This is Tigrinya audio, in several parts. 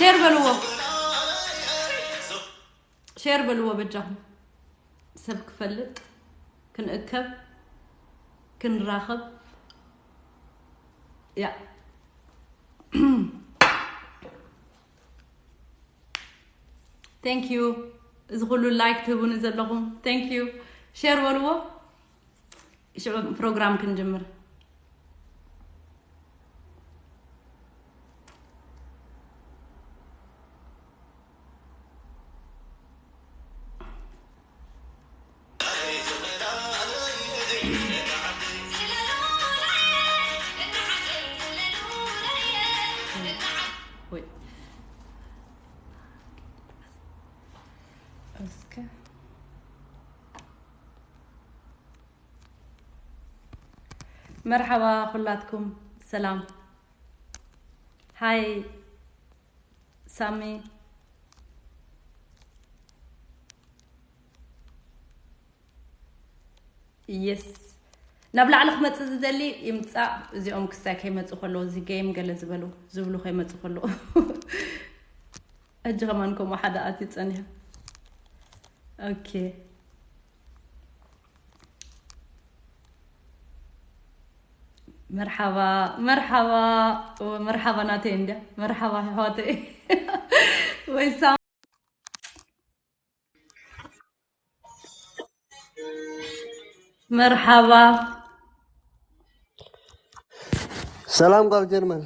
ሼር በልዎ፣ ሼር በልዎ በጃኹም። ሰብ ክፈልጥ፣ ክንእከብ፣ ክንራኸብ። ያ። Thank you። እዚ ኩሉ ላይክ ትህቡኒ ዘለኹም thank you። ሼር በልዎ። ሽዑ ፕሮግራም ክንጅምር። ወይ እስከ መርሓባ ኩላትኩም ሰላም። ሃይ ሳሚ። የስ፣ ናብ ላዕሊ ክመፅእ ዝደሊ ይምፃእ። እዚኦም ክሳይ ከይመፁ ከለዉ፣ እዚ ጌም ገለ ዝበሉ ዝብሉ ከይመፁ ከለዉ። ሕጂ ከማን ከምኡ ሓደ ኣትዩ ፀኒሑ። ኦኬ። መርሓባ፣ መርሓባ፣ መርሓባ ናተይ እንድያ። መርሓባ ኣሕዋተይ። ወይ ሳ-፣ መርሓባ። ሰላም ጓል ጀርመን።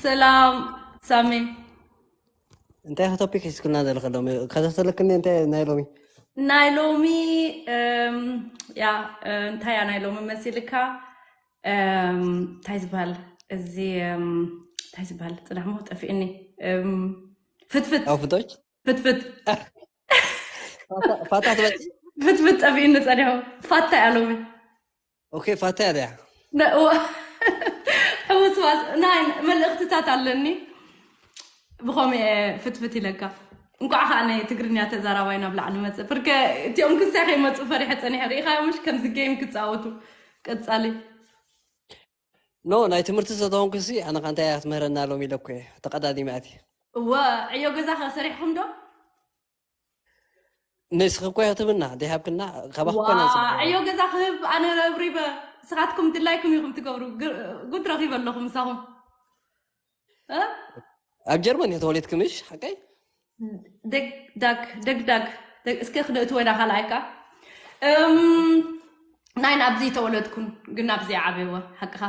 ሰላም ሳሚ። እንታይ ኢኻ ቶፒክ ሒዝክልና ዘለኻ ሎሚ? ከታተለክኒ እንታይ ናይ ሎሚ? ናይ ሎሚ፣ እም፣ ያ፣ እ፣ እንታይ እያ ናይ ሎሚ መሲልካ? እም፣ እንታይ ዝበሃል እዚ፣ እም፣ እንታይ ዝበሃል? ጽናሕሞ ጠፊእኒ። እም፣ ፍትፍት። ኣውፍቶች? ፍትፍት። ፋታ፣ ፋታ ትበልዒ? ፍትፍት ጠፊእኒ ጸኒሑ። ፋታ እያ ሎሚ። ኦኬ፣ ፋታ እያ ድያ? ነ-፣ እዋ-፣ ሕውስዋስ ናይ መልእኽትታት ኣለኒ። ብኸምኡ እየ ፍትፍት ኢለካ። እንኳዕ ኸዓ ናይ ትግርኛ ተዛራባይ ናብ ላዕሊ መጸ። ብርከ እቲኦም ክሳይ ከይመጹ ፈሪሐ ጸኒሐ። ርኢኻዮ ምሽ ከምዚ ጌም ክጻወቱ። ቀጻሊ። ኖ፣ ናይ ትምህርቲ ዝተተኾንኩ ሲ፣ ኣነ ኸ እንታይ እያ ክትምህረና ሎም ኢለ እኮ እየ ተቐዳዲመ ኣትየ። እወ፣ ዕዮ ገዛ ኸ ሰሪሕኹም ዶ? ንስኺ እኮ ኢኺ ትብና፣ ደይሃብክና፣ ካባኺ እኮ ኢና ንጽበዮ። ዕዮ ገዛ ክህብ ኣነ ረብሪበ፣ ንስኻትኩም ድላይኩም ኢኹም ትገብሩ። ግ-፣ ጉድ ረኺበ ኣለኹ ምሳኹም። እ? ኣብ ጀርመን እየ ተወሊድኪ ምሽ፣ ሓቀይ? ደግዳግ፣ ደግዳግ። ደግ-፣ እስከ ክነእትዎ ኢና ካልኣይ ከኣ። እም፣ ናይ ናብዚ ተወለድኩን፣ ግን ናብዚ ዓበይወ፣ ሓቅኻ።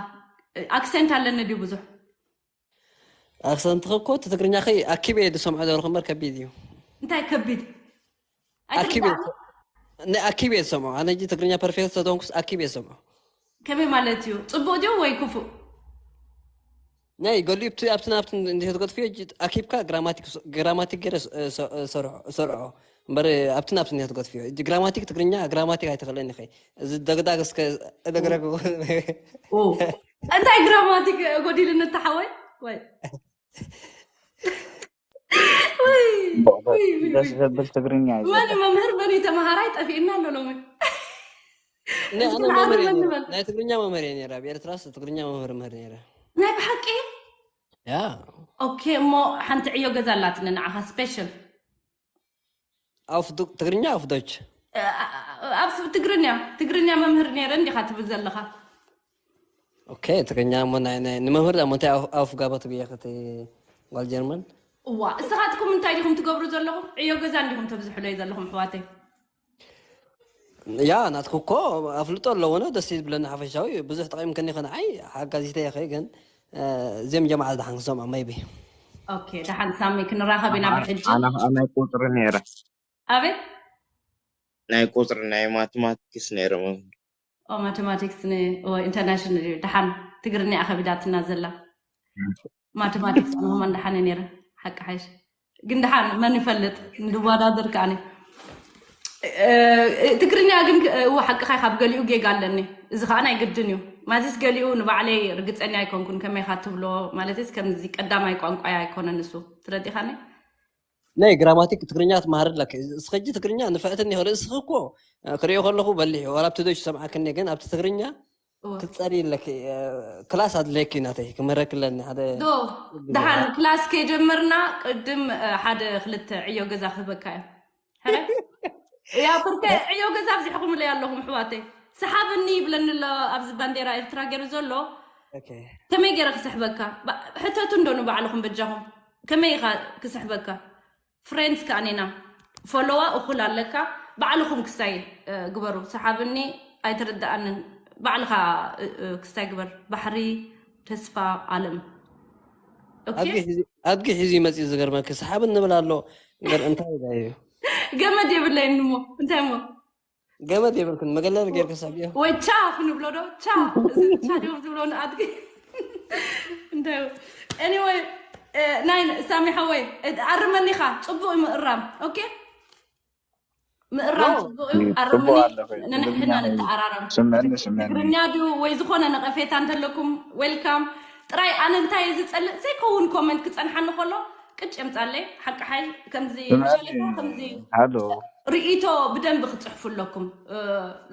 ኣክሰንት ኣለኒ ድዩ ብዙሕ? ኣክሰንትኺ እኮ እቲ ትግርኛ ኸይ ኣኪበ እየ ዝሰምዖ ነበርኩ እምበር ከቢድ እዩ። እንታይ ከቢድ? ኣኪበ ኣይትርዳእኒ? ነ-፣ ኣኪበ እየ ዝሰምዖ። ኣነ ሕጂ ትግርኛ ፐርፌክት ተተኾንኩስ ኣኪበ እየ ዝሰምዖ። ከመይ ማለት እዩ? ጽቡቕ ድዩ ወይ ክፉእ? ናይ ገሊኡ ኣብቲ፣ ኣብቲ ናብቲ እንዲህ ትገጥፍዮ፣ ሕጂ ኣኪብካ ግራማቲክ ስ-፣ ግራማቲክ ገይረ ስ-፣ እ፣ ስ-፣ እ፣ ሰርዖ፣ ሰርዖ። እምበር ኣብቲ ናብቲ እንዲህ ትገጥፍዮ። ሕጂ ግራማቲክ ትግርኛ ግራማቲክ ኣይትኽእለኒ ኸይ። እዚ ደግዳግ እስከ እደግረግ። ኦ። እንታይ ግራማቲክ ጎዲልኒ ተሓወይ? ወይ። ወይ፣ ወይ፣ ወይ፣ ደስ ወይ። ዘብል ትግርኛ እዩ መን እዩ ዘሎ። መምህር፣ መን እዩ ተምሃራይ ጠፊእና ኣሎ ሎሚ። ናይ እስኪ ኣነ ንዓርብ መምህር እየ ነይረ። እንበል። ናይ ትግርኛ መምህር እየ ነይረ። ኣብ ኤርትራስ ትግርኛ መምህር ምህር ነይረ። ናይ ብሓቂ? ያ። ኦኬ፣ እሞ ሓንቲ ዕዮ ገዛ ኣላትኒ ንዓኻ ስፔሻል። ኣፍ ዱ-፣ ትግርኛ ኣፍ ዶች? እ፣ ኣ-፣ ኣ-፣ ኣብ ትግርኛ፣ ትግርኛ መምህር ነይረ እንዲኻ ትብል ዘለኻ። ኦኬ፣ ትግርኛ እሞ ናይ፣ ናይ፣ ንመምህር እሞ እንታይ ኣፍ፣ ኣፍ ጋባ ትብያ ከቲ ጓል ጀርመን? እዋ፣ እስኻትኩም እንታይ ዲኹም ትገብሩ ዘለኹም? ዕዮ ገዛ እንዲኹም ተብዝሑለይ ዘለኹም ኣሕዋተይ። ያ፣ ናትኩ እኮ ኣፍልጦ ኣለዎ ነው፣ ደስ ይብለኒ ሓፈሻዊ፣ ብዙሕ ጠቒምክኒ ኸንዓይ፣ ሓጋዚተ ኢኺ፣ ግን፣ እ፣ እዚኦም ጀማዓ ደሓን ክሰምዖ፣ maybe። ኦኬ፣ ደሓን ሳሚ፣ ክንራኸብ ኢና ብሕጂ። ኣነ ኸኣ ናይ ቁጽሪ ነይረ። ኣቤት? ናይ ቁጽሪ፣ ናይ ማቴማቲክስ ነይረ መምህር። ኦ፣ ማቴማቲክስ ን-፣ ኦ፣ ኢንተርናሽናል እዩ። ደሓን ትግርኛ እያ ከቢዳትና ዘላ። ማቴማቲክስ ኣነ ኸማን ደሓን እየ ነይረ። ሓቂ ሓይሽ። ግን ደሓን መን ይፈልጥ? ንድዋዳድር ከኣኒ። እ፣ ትግርኛ ግን ክ-፣ እወ፣ ሓቅኻ፣ ካብ ገሊኡ ጌጋ ኣለኒ። እዚ ኸኣ ናይ ግድን እዩ። ማዚስ ገሊኡ ንባዕለይ ርግጸኛ ኣይኮንኩን። ከመይ ኢኻ ትብሎ? ማለትስ ከምዚ ቀዳማይ ቋንቋይ ኣይኮነን ንሱ። ትረዲኻኒ? ናይ ግራማቲክ ትግርኛ ትመሃር ኣለኪ። እስኺ ሕጂ ትግርኛ ንፍዕቲ እኒኺ። ርእስኺ እኮ፣ እ፣ ክርእዮ ከለኹ በሊሕ እዩ። ዋላ ኣብቲ ዶች ዝሰምዓክኒ፣ ግን ኣብቲ ትግርኛ ክትፀሪ ኣለኪ። ክላስ ኣድለኪ ናተይ ክምህረክለኒ ሓደ ዶ ደሓን ክላስ ከይጀመርና ቅድም ሓደ ክልተ ዕዮ ገዛ ክህበካ እየ። ሕረ? ያ ብርከ ዕዮ ገዛ ኣብዚሕኹምለይ ኣለኹም ኣሕዋተይ። ሰሓብኒ ይብለኒ ኣሎ ኣብዚ ባንዴራ ኤርትራ ገይሩ ዘሎ። ከመይ ገይረ ክስሕበካ? ሕተቱ እንዶ ንባዕልኹም በጃኹም። ከመይ ኢኻ ክስሕበካ? ፍሬንድስ ከኣ ኔና ፎሎዋ እኹል ኣለካ። ባዕልኹም ክስታይ ግበሩ። ሰሓብኒ ኣይትርድኣንን። ባዕልኻ ክስታይ ግበር። ባሕሪ ተስፋ ኣለም። ኣድጊ ሒዙ መፅኡ ዝገርመኪ ሰሓብ እንብል ኣሎ። ገር እንታይ ኢላ እዩ? ገመድ የብለይን እሞ እንታይ እሞ ገመድ የብልክን መገለል ጌርክ ሰብዮ። ወይ ቻ ክንብሎ ዶ? ቻ ቻ ድዮም ዝብሎ ንኣድጊ። እንታይ anyway ናይ ሳሚ ሓወይ ኣርመኒኻ ጽቡቕ እዩ ምእራም። ኦኬ ምእራም ጽቡቕ እዩ። ኣርመኒ ንሕና ንተኣራረም። ትግርኛ ድዩ ወይ ዝኾነ ነቐፌታ እንተለኩም ዌልካም። ጥራይ ኣነ እንታይ እየ ዝጸልእ ዘይከውን ኮመንት ክጸንሓኒ ከሎ ቅጭ የምጻለይ ሓቂ ሓይ ከምዚ ከምዚ ርእይቶ ብደንብ ክጽሕፉ ኣለኩም።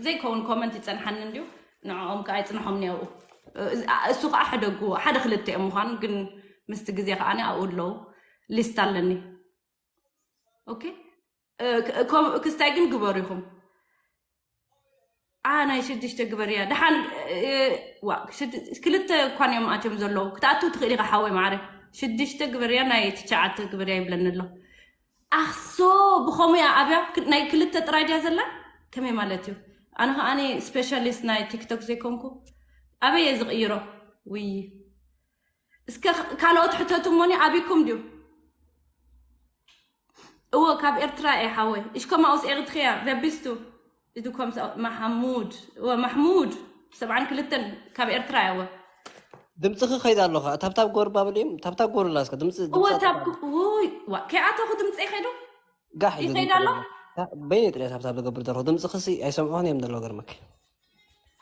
ዘይከውን ኮመንት ይጸንሓኒ እንድዩ ንዕኦም ከዓ ይጽንሖም ነይሩ። እሱ ከዓ ሕደጉ ሓደ ክልተ እዮም ምዃኑ ግን ምስቲ ግዜ ከዓ ኣብኡ ኣለዉ። ሊስት ኣለኒ። ኦኬ ክስታይ ግን ግበሩ ኢኹም። ኣ ናይ ሽዱሽተ ግበርያ ደሓን ክልተ እኳን እዮም ኣትዮም ዘለዉ ክትኣትው ትኽእል ኢኻ ሓወይ ማዕረ ሽዱሽተ ግበርያ ናይ ትሽዓተ ግበርያ ይብለኒ ኣሎ። ኣኽሶ ብኸሙያ ኣብያ ናይ ክልተ ጥራይ ድያ ዘላ ከመይ ማለት እዩ? ኣነ ከኣኒ ስፔሻሊስት ናይ ቲክቶክ ዘይኮንኩ ኣበይ እየ ዝቕይሮ? ውይ እስከ ካልኦት ሕተቱ እሞኒ ኣቢኩም ድዩ? እወ ካብ ኤርትራ እየ ሓወይ። እሽኮ ማውስ ኤርትሪያ ቨቢስቱ እድኮም ማሓሙድ እወ ማሕሙድ ሰብዓን ክልተን ካብ ኤርትራ እየ እወ። ድምፅኺ ከይዳ ኣለኻ ታብታብ ጎር ባብል እዮም ታብታብ ጎር ላስከ ድምፂ እወ ታብ ውይ ዋ ከይኣተኹ ድምፂ ከይዱ ጋሕ ይኸይድ ኣሎ። በይነ ጥሪያ ታብታብ ዝገብር ዘለኹ ድምፅኽሲ ኣይሰምዑን እዮም ዘለዉ ገርመኪ።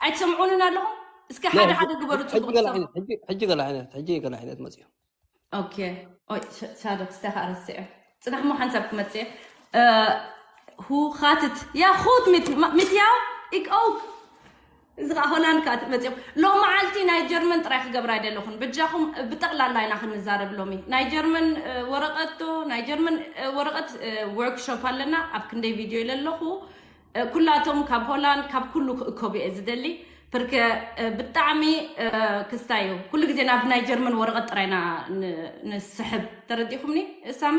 ኣይትሰምዑንን ኣለኹም? እስከ ሓደ ሓደ ግበሩ ጽቡቕ ሰብ። ሕጂ ገለ ዓይነት ሕጂ ገለ ዓይነት መፅኡ። ኦኬ ኦይ ሻዶ ክስታይ ከዓ ረስዐ ጽናሕ ሞ ሓንሳብ ክመፅእ። ሁኻትት ያ ኹት ሚት ያው ኢክ ኦክ እዚ ከዓ ሆላንድ ከዓ መፅኦም ሎም መዓልቲ ናይ ጀርመን ጥራይ ክገብር ኣይደለኹን በጃኹም። ብጠቕላላ ኢና ክንዛረብ ሎሚ ናይ ጀርመን ወረቐት ዶ ናይ ጀርመን ወረቐት ወርክሾፕ ኣለና ኣብ ክንደይ ቪድዮ ኢለ ኣለኹ። ኩላቶም ካብ ሆላንድ ካብ ኩሉ ክእከቡ እየ ዝደሊ። ፕርከ ብጣዕሚ ክስታይ እዩ ኩሉ ግዜ ናብ ናይ ጀርመን ወረቐት ጥራይና ንስሕብ ተረዲኹምኒ። እሳሚ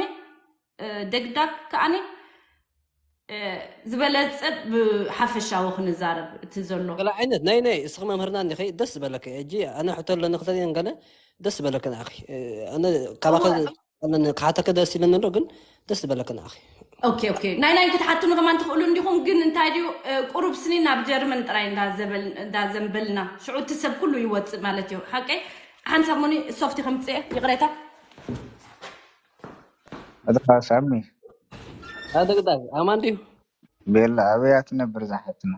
ደግዳግ ከኣኒ ዝበለጸ ብሓፈሻዊ ክንዛረብ እቲ ዘሎ ገለ ዓይነት ናይ ናይ እስኺ መምህርና እንዲኺ ደስ ዝበለኪ ሕጂ ኣነ ሕቶ ኣለኒ ክልተ ገለ ደስ ዝበለኪ ንኣኺ ኣነ ካባኸ ኣለኒ ክሓተኪ ደስ ኢለኒ ኣሎ ግን ደስ ዝበለኪ ንኣኺ። ኦኬ ኦኬ ናይ ናይ ክትሓቱኒ ከማን ትኽእሉ እንዲኹም ግን እንታይ ድዩ ቁሩብ ስኒ ናብ ጀርመን ጥራይ እንዳዘንበልና ሽዑ እቲ ሰብ ኩሉ ይወፅእ ማለት እዩ ሓቀይ ሓንሳብ ሞኒ ሶፍቲ ከምፅኤ ይቕሬታ ኣድኻ ሳሚ ኣደግዳግ ኣማን ድዩ ቤላ ኣበያ ትነብር ዛሓትና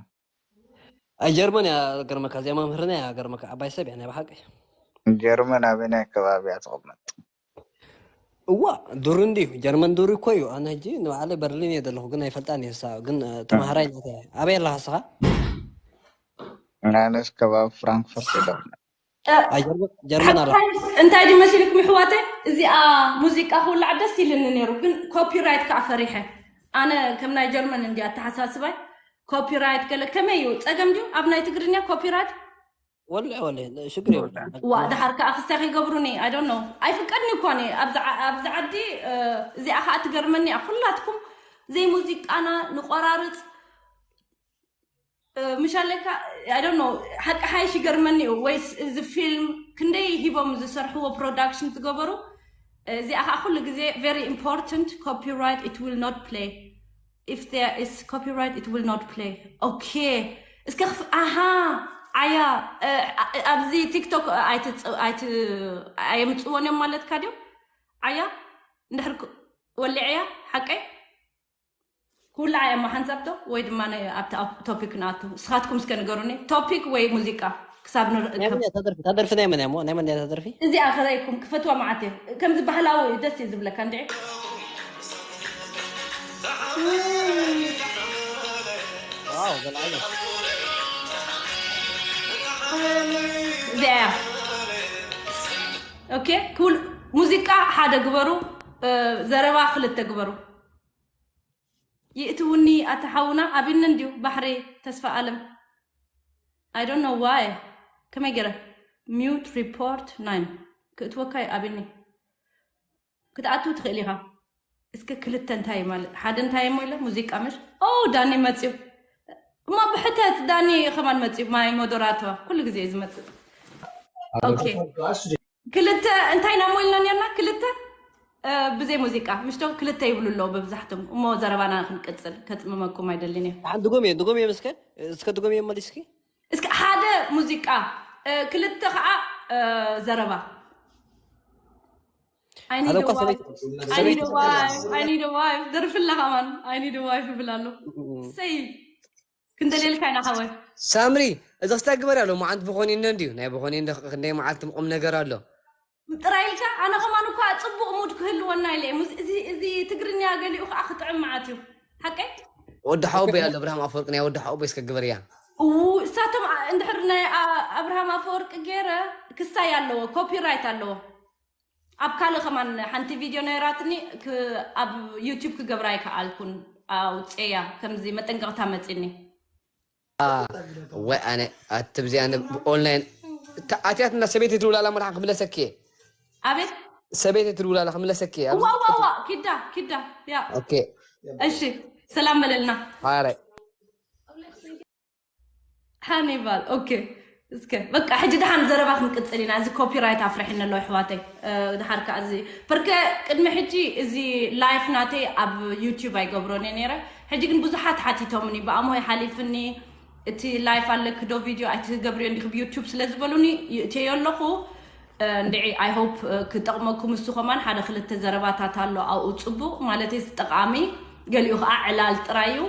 ኣይ ጀርመን እያ ገርመካ እዚኣ መምህርና እያ ገርመካ ዓባይ ሰብ እያ ናይ ብሓቂ ጀርመን ኣበናይ ከባቢ እያ ትቕመጥ እዋ ዱር እንድዩ ጀርመን ዱር እኮ እዩ ኣነ ሕጂ ንባዕለይ በርሊን እየ ዘለኹ ግን ኣይፈልጣን እየ እሳ ግን ተማሃራይ ናተ ኣበይ ኣለኻ ስኻ ኣነስ ከባቢ ፍራንክፈርት እየ ዘለኹ ጀርመን ኣላ እንታይ ድዩ መሲልኩም ይሕዋተ እዚኣ ሙዚቃ ክውላዕ ደስ ኢልኒ ነይሩ ግን ኮፒራይት ከዓ ፈሪሐ ኣነ ከም ናይ ጀርመን እንዲ ኣተሓሳስባይ ኮፒራይት ገለ ከመይ እዩ ፀገም ድዩ ኣብ ናይ ትግርኛ ኮፒራይት ወልዕ ወለ ሽግር የብሉ ዋ ድሓር ከዓ ክስታይ ከይገብሩኒ ኣይ ዶንት ኖ ኣይፍቀድኒ እኳ እኔ ኣብዚ ዓ- ኣብዚ ዓዲ እ፣ እዚኣ ከዓ ትገርመኒ እያ ኩላትኩም ዘይሙዚቃና ንቆራርፅ እ፣ ምሻለካ ኣይ ዶንት ኖ ሓቂ ሓይሽ ይገርመኒ እዩ ወይስ እዚ ፊልም ክንደይ ሂቦም ዝሰርሕዎ ፕሮዳክሽን ዝገበሩ እዚኣ ከዓ ኩሉ ግዜ very important copyright it will not play if there is copyright it will not play okay እስከ ክፍ ኣሃ ዓያ እ፣ እ፣ ኣብዚ ቲክቶክ ኣይትፅ- ኣይት- ኣየምፅዎን እዮም ማለትካ ድዮም ዓያ እንድሕር ክ- ወሊዐያ ሓቀይ ክውላዓ እያ ሓንሳብቶ ወይ ድማ ናይ- ኣብቲ ኣብ ቶፒክ ንኣቱ ንስኻትኩም እስከ ንገሩኒ ቶፒክ ወይ ሙዚቃ ክሳብ ንርኢ ናይ መን እያ እታ ደርፊ እታ ደርፊ ናይ መን እያ እሞ ናይ መን እያ እታ ደርፊ እዚኣ ከረይኩም ክፈትዋ መዓት እየ ከምዚ ባህላዊ እዩ ደስ እዩ ዝብለካ እንድዒ ዋው በልዓዮ እዚኣ እያ። ኦኬ፣ ክውል ሙዚቃ ሓደ ግበሩ፣ እ፣ ዘረባ ክልተ ግበሩ። ይእትውኒ ኣታ ሓውና፣ ኣቢኒ እንድዩ ባሕሪ ተስፋ ኣለም። I don't know why። ከመይ ገይረ? Mute report nine። ክእትወካ እዩ ኣቢኒ። ክትኣትው ትኽእል ኢኻ። እስከ ክልተ እንታይ ማለት? ሓደ እንታይ እሞ ኢለ ሙዚቃ ምሽ? ኦ፣ ዳኒ መጽዩ። እሞ ብሕተት ዳኒ ከማን መጽዩ። ማይ ሞደራተዋ ኩሉ ግዜ እዩ ዝመጽእ። ኦኬ። ክልተ እንታይ ኢና እሞ ኢልና ነርና? ክልተ፣ እ፣ ብዘይ ሙዚቃ ምሽቶ ክልተ ይብሉ ኣለዉ በብዛሕቶም። እሞ ዘረባና ክንቅጽል ከጽምመኩም ኣይደልን እየ። ሓን ድጎም እየ፣ ድጎም እየ እስከ፣ እስከ ድጎም እየ መሊስኪ። እስከ ሓደ ሙዚቃ፣ እ፣ ክልተ ከዓ፣ እ፣ ዘረባ። I need ሓደ a እኳ ሰበይቲ፣ wife, I need a ሰበይቲ wife, I need a wife። ደርፍላ ከማን፣ I need a wife ይብል ኣሎ። እም። ሰይ፣ ክንደልየልካ ኢና ሓወይ። ሳምሪ፣ እዚ ክስታይ ግበር ኣሎ፣ መዓንት ብኾን እነ እንድዩ፣ ናይ ብኾን እንደ ክንደይ መዓልቲ ቁም ነገር ኣሎ። ጥራይ ኢልካ፣ ኣነ ከማን እኳ ጽቡቕ ሙድ ክህልወና ኢለ እየ። ሙዝ-፣ እዚ፣ እዚ ትግርኛ ገሊኡ ከዓ ክጥዕም መዓት እዩ። ሓቀይ? ወዲ ሓውቦይ ኣሎ፣ እብርሃም ኣፈወርቂ፣ ናይ ወዲ ሓውቦይ እስከ ግበር እያ። ኡ፣ እሳቶም ኣ-፣ እንድሕር ናይ ኣ-፣ ኣብርሃም ኣፈወርቂ ገይረ ክስታይ ኣለዎ፣ ኮፒራይት ኣለዎ። ኣብ ካልእ ከማን ሓንቲ ቪድዮ ነይራትኒ፣ ክ-፣ ኣብ ዩቲዩብ ክገብራ ኣይከኣልኩን፣ ኣውፅኤያ፣ ከምዚ መጠንቀቕታ መፂኒ። ኣ፣ ወይ ኣነ፣ ኣቲ ብዚኣ ን-፣ ኦንላይን፣ እታ ኣትያትና ሰበይቲ ትድውላላ መርሓ ክምለሰኪ እየ። ኣቤት? ሰበይቲ ትድውላላ ክምለሰኪ እየ። እዋ፣ እዋ፣ እዋ፣ ኪዳ፣ ኪዳ፣ ያ። ኦኬ። እሺ፣ ሰላም በለልና። ሓራይ። ሃኒባል፣ ኦኬ። እስከ፣ በቃ፣ ሕጂ ደሓን ዘረባ ክንቅጽል ኢና። እዚ ኮፒራይት ኣፍርሒኒ ኣሎ፣ ኣሕዋተይ። እ፣ ደሓር ከኣ እዚ፣ በርከ ቅድሚ ሕጂ እዚ ላይፍ ናተይ ኣብ ዩቲዩብ ኣይገብሮን እየ ነይረ። ሕጂ ግን ብዙሓት ሓቲቶምኒ፣ ብኣሞ ይሓሊፍኒ፣ እቲ ላይፍ ኣለኪ ዶ ቪድዮ ኣይትገብርዮ እንዲኺ ብዩቲዩብ ስለ ዝበሉኒ፣ ይእትየዮ ኣለኹ። እ፣ እንድዒ፣ I hope፣ እ፣ ክጠቕመኩም። እሱ ከማን ሓደ ክልተ ዘረባታት ኣሎ ኣብኡ ጽቡቕ፣ ማለተይ ጠቓሚ፣ ገሊኡ ኸዓ ዕላል ጥራይ እዩ።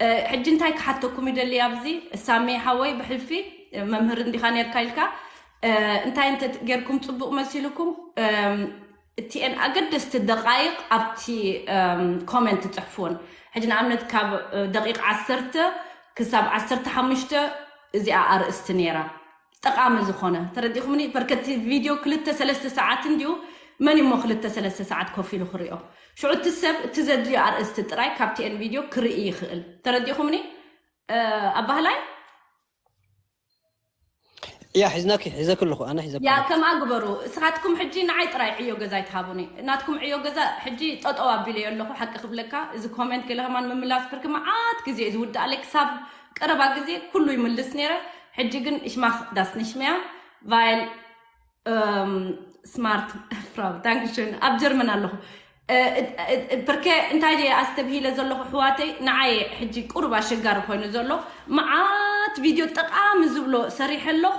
እ፣ ሕጂ እንታይ ክሓተኩም ይደሊ ኣብዚ፣ ሳሜ ሓወይ፣ ብሕልፊ፣ እ፣ መምህር እንዲኻ ነርካ ኢልካ፣ እ፣ እንታይ እንተ ጌርኩም ጽቡቕ መሲልኩም፣ እም፣ እቲኤን ኣገደስቲ ደቓይቕ ኣብቲ፣ እም፣ ኮመንት ጽሕፍዎን። ሕጂ ንኣብነት ካብ፣ እ፣ ደቂቕ ዓሰርተ ክሳብ ዓሰርተ ሓሙሽተ እዚኣ ኣርእስቲ ነይራ። ጠቓሚ ዝኾነ። ተረዲኹምኒ? በርከቲ ቪድዮ ክልተ ሰለስተ ሰዓት እንድዩ፣ መን እሞ ክልተ ሰለስተ ሰዓት ኮፍ ኢሉ ክሪኦ? ሽዑ እቲ ሰብ እቲ ዘድልዮ ኣርእስቲ ጥራይ ካብ ቲኤን ቪድዮ ክርኢ ይኽእል። ተረዲኹምኒ? እ፣ ኣባህላይ? ያ፣ ሒዝናኪ፣ ሒዘኪ ኣለኹ፣ ኣነ ሒዘኪ ያ፣ ኣለኹ። ከምኣ ግበሩ። እስኻትኩም ሕጂ ንዓይ ጥራይ ዕዮ ገዛ ኣይትሃቡኒ። ናትኩም ዕዮ ገዛ ሕጂ ጠጠው ኣቢለዮ ኣለኹ፣ ሓቂ ክብለካ። እዚ ኮሜንት ገለ ከማን ምምላስ ብርኪ መዓት ግዜ እዩ ዝውድኣለይ። ክሳብ ቀረባ ግዜ ኩሉ ይምልስ ነይረ። ሕጂ ግን እሽማኽ ዳስ ንሽመያ፣ ቫይል፣ እም፣ ስማርት ፍራው፣ ዳንክሽን። ኣብ ጀርመን ኣለኹ። እ፣ እ፣ እ፣ እ፣ ብርኬ እንታይ ድየ ኣስተብሂለ ዘለኹ ኣሕዋተይ፣ ንዓይ ሕጂ ቁሩብ ኣሸጋሪ ኮይኑ ዘሎ፣ መዓት ቪድዮ ጠቓሚ ዝብሎ ሰሪሐ ኣለኹ።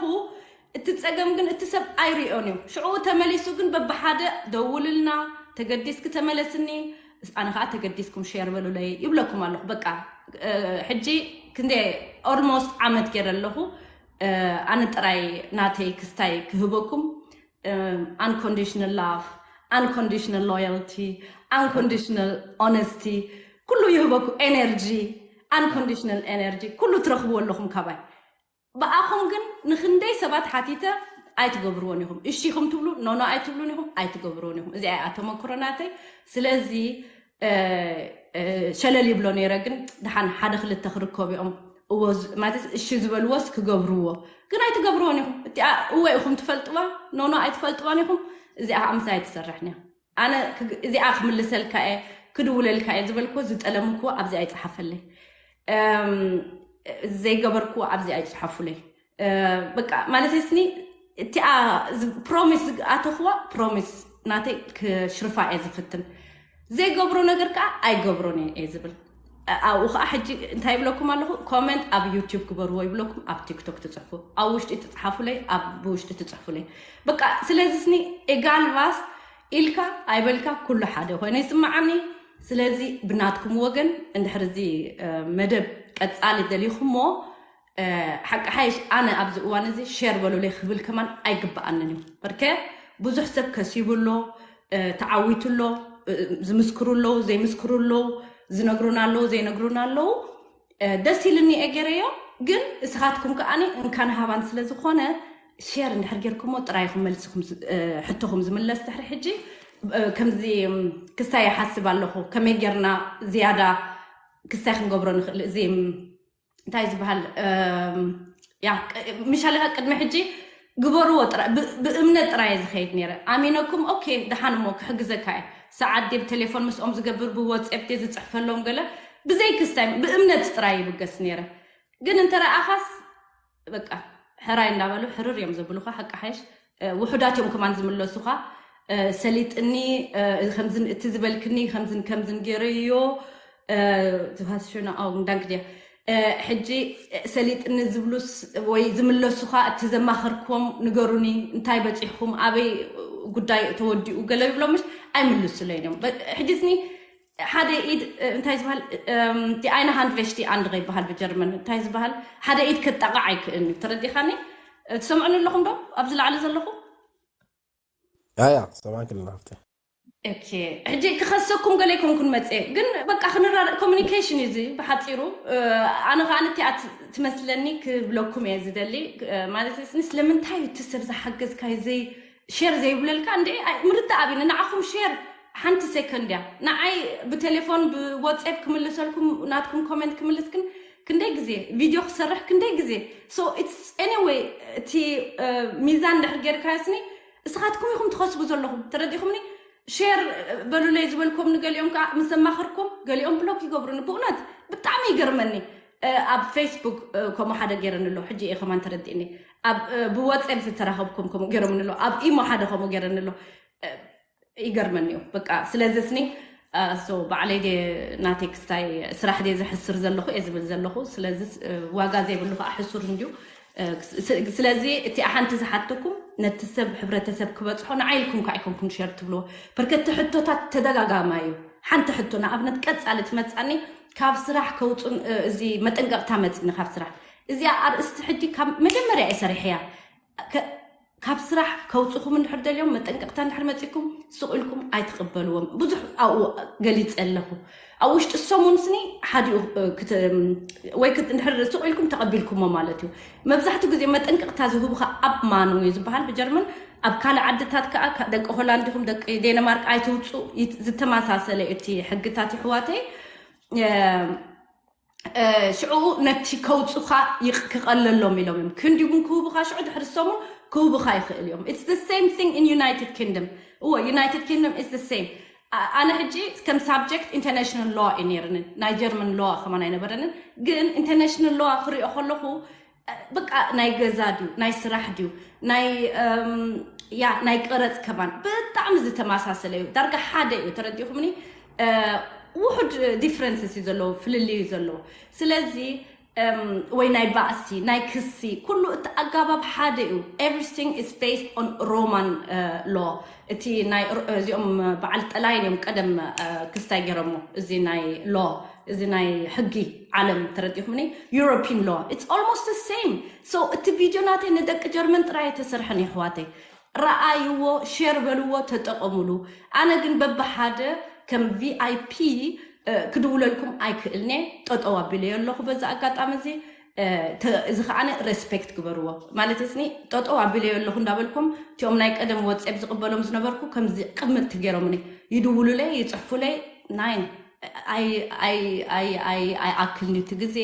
እቲ ጸገም ግን እቲ ሰብ ኣይሪኦን እዩ። ሽዑ ተመሊሱ ግን በብሓደ ደውልልና፣ ተገዲስኪ ተመለስኒ፣ ኣነ ኸዓ ተገዲስኩም ሼር በሉለይ ይብለኩም ኣለኹ። በቃ፣ እ፣ ሕጂ ክንደይ ኦልሞስት ዓመት ገይረ ኣለኹ። እ፣ ኣነ ጥራይ ናተይ ክስታይ ክህበኩም፣ እ፣ unconditional love፣ unconditional loyalty፣ unconditional honesty፣ ኩሉ ይህበኩም። ኤነርጂ፣ unconditional energy፣ ኩሉ ትረኽብዎ ኣለኹም ካባይ። ብኣኹም ግን ንክንደይ ሰባት ሓቲተ ኣይትገብርዎን ኢኹም። እሺ ኢኹም ትብሉ፣ ኖኖ ኣይትብሉን ኢኹም፣ ኣይትገብርዎን ኢኹም። እዚኣ እያ ተመክሮ ናተይ። ስለዚ፣ እ፣ እ፣ ሸለል ይብሎ ነይረ፣ ግን ደሓን ሓደ ክልተ ክርከቡ እዮም። እዎ ዝ-፣ ማለት እሺ ዝበልዎስ ክገብርዎ፣ ግን ኣይትገብርዎን ኢኹም። እቲኣ እወ ኢኹም ትፈልጥዋ፣ ኖኖ ኣይትፈልጥዋን ኢኹም። እዚኣ ከዓ ምሳይ ኣይትሰርሕን እያ። ኣነ ክግ-፣ እዚኣ ክምልሰልካ እየ፣ ክድውለልካ እየ ዝበልክዎ፣ ዝጠለምክዎ ኣብዚኣ ይጽሓፈለይ። እም፣ ዘይገበርክዎ ኣብዚኣ ይጽሓፉለይ። እ፣ በቃ፣ ማለተይ ስኒ፣ እቲኣ ዝ-፣ ፕሮሚስ ዝኣተኽዋ ፕሮሚስ ናተይ ክሽርፋ እየ ዝፍትን። ዘይገብሮ ነገር ከዓ ኣይገብሮን እየ ዝብል። እ፣ ኣብኡ ከዓ ሕጂ እንታይ ይብለኩም ኣለኹ? ኮመንት ኣብ ዩቲዩብ ግበርዎ ይብለኩም፣ ኣብ ቲክቶክ ትጽሕፉ፣ ኣብ ውሽጢ ትጽሓፉለይ፣ ኣብ ብውሽጢ ትጽሕፉለይ። በቃ፣ ስለዚ ስኒ፣ ኤጋል ቫስ ኢልካ ኣይበልካ ኩሉ ሓደ ኮይኑ ይስምዓኒ። ስለዚ ብናትኩም ወገን እንድሕር እዚ፣ እ፣ መደብ ቀጻሊ ደሊኹሞ፣ እ፣ ሓቂ ሓይሽ ኣነ ኣብዚ እዋን እዚ ሼር በሉለይ ክብል ከማን ኣይግብኣንን እዩ። በርከ ብዙሕ ሰብ ከሲቡ ኣሎ፣ እ፣ ተዓዊቱ ኣሎ፣ እ፣ ዝምስክሩ ኣለዉ፣ ዘይምስክሩ ኣለዉ፣ ዝነግሩና ኣለዉ፣ ዘይነግሩና ኣለዉ። እ፣ ደስ ኢልኒ እየ ገይረዮ፣ ግን እስኻትኩም ከኣኒ እንካን ሃባን ስለ ዝኾነ ሼር እንድሕር ጌርኩሞ ጥራይ ኢኹም መልስኹም ዝ- እ፣ ሕቶኹም ዝምለስ ድሕሪ ሕጂ እ፣ ከምዚ እም፣ ክስታይ ይሓስብ ኣለኹ ከመይ ጌርና ዝያዳ ክስታይ ክንገብሮ ንኽእል እዚ እም፣ እንታይ ዝበሃል እም፣ ያ ቅ- ምሻለካ ቅድሚ ሕጂ ግበርዎ ጥራ- ብ- ብእምነት ጥራይ እየ ዝኸይድ ነይረ ኣሚነኩም ኦኬ ደሓን እሞ ክሕግዘካ እየ ሰዓት ድየ ብቴሌፎን ምስኦም ዝገብር ብወትስኣፕ ድየ ዝፅሕፈሎም ገለ ብዘይ ክስታይ ብእምነት ጥራይ ይብገስ ነይረ ግን እንተ ረኣኻስ በቃ ሕራይ እንዳበሉ ሕርር እዮም ዘብሉኻ ሓቂ ሓይሽ እ፣ ውሑዳት እዮም ከማን ዝምለሱኻ እ፣ ሰሊጥኒ እ፣ ከምዝን እቲ ዝበልክኒ ከምዝን ከምዝን ገይረዮ እ፣ ዝሃስሽና ኣው እንዳንክ ድያ እ፣ ሕጂ እ፣ ሰሊጥኒ ዝብሉስ ወይ ዝምለሱኻ እቲ ዘማኸርክዎም ንገሩኒ እንታይ በፂሕኩም ኣበይ ጉዳይ ተወዲኡ ገለ ይብሎምሽ ኣይምልሱለይን እዮም በ- ሕጂ ስኒ ሓደ ኢድ እ፣ እንታይ ዝበሃል እም፣ ዲ ኣይነ ሃንድ ቬሽ ዲ ኣንድረ ይበሃል ብጀርመን እንታይ ዝበሃል ሓደ ኢድ ክጣቃዕ ኣይክእልን እዩ ተረዲኻኒ እ፣ ትሰምዑኒ ኣለኹም ዶ ኣብዚ ላዕሊ ዘለኹም ያያ ሰማዕኪ ኣለና ሃፍቲ ኦኬ ሕጂ ክኸሰኩም ገለ ይኮንኩን መፅእ ግን በቃ ክንራርእ ኮሚኒኬሽን እዩ እዚ ብሓፂሩ እ፣ ኣነ ከዓ ነቲኣ ት- ትመስለኒ ክብለኩም እየ ዝደሊ እ፣ ማለት ስኒ ስለምንታይ እዩ እቲ ሰብ ዝሓገዝካ ዘይ ሼር ዘይብለልካ እንደ ምርዳእ ኣብ ንዓኹም ሼር ሓንቲ ሴኮንድ እያ ንዓይ ብቴሌፎን ብዋትስኣፕ ክምልሰልኩም ናትኩም ኮሜንት ክምልስ ግን ክንደይ ግዜ ቪድዮ ክሰርሕ ክንደይ ግዜ so it's anyway እቲ እ፣ ሚዛን ድሕር ጌርካዮ ስኒ እስኻትኩም ኢኹም ትኸስቡ ዘለኹም ተረዲኹምኒ ሼር በሉለይ ዝበልኩም ንገሊኦም ከዓ ምስ ዘማኸርኩም ገሊኦም ብሎክ ይገብሩኒ ብእውነት ብጣዕሚ ይገርመኒ እ፣ ኣብ ፌስቡክ እ፣ ከምኡ ሓደ ገይረኒ ኣሎ ሕጂ እየ ከማን ተረዲእኒ ኣብ እ፣ ብዋትስኣፕ ዝተራኸብኩም ከምኡ ገይሮምኒ ኣሎ ኣብ ኢሞ ሓደ ከምኡ ገይረኒ ኣሎ እ፣ ይገርመኒ እዩ በቃ ስለዚ ስኒ እ፣ so ባዕለይ ደ ናተይ ክስታይ ስራሕ ደ ዘሕስር ዘለኹ እየ ዝብል ዘለኹ ስለዚ እ፣ ዋጋ ዘይብሉ ከዓ ሕሱር እንድዩ እ፣ ስ- ስለዚ እቲ ሓንቲ ዝሓተኩም ነቲ ሰብ ሕብረተሰብ ክበፅሖ ንዓይ ኢልኩም ከዓ ኣይኮንኩም ሸር ትብልዎ በርከቲ ሕቶታት ተደጋጋማ እዩ ሓንቲ ሕቶ ንኣብነት ቀፃሊ ትመፃኒ ካብ ስራሕ ከውፁን እ፣ እዚ መጠንቀቕታ መፂኒ ካብ ስራሕ እዚኣ ኣርእስቲ ሕጂ ካብ መጀመርያ እየ ሰሪሐያ ከ- ካብ ስራሕ ከውፅኹም እንድሕር ደልዮም መጠንቀቕታ እንድሕር መፂኩም ስቕ ኢልኩም ኣይትቕበልዎም ብዙሕ ኣብኡ ገሊፀ ኣለኹ ኣብ ውሽጢ ሰሙን ስኒ ሓዲኡ እ፣ ክት- ወይ ክት- እንድሕር ስቕ ኢልኩም ተቐቢልኩሞ ማለት እዩ መብዛሕትኡ ግዜ መጠንቀቕታ ዝህቡኻ ኣብ ማኑ እዩ ዝበሃል ብጀርመን ኣብ ካልእ ዓድታት ከዓ ካ- ደቂ ሆላንድ ይኹም ደቂ ዴንማርክ ኣይትውፁ ይት- ዝተመሳሰለ እቲ ሕግታት ይሕዋተይ እ፣ እ፣ ሽዑ ነቲ ከውፁኻ ይቕ- ክቐለሎም ኢሎም እዮም ክንዲጉም ክህቡኻ ሽዑ ድሕሪ ሰሙን ክህቡኻ ይኽእል እዮም it's the same thing in United Kingdom እዎ United Kingdom is the same ኣ- ኣነ ሕጂ ከም ሳብጀክት ኢንተርናሽናል ሎዋ እዩ ነይርኒ ናይ ጀርመን ሎዋ ከማን ኣይነበረንን ግን ኢንተርናሽናል ሎዋ ክሪኦ ከለኹ እ፣ በቃ ናይ ገዛ ድዩ ናይ ስራሕ ድዩ ናይ እም፣ ያ ናይ ቀረፅ ከማን ብጣዕሚ ዝተመሳሰለ እዩ ዳርጋ ሓደ እዩ ተረዲኹምኒ እ፣ ውሑድ ዲፍረንስስ እዩ ዘለዎ ፍልልይ እዩ ዘለዎ ስለዚ እም፣ ወይ ናይ ባእሲ ናይ ክሲ ኩሉ እቲ ኣጋባብ ሓደ እዩ everything is based on Roman law እቲ ናይ ሮ- እዚኦም በዓል ጠላይን እዮም ቀደም እ፣ ክስታይ ገይሮሞ እዚ ናይ law እዚ ናይ ሕጊ ዓለም ተረዲኹምኒ European law it's almost the same so እቲ ቪድዮ ናተይ ንደቂ ጀርመን ጥራይ የተሰርሐን የሕዋተይ ረኣይዎ ሼር በልዎ ተጠቐሙሉ ኣነ ግን በብሓደ ከም ቪኣይፒ ክድውለልኩም ኣይክእልነ ጠጠው ኣቢለዮ ኣለኹ በዚ ኣጋጣሚ እዚ እዚ ከዓ ሬስፔክት ግበርዎ ማለት ስኒ ጠጠው ኣቢለዮ ኣለኹ እንዳበልኩም እቲኦም ናይ ቀደም ወፅብ ዝቕበሎም ዝነበርኩ ከምዚ ቅምጥ ትገይሮምኒ ይድውሉለይ ይፅሕፉለይ ናይ ኣይኣክልኒ እቲ ግዜ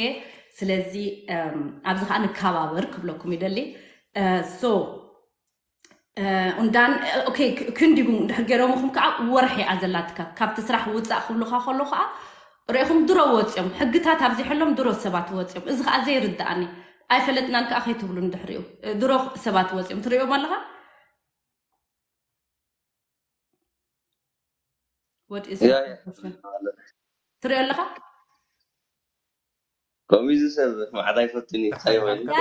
ስለዚ ኣብዚ ከዓ ንከባበር ክብለኩም ይደሊ so እንዳን ክንዲጉም እንድሕር ገይሮምኹም ከዓ ወርሒ እያ ዘላትካ ካብቲ ስራሕ ውፃእ ክብሉካ ከሎ ከዓ ርኢኹም ድሮ ወፂኦም ሕግታት ኣብዚሐሎም ድሮ ሰባት ወፂኦም እዚ ከዓ ዘይርድኣኒ ኣይፈለጥናን ከዓ ከይትብሉ እንድሕሪኡ ድሮ ሰባት ወፂኦም ትሪኦም ኣለካ ትሪኦ ኣለካ ከምዚ ሰብ ማዕዳ ይፈቱን እዩ እንታይ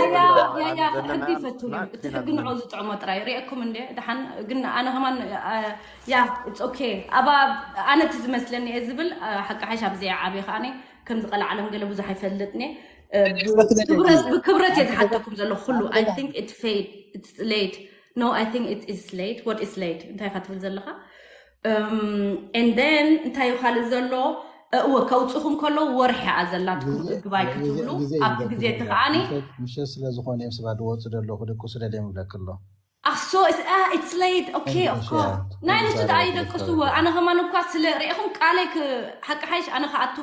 ወይ ሕጊ ይፈትሉ እዮም እቲ ሕጊ ንዑ ዝጥዕሞ ጥራይ ርእኩም እንደ ድሓን ግን ኣነ ከማን ያ ኦኬ ኣባ ኣነ እቲ ዝመስለኒ እየ ዝብል ሓቂ ሓይሽ ኣብዚኣ ዓብየ ከዓኒ ከም ዝቐልዓሎም ገለ ብዙሕ ኣይፈልጥኒ ብክብረት እየ ዝሓተኩም ዘሎ ኩሉ I think it's fade it's late no I think it is late what is late እንታይ ኢኻ ትብል ዘለኻ and then እንታይ እዩ ካልእ ዘሎ እወ፣ ከውፅኹም ከለዉ ወርሒ እያ ዘላትኩም እግባይ ክትብሉ። ኣብቲ ግዜ እቲ ከዓኒ ምሸት ስለ ዝኾነ እዮም ሰባት ዝወፁ ዘለዉ ክድቅሱ ደልዮም ይብለክ ኣሎ። ኣሶ it's late. Okay, of course. ናይ ንሱ ደኣ ይደቅስዎ። ኣነ ከማን እኳ ስለ ርኢኹም ቃለይ ሓቂ ሓይሽ ኣነ ከኣቱ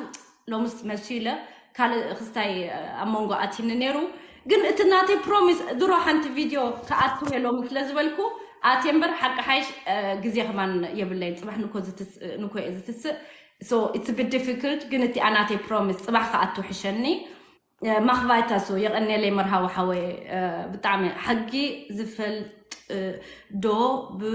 ሎምስ መሲለ ካልእ ክስታይ ኣብ መንጎ ኣቲኒ ነይሩ። ግን እቲ ናተይ ፕሮሚስ ድሮ ሓንቲ ቪድዮ ከኣቱ ሎሚ ስለ ዝበልኩ ኣትየ እምበር ሓቂ ሓይሽ ግዜ ከማን የብለይን። ፅባሕ ንኮ ዝትስእ ንኮ እየ ዝትስእ። So it's a bit difficult። ግን እቲ ኣናተይ ፕሮሚስ ፅባሕ ከኣቱ ሕሸኒ። ማኽባይታ ሶ የቐኔለይ መርሃዊ ሓወየ። ብጣዕሚ ሓጊ ዝፈልጥ ዶ ብ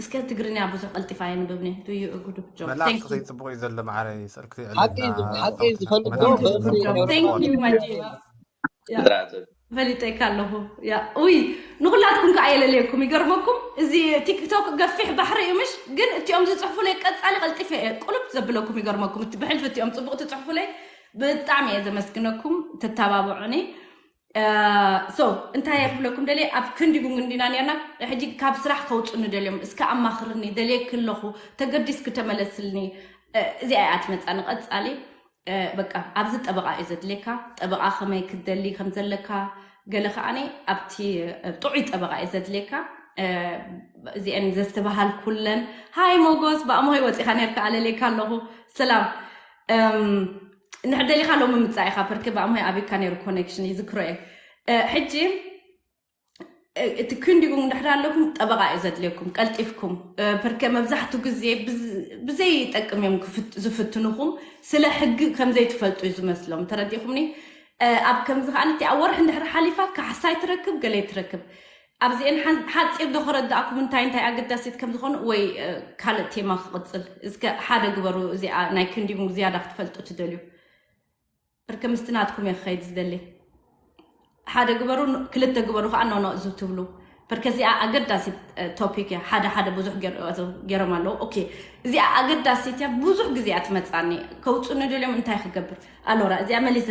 እስከ ትግርኛ ብዙሕ ቀልጢፋ የንብብኒ። Do you a good job? መልኣክ Thank you. ጽቡቅ እዩ ዘሎ ማዕረ ይስእልክ ሓቂ እዩ ዝብ- ሓቂ እዩ ዝፈልጥ ዶ በእምሪ ይነብር Thank ማለት you, እዩ። my dear. Yeah. ብጥራዘ ፈሊጠካ ኣለኹ። ያ ውይ ንኹላትኩም ከኣ የለልየኩም። ይገርመኩም እዚ ቲክቶክ ገፊሕ ባሕሪ እዩ ምሽ፣ ግን እቲኦም ዝፅሕፉለይ ቀፃሊ ቀልጢፈ እየ ቁልፍ ዘብለኩም። ይገርመኩም እቲ ብሕልፊ እቲኦም ፅቡቅ ትፅሕፉለይ ብጣዕሚ እየ ዘመስግነኩም። ተተባብዑኒ። ሶ እንታይ እየ ክብለኩም ደልየ፣ ኣብ ክንዲ ጉንጉን ዲና ነርና። ሕጂ ካብ ስራሕ ከውፅኒ ደልዮም እስከ ኣማኽርኒ ደልየኪ ኣለኹ፣ ተገዲስኪ ተመለስልኒ። እዚኣ እያ ትመፃኒ ቀፃሊ። በቃ ኣብዚ ጠበቃ እዩ ዘድልየካ። ጠበቃ ከመይ ክትደሊ ከም ዘለካ ገለ ከዓኒ ኣብቲ ጥዑይ ጠበቃ እዩ ዘድልየካ። እዚአን ዘስተባሃል ኩለን ሃይ ሞጎስ ብኣሞይ ወፂኻ ነርካ ኣለልየካ ኣለኹ። ሰላም። እንድሕር ደሊኻ ሎሚ ምፃእ ኢኻ ፐርክ ብኣሞይ ኣቢካ ነይሩ ኮኔክሽን ይዝክሮ እየ። ሕጂ እቲ ክንዲጉም እንድሕር ኣለኩም ጠበቃ እዩ ዘድልየኩም ቀልጢፍኩም። ፐርከ መብዛሕቱ ግዜ ብዘይጠቅም እዮም ዝፍትንኹም። ስለ ሕጊ ከምዘይትፈልጡ እዩ ዝመስሎም። ተረዲኹምኒ? ኣብ ከምዚ ከዓ እቲ ኣብ ወርሒ እንድሕር ሓሊፋ ካሕሳይ ትረክብ ገለይ ትረክብ። ኣብዚአን ሓፂር ዶ ከረዳእኩም እንታይ እንታይ ኣገዳሲት ከምዝኾኑ ወይ ካልእ ቴማ ክቕፅል እስከ ሓደ ግበሩ። እዚኣ ናይ ክንዲጉም ዝያዳ ክትፈልጡ ትደልዩ ርከ ምስቲ ናትኩም እየ ክኸይድ ዝደሊ። ሓደ ግበሩ ክልተ ግበሩ ከዓ ኖኖ እዚ ትብሉ። ርከ እዚኣ ኣገዳሲት ቶፒክ እያ። ሓደ ሓደ ብዙሕ ገይሮም ኣለዉ። ኦኬ እዚኣ ኣገዳሲት እያ። ብዙሕ ግዜ እያ ትመፃኒ። ከውፅኒ ደልዮም እንታይ ክገብር ኣሎራ እዚኣ መሊሰ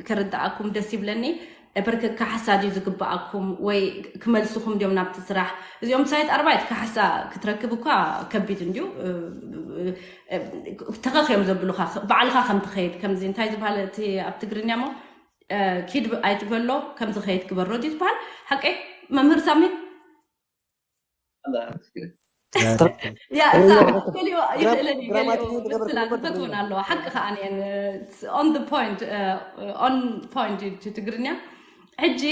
ክርዳኣኩም ደስ ይብለኒ። ርከ ካሕሳ ድዩ ዝግበኣኩም ወይ ክመልስኹም ድዮም ናብቲ ስራሕ? እዚኦም ሳይት ኣርባይት ካሕሳ ክትረክብ እኳ ከቢድ እንድዩ። ተኸኽ እዮም ዘብሉኻ። ባዕልኻ ከም ትኸይድ ከምዚ እንታይ ዝበሃል እቲ ኣብ ትግርኛ ሞ ኪድ ኣይትበሎ ከምዚ ኸይድ ግበሮ ድዩ ዝበሃል? ሓቀይ መምህር ሳሚ ያ እዛ ገሊኦ ይኽእለኒ ገሊኦ ምስላ ዝፈትወን ኣለዋ። ሓቂ ከዓ እኔን on point ትግርኛ። ሕጂ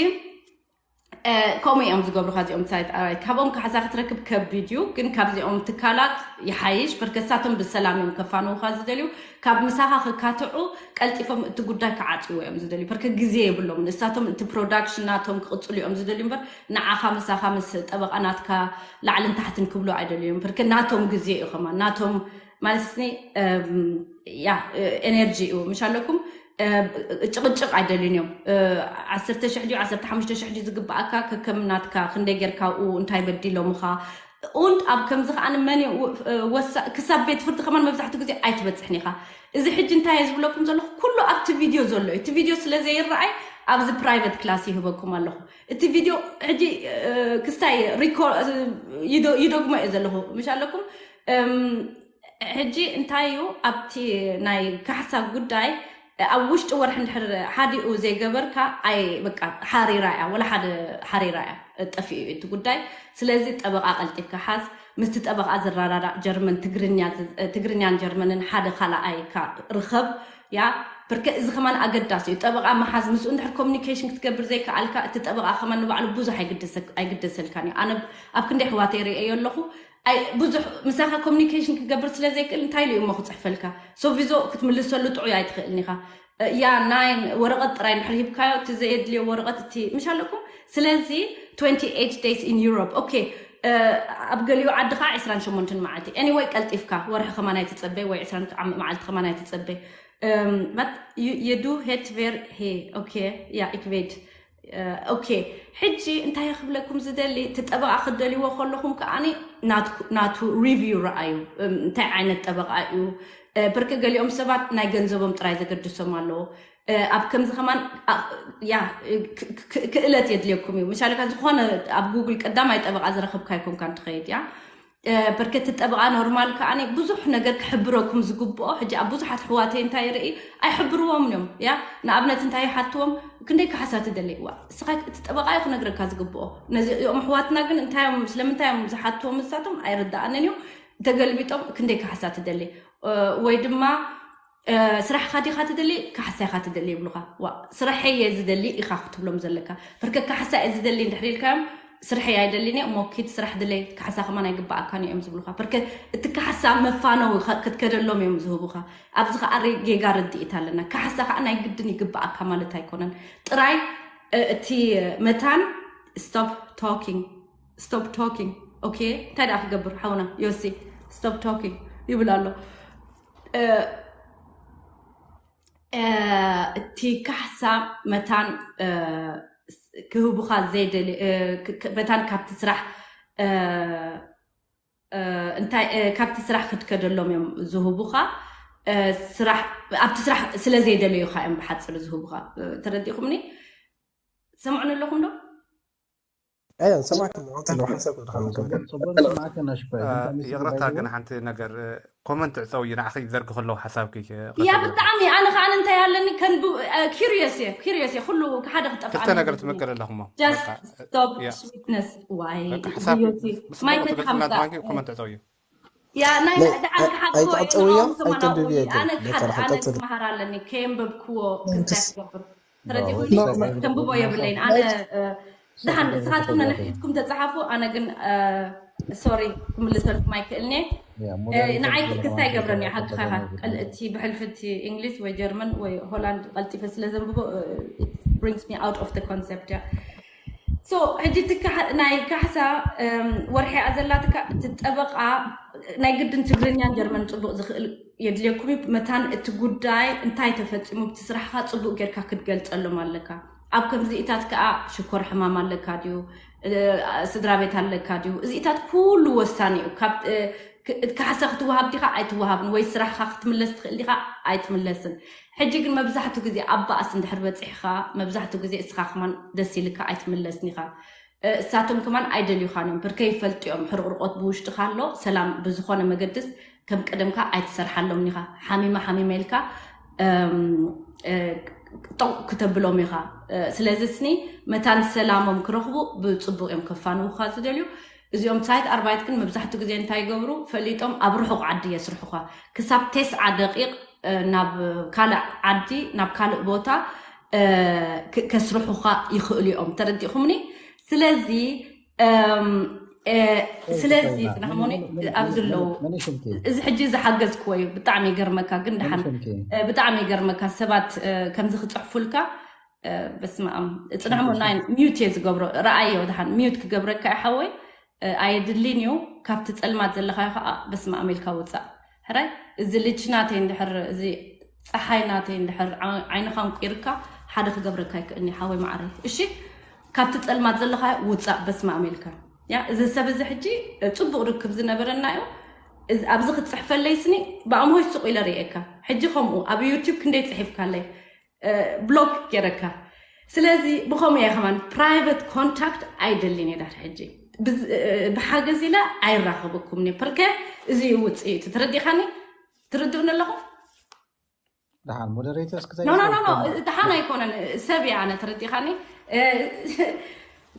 ከምኡ እዮም ዝገብሩኻ እዚኦም ሳይት ኣራይ። ካብኦም ካሕሳ ክትረክብ ከቢድ እዩ፣ ግን ካብዚኦም ትካላት ይሓይሽ። በርከሳቶም ብሰላም እዮም ከፋንውኻ ዝደልዩ። ካብ ምሳኻ ክካትዑ ቀልጢፎም እቲ ጉዳይ ክዓፅዎ እዮም ዝደልዩ። በርከ ግዜ የብሎም ንሳቶም እቲ ፕሮዳክሽን ናቶም ክቕፅሉ እዮም ዝደልዩ እምበር ንዓኻ ምሳኻ ምስ ጠበቃ ናትካ ላዕልን ታሕትን ክብሉ ኣይደልዩ እዮም። በርከ ናቶም ግዜ እዩ ከማ ናቶም ማለት ያ ኤነርጂ እዩ ምሽ ኣለኩም። ጭቕጭቕ ኣይደልዩን እዮም። ዓሰርተ ሽሕ ድዩ ዓሰርተ ሓሙሽተ ሽሕ ድዩ ዝግብኣካ ከከም ናትካ ክንደይ ጌርካ ኡ እንታይ በዲሎምኻ። Und ኣብ ከምዚ ከዓ መን ወሳ ክሳብ ቤት ፍርዲ ከማን መብዛሕትኡ ግዜ ኣይትበፅሕን ኢኻ። እዚ ሕጂ እንታይ እየ ዝብለኩም ዘለኹ ኩሉ ኣብቲ ቪድዮ ዘሎ እዩ። እቲ ቪድዮ ስለ ዘይረኣይ ኣብዚ ፕራይቨት ክላስ ይህበኩም ኣለኹ። እቲ ቪድዮ ሕጂ ክስታይ ሪኮ ይደግሞ እየ ዘለኹ ምሽ ኣለኩም። ሕጂ እንታይ እዩ ኣብቲ ናይ ካሕሳ ጉዳይ ኣብ ውሽጢ ወርሒ እንድሕር ሓዲኡ ዘይገበርካ ኣይ በቃ ሓሪራ እያ ወላ ሓደ ሓሪራ እያ ጠፊኡ እዩ እቲ ጉዳይ። ስለዚ ጠበቃ ቀልጢፍካ ሓዝ። ምስቲ ጠበቃ ዝረዳዳእ ጀርመን ትግርኛን ጀርመንን ሓደ ካልኣይ ካ ርኸብ ያ ብርከ እዚ ከማን ኣገዳሲ እዩ። ጠበቃ መሓዝ ምስኡ እንድሕር ኮሚኒኬሽን ክትገብር ዘይከኣልካ እቲ ጠበቃ ከማን ንባዕሉ ብዙሕ ኣይግደሰልካን እዩ። ኣነ ኣብ ክንደይ ኣሕዋተይ ርእየዮ ኣለኹ። ብዙሕ ምሳኻ ኮሚኒኬሽን ክገብር ስለ ዘይክእል እንታይ ኢሉ እሞ ክፅሕፈልካ? ሶቪዞ ክትምልሰሉ ጥዑይ ኣይትኽእልን ኢኻ። ያ ናይን ወረቐት ጥራይ እንድሕር ሂብካዮ እቲ ዘየድልዮ ወረቐት እቲ ምሽ ኣለኩም። ስለዚ twenty eight days in Europe okay። ኣብ ገሊኡ ዓዲ ከዓ ዕስራን ሸሞንተን መዓልቲ anyway ቀልጢፍካ ወርሒ ከማን ኣይትፀበይ ወይ ዕስራን መዓልቲ ከማን ኣይትፀበይ። Wat je du het weer he okay ja ik weet. ኦኬ ሕጂ እንታይ ክብለኩም ዝደሊ እቲ ጠበቃ ክደልይዎ ከለኹም ከዓኒ ናቱ ሪቪው ረኣዩ። እንታይ ዓይነት ጠበቃ እዩ? ብርክ ገሊኦም ሰባት ናይ ገንዘቦም ጥራይ ዘገድሶም ኣለዎ። ኣብ ከምዚ ከማን ያ ክእለት የድልየኩም እዩ። ምሳሌ ዝኾነ ኣብ ጉግል ቀዳማይ ጠበቃ ዝረኸብካ ይኮንካን ትኸይድ እያ። በርከቲ ጠበቓ ኖርማል ከዓኒ ብዙሕ ነገር ክሕብረኩም ዝግብኦ። ሕጂ ኣብ ብዙሓት ኣሕዋተይ እንታይ ይርኢ ኣይሕብርዎም እዮም። ያ ንኣብነት እንታይ ይሓትዎም፣ ክንደይ ካሕሳ ትደሊ? ዋ እስኻ እቲ ጠበቓ እዩ ክነግረካ ዝግብኦ። ነዚኦም ኣሕዋትና ግን እንታይ እዮም፣ ስለምንታይ እዮም ዝሓትዎም ንሳቶም ኣይርድኣንን እዩ። ተገልቢጦም ክንደይ ካሕሳ ትደሊ ወይ ድማ ስራሕኻ ዲኻ ትደሊ ካሕሳ ኢኻ ትደሊ ይብሉኻ። ዋ ስራሐይ እየ ዝደሊ ኢኻ ክትብሎም ዘለካ። ብርከ ካሕሳ እየ ዝደሊ እንድሕር ኢልካዮም ስርሐይ ኣይደልን እየ እሞ ኪድ ስራሕ ድለይ፣ ካሕሳ ከማን ኣይግብኣካን እዮም ዝብሉኻ። ብርከ እቲ ካሕሳ መፋነዊ ክትከደሎም እዮም ዝህቡኻ። ኣብዚ ከዓ ጌጋ ርድኢት ኣለና። ካሕሳ ከዓ ናይ ግድን ይግብኣካ ማለት ኣይኮነን። ጥራይ እቲ መታን stop talking stop talking okay እንታይ ደኣ ክገብር ሓውና ዮሲ stop talking ይብል ኣሎ። እቲ ካሕሳ መታን ክህቡኻ ዘይደሊ መታን ካብቲ ስራሕ እንታይ ካብቲ ስራሕ ክትከደሎም እዮም ዝህቡኻ። ስራሕ ኣብቲ ስራሕ ስለ ዘይደለዩኻ እዮም ብሓፂሩ ዝህቡኻ። ተረዲኹምኒ? ሰምዑን ኣለኹም ዶ? እያ ሰማዕኩም ቀፅሉ ሓሳብ ክትሓምኩም ጽቡቅ ስማዕከ ናሽኮ ይቕረታ ግን ሓንቲ ነገር ኮመንት ዕፀው እዩ ንዓኺ ዘርግ ከለዉ ሓሳብኪ ያ ብጣዕሚ ኣነ ከዓ እንታይ ኣለኒ ከንዱ curious እየ curious እየ ኩሉ ሓደ ክጠፍኣ ክልተ ነገር ትምቅር ኣለኹሞ just stop sweetness ዋይ ሓሳብ ማይክ ሓምፃ ኮመንት ዕፀው እዩ ያ ናይ ደሓን ክሓብኮ ኣይትዕፀውዮ ከማን ኣብኡ ኣይተንብብዮ ኣነ ግን ነተራ ኣነ ቀፅሉ ክመሃር ኣለኒ ከየንበብክዎ ክስታይ ክገብር ተረዲኹኒ ተንብቦ የብለይን ኣነ ደሓን ንስኻትኩም ነንሕድኩም ተፅሓፉ ኣነ ግን sorry ክምልሰልኩም ኣይክእልኒ ንዓይ ክስታይ ገብረኒ ሓቅኻ እቲ ብሕልፊ እቲ English ወይ German ወይ Holland ቀልጢፈ ስለ ዘንብቦ brings me out of the concept እያ so ሕጂ ናይ ካሕሳ ወርሒ እያ ዘላትካ እቲ ጠበቃ ናይ ግድን ትግርኛን ጀርመን ፅቡቅ ዝኽእል የድልየኩም እዩ መታን እቲ ጉዳይ እንታይ ተፈፂሙ ብቲ ስራሕካ ፅቡቅ ጌርካ ክትገልፀሎም ኣለካ ኣብ ከምዚኢታት ከዓ ሽኮር ሕማም ኣለካ ድዩ ስድራ ቤት ኣለካ ድዩ እዚኢታት ኩሉ ወሳኒ እዩ ካሕሳ ክትወሃብ ዲኻ ኣይትወሃብን ወይ ስራሕካ ክትምለስ ትኽእል ዲኻ ኣይትምለስን ሕጂ ግን መብዛሕቱ ግዜ ኣብ ባእሲ እንድሕር በፂሕኻ መብዛሕቱ ግዜ እስኻ ከማን ደስ ኢልካ ኣይትምለስን ኢኻ እሳቶም ከማን ኣይደልዩኻን እዮም ብርከ ይፈልጡ እዮም ሕርቕርቆት ብውሽጥኻ ኣሎ ሰላም ብዝኾነ መገድስ ከም ቀደምካ ኣይትሰርሓሎም ኢኻ ሓሚመ ሓሚመ ኢልካ ጠው ክተብሎም ኢኻ ስለዚ ስኒ መታን ሰላሞም ክረኽቡ ብፅቡቅ እዮም ከፋንውካ ዝደልዩ እዚኦም ሳይት ኣርባይት ግን መብዛሕትኡ ግዜ እንታይ ይገብሩ ፈሊጦም ኣብ ርሑቕ ዓዲ የስርሑኻ ክሳብ ቴስዓ ደቂቕ ናብ ካልእ ዓዲ ናብ ካልእ ቦታ ከስርሑኻ ይኽእሉ እዮም ተረዲእኹምኒ ስለዚ ስለዚ ፅናሕሞኒ ኣብዚ ኣለዉ እዚ ሕጂ ዝሓገዝክዎ እዩ ብጣዕሚ ይገርመካ ግን ድሓን ብጣዕሚ ይገርመካ ሰባት ከምዚ ክፅሕፉልካ በስመኣም ፅንሕሞ ናይ ሚዩት እየ ዝገብሮ ረኣዮ ድሓን ሚዩት ክገብረካ ይሓወይ ኣየድልን እዩ ካብቲ ፀልማት ዘለካዮ ከዓ በስመኣም ኢልካ ውፃእ ሕራይ እዚ ልጅ ናተይ እንድሕር እዚ ፀሓይ ናተይ እንድሕር ዓይንካ እንቁርካ ሓደ ክገብረካ ይክእልኒ ሓወይ ማዕረይ እሺ ካብቲ ፀልማት ዘለካዮ ውፃእ በስመኣም ኢልካ ያ እዚ ሰብ እዚ ሕጂ ፅቡቅ ርክብ ዝነበረና እዩ ኣብዚ ክትፅሕፈለይ ስኒ ብኣምሆይ ስቁ ኢለ ርእየካ ሕጂ ከምኡ ኣብ ዩቲብ ክንደይ ፅሒፍካለይ ብሎክ ገይረካ ስለዚ ብኸምኡ እየ ከማን ፕራይቨት ኮንታክት ኣይደልን እየ ዳር ሕጂ ብሓገዝ ኢለ ኣይራኸበኩም ኒ ፐርከ እዚ እዩ ውፅኢቱ ተረዲኻኒ ትርድእኒ ኣለኹም ደሓን ሞደሬተርስ ኖ ኖ ኖ ደሓን ኣይኮነን ሰብ እየ ኣነ ተረዲኻኒ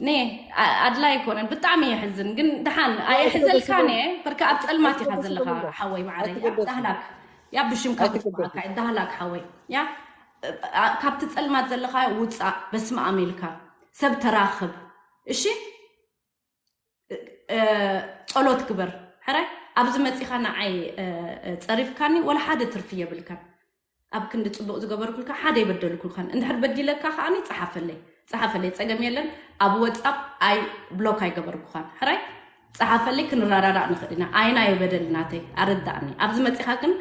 ኒ ኣድላይ ኣይኮነን ብጣዕሚ የሕዝን ግን ደሓን ኣየሕዘልካን እየ በርካ ኣብ ፀልማት ኢኻ ዘለኻ ሓወይ ማዕረ ዳህላክ ያ ብሽምካ ክትበዓካ ዳህላክ ሓወይ ያ ካብቲ ፀልማት ዘለኻ ውፃእ በስመ ኣም ኢልካ ሰብ ተራኽብ እሺ ጸሎት ግበር ሕራይ ኣብዚ መፂኻ ንዓይ ፀሪፍካኒ ወላ ሓደ ትርፊ የብልካን ኣብ ክንዲ ፅቡቅ ዝገበርኩልካ ሓደ ይበደልኩልካን እንድሕር በዲለካ ከዓኒ ፀሓፈለይ ፀሓፈለይ ፀገም የለን ኣብ ወፃፕ ኣይ ብሎክ ኣይገበርኩኻን ሕራይ ፀሓፈለይ ክንረዳዳእ ንኽእል ኢና ኣይና የበደል ናተይ ኣረዳእኒ ኣብዚ መፂኻ ግን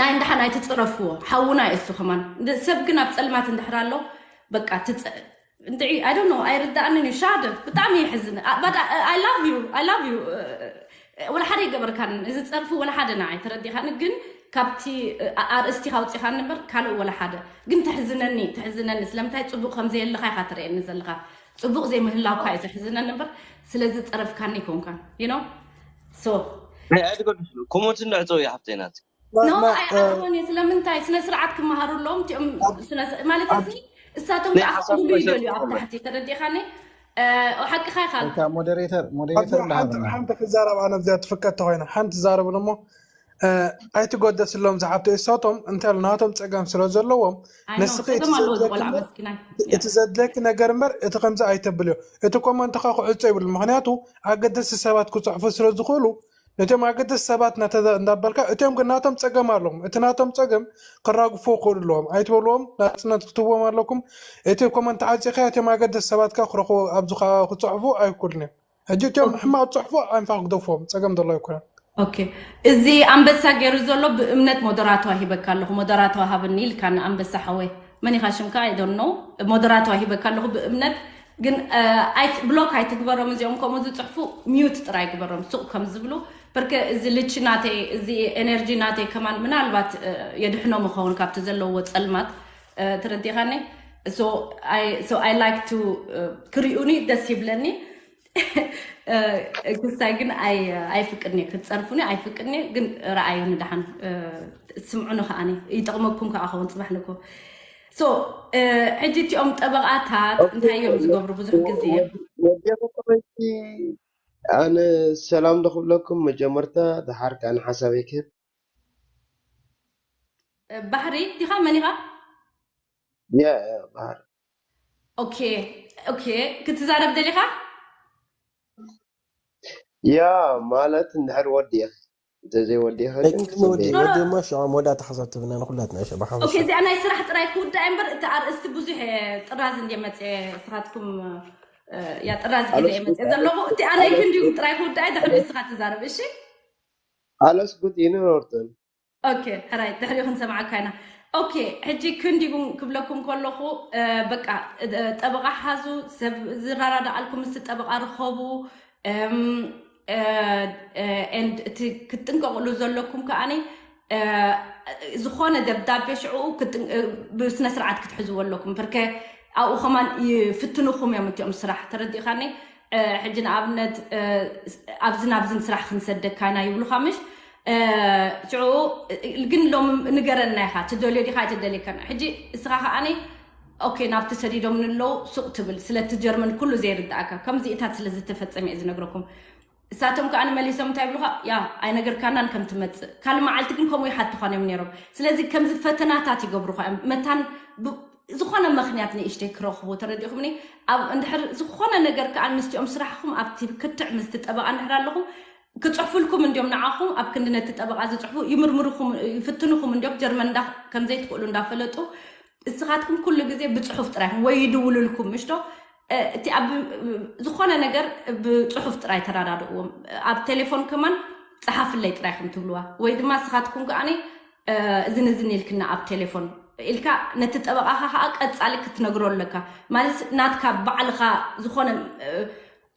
ናይ እንድሓን ኣይትፅረፍዎ ሓውና እሱ ከማን ሰብ ግን ኣብ ፀልማት እንድሕር ኣሎ በቃ ትፀ እንድዒ ኣይ ዶንት ኖ ኣይርዳእንን እዩ ሻደ ብጣዕሚ ይሕዝን I love you I love you ወላ ሓደ ይገበርካን እዚ ፀርፊ ወላ ሓደ ንዓይ ተረዲኻኒ ግን ካብቲ ኣርእስቲ ካውፂኻኒ እምበር ካልእ ወላ ሓደ። ግን ተሕዝነኒ ተሕዝነኒ ስለምንታይ ፅቡቅ ከምዘየለካ ኢካ ትርእየኒ ዘለካ። ፅቡቅ ዘይምህላውካ እዩ ዘሕዝነኒ እምበር ስለዝፀረፍካኒ ይኮንካ። You know? So ኣይትገድሱ ኮሞንት እንዕፀው እዩ ሓፍተይ ናት ኖ ኣይኣትወን እየ። ስለምንታይ ስነ ስርዓት ክመሃሩ ኣለዎም እቲኦም ማለት እዚ እሳቶም ከዓ ክብሉ ይደልዩ ኣብ ታሕቲ ተረዲኻኒ። ሓቅኻ ይካል ሞደሬተር ሞደሬተር ሓንቲ ክዛረብ ኣነ እዚኣ ትፍቀድ ተኮይና ሓንቲ ዛረብን እሞ ኣይትጎደስሎም ዝሓብተ እሳቶም እንታይ ናቶም ፀገም ስለ ዘለዎም ንስኺ እቲ ዘድለኪ ነገር እምበር እቲ ከምዚ ኣይተብልዮ። እቲ ኮመንትኻ ክዕፆ ይብሉ ምክንያቱ ኣገደስቲ ሰባት ክፅሕፉ ስለ ዝኽእሉ ነቶም ኣገደስቲ ሰባት እናበልካ እቲኦም ግን ናቶም ፀገም ኣለዎም። እቲ ናቶም ፀገም ክራግፉ ክእሉ ኣለዎም። ኣይትበልዎም ናፅነት ክትዎም ኣለኩም። እቲ ኮመንት ዓፂኻ እቲኦም ኣገደስቲ ሰባትካ ክረኽቡ ኣብዚ ክፅሕፉ ኣይክእሉን እዮም። ሕጂ እቲኦም ሕማቅ ዝፅሕፉ ኣንፋ ክግደፍዎም ፀገም ዘሎ ኣይኮነን። ኦኬ እዚ ኣንበሳ ገይሩ ዘሎ ብእምነት ሞደራተዋ ሂበካ ኣለኹ ሞደራተዋ ሃብኒ ኢልካ ንኣንበሳ ሓወይ መን ኢኻ ሽምካ ኣይዶኖ ሞደራተዋ ሂበካ ኣለኹ ብእምነት ግን ብሎክ ኣይትግበሮም እዚኦም ከምኡ ዝፅሕፉ ሚዩት ጥራይ ግበሮም ሱቅ ከም ዝብሉ በርከ እዚ ልች ናተይ እዚ ኤነርጂ ናተይ ከማን ምናልባት የድሕኖም ይኸውን ካብቲ ዘለውዎ ፀልማት ተረዲኻኒ I like to ክሪኡኒ ደስ ይብለኒ ክስታይ ግን ኣይፍቅድኒ ክትፀርፉኒ ኣይፍቅድኒ ግን ረኣዩኒ ደሓን ስምዑኒ ከዓኒ ይጠቕመኩም ከዓ ኸውን ፅባሕ ንኮ so ሕጂ እቲኦም ጠበቃታት እንታይ እዮም ዝገብሩ ብዙሕ ግዜ ወዲኹ ኣነ ሰላም ዶ ክብለኩም መጀመርታ ደሓር ከዓ ንሓሳበይ ክህብ ባህሪ ዲኻ መን ኢኻ ባህር ኦኬ ኦኬ ክትዛረብ ደሊኻ ያ ማለት እንድሕር ወዲእኽ እንተዘይወዲእኸ ግን ወዲ ወዲ እሞ ሽዖም ወዳ ተሓሳብ ትብና ንኩላትና ሸባሓ ኦኬ እዚኣ ናይ ስራሕ ጥራይ ክውዳእ እምበር እቲ ኣርእስቲ ብዙሕ ጥራዝ እንደ መፅአ ስኻትኩም ያ ጥራዝ ግዜ መፅአ ዘለኹ እቲ ኣነይ ክንዲ ጥራይ ክውዳእ ድሕሪ ንስኻ ትዛረብ እሺ ኣለስ ጉድ ኢንወርትን ኦኬ ሕራይ ድሕሪኡ ክንሰምዓካ ኢና ኦኬ ሕጂ ክንዲጉም ክብለኩም ከለኹ በቃ ጠበቃ ሓዙ ሰብ ዝራዳዳኣልኩም ምስቲ ጠበቃ ርኸቡ and እቲ ክትጥንቀቅሉ ዘለኩም ከዓኒ ዝኾነ ደብዳቤ ሽዕኡ ብስነ ስርዓት ክትሕዝዎ ኣለኩም ርከ ኣብኡ ከማን ይፍትንኹም እዮም እቲኦም ስራሕ ተረዲእካኒ ሕጂ ንኣብነት ኣብዝን ኣብዝን ስራሕ ክንሰደካ ኢና ይብሉካ ምሽ ሽዑ ግን ሎም ንገረና ኢኻ ትደልዮ ዲኻ ኣይትደልየካን ሕጂ እስኻ ከዓኒ ኦኬ ናብቲ ሰዲዶም ንለው ሱቅ ትብል ስለቲ ጀርመን ኩሉ ዘይርዳእካ ከምዚኢታት ስለ ዝተፈጸመ እየ ዝነግረኩም እሳቶም ከዓ ንመሊሶም እንታይ ይብሉካ ያ ኣይነገርካናን ከም ትመፅእ ካልእ መዓልቲ ግን ከምኡ ይሓትኳን እዮም ነይሮም ስለዚ ከምዚ ፈተናታት ይገብሩካ እዮም መታን ዝኾነ ምክንያት ንእሽተይ ክረኽቡ ተረዲኹምኒ ኣብ እንድሕር ዝኾነ ነገር ከዓ ምስቲኦም ስራሕኹም ኣብቲ ክትዕ ምስቲ ጠበቃ እንድሕር ኣለኹም ክፅሕፉልኩም እንዲዮም ንዓኹም ኣብ ክንዲ ነቲ ጠበቃ ዝፅሕፉ ይምርምርኹም ይፍትንኹም እንዲዮም ጀርመን እንዳ ከምዘይትኽእሉ እንዳፈለጡ እስኻትኩም ኩሉ ግዜ ብፅሑፍ ጥራይኹም ወይ ይድውሉልኩም ምሽቶ እቲ ኣብ ዝኾነ ነገር ብፅሑፍ ጥራይ ተራዳድእዎም ኣብ ቴሌፎን ከማን ፀሓፍለይ ጥራይ ከም ትብልዋ ወይ ድማ ስኻትኩም ከዓኒ እዝን እዝን ኢልክና ኣብ ቴሌፎን ኢልካ ነቲ ጠበቃኻ ከዓ ቀፃሊ ክትነግሮ ኣለካ ማለት ናትካ ባዕልኻ ዝኾነ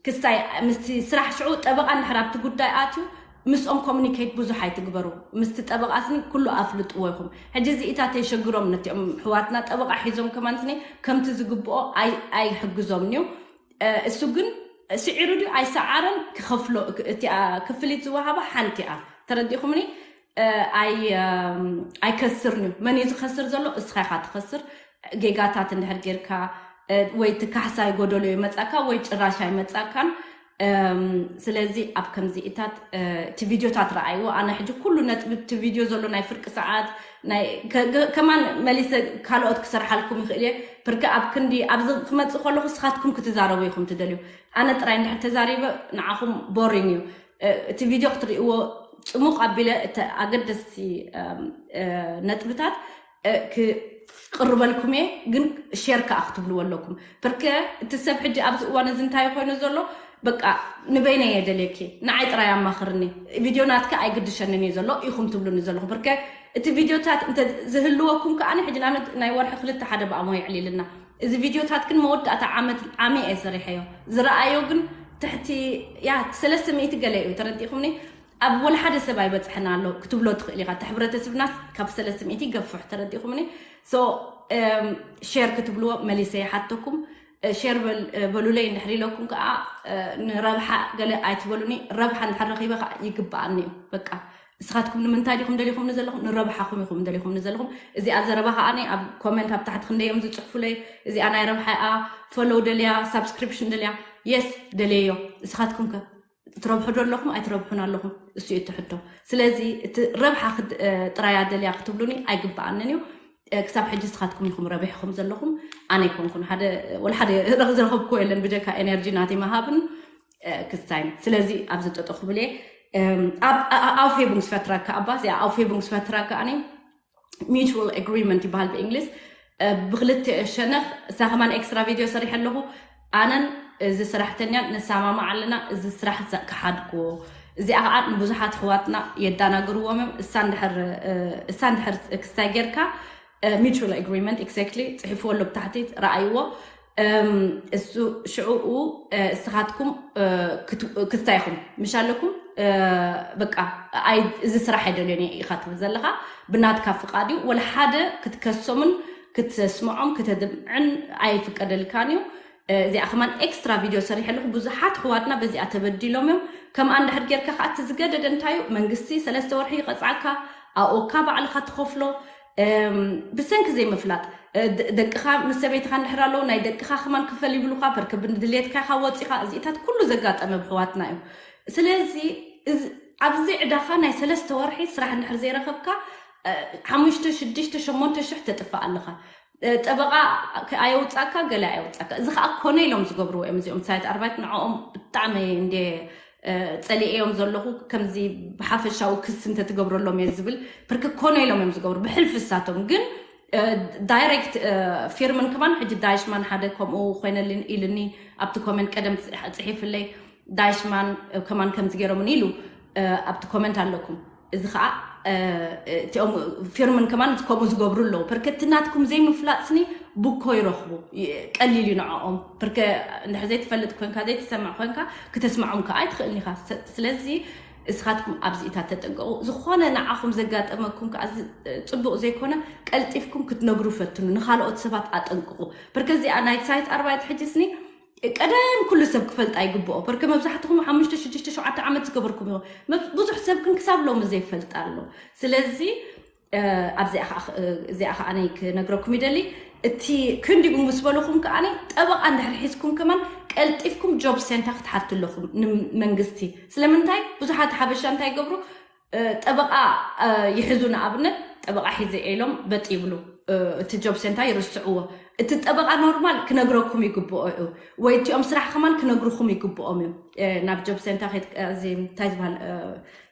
ክስታይ ምስቲ ስራሕ ሽዑ ጠበቃ እንድሕር ኣብቲ ጉዳይ ኣትዩ ምስኦም ኮሚኒኬት ብዙሕ ኣይትግበሩ ምስቲ ጠበቃ ስኒ ኩሉ ኣፍልጥዎ ኢኹም ሕጂ እዚኢታት የሸግሮም ነቲኦም ሕዋትና ጠበቃ ሒዞም ከማን ስኒ ከምቲ ዝግብኦ ኣይሕግዞምን እዩ እሱ ግን ስዒሩ ድዩ ኣይሰዓረን ክኸፍሎ እቲኣ ክፍሊት ዝወሃባ ሓንቲ እያ ተረዲኹምኒ ኣይከስርን እዩ መን እዩ ዝኸስር ዘሎ እስኻ ኢኻ ትኸስር ጌጋታት እንድሕር ጌርካ ወይ እቲ ካሕሳ ይጎደሎ ይመፃካ ወይ ጭራሽ ኣይመፃካን ስለዚ ኣብ ከምዚኢታት እቲ ቪድዮታት ረኣይዎ ኣነ ሕጂ ኩሉ ነጥቢ እቲ ቪድዮ ዘሎ ናይ ፍርቂ ሰዓት ከማን መሊሰ ካልኦት ክሰርሓልኩም ይኽእል እየ ብርክ ኣብ ክንዲ ኣብዚ ክመፅእ ከለኹ ስኻትኩም ክትዛረቡ ኢኹም ትደልዩ ኣነ ጥራይ እንድሕር ተዛሪበ ንዓኹም ቦሪንግ እዩ እቲ ቪድዮ ክትርእይዎ ፅሙቕ ኣቢለ እቲ ኣገደስቲ ነጥብታት ክቅርበልኩም እየ ግን ሼር ከዓ ክትብልዎ ኣለኩም ፕርከ እቲ ሰብ ሕጂ ኣብዚ እዋን እዚ እንታይ ኮይኑ ዘሎ በቃ ንበይነ እየ ደልየኪ ንዓይ ጥራይ ኣማኽርኒ ቪድዮ ናትካ ኣይግድሸንን እዩ ዘሎ ኢኹም ትብሉኒ ዘለኹ ፕርከ እቲ ቪድዮታት እንተ ዝህልወኩም ከዓ ሕጂ ንኣብነት ናይ ወርሒ ክልተ ሓደ ብኣሞ የዕሊልና እዚ ቪድዮታት ግን መወዳእታ ዓመት ዓሚ እየ ሰሪሐዮ ዝረኣዮ ግን ትሕቲ ያ ሰለስተ ሚእቲ ገለ እዩ ተረዲእኩምኒ ኣብ ወላ ሓደ ሰብ ኣይበፅሐን ኣሎ ክትብሎ ትኽእል ኢኻ። እቲ ሕብረተሰብናስ ካብ ሰለስተ ሚእቲ ይገፍሕ፣ ተረዲእኹምኒ? So ሼር ክትብልዎ መሊሰ ይሓተኩም። ሼር በሉለይ እንድሕር ኢለኩም ከዓ ንረብሓ ገለ ኣይትበሉኒ። ረብሓ እንድሕር ረኺበ ከዓ ይግብኣኒ እዩ። በቃ ንስኻትኩም ንምንታይ ዲኹም ደሊኹምኒ ዘለኹም? ንረብሓኹም ኢኹም ደሊኹምኒ ዘለኹም። እዚኣ ዘረባ ከዓ ኣብ ኮመንት ኣብ ታሕቲ ክንደይ እዮም ዝፅሕፉለይ? እዚኣ ናይ ረብሓ እያ፣ ፎሎው ደልያ፣ ሳብስክሪፕሽን ደልያ። የስ ደልየዮ። ንስኻትኩም ከ ትረብሑ ዶ ኣለኹም? ኣይትረብሑን ኣለኹም? እሱ እዩ እቲ ሕቶ። ስለዚ እቲ ረብሓ ጥራያ ደልያ ክትብሉኒ ኣይግብኣንን እዩ። ክሳብ ሕጂ ንስኻትኩም ኢኹም ረቢሕኹም ዘለኹም፣ ኣነ ኣይኮንኩን። ሓደ ወላ ሓደ ዝረኸብኩዎ የለን ብጀካ ኤነርጂ ናተይ ምሃብን ክስታይን። ስለዚ ኣብዚ ጠጠው ክብል እየ። Aufhebungsvertrag ከኣ ኣባ፣ እዚኣ Aufhebungsvertrag ከኣ ኣነ mutual agreement ይበሃል ብእንግሊዝ። ብክልተ ሸነኽ እሳ ከማን ኤክስትራ ቪድዮ ሰሪሐ ኣለኹ። ኣነን እዚ ስራሕተኛን ንሰማማዕ ኣለና፣ እዚ ስራሕ ክሓድግዎ። እዚኣ ከዓ ንብዙሓት ኣሕዋትና የዳናግርዎም እዮም። እሳ እንድሕር ክስታይ ጌርካ፣ mutual agreement exactly ፅሒፍዎ ኣሎ ብታሕቲ፣ ረኣይዎ። እሱ ሽዕኡ እስኻትኩም ክስታይኹም ምሽ ኣለኩም። በቃ እዚ ስራሕ ኣይደልዮን ኢኻ ትብል ዘለኻ፣ ብናትካ ፍቓድ እዩ። ወላ ሓደ ክትከሶምን ክትስምዖም ክተድምዕን ኣይፍቀደልካን እዩ። እዚኣ ከማን ኤክስትራ ቪድዮ ሰሪሐ ኣለኹ። ብዙሓት ኣሕዋትና በዚኣ ተበዲሎም እዮም። ከምኣ እንድሕር ጌርካ ከዓ እቲ ዝገደደ እንታይ እዩ? መንግስቲ ሰለስተ ወርሒ ይቐፅዓካ፣ ኣኦካ ባዕልኻ ትኸፍሎ። ብሰንኪ ዘይምፍላጥ ደቅኻ ምስ ሰበይትኻ እንድሕር ኣለዉ ናይ ደቅኻ ከማን ክፈል ይብሉኻ። በርክ ብድሌትካ ኢኻ ወፂኻ። እዚኢታት ኩሉ ዘጋጠመ ብሕዋትና እዩ። ስለዚ ኣብዚ ዕዳኻ ናይ ሰለስተ ወርሒ ስራሕ እንድሕር ዘይረኸብካ ሓሙሽተ ሽዱሽተ ሸሞንተ ሽሕ ተጥፋእ ኣለኻ። ጠበቓ ኣየውፃካ፣ ገለ ኣየውፃካ። እዚ ከዓ ኮነ ኢሎም ዝገብርዎ እዮም እዚኦም ሳይት ኣርባይት። ንዕኦም ብጣዕሚ እንደ ፀሊኤዮም ዘለኹ። ከምዚ ብሓፈሻዊ ክስ እንተትገብረሎም እየ ዝብል። ብርክ ኮነ ኢሎም እዮም ዝገብሩ ብሕልፊ እሳቶም። ግን ዳይሬክት ፊርምን ከማን ሕጂ ዳይሽማን ሓደ ከምኡ ኮይነልን ኢልኒ ኣብቲ ኮመንት ቀደም ፅሒፍለይ። ዳይሽማን ከማን ከምዚ ገይሮምን ኢሉ ኣብቲ ኮመንት ኣለኩም። እዚ ከዓ እቲኦም ፊርምን ከማን ከምኡ ዝገብሩ ኣለዉ። ፐርከ እቲ ናትኩም ዘይምፍላጥስኒ ብኮ ይረኽቡ። ቀሊል እዩ ንዕኦም። ፐርከ እንድሕር ዘይትፈልጥ ኮንካ ዘይትሰምዕ ኮንካ ክተስምዖም ከዓ ኣይትኽእልን ኢኻ። ስለዚ እስኻትኩም ኣብዚኢታት ተጠንቀቑ። ዝኾነ ንዓኹም ዘጋጠመኩም ከዓ ጽቡቕ ዘይኮነ ቀልጢፍኩም ክትነግሩ ፈትኑ። ንኻልኦት ሰባት ኣጠንቅቑ። ፐርከ እዚኣ ናይ ሳይት ኣርባይት ሕጂ ስኒ ቀደም ኩሉ ሰብ ክፈልጣ ይግብኦ። ፐርከ መብዛሕትኹም ሓሙሽተ ሽዱሽተ ሸውዓተ ዓመት ዝገበርኩም ኢኹም። ብዙሕ ሰብ ግን ክሳብ ሎሚ ዘይፈልጣ ኣሎ። ስለዚ ኣብዚኣ ከዓ ኣነ ክነግረኩም ይደሊ። እቲ ክንዲጉ ምስ በለኹም ከዓ ጠበቓ እንድሕር ሒዝኩም ከማን ቀልጢፍኩም ጆብ ሴንታ ክትሓቱ ኣለኹም ንመንግስቲ። ስለምንታይ ብዙሓት ሓበሻ እንታይ ይገብሩ? ጠበቓ ይሕዙ። ንኣብነት ጠበቓ ሒዘ ኢሎም በጥ ይብሉ። እቲ ጆብ ሴንታ ይርስዕዎ። እቲ ጠበቓ ኖርማል ክነግረኩም ይግብኦ እዩ። ወይ እቲኦም ስራሕ ከማን ክነግርኹም ይግብኦም እዮም። ናብ ጆብ ሴንታ እንታይ ዝበሃል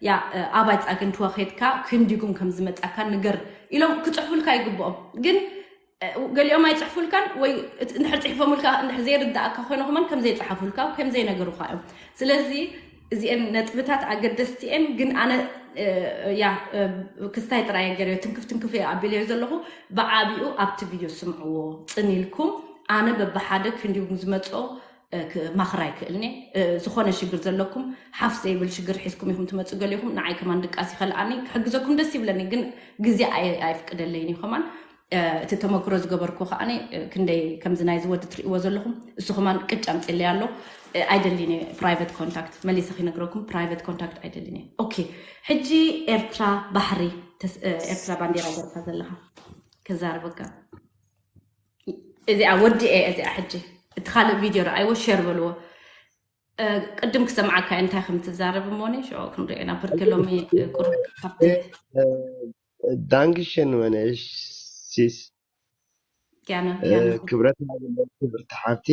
ያ ኣባይ ጻግንትዋ ከድካ ክንዲጉም ከም ዝመጻካ ንገር ኢሎም ክጽሕፉልካ ይግብኦም። ግን ገሊኦም ኣይጽሕፉልካን ወይ እንድሕር ጽሒፎምልካ እንድሕር ዘይርዳእካ ኮይኖ ከማን ከም ዘይጽሓፉልካ ከም ዘይነገሩካ እዮም። ስለዚ እዚአን ነጥብታት ኣገደስቲ እየን። ግን ኣነ ያ ክስታይ ጥራይ ገርዮ ትንክፍ ትንክፍ እየ ኣቢለዮ ዘለኹ። ብዓቢኡ ኣብቲ ቪድዮ ስምዕዎ ጽን ኢልኩም። ኣነ በብሓደ ክንዲጉም ዝመጽኦ ማኽራ ይክእልኒ። ዝኾነ ሽግር ዘለኩም ሓፍ ዘይብል ሽግር ሒዝኩም ኢኹም ትመፁ ገሊኹም። ንዓይ ከማን ድቃስ ይኸልኣኒ ክሕግዘኩም ደስ ይብለኒ፣ ግን ግዜ ኣይፍቅደለይን እዩ ከማን። እቲ ተመክሮ ዝገበርኩ ከዓኒ ክንደይ ከምዚ ናይዚ ወዲ ትርእይዎ ዘለኹም እሱ ከማን ቅጭ ኣምፅለይ ኣሎ። ኣይደሊን እየ ፕራይቨት ኮንታክት መሊሰ ክነግረኩም ፕራይቨት ኮንታክት ኣይደሊን እየ። ኦኬ ሕጂ ኤርትራ ባሕሪ ኤርትራ ባንዴራ ገርካ ዘለካ ክዛረበካ እዚኣ ወዲኤ እዚኣ ሕጂ እቲ ካልእ ቪድዮ ረኣይዎ ሼር በልዎ። ቅድም ክሰምዓካ እንታይ ከም ትዛረብ እሞኒ ሽዑ ክንሪኦ ኢና። ብርክ ሎሚ ቁሩብ ካብቲ ዳንግሽን መነሽ ሲስ ያነ ክብረት ክብርቲ ሓብቲ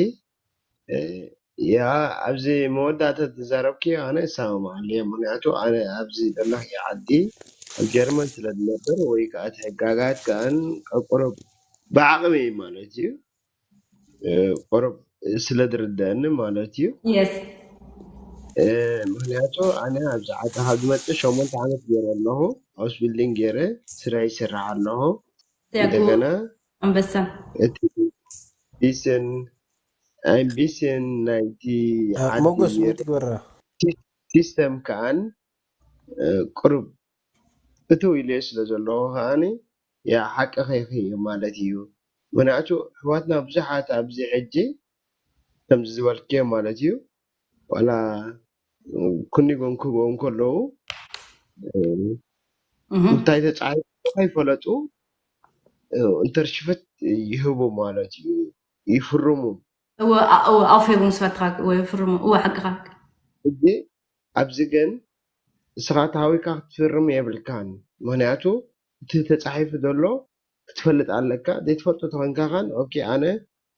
ያ ኣብዚ መወዳእታ ተዛረብኪ ኣነ እሰማማዓሉ እየ። ምክንያቱ ኣነ ኣብዚ ዘለኽዮ ዓዲ ኣብ ጀርመን ስለ ዝነብር ወይ ከዓ እቲ ሕጋጋት ከኣን ቁሩብ ብዓቕመይ ማለት እዩ ቁሩብ ስለ ዝርደአኒ ማለት እዩ። የስ ምክንያቱ ኣነ ኣብዚ ዓዲ ካብ ዝመፅእ ሸሞንተ ዓመት ገይረ ኣለኹ። ሃውስ ቢልዲንግ ገይረ ስራሕ ይስራሕ ኣለኹ። እንደገና ኣንበሳ እቲ ቢስን ኣምቢስን ናይቲ ዓዲ ሞጎስ ምትግበራ ሲስተም ከኣን ቁሩብ እትው ኢለ ስለ ዘለኹ ከዓኒ ያ ሓቅኺ ኢኺ ማለት እዩ። ምክንያቱ ኣሕዋትና ብዙሓት ኣብዚ ሕጂ ከምዚ ዝበልክዮ ማለት እዩ ዋላ ኩኒ ጎንክቦ እንከለዉ እንታይ ተፃሒፉ ከይፈለጡ እንተርሽፍት ይህቡ ማለት እዩ ይፍርሙ እወ አ- እወ ኣውፌቡ ምስ ፈትኻ እወ ይፍርሙ እወ ሓቅኻ ሕጂ ኣብዚ ግን እስኻ ተሃዊካ ክትፍርም የብልካን ምክንያቱ እቲ ተፃሒፉ ዘሎ ክትፈልጥ ኣለካ ዘይትፈልጦ ተኮንካ ካን ኦኬ ኣነ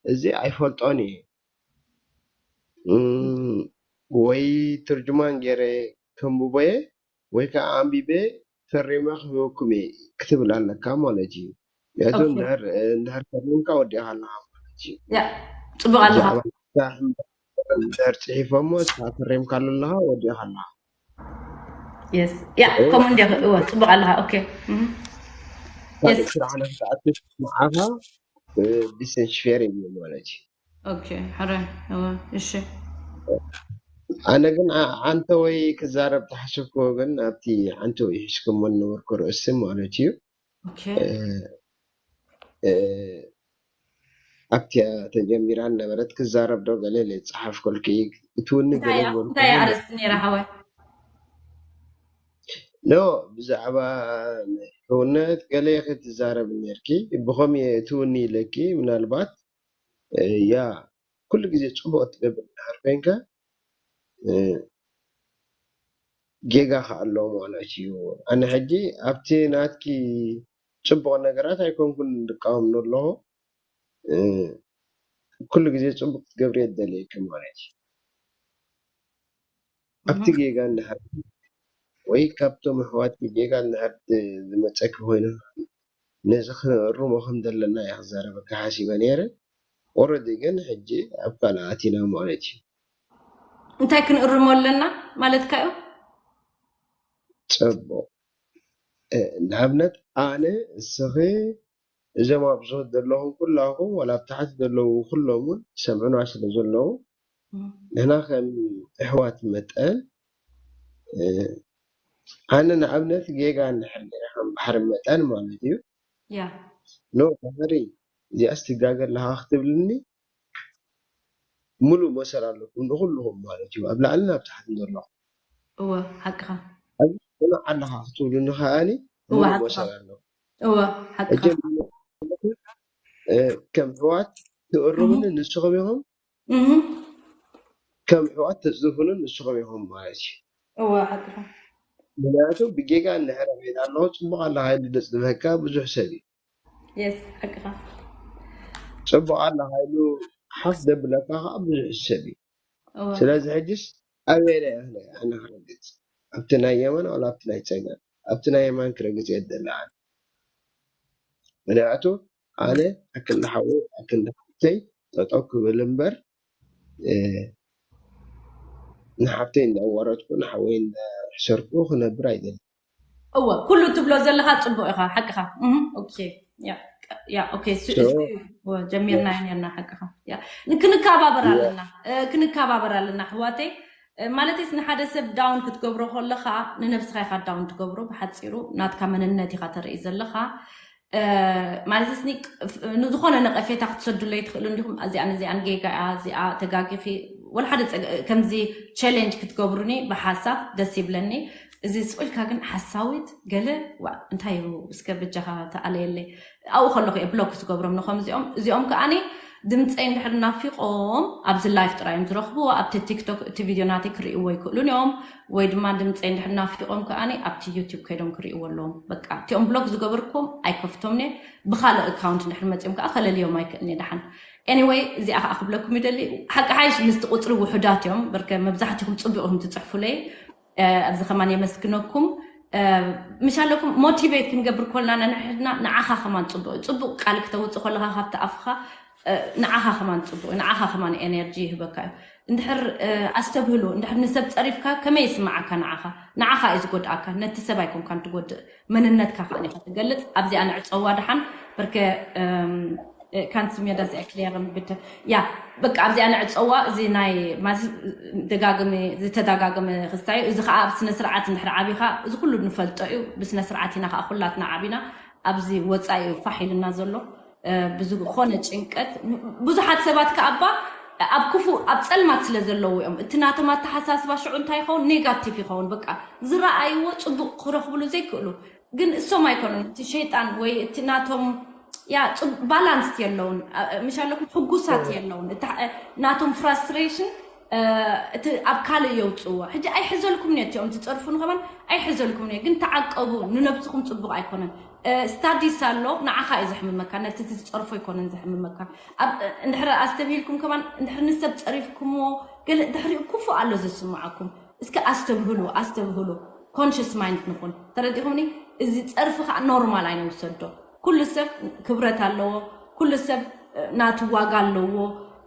እዚ ኣይፈልጦን እየ እም፣ ወይ ትርጅማን ገይረ ከንብቦየ ወይ ከዓ ኣንቢበ ፈሪመ ክህበኩም እየ ክትብል ኣለካ ማለት እዩ ምክንያቱ ኦኬ እንድሕር እንድሕር ፈሪምካ ወዲእካ ኣለካ ማለት እዩ ያ ፅቡቅ ኣለካ ብዛዕባ ስራሕ እንድሕር ፅሒፎሞ እስኻ ፈሪምካሉ ኣለካ ወዲእካ ኣለካ የስ ያ ከምኡ እንዲ እወ ፅቡቅ ኣለካ ኦኬ እም። ካልእ የስ ስራሕ ንክትኣቱ ንዓኻ ዲስንሽፌር እዩ ማለት እዩ ኦኬ ሕረ እወ እሺ ኣነ ግን ዓ- ዓንተወይ ክዛረብ ተሓሰብክዎ ግን ኣብቲ ዓንተወይ ሒዝኩሞ ዝነበርኩ ርእሲ ማለት እዩ ኦኬ እ፣ እ፣ ኣብቲያ ተጀሚራ ነበረት ክዛረብ ዶ ገለ ኢለ ዝፀሓፍኩልኪ እትውኒ ገለ እንታይ እንታይ ዝበልኩ ኣርእስቲ ነይራ ሓወይ ኖ ብዛዕባ ሕውነት ገለ ክትዛረብ ነርኪ ብኸም እትውኒ ኢለኪ ምናልባት እ፣ ያ ኩሉ ግዜ ፅቡቅ ትገብር ድሓር ኮይንካ እ፣ ጌጋ ከ ኣሎ ማለት እዩ ኣነ ሕጂ ኣብቲ ናትኪ ፅቡቅ ነገራት ኣይኮንኩን ዝቃወም ኣለኹ እ፣ ኩሉ ግዜ ፅቡቅ ክትገብሪ የደለየኪ ማለት እዩ ኣብቲ ጌጋ እንድሕር ወይ ካብቶም ኣሕዋትኪ ጌጋ እንድሕር ዝመፀኪ ኮይኑ ነዚ ክነእርሞ ከም ዘለና እየ ክዛረበካ ሓሲበ ነይረ ኦረዲ ግን ሕጂ ኣብ ካልእ ኣቲና ማለት እዩ እንታይ ክንእርሞ ኣለና ማለትካ እዩ ፅቡቅ ንኣብነት ኣነ እስኺ እዞም ኣብዚ ዘለኹም ኩላኹም ዋላ ኣብ ታሕቲ ዘለዉ ኩሎም እውን ሰምዑና ስለ ዘለዉ ንሕና ከም ኣሕዋት መጠን ኣነ ንኣብነት ጌጋ እንድሕር ገይረ ከም ባሕሪ መጠን ማለት እዩ ያ ኖ ባህሪ እዚኣስ ትጋገ ኣለኻ ክትብልኒ ሙሉእ መሰል ኣለኩም ንኩልኹም ማለት እዩ ኣብ ላዕልን ኣብ ታሕትን ዘለኹም እወ ሓቅኻ ኣብዚ ጽኑዕ ኣለኻ ክትብሉኒ ከኣኒ እወ ሙሉእ ሓቅኻ መሰል ኣለኩም እወ ሓቅኻ ሕጂ እ፣ ከም ኣሕዋት ትእርሙኒ ንስኹም ኢኹም እህ ከም ኣሕዋት ተፅድፉኒ ንስኹም ኢኹም ማለት እዩ እወ ሓቅኻ ምክንያቱ ብጌጋ እንድሕረ ከይድ ኣለኹ ፅቡቅ ኣለኻ ኢሉ ዘፅድፈካ ብዙሕ ሰብ እዩ የስ ሓቅኻ ፅቡቅ ኣለኻ ኢሉ ሓፍ ዘብለካ ከዓ ብዙሕ ሰብ እዩ እወ ስለዚ ሕጅስ ኣበየናይ ኣኽለ ኣነ ክረግፅ ኣብቲ ናይ የማን ዋላ ኣብቲ ናይ ፀጋም ኣብቲ ናይ የማን ክረግፅ የደለዓን ምክንያቱ ኣነ ኣክንዲ ሓወይ ኣክንዲ ሓፍተይ ጠጠው ክብል እምበር እ፣ ንሓፍተይ እንዳዋረድኩ ንሓወይ እንዳሕሰርኩ ክነብር ኣይደልን እወ ኩሉ ትብሎ ዘለኻ ፅቡቅ ኢኻ ሓቅኻ እህ ኦኬ ያ ያ ኦኬ እሱ So- እሱ እዩ። እወ፣ ጀሚርና ኔርና ሓቅኻ ያ ክንከባበር Yeah. ኣለና እ፣ ክንከባበር ኣለና ኣሕዋተይ እ፣ ማለትስ ንሓደ ሰብ ዳውን ክትገብሮ ከለኻ ንነብስኻ ኢኻ ዳውን ትገብሮ ብሓፂሩ ናትካ መንነት ኢኻ ተርኢ ዘለኻ እ፣ ማለትስ ኒ- ንዝኾነ ነቐፌታ ክትሰዱለይ ትኽእሉ እንዲኹም እዚኣን እዚኣን ጌጋ እያ እዚኣ ተጋጊኺ ወላ ሓደ ፀገ- ከምዚ ቸሌንጅ ክትገብሩኒ ብሓሳብ ደስ ይብለኒ እዚ ስቕ ኢልካ ግን ሓሳዊት ገለ ዋ እንታይ እዩ እስከ በጃኻ ተኣለየለይ ኣብኡ ከለኹ እየ ብሎክ ዝገብሮም ንኸም እዚኦም እዚኦም ከዓኒ ድምፀይ እንድሕር ናፊቖም ኣብዚ ላይፍ ጥራይ እዮም ዝረኽብዎ ኣብቲ ቲክቶክ እቲ ቪድዮ ናተይ ክርእይዎ ይክእሉን እዮም ወይ ድማ ድምፀይ እንድሕር ናፊቖም ከዓኒ ኣብቲ ዩቲብ ከይዶም ክርእይዎ ኣለዎም በቃ እቲኦም ብሎክ ዝገበርኩም ኣይከፍቶም እየ ብካልእ ኣካውንት እንድሕር መፂኦም ከዓ ከለልዮም ኣይክእልን እየ ደሓን anyway እዚኣ ከዓ ክብለኩም ይደሊ ሓቂ ሓይሽ ምስቲ ቁፅሪ ውሑዳት እዮም በርከ መብዛሕትኹም ፅቡቅ ኢኹም ትፅሕፉለይ ኣብዚ ከማን የመስግነኩም ምሻለኩም ሞቲቬት ክንገብር ኮልና ነንሕድና ንዓኻ ከማን ፅቡቅ እዩ ፅቡቅ ቃል ክተውፅእ ከለካ ካብቲ ኣፍካ ንዓኻ ከማን ፅቡቅ እዩ ንዓኻ ከማን ኤነርጂ ይህበካ እዩ እንድሕር ኣስተብህሉ እንድሕር ንሰብ ፀሪፍካ ከመይ ይስምዓካ ንዓኻ ንዓኻ እዩ ዝጎድኣካ ነቲ ሰብ ኣይኮንካን ትጎድእ መንነትካ ከዓ ኢካ ትገልፅ ኣብዚኣ ንዕፀዋ ደሓን በርከ Kannst du mir das erklären, bitte? Ja, በቃ ኣብዚኣ ንዕፀዋ። እዚ ናይ ማስ ደጋግመ ዝተደጋገመ ክስታይ እዩ። እዚ ከዓ ኣብ ስነ ስርዓት እንድሕር ዓቢኻ እዚ ኩሉ ንፈልጦ እዩ። ብስነ ስርዓት ኢና ከዓ ኩላትና ዓቢና። ኣብዚ ወፃኢ እዩ ፋሕ ኢልና ዘሎ። ብዝኾነ ጭንቀት ብዙሓት ሰባት ከኣባ ኣብ ክፉ ኣብ ፀልማት ስለ ዘለዉ እዮም። እቲ ናቶም ኣተሓሳስባ ሽዑ እንታይ ይኸውን? ኔጋቲቭ ይኸውን። በቃ ዝረኣይዎ ፅቡቅ ክረኽብሉ ዘይክእሉ። ግን እሶም ኣይኮኑን፣ እቲ ሸይጣን ወይ እቲ ናቶም ያ ባላንስድ የለውን። ምሽ ኣለኩም ሕጉሳት የለውን። ናቶም ፍራስትሬሽን እቲ ኣብ ካልእ የውፅዎ። ሕጂ ኣይሕዘልኩም ነ እቲኦም ዝፀርፉ ንኸማን ኣይሕዘልኩም ነ። ግን ተዓቀቡ፣ ንነብስኹም ፅቡቅ ኣይኮነን። ስታዲስ ኣሎ፣ ንዓኻ እዩ ዘሕምመካ፣ ነቲ ዝፀርፎ ኣይኮነን ዘሕምመካ። እንድሕር ኣስተብሂልኩም ከማን እንድሕር ንሰብ ፀሪፍኩምዎ ገለ ድሕሪኡ ክፉእ ኣሎ ዘስምዓኩም። እስከ ኣስተብህሉ ኣስተብህሉ። ኮንሽስ ማይንድ ንኹን። ተረዲኹምኒ? እዚ ፀርፊ ከዓ ኖርማል ኣይንውሰዶ። ኩሉ ሰብ ክብረት ኣለዎ። ኩሉ ሰብ ናቱ ዋጋ ኣለዎ።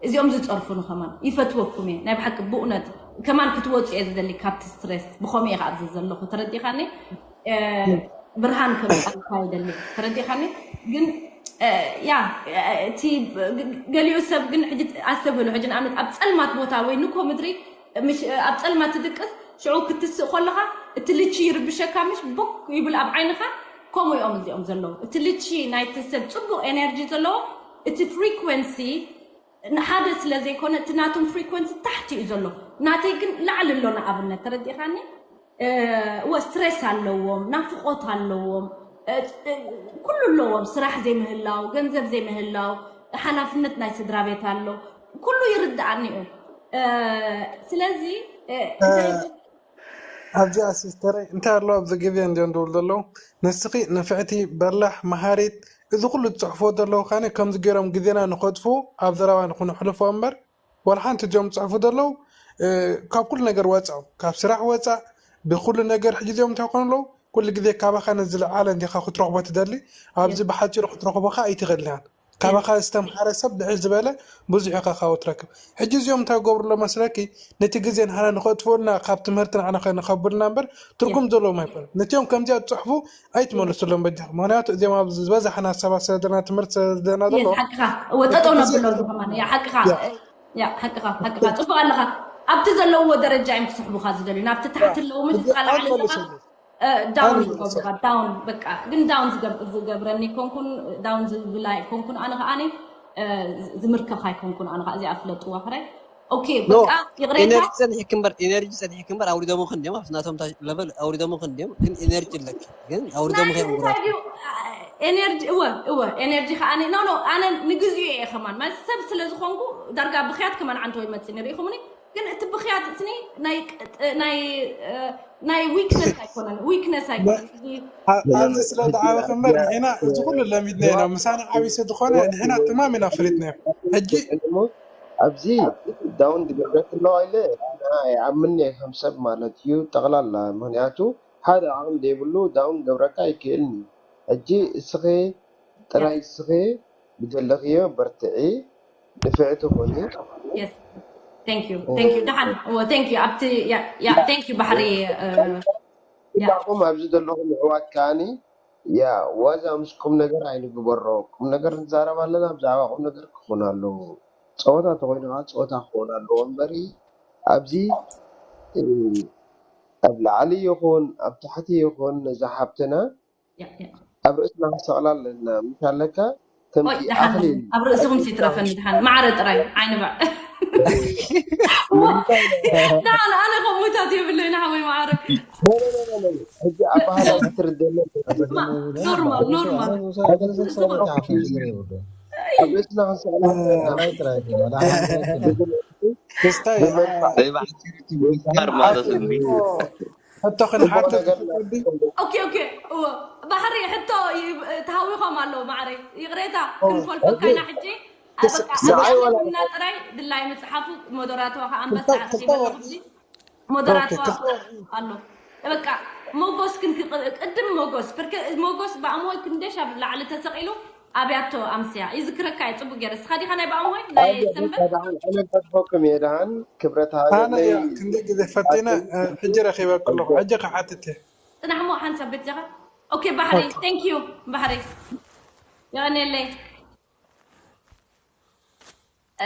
እዚኦም ዝፀርፉ ንኸማን ይፈትወኩም እየ ናይ ብሓቂ ብእውነት። ከማን ክትወፁ እየ ዝደሊ ካብቲ ስትሬስ። ብኸምኡ እየ ከኣዚ ዘለኹ። ተረዲኻኒ? ብርሃን ከምፃልካ ይደሊ። ተረዲኻኒ? ግን ያ እቲ ገሊኡ ሰብ ግን ሕጂ ኣስተብህሉ። ሕጂ ንኣብነት ኣብ ፀልማት ቦታ ወይ ንኮ ምድሪ ኣብ ፀልማት ትድቅስ ሽዑ ክትስእ ከለኻ እቲ ልቺ ይርብሸካ ምሽ ቦክ ይብል ኣብ ዓይንኻ። ከምኡ እዮም እዚኦም ዘለዉ። እቲ ልቺ ናይቲ ሰብ ፅቡቅ ኤነርጂ ዘለዎ እቲ ፍሪኩንሲ ሓደ ስለ ዘይኮነ እቲ ናቶም ፍሪኮንሲ ታሕቲ እዩ ዘሎ። ናተይ ግን ላዕሊ ኣሎ። ንኣብነት ተረዲኻኒ? እወ ስትሬስ ኣለዎም፣ ናፍቆት ኣለዎም፣ ኩሉ ኣለዎም። ስራሕ ዘይምህላው፣ ገንዘብ ዘይምህላው፣ ሓላፍነት ናይ ስድራ ቤት ኣሎ። ኩሉ ይርድኣኒ እዩ። ስለዚ ኣብዚኣ ሲስተረይ እንታይ ኣሎ ኣብዚ ግዜ እንዲዮም ዝብሉ ዘለዉ? ንስኺ ንፍዕቲ፣ በላሕ፣ መሃሪት፣ እዚ ኩሉ ትፅሕፎ ዘለዉ ካነ ከምዚ ገይሮም ግዜና ንኸጥፉ ኣብ ዘረባ ንክነሕልፎ እምበር ዋላ ሓንቲ እዚኦም ዝፅሕፉ ዘለዉ ካብ ኩሉ ነገር ወፃ ካብ ስራሕ ወፃ ብኩሉ ነገር ሕጂ እዚኦም እንታይ ኮኑ ኣለዉ? ኩሉ ግዜ ካባኻ ንዝለዓለ እንዲኻ ክትረኽቦ ትደሊ። ኣብዚ ብሓፂሩ ክትረኽቦ ከዓ ኣይትኽእልን ኢኻ። ካባኻ ዝተምሃረ ሰብ ልዕል ዝበለ ብዙሕ ኢኻ ካብኡ ትረክብ። ሕጂ እዚኦም እንታይ ክገብሩ ኣለዉ መስለኪ? ነቲ ግዜ ንሓና ንኸጥፍኡልና ካብ ትምህርቲ ንዓና ንኸብሉና እምበር ትርጉም ዘለዎም ኣይኮኑን። ነቲኦም ከምዚኣ ዝፅሕፉ ኣይትመልሱሎም በጃኹም። ምኽንያቱ እዚኦም ኣብዚ ዝበዛሕና ሰባት ስለ ዘለና ትምህርቲ ስለ ዘለና ዘለዉ ሓቅኻ እወ ጠጠው ነብሎ ዝኸማን ያ ሓቅኻ ያ ሓቅኻ ሓቅኻ ፅቡቅ ኣለኻ። ኣብቲ ዘለውዎ ደረጃ እዮም ክስሕቡኻ ዝደልዩ። ናብቲ ታሕቲ ኣለዉ ምሽ እስኻ ላዕሊ ኣለኻ። ዳውን ይገብሩኻ ዳውን በቃ። ግን ዳውን ዝገብረኒ ኮንኩን ዳውን ዝብላ ኮንኩን ኣነ ከዓኒ ዝምርከኻ ኣይኮንኩን ኣነ ከዓ እዚኣ ፍለጥዋ ሕራይ። ኦኬ በቃ ይቕሬታ። ኤነርጂ ጸኒሕክ እምበር ኤነርጂ ጸኒሕክ እምበር ኣውሪዶምኽ እንዲዮም ኣብቲ ናቶም ታች ለቨል ኣውሪዶምኽ እንዲዮም ግን ኤነርጂ ኣለኪ ግን ኣውሪዶምኽ እዮም ጉራት። ኤነርጂ እወ እወ ኤነርጂ ከዓኒ ኖ ኖ ኣነ ንግዚኡ እየ ከማን ማለት ሰብ ስለ ዝኾንኩ ዳርጋ ብኽያት ከማን ዓንተ ወይ መፅእ ንርኢኹምኒ። ግን እቲ ብኽያት ስኒ ናይ ናይ ናይ ዊክነስ ኣይኮነን ዊክነስ ኣይኮነን። ኣብዚ ስለ ተዓበ እምበር ንሕና እዚ ኩሉ ለሚድና ኢና። ምሳና ዓብይ ስለ ዝኾነ ንሕና ተማም ኢና ፈሊጥናዮ። ሕጂ ኣብዚ ዳውን ዝገብረክ ኣለዋ ኢለ ኣይኣምን እየ ከም ሰብ ማለት እዩ ጠቕላላ። ምኽንያቱ ሓደ ዓቕሚ ዘይብሉ ዳውን ገብረካ ኣይክእልን እዩ። ሕጂ እስኺ ጥራይ እስኺ ብዘለኽዮ በርትዒ ንፍዕቲ ኩኒ። Yes thank you thank you ደሓን እወ thank you ኣብቲ ያ thank you ባሕሪ። ኩላኹም ኣብዚ ዘለኹም ኣሕዋት ከዓኒ ያ ዋዛ ምስ ቁም ነገር ኣይንግበሮ። ቁም ነገር ንዛረብ ኣለና ብዛዕባ ቁም ነገር ክኾን ኣለዎ። ፀወታ ተኾይኑ ከዓ ፀወታ ክኾን ኣለዎ እምበሪ ኣብዚ ኣብ ላዕሊ ይኹን ኣብ ታሕቲ ይኹን ነዛ ሓብትና ኣብ ርእስና ክንሰቕላ ኣለና። ምሽ ኣለካ ከምቲ ኣኽሊል ኣብ ርእስኹም ሲትረፈኒ ድሓን ማዕረ ጥራይ ዓይኒ ባዕ ድሓን ኣነ ከምኡታት የብለይ ንሓወይ ማዕረ። ሕጂ ኣባህላ ክትርደለ ኖርማል ኖርማል ኣብ ርእስና ክንሰቕላ ኣለና። ክስታይ ዘይባሕሲርቲ ሕቶ ክንሓትት ኦኬ ኦኬ እዎ ባሕሪ ሕቶ ተሃዊኾም ኣለዉ ማዕረይ ይቕሬታ ክንኮልፈካይና ሕጂ እና ጥራይ ድላይ መፅሓፉ ሞደራተዋ ከዓ ኣንበሳ ኣለኹ ሞደራተዋ ኣሎ በቃ ሞጎስ ግን ቅድም ሞጎስ ሞጎስ ብኣምሆይ ክንደሻ ላዕሊ ተሰቂሉ ኣብያቶ ኣምስያ ይዝክረካ እየ ፅቡቅ ገይረ እስኻ ዲኻ ናይ ብኣምሆይ ናይ ሰንበት ኣነገድፎኩም እየ ደሃን ክብረት ሃበለይ ክንደይ ግዜ ፈቲነ ሕጂ ረኪበ ከለኹ ሕጂ ክሓትት እየ ፅናሕ ሞ ሓንሳብ ቤት ጃኻ ኦኬ ባሕሪ thank you ባሕሪ የቀንየለይ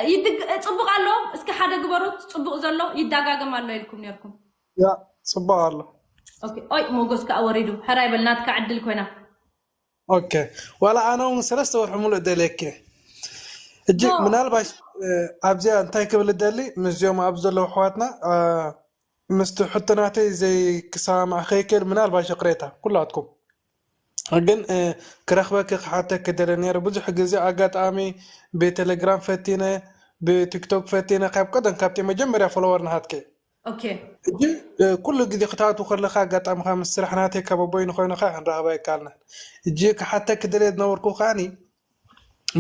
ይድግ-፣ ጽቡቕ ኣሎ። እስኪ ሓደ ግበሩት፣ ጽቡቕ ዘሎ ይዳጋገም ኣሎ ኢልኩም ነርኩም። ያ ጽቡቕ ኣሎ። ኦኬ፣ ኦይ ሞጎስ ከኣ ወሪዱ። ሕራይ በል፣ ናትካ ዕድል ኮይና። ኦኬ፣ ዋላ ኣነ እውን ሰለስተ ወርሒ ሙሉእ ደልየኪ። እጂ ኖ። ምናልባሽ እ፣ ኣብዚኣ እንታይ ክብል ደሊ፣ ምስዚኦም ኣብ ዘለዉ ኣሕዋትና እ፣ ምስቲ ሕቶ ናተይ ዘይክሰማማዕ ከይክእል ምናልባሽ ይቕሬታ ኩላትኩም። ግን እ፣ ክረኽበኪ ክሓተኪ ደለ ነይረ። ብዙሕ ግዜ ኣጋጣሚ ብቴሌግራም ፈቲነ፣ ብቲክቶክ ፈቲነ፣ ካብ ቀደም ካብቲ መጀመርያ ፎሎወር ናሃትኪ። ኦኬ። እጂ እ፣ ኩሉ ግዜ ክትኣትው ከለኻ ኣጋጣሚ ካብ ምስ ስራሕ ናተይ ካብ ኣቦይ ንኮይኑ ኸዓ ክንራኸባ ኣይከኣልናን። እጂ ክሓተኪ ደለ ዝነበርኩ ከዓኒ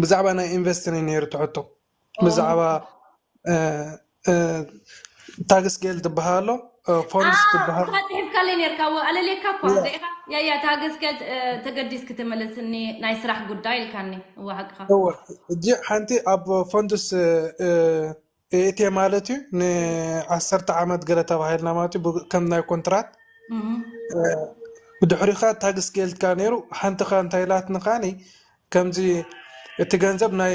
ብዛዕባ ናይ ኢንቨስትን እዩ ነይሩ ትሕቶ። ብዛዕባ እ፣ እ፣ ታግስ ጌልድ ዝበሃል ኣሎ፣ እ፣ ፎንድስ ዝበሃል ጽሒፍካለይ ነርካ፣ ኣለልየካ እኳ ደኢኻ። ያያ፣ ታገስከ ተገዲስ ክትመለስኒ ናይ ስራሕ ጉዳይ ኢልካኒ። እወ፣ ሓቅኻ። እወ። እጂ ሓንቲ ኣብ ፎንድስ እ፣ ኤቲኤ ማለት እዩ፣ ንዓሰርተ ዓመት ገለ ተባሂልና ማለት እዩ፣ ብ-፣ ከም ናይ ኮንትራት። እህ። እ፣ ብድሕሪኻ ታግስ ጌልድካ ነይሩ። ሓንቲ ኸ እንታይ ኢላትኒ ኸዓኒ፣ ከምዚ እቲ ገንዘብ ናይ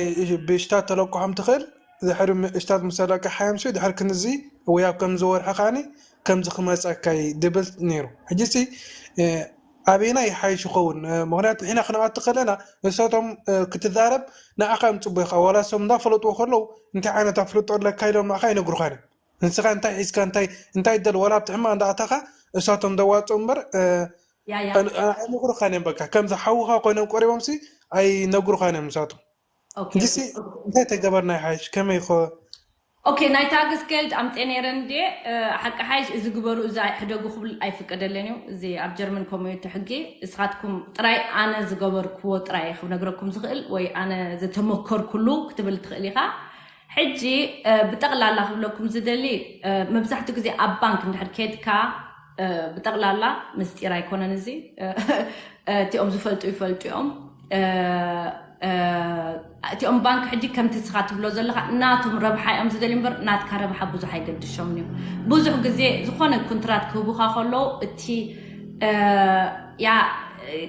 ብእሽታት ተለቅሖም ትኽእል፣ ድሕሪ ም-፣ እሽታት ምስ ተለቅሓዮም ሲ ድሕሪ ክንዚ ወይ ኣብ ከምዚ ወርሒ ኸዓኒ ከምዚ ክመፀካ እዩ ድብል ነይሩ። ሕጂ ሲ እ፣ ኣበየናይ ይሓይሽ ይኸውን? እ፣ ምኽንያቱ ንሕና ክንኣቱ ከለና ንሳቶም እ፣ ክትዛረብ ንዓኻ እዮም ፅቡቕ ኢኻ። ዋላ እሶም እንዳፈለጥዎ ከለዉ እንታይ ዓይነት ኣፍልጦ ኣለካ ኢሎም ንዓኻ ይነግሩኻን እዮም። ንስኻ እንታይ ሒዝካ እንታይ እንታይ ደል ዋላ ኣብቲ ሕማቕ እንዳኣታኻ እሳቶም ደዋፅኡ እምበር እ፣ ያያ። እ፣ እ፣ ኣይነግሩኻን እዮም። በቃ ከምዚ ሓውኻ ኮይኖም ቆሪቦም ሲ ኣይነግሩኻን እዮም ንሳቶም። ኦኬ። ሕጂ ሲ እንታይ ተገበርና ይሓይሽ? ከመይ ይኸ ኦኬ፣ ናይ ታግስ ጌልድ ኣምጼ ነይረ እንዴ? እ፣ ሓቂ ሓይሽ እዚ ግበሩ፣ እዚ ሕደጉ ክብል ኣይፍቀደለን እዩ። እዚ ኣብ ጀርመን ከምኡ እዩ እቲ ሕጊ። እስኻትኩም ጥራይ ኣነ ዝገበርክዎ ጥራይ እየ ክነግረኩም ዝኽእል፣ ወይ ኣነ ዝተመከርኩሉ ክትብል ትኽእል ኢኻ። ሕጂ እ፣ ብጠቕላላ ክብለኩም ዝደሊ እ፣ መብዛሕትኡ ግዜ ኣብ ባንክ እንድሕር ኬድካ እ፣ ብጠቕላላ ምስጢር ኣይኮነን እዚ እ፣ እ፣ እቲኦም ዝፈልጡ ይፈልጡ እዮም እ፣ እ፣ እቲኦም ባንክ ሕጂ ከምቲ ስኻ ትብሎ ዘለኻ ናቶም ረብሓ እዮም ዝደልዩ እምበር ናትካ ረብሓ ብዙሕ ኣይገድሾምን እዩ። ብዙሕ ግዜ ዝኾነ ኩንትራት ክህቡኻ ከለዉ እቲ እ፣ ያ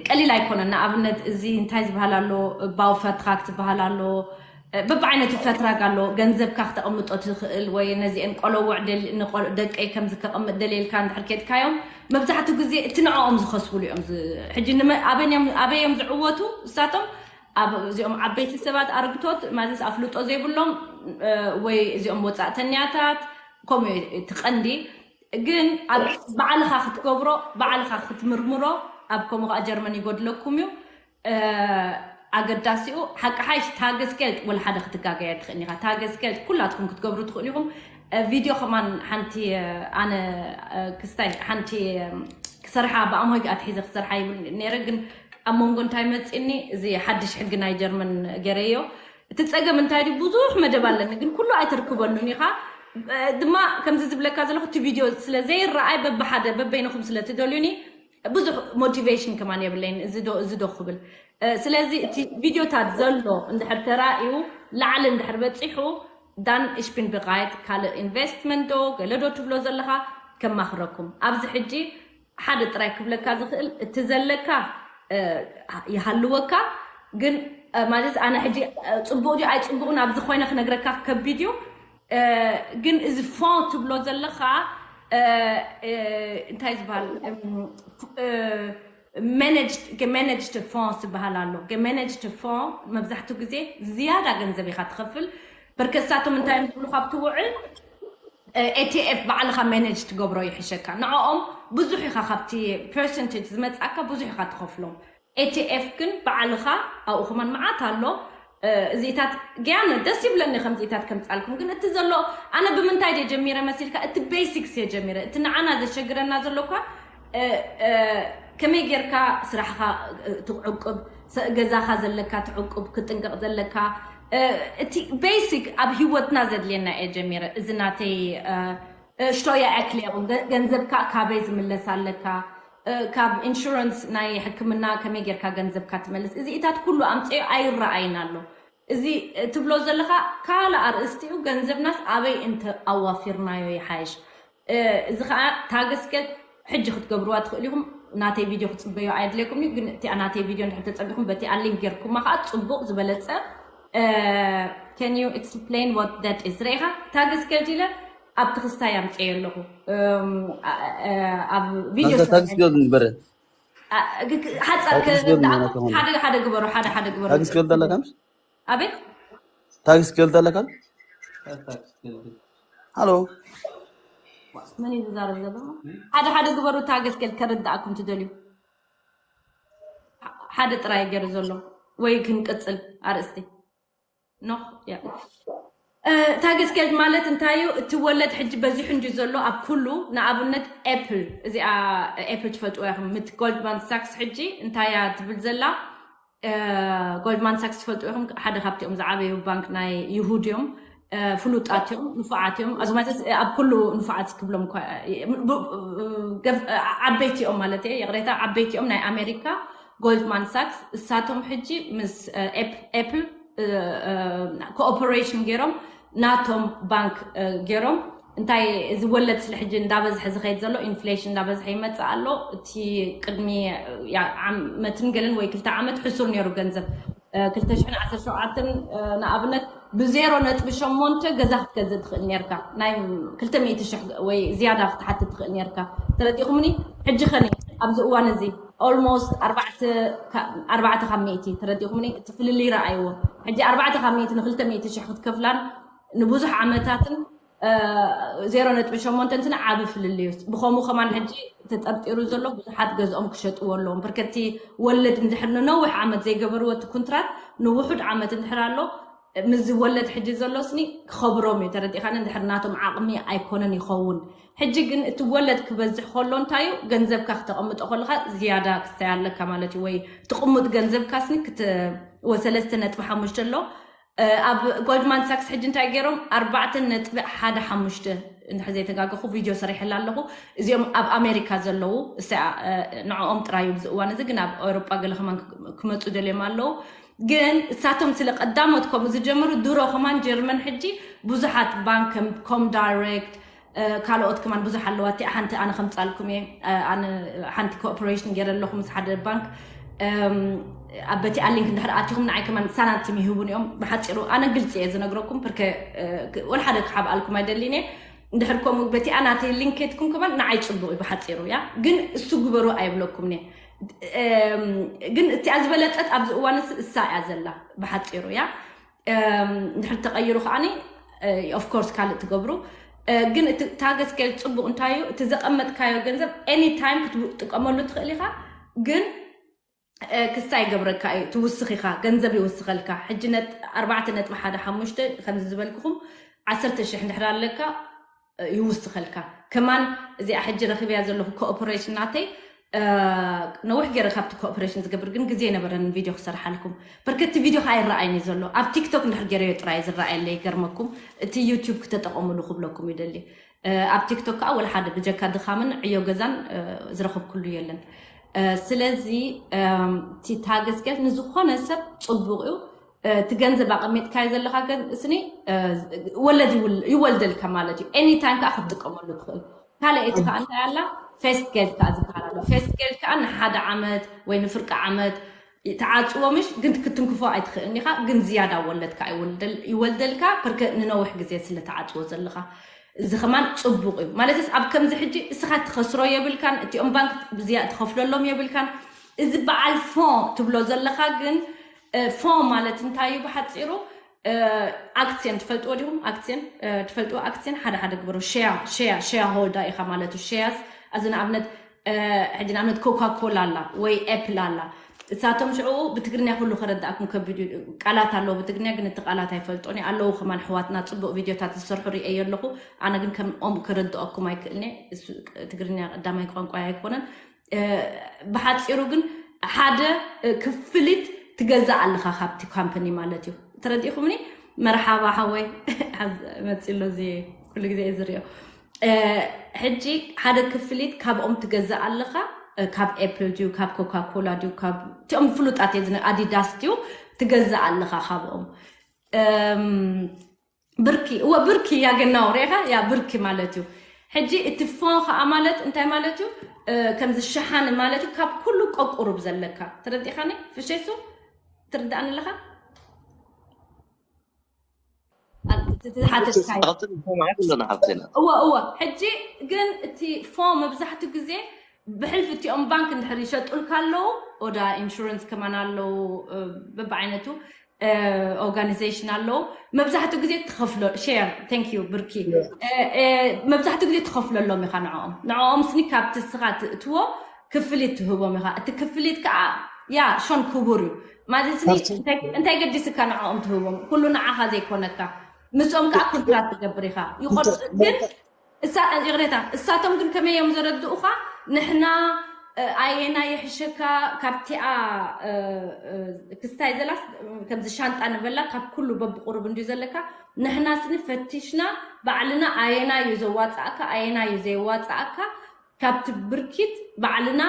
ቀሊል ኣይኮነን። ንኣብነት እዚ እንታይ ዝበሃል ኣሎ፣ ባው ፈትራክ ዝበሃል ኣሎ፣ በብዓይነቱ ፈትራግ ኣሎ። ገንዘብካ ክተቐምጦ ትኽእል ወይ ነዚአን ቆለውዕ ደል-፣ ንቆል-፣ ደቀይ ከምዚ ከቐምጥ ደልየ ኢልካ እንድሕር ኬድካዮም መብዛሕትኡ ግዜ እቲ ንዕኦም ዝኸስብሉ እዮም። ዝ-፣ ሕጂ ንመ-፣ ኣበን እዮም፣ ኣበይ እዮም ዝዕወቱ እሳቶም? ኣብ እዚኦም ዓበይቲ ሰባት ኣርግቶት ማለት ኣፍልጦ ዘይብሎም እ፣ ወይ እዚኦም ወፃእተኛታት ከምኡ እዩ እቲ ቀንዲ። ግን ኣብ ባዕልኻ ክትገብሮ ባዕልኻ ክትምርምሮ ኣብ ከምኡ ከዓ ጀርመን ይጎድለኩም እዩ። እ፣ ኣገዳሲኡ ሓቂ ሓይሽ ታገስኬልት ወላ ሓደ ክትጋገየ ትኽእል ኢኻ። ታገስኬልት ኩላትኩም ክትገብሩ ትኽእሉ ኢኹም። እ፣ ቪድዮ ከማን ሓንቲ እ፣ ኣነ እ፣ ክስታይ ሓንቲ እ፣ ክሰርሓ ብኣምሆይ ኣትሒዘ ክሰርሓ ይብል ነይረ፣ ግን ኣብ መንጎ እንታይ መፂኒ፣ እዚ ሓድሽ ሕጊ ናይ ጀርመን ገረዮ። እቲ ፀገም እንታይ ድዩ? ብዙሕ መደብ ኣለኒ ግን ኩሉ ኣይተርክበሉን ኢኻ። እ፣ ድማ ከምዚ ዝብለካ ዘለኹ እቲ ቪድዮ ስለ ዘይረኣይ በብሓደ በበይንኹም ስለ ትደልዩኒ ብዙሕ ሞቲቬሽን ከማን የብለይን፣ እዚ ዶ እዚ ዶ ክብል። እ፣ ስለዚ እቲ ቪድዮታት ዘሎ እንድሕር ተራእዩ ላዕሊ እንድሕር በፂሑ ዳን እሽፒን ብቃየት ካልእ ኢንቨስትመንት ዶ ገለ ዶ ትብሎ ዘለኻ ከማኽረኩም። ኣብዚ ሕጂ ሓደ ጥራይ ክብለካ ዝኽእል እቲ ዘለካ እ፣ ይሃልወካ። ግን እ፣ ማለት ኣነ ሕጂ እ፣ ፅቡቕ ድዩ ኣይፅቡቕን ኣብዚ ኮይነ ክነግረካ ከቢድ እዩ። እ፣ ግን እዚ ፎ ትብሎ ዘለኻ እ፣ እ፣ እንታይ ዝበሃል እም፣ ፍ- እ፣ ማኔጅድ ፎንስ ዝበሃል ኣሎ። ማኔጅድ ፎን መብዛሕትኡ ግዜ ዝያዳ ገንዘብ ኢኻ ትኸፍል። በርከሳቶም እንታይ እዮም ዝብሉ ካብቲ ውዕል ኤቲኤፍ ባዕልኻ ማኔጅ ትገብሮ ይሕሸካ። ንዕኦም ብዙሕ ኢኻ ካብቲ ፐርሰንቴጅ ዝመጻካ ብዙሕ ኢኻ ትኸፍሎም። ኤቲኤፍ ግን ባዕልኻ ኣብኡ ከማን መዓት ኣሎ። እ፣ እዚታት ገያነ ደስ ይብለኒ ከምዚታት ከምጻልኩም። ግን እቲ ዘሎ ኣነ ብምንታይ ድየ ጀሚረ መሲልካ? እቲ ቤሲክስ እየ ጀሚረ። እቲ ንዓና ዘሸግረና ዘሎ እኳ እ፣ እ፣ ከመይ ጌርካ ስራሕኻ እ፣ ትዕቁብ፣ ሰ-፣ ገዛኻ ዘለካ ትዕቁብ፣ ክጥንቀቕ ዘለካ እ፣ እቲ ቤሲክ ኣብ ህይወትና ዘድልየና እየ ጀሚረ። እዚ ናተይ እ፣ እ፣ ሽቶያ ኣክሌ ገ-፣ ገንዘብካ ካበይ ዝምለስ ኣለካ እ፣ ካብ ኢንሹራንስ ናይ ሕክምና ከመይ ጌርካ ገንዘብካ ትመልስ፣ እዚኢታት ኩሉ ኣምፅኦ ኣይረኣይን ኣሎ። እዚ እ፣ ትብሎ ዘለኻ ካልእ ኣርእስቲ እዩ። ገንዘብናስ ኣበይ እንተ ኣዋፊርናዮ ይሓይሽ። እ፣ እዚ ኸዓ ታገስከ ሕጂ ክትገብርዋ ትኽእሉ ኢኹም። ናተይ ቪድዮ ክትፅበዩ ኣየድልየኩም እዩ፣ ግን እቲኣ ናተይ ቪድዮ እንድሕር ተፀቢኹም በቲኣ ሊንክ ጌርኩማ ኸዓ ፅቡቕ ዝበለፀ Can you explain what that is? ርኢኻ? ታግስ ገልድ ኢለ ኣብቲ ክስታይ ኣምፅኤ ኣለኹ። ኣብ ቪድዮ ታግስ ገልድ ንበረ ሓፃር ሓደ ሓደ ግበሩ፣ ሓደ ሓደ ግበሩ። ታግስ ገልድ ኣለካ? ኣቤት ታግስ ገልድ ኣለካ? ሃሎ፣ መን እዩ ዝዛረብ ዘሎ? ሓደ ሓደ ግበሩ። ታገስ ገልድ ከረዳእኩም ትደልዩ ሓደ ጥራይ ገይሩ ዘሎ ወይ ክንቅፅል ኣርእስቲ ኖ። ታገስ ገልድ ማለት እንታይ እዩ? እቲ ወለድ ሕጂ በዚሑ እንዲ ዘሎ ኣብ ኩሉ፣ ንኣብነት ኤፕል፣ እዚኣ ኤፕል ትፈልጥዋ ኢኹም፣ ምት ጎልድማን ሳክስ ሕጂ እንታይ እያ ትብል ዘላ? ጎልድማን ሳክስ ትፈልጡ ኢኹም። ሓደ ካብቲኦም ዝዓበዩ ባንክ ናይ ይሁድ እዮም። ፍሉጣት እዮም፣ ንፉዓት እዮም። ኣዝማተስ ኣብ ኩሉ ንፉዓት ክብሎም ዓበይቲ እዮም ማለት እየ፣ ይቕሬታ፣ ዓበይቲ እዮም ናይ ኣሜሪካ። ጎልድማን ሳክስ እሳቶም ሕጂ ምስ ኤፕል ኮኦፐሬሽን ገይሮም ናቶም ባንክ ገይሮም እንታይ እዚ ወለድ ስለ ሕጂ እንዳበዝሐ ዝኸይድ ዘሎ ኢንፍሌሽን እንዳበዝሐ ይመፅእ ኣሎ። እቲ ቅድሚ ዓመትን ገለን ወይ ክልተ ዓመት ሕሱር ነይሩ ገንዘብ ክልተ ሽሕን ዓሰርተ ሸውዓተን ንኣብነት ብዜሮ ነጥቢ ሸሞንተ ገዛ ክትገዝእ ትኽእል ነርካ። ናይ ክልተ ሚእቲ ሽሕ ወይ ዝያዳ ክትሓትት ትኽእል ነርካ። ተረዲኹምኒ? ሕጂ ኸኒ ኣብዚ እዋን እዚ ኦልሞስት ኣርባዕተ ካብ ሚእቲ ተረዲኹምኒ? እቲ ፍልልይ ረኣይዎ። ሕጂ ኣርባዕተ ካብ ሚእቲ ንክልተ ሚእቲ ሽሕ ክትከፍላን ንብዙሕ ዓመታትን ዜሮ ነጥቢ ሸሞንተ እንትን ዓቢ ፍልልይ እዩ። ብኸምኡ ከማን ሕጂ ተጠርጢሩ ዘሎ ብዙሓት ገዝኦም ክሸጥዎ ኣለዎም። ብርከቲ ወለድ እንድሕር ንነዊሕ ዓመት ዘይገበርዎ እቲ ኩንትራት ንውሑድ ዓመት እንድሕር ኣሎ ምስዚ ወለድ ሕጂ ዘሎ ስኒ ክኸብሮም እዩ። ተረዲኻኒ? እንድሕር ናቶም ዓቕሚ ኣይኮነን ይኸውን። ሕጂ ግን እቲ ወለድ ክበዝሕ ከሎ እንታይ እዩ? ገንዘብካ ክተቐምጦ ከለኻ ዝያዳ ክስታይ ኣለካ ማለት እዩ። ወይ ትቕሙጥ ገንዘብካ ስኒ ክት-፣ ወ-፣ ሰለስተ ነጥቢ ሓሙሽተ ኣሎ። ኣብ ጎልድማን ሳክስ ሕጂ እንታይ ገይሮም? ኣርባዕተ ነጥቢ ሓደ ሓሙሽተ እንድሕር ዘይተጋገኹ ቪድዮ ሰሪሐላ ኣለኹ። እዚኦም ኣብ ኣሜሪካ ዘለዉ እሳ ንዕኦም ጥራዩ ኣብዚ እዋን እዚ፣ ግን ኣብ ኣውሮጳ ገለ ከማን ክመፁ ደልዮም ኣለዉ። ግን እሳቶም ስለ ቀዳሞት ከምኡ ዝጀምሩ ድሮ ከማን ጀርመን ሕጂ ብዙሓት ባንክ ከም ኮም ዳይሬክት ካልኦት ከማን ብዙሕ ኣለዋ። እቲኣ ሓንቲ ኣነ ከምፃልኩም እየ። ኣነ ሓንቲ ኮኦፐሬሽን ገይረ ኣለኹ ምስ ሓደ ባንክ። ኣብ በቲኣ ሊንክ እንድሕር ኣቲኹም ንዓይ ከማን ሳናቲም ይህቡን እዮም። ብሓፂሩ ኣነ ግልፂ እየ ዝነግረኩም። ፕርከ ወላ ሓደ ክሓብኣልኩም ኣይደሊን እየ። እንድሕር ከምኡ በቲኣ ናተይ ሊንክ ኬድኩም ከማን ንዓይ ፅቡቅ እዩ ብሓፂሩ። ያ ግን እሱ ግበሩ ኣይብለኩም እየ። ግን እቲኣ ዝበለፀት ኣብዚ እዋን እሳ እያ ዘላ ብሓፂሩ። ያ እንድሕር ተቐይሩ ከዓኒ ኦፍኮርስ ካልእ ትገብሩ። ግን እቲ ታገስ ገልድ ፅቡቅ እንታይ እዩ? እቲ ዘቐመጥካዮ ገንዘብ ኤኒ ታይም ክትጥቀመሉ ትኽእል ኢኻ። ግን ክስታይ ይገብረካ እዩ። ትውስኽ ኢኻ፣ ገንዘብ ይውስኸልካ። ሕጂ ኣርባዕተ ነጥቢ ሓደ ሓሙሽተ ከምዚ ዝበልኩኹም ዓሰርተ ሽሕ እንድሕር ኣለካ ይውስኸልካ። ከማን እዚኣ ሕጂ ረኺበያ ዘለኹ ኮኦፐሬሽን ናተይ ነዊሕ ገይረ ካብቲ ኮኦፐሬሽን ዝገብር ግን ግዜ የነበረን ቪድዮ ክሰርሓልኩም። በርከቲ ቪድዮ ከዓ ይረኣይኒ ዘሎ ኣብ ቲክቶክ እንድሕር ገይረዮ ጥራይ ዝረኣየለ ይገርመኩም። እቲ ዩቲዩብ ክተጠቐሙሉ ክብለኩም ይደሊ። ኣብ ቲክቶክ ከዓ ወላ ሓደ ብጀካ ድኻምን ዕዮ ገዛን ዝረኸብኩሉ የለን። ስለዚ እቲ ታገስ ገልድ ንዝኾነ ሰብ ፅቡቅ እዩ። እቲ ገንዘብ ኣቐሚጥካዮ ዘለካ ስኒ ወለድ ይወልደልካ ማለት እዩ። ኤኒ ታይም ከዓ ክትጥቀመሉ ትኽእል። ካልኣይቲ ከዓ እንታይ ኣላ? ፌስት ገልድ ከዓ ዝበሃል ኣሎ። ፌስት ገልድ ከዓ ንሓደ ዓመት ወይ ንፍርቂ ዓመት ተዓፅዎ ምሽ ግን ክትንክፎ ኣይትኽእልን ኢኻ። ግን ዝያዳ ወለድ ከዓ ይወልደልካ ርከ ንነዊሕ ግዜ ስለ ተዓፅዎ ዘለካ እዚ ከማን ፅቡቅ እዩ። ማለትስ ኣብ ከምዚ ሕጂ እስኻ ትኸስሮ የብልካን፣ እቲኦም ባንክ ብዝያ ትኸፍለሎም የብልካን። እዚ በዓል ፎ ትብሎ ዘለኻ ግን ፎ ማለት እንታይ እዩ ብሓፂሩ? ኣክሲዮን ትፈልጥዎ ዲኹም? ኣክሲዮን ትፈልጥዎ? ኣክሲዮን ሓደ ሓደ ግበሩ ሼር ሼር ሼር ሆልዳ ኢኻ ማለት እዩ። ሼርስ ኣዚ ንኣብነት ሕጂ ንኣብነት ኮካ ኮላ ኣላ ወይ ኤፕል ኣላ። እሳቶም ሽዑ ብትግርኛ ኩሉ ከረዳእኩም ከቢድ እዩ። ቃላት ኣለዎ ብትግርኛ ግን እቲ ቃላት ኣይፈልጦን ኣለዉ። ከማን ኣሕዋትና ፅቡቅ ቪድዮታት ዝሰርሑ ርእየ ኣለኹ። ኣነ ግን ከምኦም ክርድኦኩም ኣይክእልኒ። ትግርኛ ቀዳማይ ቋንቋ ኣይኮነን። ብሓፂሩ ግን ሓደ ክፍሊት ትገዛእ ኣለኻ ካብቲ ካምፓኒ ማለት እዩ። ተረዲኹምኒ? መርሓባ ሓወይ መፂሎ እዚ ኩሉ ግዜ እዩ ዝሪኦ። ሕጂ ሓደ ክፍሊት ካብኦም ትገዛእ ኣለኻ። ካብ ኤፕል ድዩ ካብ ኮካ ኮላ ድዩ ካብ እቲኦም ፍሉጣት እየ ዝነ ኣዲዳስ ድዩ ትገዛእ ኣለኻ ካብኦም። ብርኪ እወ ብርኪ ያገናው ሬኻ ያ ብርኪ ማለት እዩ። ሕጂ እቲ ፎ ከዓ ማለት እንታይ ማለት እዩ? ከምዚ ሸሓኒ ማለት እዩ። ካብ ኩሉ ቀቁሩብ ዘለካ ተረዲኻኒ ፍሸሱ ትርዳእኒ ኣለኻ? እቲ ዝሓተትካዮ ተኸትል ሰማዕት ኣለና ሓፍትና። እወ እወ። ሕጂ ግን እቲ ፎ መብዛሕትኡ ግዜ ብሕልፊ እቲኦም ባንክ እንድሕር ይሸጡልካ ኣለዉ፣ ኦዳ ኢንሹረንስ ከማን ኣለዉ፣ እ፣ በብዓይነቱ ኦርጋኒዜሽን ኣለዉ። መብዛሕትኡ ግዜ ትኸፍሎ ሼር፣ thank you ብርኪ፣ እ፣ እ፣ መብዛሕትኡ ግዜ ትኸፍለሎም ኢኻ ንዕኦም። ንዕኦም ስኒ ካብቲ እስኻ ትእትዎ ክፍሊት ትህቦም ኢኻ። እቲ ክፍሊት ከዓ ያ ሾን ክቡር እዩ ማለት ስኒ እንታይ ገዲስካ ንዕኦም ትህቦም? ኩሉ ንዓኻ ዘይኮነካ፣ ምስኦም ከዓ ኮንትራት ትገብር ኢኻ። ይቆርጽ ግን እሳ ይቕሬታ፣ እሳቶም ግን ከመይ እዮም ዘረድኡኻ? ንሕና፣ እ፣ ኣየና ይሕሸካ ካብቲኣ፣ እ፣ እ፣ ክስታይ ዘላስ፣ እ፣ ከምዚ ሻንጣ ንበላ ካብ ኩሉ በብቁሩብ እንድዩ ዘለካ። ንሕና ስኒ ፈቲሽና ባዕልና ኣየና እዩ ዘዋጻእካ ኣየና እዩ ዘየዋጻእካ ካብቲ ብርኪት ባዕልና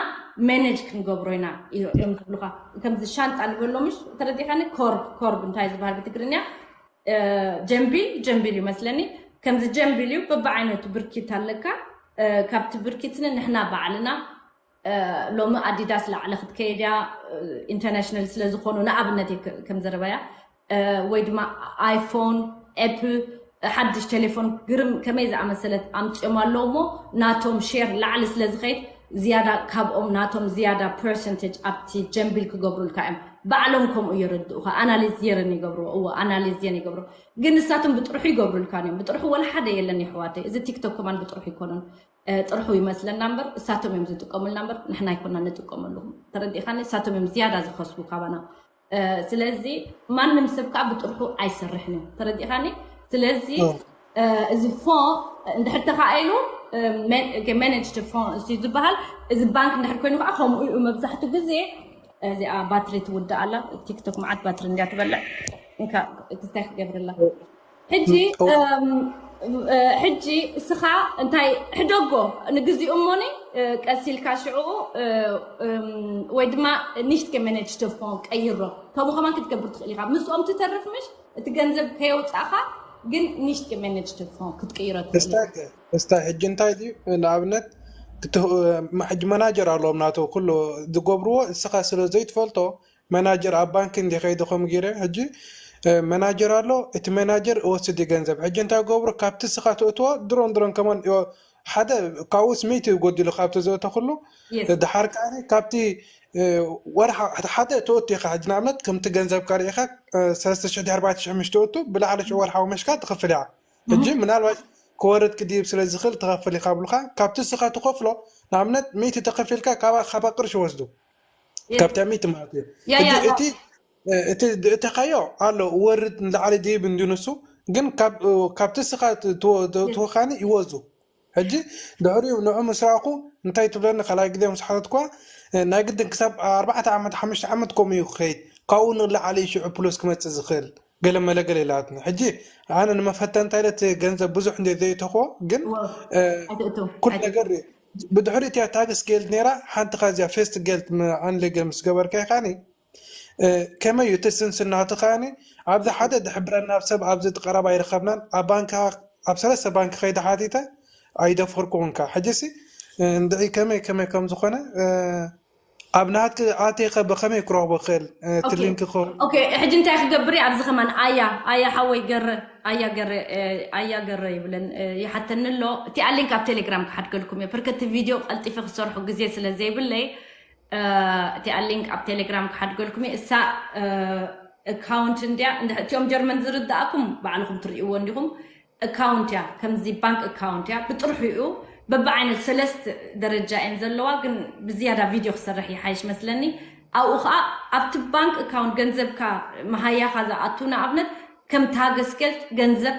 መነጅ ክንገብሮ ኢና እዮም ዝብሉኻ። ከምዚ ሻንጣ ንበሎ ምሽ ተረዲኻኒ? ኮርብ፣ ኮርብ እንታይ ዝበሃል ብትግርኛ? እ፣ ጀምቢል፣ ጀምቢል ይመስለኒ። ከምዚ ጀምቢል እዩ፣ በብዓይነቱ ብርኪት ኣለካ። እ፣ ካብቲ ብርኪት ስኒ ንሕና ባዕልና፣ እ፣ ሎሚ ኣዲዳስ ላዕሊ ክትከይድ እያ፣ እ፣ ኢንተርናሽናል ስለ ዝኾኑ ንኣብነት እየ ከ-፣ ከም ዘረባያ፣ እ፣ ወይ ድማ ኣይፎን፣ ኤፕል፣ ሓድሽ ቴሌፎን ግርም ከመይ ዝኣመሰለት ኣምፅኦም ኣለዉ እሞ ናቶም ሼር ላዕሊ ስለ ዝኸይድ ዝያዳ ካብኦም ናቶም ዝያዳ ፐርሰንቴጅ ኣብቲ ጀምቢል ክገብሩልካ እዮም። ባዕሎም ከምኡ የረድኡኻ። ኣናሊዝ የረን ይገብርዎ። እዎ ኣናሊዝ የን ይገብርዎ። ግን ንሳቶም ብጥርሑ ይገብሩልካ እዮም። ብጥርሑ ወላ ሓደ የለን የሕዋተይ። እዚ ቲክቶክ ከማን ብጥርሑ ይኮኑን። እ፣ ጥርሑ ይመስለና እምበር እሳቶም እዮም ዝጥቀሙልና እምበር ንሕና ኣይኮና ንጥቀመሉ። ተረዲእኻኒ? እሳቶም እዮም ዝያዳ ዝኸስቡ ካባና። እ፣ ስለዚ ማንም ሰብ ከዓ ብጥርሑ ኣይሰርሕን እዩ። ተረዲእኻኒ? ስለዚ እ፣ እዚ ፎ እንድሕር ተኻኢሉ ማኔጅድ ፎ እዚ ዝበሃል እዚ ባንክ እንድሕር ኮይኑ ከዓ ከምኡ እዩ መብዛሕትኡ ግዜ። እዚኣ ባትሪ ትውዳእ ኣላ። ቲክቶክ መዓት ባትሪ እንድያ ትበልዕ። እንካ ክስታይ ክገብርላ ሕጂ እም፣ እ፣ ሕጂ እስኻ እንታይ ሕደጎ ንግዚኡ እሞኒ እ፣ ቀስ ኢልካ ሽዕኡ እ፣ እም፣ ወይ ድማ ንሽት ከመነጅ ተፎ ቀይሮ ከምኡ ከማን ክትገብር ትኽእል ኢኻ። ምስኦም ትተርፍ ምሽ እቲ ገንዘብ ከየውፃእኻ ግን ንሽት ከመነጅ ተፎ ክትቅይሮ ትኽእል ኢኻ። እስታይ እስታይ ሕጂ እንታይ ድዩ ንኣብነት እቲ ሕጂ መናጀር ኣለዎም ናቶ ኩሉ ዝገብርዎ እስኻ ስለ ዘይትፈልጦ መናጀር ኣብ ባንክ እንዲ ከይደ ከም ገይረ ሕጂ መናጀር ኣሎ እቲ መናጀር እወስድ ገንዘብ ሕጂ እንታይ ገብሩ ካብቲ ስኻ ትእትዎ ድሮን ድሮን ከማን ሓደ ካብኡ ስሜት ይጎድሉ ካብቲ ዘእተ ኩሉ ድሓር ከዓኒ ካብቲ ወርሓ ሓደ ትእቱ ኢኻ ሕጂ ንኣብነት ከምቲ ገንዘብ ካሪኢኻ ሰለስተ ሽሕ ድሕሪ ኣርባዕተ ሽሕ ምሽ ትእቱ ብላዕሊ ሽዑ ወርሓዊ መሽካ ትኽፍል ኢኻ ሕጂ ምናልባት ክወርድ ክድይብ ስለ ዝኽእል ትኸፍል ኢኻ ብሉኻ ካብቲ ስኻ ትኸፍሎ ንኣብነት ሚእቲ ተኸፊልካ ካባ ካባ ቅርሺ ወስዱ ካብታ ሚእቲ ማለት እዩ ሕጂ እቲ እቲ ድእተኻዮ ኣሎ ወርድ ንላዕሊ ድይብ እንዲ ንሱ ግን ካብቲ ስኻ ትወኻኒ ይወዙ ሕጂ ድሕሪኡ ንዑ ምስ ረኣኹ እንታይ ትብለኒ ካልኣይ ግዜ ምስ ሓተትኳ ናይ ግድን ክሳብ ኣርባዕተ ዓመት ሓሙሽተ ዓመት ከምኡ እዩ ክኸይድ ካብኡ ንላዕሊ ሽዑ ፕሉስ ክመፅእ ዝኽእል ገለ መለገለ ኢላትኒ ሕጂ ኣነ ንመፈተንታ ኢለ እቲ ገንዘብ ብዙሕ እንደ ዘየተኽዎ ግን ኩሉ ነገር ብድሕሪ እቲያ ታግስ ጌልድ ነይራ ሓንቲ ካዚያ ፌስት ጌልድ ኣንሌገ ምስ ገበርከ ይኻኒ ከመይ እዩ እቲ ስንስናቱ ከኣኒ ኣብዚ ሓደ ድሕብረና ኣብ ሰብ ኣብዚ እቲ ቀረባ ኣይረኸብናን ኣብ ባንካ ኣብ ሰለስተ ባንክ ከይደ ሓቲተ ኣይደፈርኩን ከ ሕጂሲ እንድዒ ከመይ ከመይ ከም ዝኾነ ኣብ ናትክ ኣቴኸ ብኸመይ ክረኽቦ ክእል እቲ ሊንክ ክኸውን ኦኬ ሕጂ እንታይ ክገብር እየ ኣብዚ ከማን ኣያ ኣያ ሓወይ ገረ ኣያ ገረ ኣያ ገረ ይብለን ይሓተኒ ኣሎ እቲኣ ሊንክ ኣብ ቴሌግራም ክሓድገልኩም እየ ፕርከቲ ቪድዮ ቀልጢፈ ክሰርሑ ግዜ ስለ ዘይብለይ እቲኣ ሊንክ ኣብ ቴሌግራም ክሓድገልኩም እየ እሳ ኣካውንት እንድያ እቲኦም ጀርመን ዝርዳእኩም ባዕልኹም ትርእይዎ እንዲኹም ኣካውንት እያ ከምዚ ባንክ ኣካውንት እያ ብጥርሑ እዩ በብዓይነት ሰለስት ደረጃ እየን ዘለዋ ግን ብዝያዳ ቪድዮ ክሰርሕ ይሓይሽ መስለኒ ኣብኡ ከዓ ኣብቲ ባንክ ኣካውንት ገንዘብካ መሃያኻ ዝኣቱ ንኣብነት ከም ታገስገል ገንዘብ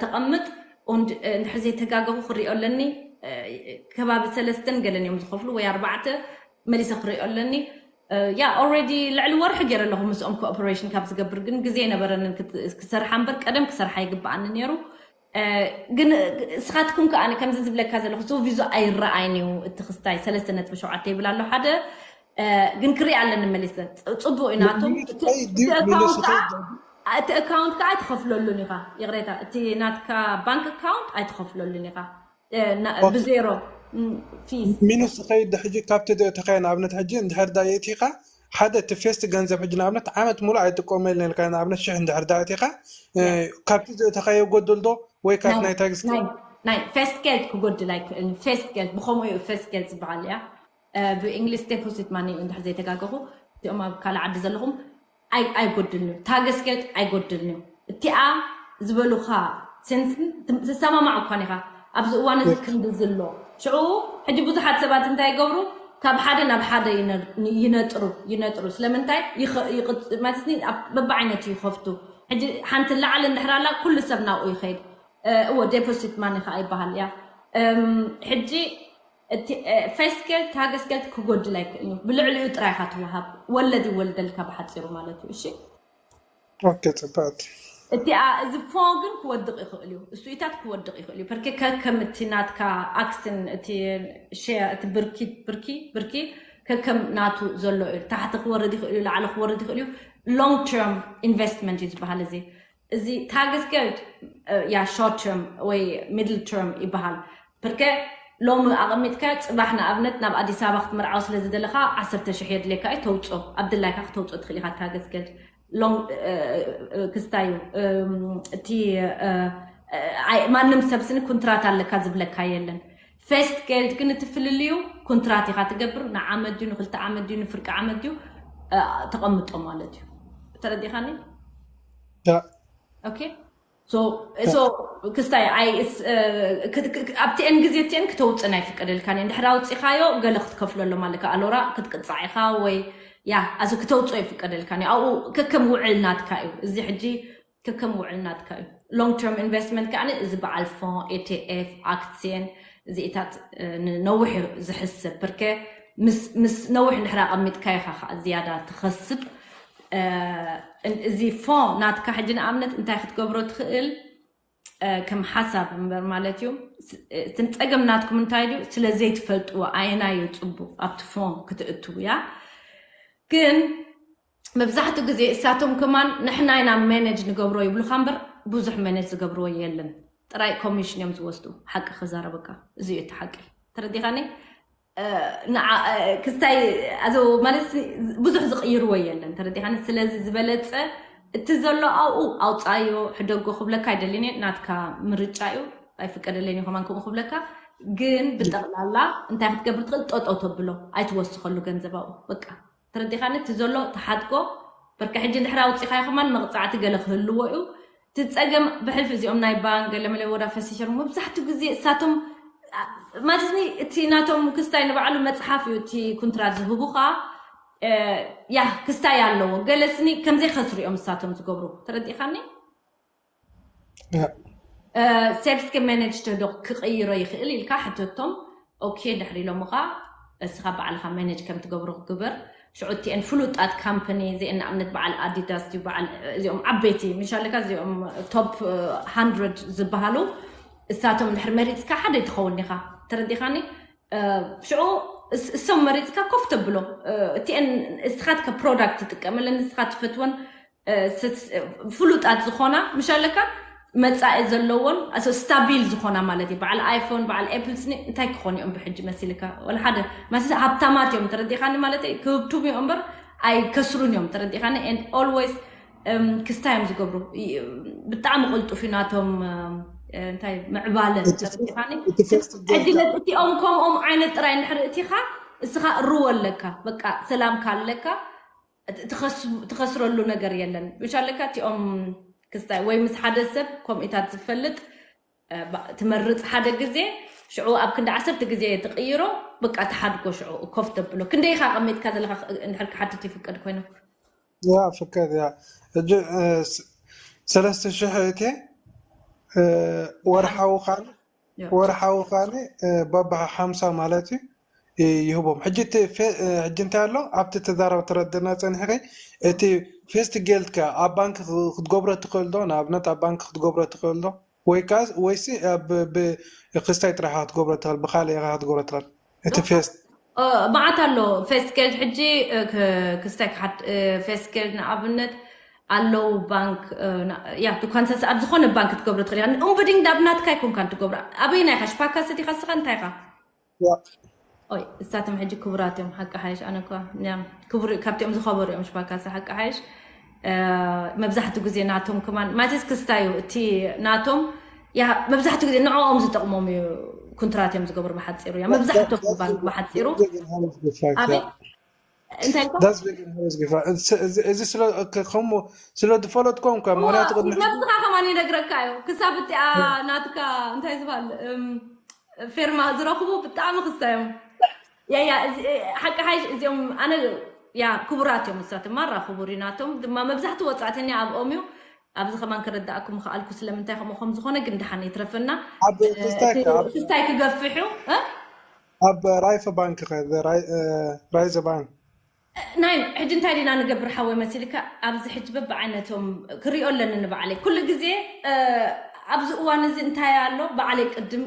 ተቐምጥ እንድሕር ዘይተጋገኹ ክሪኦ ኣለኒ ከባቢ ሰለስተን ገለን እዮም ዝኸፍሉ ወይ ኣርባዕተ መሊሰ ክሪኦ ኣለኒ ያ ኦልሬዲ ልዕሊ ወርሒ ገይረ ኣለኹ ምስኦም ኮኦፐሬሽን ካብ ዝገብር ግን ግዜ ነበረንን ክሰርሓ እምበር ቀደም ክሰርሓ ይግብኣኒ ነይሩ ግን እስኻትኩም ከዓ ከምዚ ዝብለካ ዘለኹ ሶ ቪዞ ኣይረኣይን እዩ እቲ ክስታይ ሰለስተ ነጥቢ ሸውዓተ ይብል ኣሎ ሓደ ግን ክሪኣ ኣለኒ መሊሰ ፅቡቅ እዩ ናቶም እቲ ኣካውንት ከዓ ኣይትኸፍለሉን ኢኻ ይቕሬታ እቲ ናትካ ባንክ ኣካውንት ኣይትኸፍለሉን ኢኻ ብዜሮ ፊስ ሚኑስ ዝኸይድ ሕጂ ካብቲ ተኸየ ንኣብነት ሕጂ እንድሕር ዳ የእቲኻ ሓደ እቲ ፌስት ገንዘብ ሕጂ ንኣብነት ዓመት ሙሉእ ኣይጥቀመልን ኢልካ ንኣብነት ሽሕ እንድሕር ዳእቲኻ ካብቲ ዘእተኻዮ ጎድል ዶ ወይ ካብ ናይ ታግስ ናይ ናይ ፌስት ጌልድ ክጎድል ኣይክእልን። ፌስት ጌልድ ብኸምኡ እዩ ፌስት ጌልድ ዝበሃል እያ። ብእንግሊዝ ዴፖዚት ማኒ እንድሕር ዘይተጋገኹ እቲኦም ኣብ ካልእ ዓዲ ዘለኹም ኣይጎድልን እዩ። ታገስ ጌልድ ኣይጎድልን እዩ። እቲኣ ዝበሉኻ ሴንስ ትሰማማዕ እኳን ኢኻ። ኣብዚ እዋን እዚ ክንዲ ዝሎ ሽዑ ሕጂ ብዙሓት ሰባት እንታይ ይገብሩ? ካብ ሓደ ናብ ሓደ ይነጥሩ ይነጥሩ ስለምንታይ ማለት በብዓይነቱ ይኸፍቱ። ሕጂ ሓንቲ ላዕሊ እንድሕር ኣላ ኩሉ ሰብ ናብኡ ይኸይድ። እዎ ዴፖሲት ማኒ ከዓ ይበሃል እያ። ሕጂ እቲ ፌስት ጌልድ ታገስ ጌልድ ክጎድል ኣይክእልን እዩ። ብልዕሊኡ ጥራይ ኢኻ ትወሃብ። ወለድ ይወልደልካ ብሓፂሩ ማለት እዩ። እሺ ኦኬ ፅብቅቲ እቲኣ እዚ ፎ ግን ክወድቕ ይኽእል እዩ። እሱኢታት ክወድቕ ይኽእል እዩ። ፐርኬ ከከም እቲ ናትካ ኣክስን እቲ ሸ- እቲ ብርኪ ብርኪ ብርኪ ከከም ናቱ ዘሎ እዩ። ታሕቲ ክወርድ ይኽእል እዩ፣ ላዕሊ ክወርድ ይኽእል እዩ። ሎንግ ተርም ኢንቨስትመንት እዩ ዝበሃል እዚ እዚ ታገስ ጌልድ ያ ሾርት ተርም ወይ ሚድል ተርም ይበሃል። ፐርኬ ሎሚ ኣቐሚጥካ ፅባሕ ንኣብነት ናብ ኣዲስ ኣበባ ክትምርዓው ስለ ዝደለኻ ዓሰርተ ሽሕ የድልየካ እዩ ተውፅኦ። ኣብ ድላይካ ክተውፅኦ ትኽእል ኢኻ። ታገስ ጌልድ ሎንግ ክስታይ እዩ። እቲ ማንም ሰብ ስኒ ኩንትራት ኣለካ ዝብለካ የለን። ፌስት ጌልድ ግን እቲ ፍልልዩ ኩንትራት ኢኻ ትገብር። ንዓመት ድዩ ንክልተ ዓመት ድዩ ንፍርቂ ዓመት ድዩ ተቐምጦ ማለት እዩ። ተረዲኻኒ? ኦኬ ሶ ክስታይ ኣብቲ ኤን ግዜ እቲኤን ክተውፅእ ናይ ፍቀደልካን እዩ። እንድሕር ኣውፂኻዮ ገለ ክትከፍለሎም ኣለካ። ኣሎራ ክትቅፃዕ ኢኻ ወይ ያ ኣዚ ክተውፅኦ ይፍቀደልካን እዩ። ኣብኡ ከከም ውዕል ናትካ እዩ። እዚ ሕጂ ከከም ውዕል ናትካ እዩ። ሎንግ ተርም ኢንቨስትመንት ከዓ እዚ በዓል ፎ ኤቲኤፍ ኣክሲየን እዚኢታት ንነዊሕ እዩ ዝሕስብ። ፐርኬ ምስ ነዊሕ እንድሕር ኣቐሚጥካ ኢኻ ከዓ ዝያዳ ትኸስብ። እዚ ፎ ናትካ ሕጂ ንኣብነት እንታይ ክትገብሮ ትኽእል? ከም ሓሳብ እምበር ማለት እዩ። እቲ ጸገም ናትኩም እንታይ ድዩ? ስለ ዘይትፈልጥዎ ኣየናይ እዩ ጽቡቕ ኣብቲ ፎ ክትእትው እያ። ግን መብዛሕትኡ ግዜ እሳቶም ከማን ንሕና ኢና ሜነጅ ንገብሮ ይብሉኻ እምበር ብዙሕ ሜነጅ ዝገብርዎ የለን። ጥራይ ኮሚሽን እዮም ዝወስዱ። ሓቂ ክዛረበካ እዚ እዩ እቲ ሓቂ። ተረዲኻኒ? ክስታይ ኣዞ ማለት ብዙሕ ዝቕይርዎ የለን። ተረዲኻኒ? ስለዚ ዝበለፀ እቲ ዘሎ ኣብኡ ኣውፃዮ ሕደጎ ክብለካ ኣይደልን እየ። ናትካ ምርጫ እዩ። ኣይፍቀደለይን እዩ ከማን ከምኡ ክብለካ። ግን ብጠቕላላ እንታይ ክትገብር ትኽእል? ጠጠው ተብሎ ኣይትወስኸሉ ገንዘብ ኣብኡ በቃ ተረዲኻኒ? እቲ ዘሎ ተሓድጎ በርካ ሕጂ እንድሕር ኣውፂኻዮ ከማን መቕፃዕቲ ገለ ክህልዎ እዩ። እቲ ፀገም ብሕልፊ እዚኦም ናይ ባንክ ገለመለ ወዳ ፈሲሸር መብዛሕትኡ ግዜ እሳቶም ማለት እቲ ናቶም ክስታይ ንባዕሉ መፅሓፍ እዩ እቲ ኩንትራት ዝህቡኻ። ያ ክስታይ ኣለዎ ገለ ስኒ ከምዘይ ከስሩ እዮም እሳቶም ዝገብሩ ተረዲኻኒ? ሴልስኪ ማኔጅ ዶ ክቕይሮ ይኽእል ኢልካ ሕተቶም። ኦኬ ድሕሪ ኢሎምኻ እስኻ ባዕልኻ ማኔጅ ከም ትገብሮ ግበር። ሽዑ እቲአን ፍሉጣት ካምፓኒ እዚአን ንኣብነት በዓል ኣዲዳስ ድዩ በዓል እዚኦም ዓበይቲ ምሻለካ እዚኦም ቶፕ ሃንድረድ ዝበሃሉ እሳቶም ድሕሪ መሪፅካ ሓደ ትኸውን ኢኻ። ተረዲኻኒ? ሽዑ እሶም መሪፅካ ኮፍ ተብሎ እቲአን እስኻትከ ፕሮዳክት ትጥቀመለን እስኻ ትፈትወን ፍሉጣት ዝኾና ምሻለካ መፃኢ ዘለዎን ስታቢል ዝኾና ማለት እዩ። በዓል ኣይፎን በዓል ኤፕል ስኒ እንታይ ክኾኑ እዮም ብሕጂ መሲልካ? ወላ ሓደ መስ ሃብታማት እዮም ተረዲኻኒ ማለት እዩ። ክህብቱም እዮም እምበር ኣይከስሩን እዮም ተረዲኻኒ። And always ክስታይ እዮም ዝገብሩ። ብጣዕሚ ቅልጡፍ እዩ ናቶም እንታይ ምዕባለ ተረዲኻኒ። ሕጂ ነቲኦም ከምኦም ዓይነት ጥራይ እንድሕር እቲኻ እስኻ እርዎ ኣለካ በቃ ሰላምካ ኣለካ። ትኸስረሉ ነገር የለን። ብቻ ኣለካ እቲኦም ክስታይ ወይ ምስ ሓደ ሰብ ከምኢታት ዝፈልጥ ትመርፅ ሓደ ግዜ ሽዑ ኣብ ክንዲ ዓሰርተ ግዜ ትቕይሮ በቃ ትሓድጎ ሽዑ ኮፍ ተብሎ። ክንደይ ኢኻ ቀሚጥካ ዘለካ እንድሕር ክሓትት ይፍቀድ ኮይኖም? ያ ፍቀድ ያ እጅ ሰለስተ ሽሕ እቲ ወርሓዊ ካል ወርሓዊ ካል ባባ ሓምሳ ማለት እዩ። ይህቦም ሕጂ ሕጂ እንታይ ኣሎ ኣብቲ ተዛረብ ተረድና ፀኒሕኸ እቲ ፌስት ጌልትካ ኣብ ባንክ ክትገብሮ ትኽእል ዶ? ንኣብነት ኣብ ባንክ ክትገብሮ ትኽእል ዶ? ወይካ ወይሲ ክስታይ ጥራሕካ ክትገብሮ ትኽእል ብካልእ ኢኻ ክትገብሮ ትኽእል እቲ ፌስት መዓት ኣሎ። ፌስት ጌልድ ሕጂ ክስታይ ፌስት ጌልድ ንኣብነት ኣለዉ ባንክ ያ ኳንሰስ ኣብ ዝኾነ ባንክ ክትገብሮ ትኽእል ኢኻ። ኦንቦርዲንግ ናብ ናትካ ኣይኮንካን ትገብሮ። ኣበይና ኢኻ ሽፓካሰት ኢኻ ስኻ እንታይ ኢኻ? ኦይ እሳቶም ሕጂ ክቡራት እዮም ሓቂ ሓይሽ ኣነ እኳ ያም ክቡር ካብቲኦም ዝኸበሩ እዮም ሽባካሳ ሓቂ ሓይሽ። መብዛሕትኡ ግዜ ናቶም ከማን ማለትስ ክስታይ እዩ እቲ ናቶም ያ መብዛሕትኡ ግዜ ንዕኦም ዝጠቕሞም እዩ። ኩንትራት እዮም ዝገብሩ ብሓፂሩ ያ መብዛሕትኡ ባንክ ብሓፂሩ ኣበይ እንታይ እዚ ስለ ዝፈለጥኮም ምክንያቱ ነብስኻ ከማን ይነግረካ እዩ ክሳብ እቲኣ ናትካ እንታይ ዝበሃል ፌርማ ዝረኽቡ ብጣዕሚ ክስታ እዮም። ያያ ሓቂ ሓይሽ እዚኦም ኣነ ያ ክቡራት እዮም ንሳት ማራ ክቡር ናቶም ድማ መብዛሕትኡ ወፃእተኛ ኣብኦም እዩ። ኣብዚ ከማን ክረዳእኩም ምኽኣልኩ ስለምንታይ ከምኡ ከም ዝኾነ ግን ድሓን ይትረፈና። ክስታይ ክገፍሕ እዩ። ኣብ ራይፈ ባንክ ራይዘ ባንክ ናይ ሕጂ እንታይ ዲና ንገብር ሓወይ መሲልካ ኣብዚ ሕጂ በብዓይነቶም ክሪኦ ኣለኒ ንባዕለይ ኩሉ ግዜ ኣብዚ እዋን እዚ እንታይ ኣሎ ባዕለይ ቅድም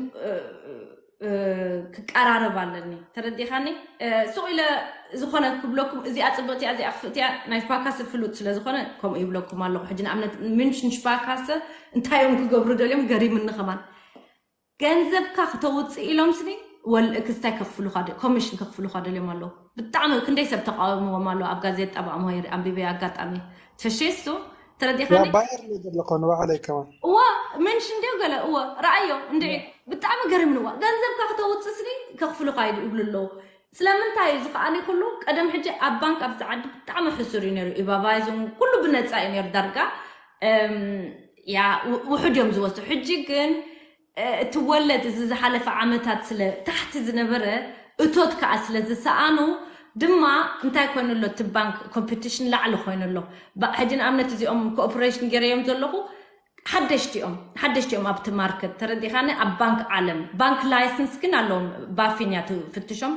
ክቀራረብ ኣለኒ ተረዲኻኒ። ሱቕ ኢለ ዝኾነ ክብለኩም እዚኣ ፅብቕቲ እዚኣ ክፍእትያ ናይ ሽፓካሰ ፍሉጥ ስለ ዝኾነ ከምኡ ይብለኩም ኣለኹ። ሕጂ ንኣብነት ምንሽን ሽፓካሰ እንታይ እዮም ክገብሩ ደልዮም ገሪምኒ ከማን ገንዘብካ ክተውፅእ ኢሎም ስኒ ወል ክስታይ ከኽፍሉካ ኮሚሽን ከኽፍሉካ ደልዮም ኣለዉ። ብጣዕሚ ክንደይ ሰብ ተቃወምዎም ኣሎ ኣብ ጋዜጣ ብኣምሆ ኣንቢበ ኣጋጣሚ ተሸስቱ ተረዲኻኒ ባየር ነገር ለኮ ንባዕለይ ከማን እዋ ምንሽ እንዲዮ ገለ እወ ረኣዮ እንድዒ ብጣዕሚ ገሪምንዋ ገንዘብካ ክተውፅእ ስኒ ከኽፍሉካ ይብሉ ኣለዉ። ስለምንታይ እዚ ከዓኒ ኩሉ ቀደም ሕጂ ኣብ ባንክ ኣብዚ ዓዲ ብጣዕሚ ሕሱር እዩ ነይሩ። ኢባባይዝን ኩሉ ብነፃ እዩ ነይሩ ዳርጋ ያ ውሑድ እዮም ዝወስዱ። ሕጂ ግን እቲ ወለድ እዚ ዝሓለፈ ዓመታት ስለ ታሕቲ ዝነበረ እቶት ከዓ ስለ ዝሰኣኑ ድማ እንታይ ኮይኑ ኣሎ እቲ ባንክ ኮምፒቲሽን ላዕሊ ኮይኑ ኣሎ። ሕጂ ንኣብነት እዚኦም ኮኦፕሬሽን ገይረዮም ዘለኹ ሓደሽቲ እዮም ሓደሽቲ እዮም ኣብቲ ማርኬት ተረዲኻኒ ኣብ ባንክ ዓለም ባንክ ላይሰንስ ግን ኣለዎም ባፊን እያ ትፍትሾም።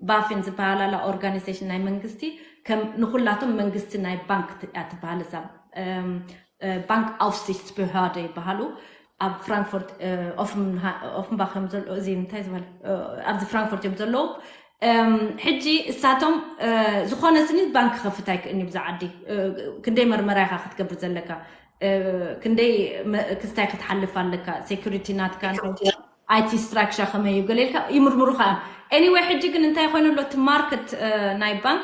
ባፊን ዝበሃላላ ኦርጋኒዜሽን ናይ መንግስቲ ከም ንኩላቶም መንግስቲ ናይ ባንክ እያ ትበሃል እዛ ባንክ ኣውፍሲች ብሃደ ይበሃሉ። ኣብ ፍራንክፎርት ኦፍንባክ እዮም ዘሎ እዚ እንታይ ዝበሃል ኣብዚ ፍራንክፎርት እዮም ዘለዉ። ሕጂ እሳቶም ዝኾነ ስኒ ባንክ ክኸፍት ኣይክእልን እዩ ብዛ ዓዲ ክንደይ መርመራ ኢኻ ክትገብር ዘለካ ክንደይ ክስታይ ክትሓልፍ ኣለካ ሴኩሪቲ ናትካ ኣይቲ ስትራክቸር ከመይ እዩ ገለ ኢልካ ይምርምሩካ እዮም። ኤኒወይ ሕጂ ግን እንታይ ኮይኑ ኣሎ እቲ ማርኬት ናይ ባንክ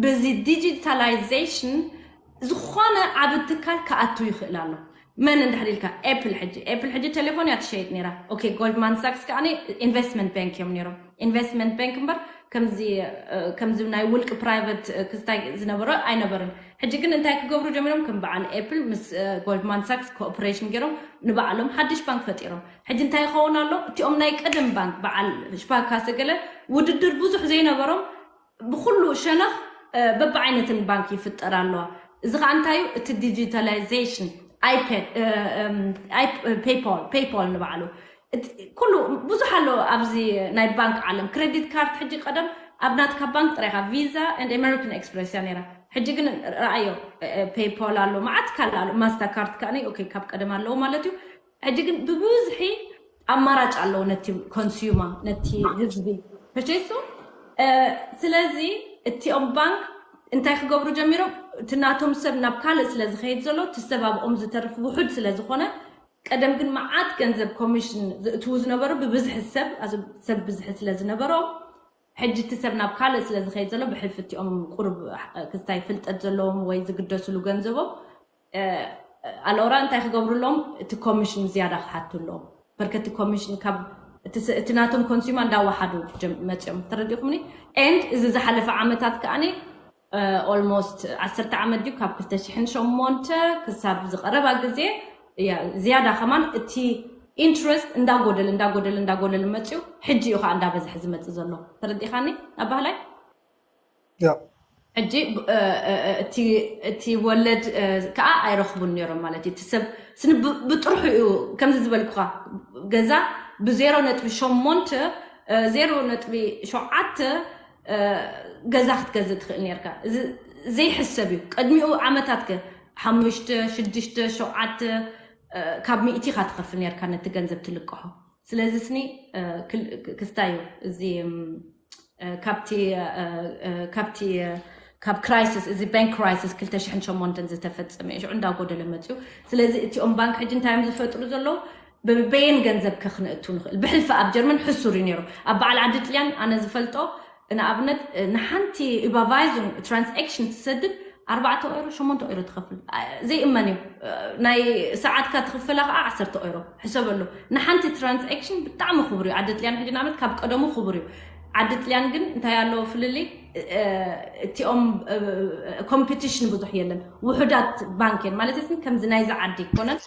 በዚ ዲጂታላይዜሽን ዝኾነ ዓብ ትካል ክኣቱ ይኽእል ኣሎ። መን እንድሕር ኢልካ ኤፕል ሕጂ ኤፕል ሕጂ ቴሌፎን እያ ትሸይጥ ነይራ። ኦኬ ጎልድማን ሳክስ ከዓ ኢንቨስትመንት ባንክ እዮም ነይሮም። ኢንቨስትመንት ባንክ እምበር ከምዚ ከምዚ ናይ ውልቂ ፕራይቨት ክስታይ ዝነበረ ኣይነበርን። ሕጂ ግን እንታይ ክገብሩ ጀሚሮም? ከም በዓል ኤፕል ምስ ጎልድማን ሳክስ ኮኦፕሬሽን ገይሮም ንባዕሎም ሓድሽ ባንክ ፈጢሮም። ሕጂ እንታይ ይኸውን ኣሎ? እቲኦም ናይ ቀደም ባንክ በዓል ሽፓካ ሰገለ ውድድር ብዙሕ ዘይነበሮም ብኩሉ ሸነኽ በብዓይነትን ባንክ ይፍጠር ኣለዋ። እዚ ከዓ እንታይ እዩ? እቲ ዲጂታላይዜሽን ፔይፖል ንባዕሉ ኩሉ ብዙሕ ኣሎ ኣብዚ ናይ ባንክ ዓለም ክሬዲት ካርድ ሕጂ ቀደም ኣብ ናትካ ባንክ ጥራይካ ቪዛ ን ኣሜሪካን ኤክስፕሬስ እያ ነይራ። ሕጂ ግን ረኣዮ ፔይፖል ኣሎ መዓት ካል ኣሎ ማስታ ካርድ ከዓ ካብ ቀደም ኣለዎ ማለት እዩ። ሕጂ ግን ብብዝሒ ኣማራጭ ኣለዎ ነቲ ኮንሱማ ነቲ ህዝቢ ተሸይሱ። ስለዚ እቲኦም ባንክ እንታይ ክገብሩ ጀሚሮም? እቲ ናቶም ሰብ ናብ ካልእ ስለ ዝኸይድ ዘሎ እቲ ሰብ ኣብኦም ዝተርፍ ውሑድ ስለ ዝኾነ ቀደም ግን መዓት ገንዘብ ኮሚሽን ዝእትዉ ዝነበሩ ብብዝሒ ሰብ ሰብ ብዝሒ ስለ ዝነበሮም ሕጂ እቲ ሰብ ናብ ካልእ ስለ ዝኸይድ ዘሎ ብሕልፊ እቲኦም ቁሩብ ክስታይ ፍልጠት ዘለዎም ወይ ዝግደስሉ ገንዘቦም ኣለውራ እንታይ ክገብሩ ኣለዎም? እቲ ኮሚሽን ዝያዳ ክሓቱ ኣለዎም። በርከቲ ኮሚሽን ካብ እቲ ናቶም ኮንሱማ እንዳወሓዱ መፅኦም ተረዲኹምኒ። ኤንድ እዚ ዝሓለፈ ዓመታት ከዓኒ ኦልሞስት ዓሰርተ ዓመት ድዩ ካብ ክልተ ሽሕን ሸሞንተ ክሳብ ዝቀረባ ግዜ ዝያዳ ከማን እቲ ኢንትረስት እንዳጎደል እንዳጎደል እንዳጎደል መፅኡ ሕጂ እዩ ከዓ እንዳበዝሐ ዝመፅእ ዘሎ። ተረዲኻኒ ኣባህላይ? ሕጂ እቲ ወለድ ከዓ ኣይረኽቡን ነይሮም ማለት እዩ። እቲ ሰብ ስኒ ብጥርሑ እዩ ከምዚ ዝበልኩኻ ገዛ ብዜሮ ነጥቢ ሸሞንተ ዜሮ ነጥቢ ሸውዓተ ገዛ ክትገዝእ ትኽእል ነርካ። እዚ ዘይሕሰብ እዩ። ቅድሚኡ ዓመታት ከ ሓሙሽተ ሽዱሽተ ሸውዓተ ካብ ሚእቲ ኢኻ ትኸፍል ነርካ ነቲ ገንዘብ ትልቅሖ። ስለዚ ስኒ ክስታይ እዩ እዚ ካብቲ ካብቲ ካብ ክራይሲስ እዚ ባንክ ክራይሲስ ክልተ ሽሕን ሸሞንተን ዝተፈጸመ እዩ ሽዑ እንዳጎደለ መፅዩ። ስለዚ እቲኦም ባንክ ሕጂ እንታይ እዮም ዝፈጥሩ ዘለዉ? በበየን ገንዘብ ከክነእቱ ንኽእል። ብሕልፊ ኣብ ጀርመን ሕሱር እዩ ነይሩ። ኣብ በዓል ዓዲ ጥልያን ኣነ ዝፈልጦ ንኣብነት ንሓንቲ ዩባቫይዙን ትራንስክሽን ትሰድድ ኣርባዕተ ኦይሮ ሸሞንተ ኦይሮ ትኸፍል። ዘይእመን እዩ። ናይ ሰዓትካ ትኽፈላ ከዓ ዓሰርተ ኦይሮ። ሕሰበሉ። ንሓንቲ ትራንስክሽን ብጣዕሚ ክቡር እዩ። ዓዲ ጥልያን ሕጂ ንኣብነት ካብ ቀደሙ ክቡር እዩ። ዓዲ ጥልያን ግን እንታይ ኣለዎ ፍልልይ? እቲኦም ኮምፒቲሽን ብዙሕ የለን። ውሑዳት ባንክ እየን ማለት ስ ከምዚ ናይዚ ዓዲ ይኮነን።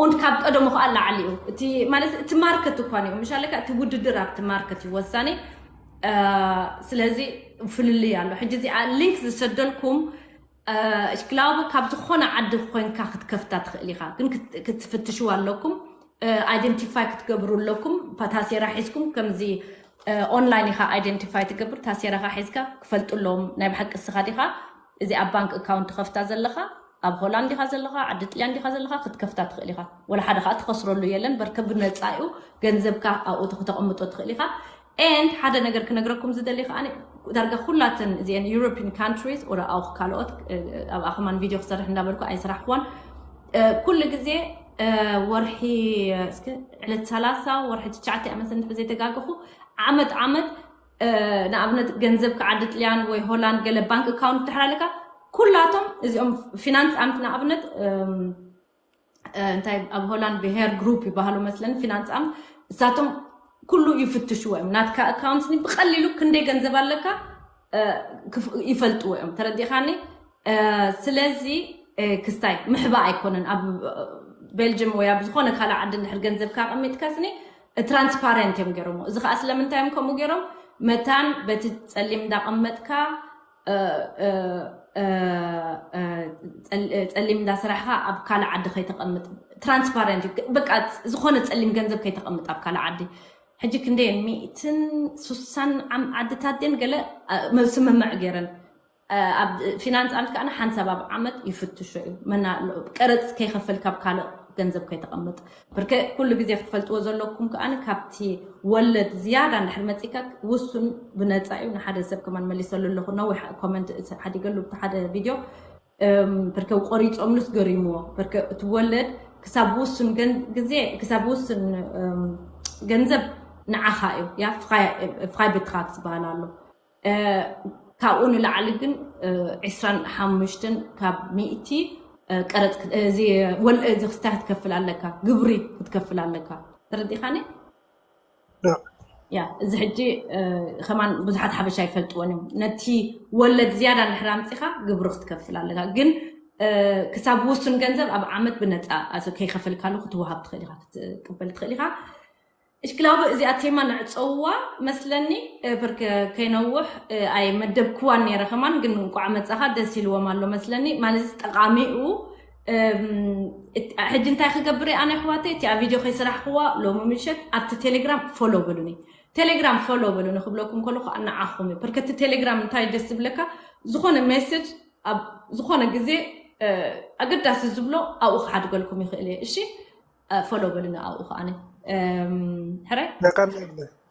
ኦንድ ካብ ቀደሙ ከዓ ላዕሊ እዩ። እቲ ማለት እቲ ማርኬት እኳ እዩ ምሻለካ እቲ ውድድር ኣብቲ ማርኬት እዩ ወሳኒ። ስለዚ ፍልልይ ኣሎ። ሕጂ እዚኣ ሊንክ ዝሰደልኩም እሽክላቡ ካብ ዝኾነ ዓዲ ኮይንካ ክትከፍታ ትኽእል ኢኻ፣ ግን ክትፍትሽዋ ኣለኩም። ኣይደንቲፋይ ክትገብሩ ኣለኩም። ታሴራ ሒዝኩም ከምዚ ኦንላይን ኢኻ ኣይደንቲፋይ ትገብር። ታሴራኻ ሒዝካ ክፈልጡ ኣለዎም ናይ ብሓቂ እስኻ ዲኻ እዚ ኣብ ባንክ ኣካውንት ትኸፍታ ዘለኻ፣ ኣብ ሆላንድ ዲኻ ዘለኻ፣ ዓዲ ጥልያን ዲኻ ዘለኻ ክትከፍታ ትኽእል ኢኻ። ወላ ሓደ ከዓ ትኸስረሉ የለን። በርከ ብነፃ እዩ። ገንዘብካ ኣብኡ ከተቐምጦ ትኽእል ኢኻ። And ሓደ ነገር ክነግረኩም ዝደሊ ከዓ ዳርጋ ኩላተን እዚአን European countries ወደ ኣውኽ ካልኦት ኣብ ኣኸማን ቪድዮ ክሰርሕ እንዳበልኩ ኣይስራሕኩዋን። ኩሉ ግዜ ወርሒ እስኪ ዕለት ሰላሳ ወርሒ ትሽዓተ ኣመት እንድሕር ዘይተጋገኹ ዓመት ዓመት ንኣብነት ገንዘብ ከዓዲ ጥልያን ወይ ሆላንድ ገለ ባንክ ኣካውንት ትሕር ኣለካ ኩላቶም እዚኦም ፊናንስ ኣምት ንኣብነት እንታይ ኣብ ሆላንድ ብሄር ግሩፕ ይበሃሉ መስለኒ ፊናንስ ኣምት እሳቶም ኩሉ ይፍትሽዎ እዮም ናትካ ኣካውንት ብቀሊሉ ክንደይ ገንዘብ ኣለካ ይፈልጥዎ እዮም ተረዲኻኒ ስለዚ ክስታይ ምሕባ ኣይኮነን ኣብ ቤልጅም ወይ ኣብ ዝኾነ ካልእ ዓዲ እንድሕር ገንዘብካ ኣቐሚጥካ ስኒ ትራንስፓረንት እዮም ገይሮሞ እዚ ከዓ ስለምንታይ እዮም ከምኡ ገይሮም መታን በቲ ፀሊም እንዳቐመጥካ ፀሊም እንዳሰራሕካ ኣብ ካልእ ዓዲ ከይተቐምጥ ትራንስፓረንት እዩ በቃ ዝኾነ ፀሊም ገንዘብ ከይተቐምጥ ኣብ ካልእ ዓዲ ሕጂ ክንደየን ሚእትን ሱሳን ዓድታት ደን ገለ ስምምዕ ገይረን ኣብ ፊናንስ ዓመት ከዓ ሓንሳብ ኣብ ዓመት ይፍትሾ እዩ መና ቀረፅ ከይከፈል ካብ ካልእ ገንዘብ ከይተቐምጥ ብርከ ኩሉ ግዜ ክትፈልጥዎ ዘለኩም ከዓ ካብቲ ወለድ ዝያዳ እንድሕር መፂካ ውሱን ብነፃ እዩ ንሓደ ሰብ ከማን መሊሰሉ ኣለኹ ነዊሕ ኮመንት ሓዲገሉ ብቲ ሓደ ቪድዮ ብርከ ቆሪፆምሉስ ገሪምዎ ብርከ እቲ ወለድ ክሳብ ውሱን ግዜ ክሳብ ውሱን ገንዘብ ንዓኻ እዩ ያ ፍራይ ብትራክስ ዝበሃል ኣሎ ካብኡ ንላዕሊ ግን ዕስራን ሓሙሽተን ካብ ሚእቲ ቀረፅ እዚ ወልእ እዚ ክስታይ ክትከፍል ኣለካ ግብሪ ክትከፍል ኣለካ ተረዲኻኒ ያ እዚ ሕጂ ከማን ብዙሓት ሓበሻ ይፈልጥዎን እዮም ነቲ ወለድ ዝያዳ እንድሕር ኣምፂኻ ግብሪ ክትከፍል ኣለካ ግን ክሳብ ውሱን ገንዘብ ኣብ ዓመት ብነፃ ከይከፈልካሉ ክትወሃብ ትኽእል ኢካ ክትቅበል ትኽእል ኢካ እሽክላቡ እዚኣ ቴማ ንዕፀውዋ መስለኒ ብርክ ከይነውሕ ኣይ መደብክዋን ነይረ ከማን ግን እንቋዕ መፃኻ ደስ ኢልዎም ኣሎ መስለኒ ማለት ጠቃሚኡ ሕጂ እንታይ ክገብር ኣነ ኣሕዋተይ እቲ ኣብ ቪድዮ ከይስራሕክዋ ሎሚ ምሸት ኣብቲ ቴሌግራም ፎሎ በሉኒ ቴሌግራም ፎሎ በሉኒ ክብለኩም ከለኩ ኣናዓኹም እዩ ብርከቲ ቴሌግራም እንታይ ደስ ዝብለካ ዝኾነ ሜሴጅ ኣብ ዝኾነ ግዜ ኣገዳሲ ዝብሎ ኣብኡ ክሓድገልኩም ይኽእል እየ እሺ ፎሎ በሉኒ ኣብኡ ከዓ ሕራይ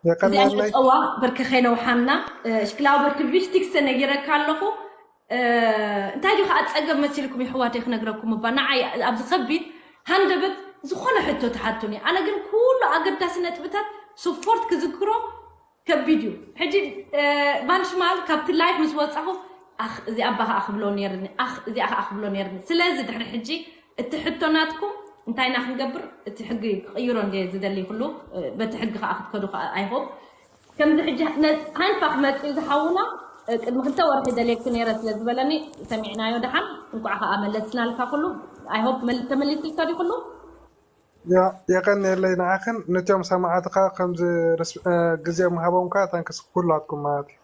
የቀንየለይ ጸዋ በርኪ ከይነውሓና ሽክላው በርኪ ቪሽቲክስ ነጊረካ ኣለኹ እንታይ ዩ ከዓ ፀገብ መሲልኩም ይሕዋተይ ክነግረኩም እባ ንዓይ ኣብዚ ከቢድ ሃንደበት ዝኾነ ሕቶ ትሓቱኒ ኣነ ግን ኩሉ ኣገዳሲ ነጥብታት ስፖርት ክዝክሮ ከቢድ እዩ ሕጂ ባንሽማል ካብቲ ላይፍ ምስ ወፃኹ እዚኣ ኣባ ከዓ ክብሎ ነርኒ እዚኣ ከዓ ክብሎ ነርኒ ስለዚ ድሕሪ ሕጂ እቲ ሕቶ ናትኩም እንታይ ኢና ክንገብር እቲ ሕጊ ክቕይሮ እንደ ዝደሊ ኩሉ በቲ ሕጊ ከዓ ክትከዱ ከዓ ኣይሆብ ከምዚ ሕጂ ሃንፋክ መፅኡ ዝሓውና ቅድሚ ክልተ ወርሒ ደልየኪ ነይረ ስለ ዝበለኒ ሰሚዕናዮ ደሓን እንኳዕ ከዓ መለስናልካ ኩሉ ኣይሆብ ተመሊስልካ ዲ ኩሉ የቀንየለይ ንዓኽን ነቲኦም ሰማዕትኻ ከምዚ ግዜ ምሃቦምካ ታንክስ ኩላትኩም ማለት እዩ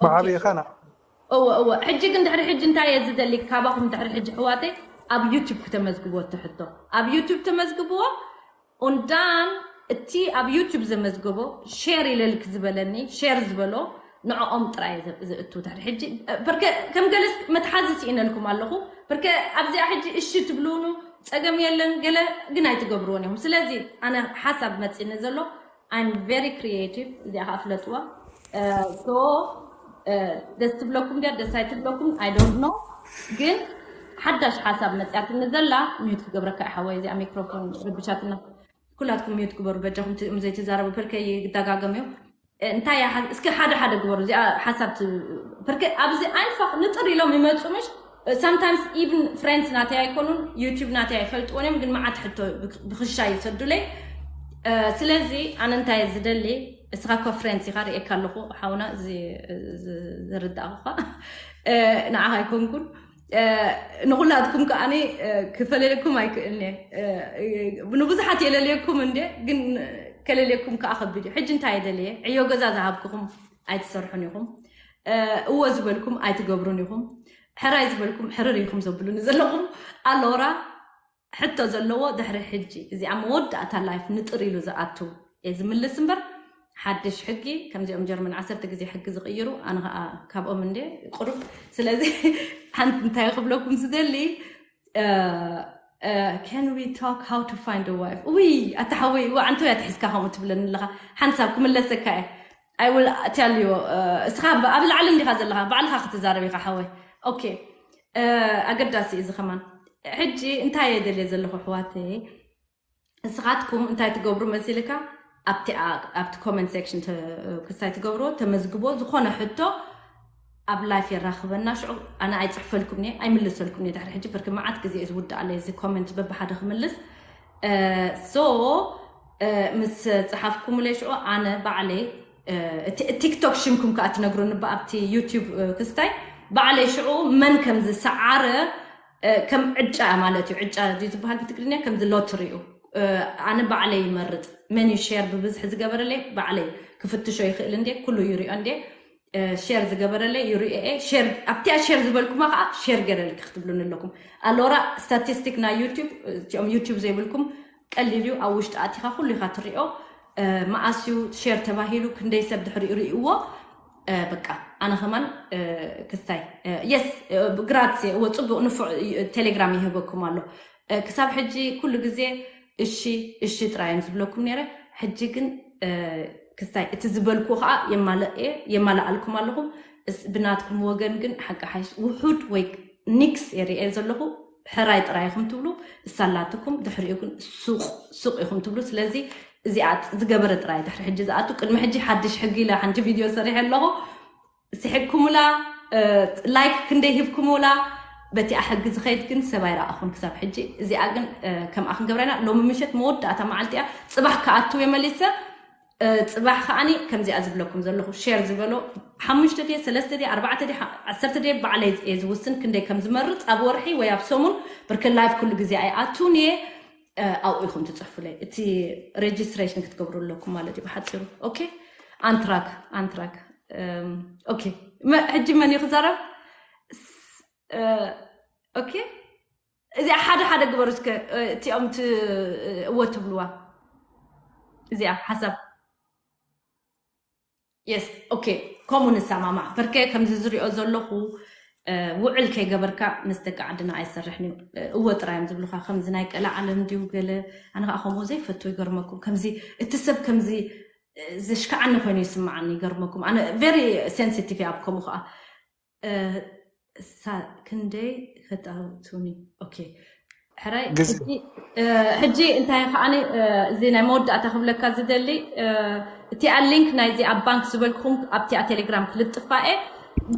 ብዓብይኻ ና እወ እወ ሕጂ ግን ድሕሪ ሕጂ እንታይ እየ ዝደሊ ካባኹም ድሕሪ ሕጂ ሕዋተይ ኣብ ዩቱብ ክተመዝግብዎ ትሕቶ ኣብ ዩቱብ ተመዝግብዎ ኡንዳን እቲ ኣብ ዩቱብ ዘመዝገቦ ሼር ኢለልክ ዝበለኒ ሼር ዝበሎ ንዕኦም ጥራይ ዝእቱ ድሕሪ ሕጂ በርከ ከም ገለስ መትሓዚ ስኢነልኩም ኣለኹ በርከ ኣብዚኣ ሕጂ እሺ ትብልውኑ ፀገም የለን ገለ ግን ኣይትገብርዎን ኢኹም ስለዚ ኣነ ሓሳብ መፂኒ ዘሎ I'm very creative እዚኣ ከዓ ፍለጥዋ so ደስ ትብለኩም ድያ ደስ ኣይትብለኩም I don't know ግን ሓዳሽ ሓሳብ መፅያትኒ ዘላ ሚዩት ክገብረካ ይሓወይ እዚኣ ሚክሮፎን ረብሻትና ኩላትኩም ሚዩት ግበሩ በጃኹም፣ እም ዘይትዛረቡ ፐርከ ይደጋገም እዩ። እ፣ እንታይ እያ ሓ-፣ እስኪ ሓደ ሓደ ግበሩ። እዚኣ ሓሳብ ት-፣ ፐርከ ኣብዚ ኣይፋኽ ንጥር ኢሎም ይመፁ ምሽ። Sometimes even friends ናተይ ኣይኮኑን፣ ዩቲዩብ ናተይ ኣይፈልጥዎን እዮም፣ ግን መዓት ሕቶ ብክ-፣ ብክሻ ይሰዱለይ። እ፣ ስለዚ ኣነ እንታይ ዝደሊ፣ እስኻ ኮ ፍሬንስ ኢኻ፣ ርእየካ ኣለኹ ሓውና፣ እዚ፣ እዚ ዝርዳእኹኻ፣ እ፣ ንዓኻ ኣይኮንኩን። እ፣ ንኹላትኩም ከኣኒ፣ እ፣ ክፈለለኩም ኣይክእልን እየ። እ፣ ንብዙሓት የለልየኩም እንደ፣ ግን ከለልየኩም ከኣ ከቢድ እዩ። ሕጂ እንታይ የደልየ? ዕዮ ገዛ ዝሃብኩኹም ኣይትሰርሑን ኢኹም። እ፣ እወ ዝበልኩም ኣይትገብሩን ኢኹም። ሕራይ ዝበልኩም ሕርር ኢኹም ዘብሉኒ ዘለኹም። ኣሎራ ሕቶ ዘለዎ ድሕሪ ሕጂ፣ እዚኣ መወዳእታ ላይፍ ንጥር ኢሉ ዝኣቱ እየ ዝምልስ እምበር፣ ሓድሽ ሕጊ፣ ከምዚኦም ጀርመን ዓሰርተ ግዜ ሕጊ ዝቕይሩ፣ ኣነ ኸኣ ካብኦም እንደ ቁሩብ። ስለዚ ሓንቲ እንታይ ክብለኩም ዝደሊ፣ እ፣ እ፣ can we talk how to find a wife? ውይ፣ ኣታ ሓወይ፣ ዋዓንቶ እያ ትሒዝካ ከምኡ ትብለኒ ኣለኻ። ሓንሳብ ክምለሰካ እየ። I will tell you፣ እ፣ እስኻ ብ-፣ ኣብ ላዕሊ እንዲኻ ዘለኻ፣ ባዕልኻ ክትዛረብ ኢኻ ሓወይ። ኦኬ፣ እ፣ ኣገዳሲ እዩ እዚ ከማን። ሕጂ እንታይ እየ ደልየ ዘለኹ ኣሕዋተይ? ንስኻትኩም እንታይ ትገብሩ መሲልካ? ኣብቲ፣ ኣ-፣ ኣብቲ ኮመንት ሴክሽን ተ-፣ ክስታይ ትገብርዎ፣ ተመዝግቦ፣ ዝኾነ ሕቶ ኣብ ላይፍ የራኽበና። ሽዑ ኣነ ኣይጽሕፈልኩም እየ፣ ኣይምልሰልኩም እየ። ድሕሪ ሕጂ ብርክ መዓት ግዜ እዩ ዝውዳእ ኣሎ እዚ ኮመንት በብሓደ ክምልስ። እ፣ ሶ፣ እ፣ ምስ ጸሓፍኩምለይ ሽዑ ኣነ ባዕለይ፣ እ፣ እቲ ቲክቶክ ሽምኩም ከኣ ትነግሩኒ ብኣብቲ ዩቲዩብ፣ እ፣ ክስታይ ባዕለይ ሽዑ መን ከም ዝሰዓረ፣ እ፣ ከም ዕጫ ማለት እዩ። ዕጫ ድዩ ዝበሃል ብትግርኛ? ከምዚ ሎተሪ እዩ። እ፣ ኣነ ባዕለይ ይመርጽ። መን እዩ ሼር ብብዝሒ ዝገበረለይ? ባዕለይ ክፍትሾ ይኽእል እንዴ? ኩሉ ይሪኦ እንዴ? እ፣ ሼር ዝገበረለይ ይሪኦ እየ። ሼር፣ ኣብቲኣ ሼር ዝበልኩማ ከዓ ሼር ገይረልኪ ክትብሉኒ ኣለኩም። ኣሎራ ስታቲስቲክ ናይ ዩቲዩብ፣ እቲኦም ዩቲዩብ ዘይብልኩም ቀሊል እዩ። ኣብ ውሽጢ ኣቲኻ ኩሉ ኢኻ ትሪኦ። እ፣ መኣስ እዩ ሼር ተባሂሉ፣ ክንደይ ሰብ ድሕሪኡ ርእይዎ። እ፣ በቃ ኣነ ከማን፣ እ፣ ክስታይ፣ እ፣ የስ፣ እ፣ ግራትስ፣ እወ፣ ጽቡቕ ንፉዕ፣ እ፣ ቴሌግራም ይህበኩም ኣሎ። እ፣ ክሳብ ሕጂ ኩሉ ግዜ እሺ፣ እሺ ጥራይ እዮም ዝብለኩም ነይረ። ሕጂ ግን፣ እ፣ ክስታይ እቲ ዝበልኩ ከዓ የማልእ እየ፣ የማልኣልኩም ኣለኹም። እስ-፣ ብናትኩም ወገን ግን ሓቂ ሓይሽ ውሑድ ወይ ኒክስ የርእየ ዘለኹ። ሕራይ ጥራይ ኢኹም ትብሉ፣ እሳላትኩም ድሕሪኡ ግን ሱቕ፣ ሱቕ ኢኹም ትብሉ። ስለዚ እዚኣ ዝገበረ ጥራይ ድሕሪ ሕጂ ዝኣቱ። ቅድሚ ሕጂ ሓድሽ ሕጊ ኢለ ሓንቲ ቪድዮ ሰሪሐ ኣለኹ። ስሒቅኩምላ፣ እ፣ ላይክ ክንደይ ሂብኩምላ፣ በቲኣ ሕጊ ዝኸይድ ግን ሰብ ኣይረኣኹን ክሳብ ሕጂ። እዚኣ ግን፣ እ፣ ከምኣ ክንገብራ ኢና። ሎሚ ምሸት መወዳእታ መዓልቲ እያ። ጽባሕ ክኣትው እየ መሊሰ። እ፣ ጽባሕ ከኣኒ ከምዚኣ ዝብለኩም ዘለኹ፣ ሼር ዝበሎ ሓሙሽተ ድየ፣ ሰለስተ ድየ፣ ኣርባዕተ ድየ፣ ሓ-፣ ዓሰርተ ድየ፣ ባዕለይ እየ ዝውስን ክንደይ ከም ዝመርጽ ኣብ ወርሒ ወይ ኣብ ሰሙን። ብርክ ላይፍ ኩሉ ግዜ ኣይኣቱን እየ። እ፣ ኣብኡ ኢኹም ትጽሕፉለይ። እቲ ሬጅስትሬሽን ክትገብሩ ኣለኩም ማለት እዩ ብሓጺሩ። ኦኬ፣ ኣንትራክ፣ ኣንትራክ። እም፣ ኦኬ፣ መ-፣ ሕጂ መን እዩ ክዛረብ? ስ-፣ እ፣ ኦኬ፣ እዚኣ ሓደ ሓደ ግበሩ እስከ፣ እ፣ እቲኦም ት-፣ እወ ትብልዋ። እዚኣ ሓሳብ። የስ፣ ኦኬ፣ ከምኡ ንሰማማዕ። በርከ ከምዚ ዝሪኦ ዘለኹ፣ እ፣ ውዕል ከይገበርካ ምስ ደቂ ዓድና ኣይሰርሕን እዩ። እ፣ እወ ጥራይ እዮም ዝብሉኻ። ከምዚ ናይ ቀለ ዓለም ድዩ ገለ፣ ኣነ ከዓ ከምኡ ዘይፈቱ ይገርመኩም። ከምዚ እቲ ሰብ ከምዚ፣ እ፣ ዘሽካዓኒ ኮይኑ ይስምዓኒ ይገርመኩም። ኣነ ቨሪ ሴንሲቲቭ እየ ኣብ ከምኡ ከዓ። እ፣ ሳ-፣ ክንደይ ከጣውቱኒ። ኦኬ። ሕራይ፣ ግዜ። ሕጂ፣ እ፣ ሕጂ እንታይ ከኣኒ፣ እ፣ እዚ ናይ መወዳእታ ክብለካ ዝደሊ፣ እ፣ እቲኣ ሊንክ ናይዚ ኣብ ባንክ ዝበልኩም ኣብቲኣ ቴሌግራም ክልጥፋ እየ።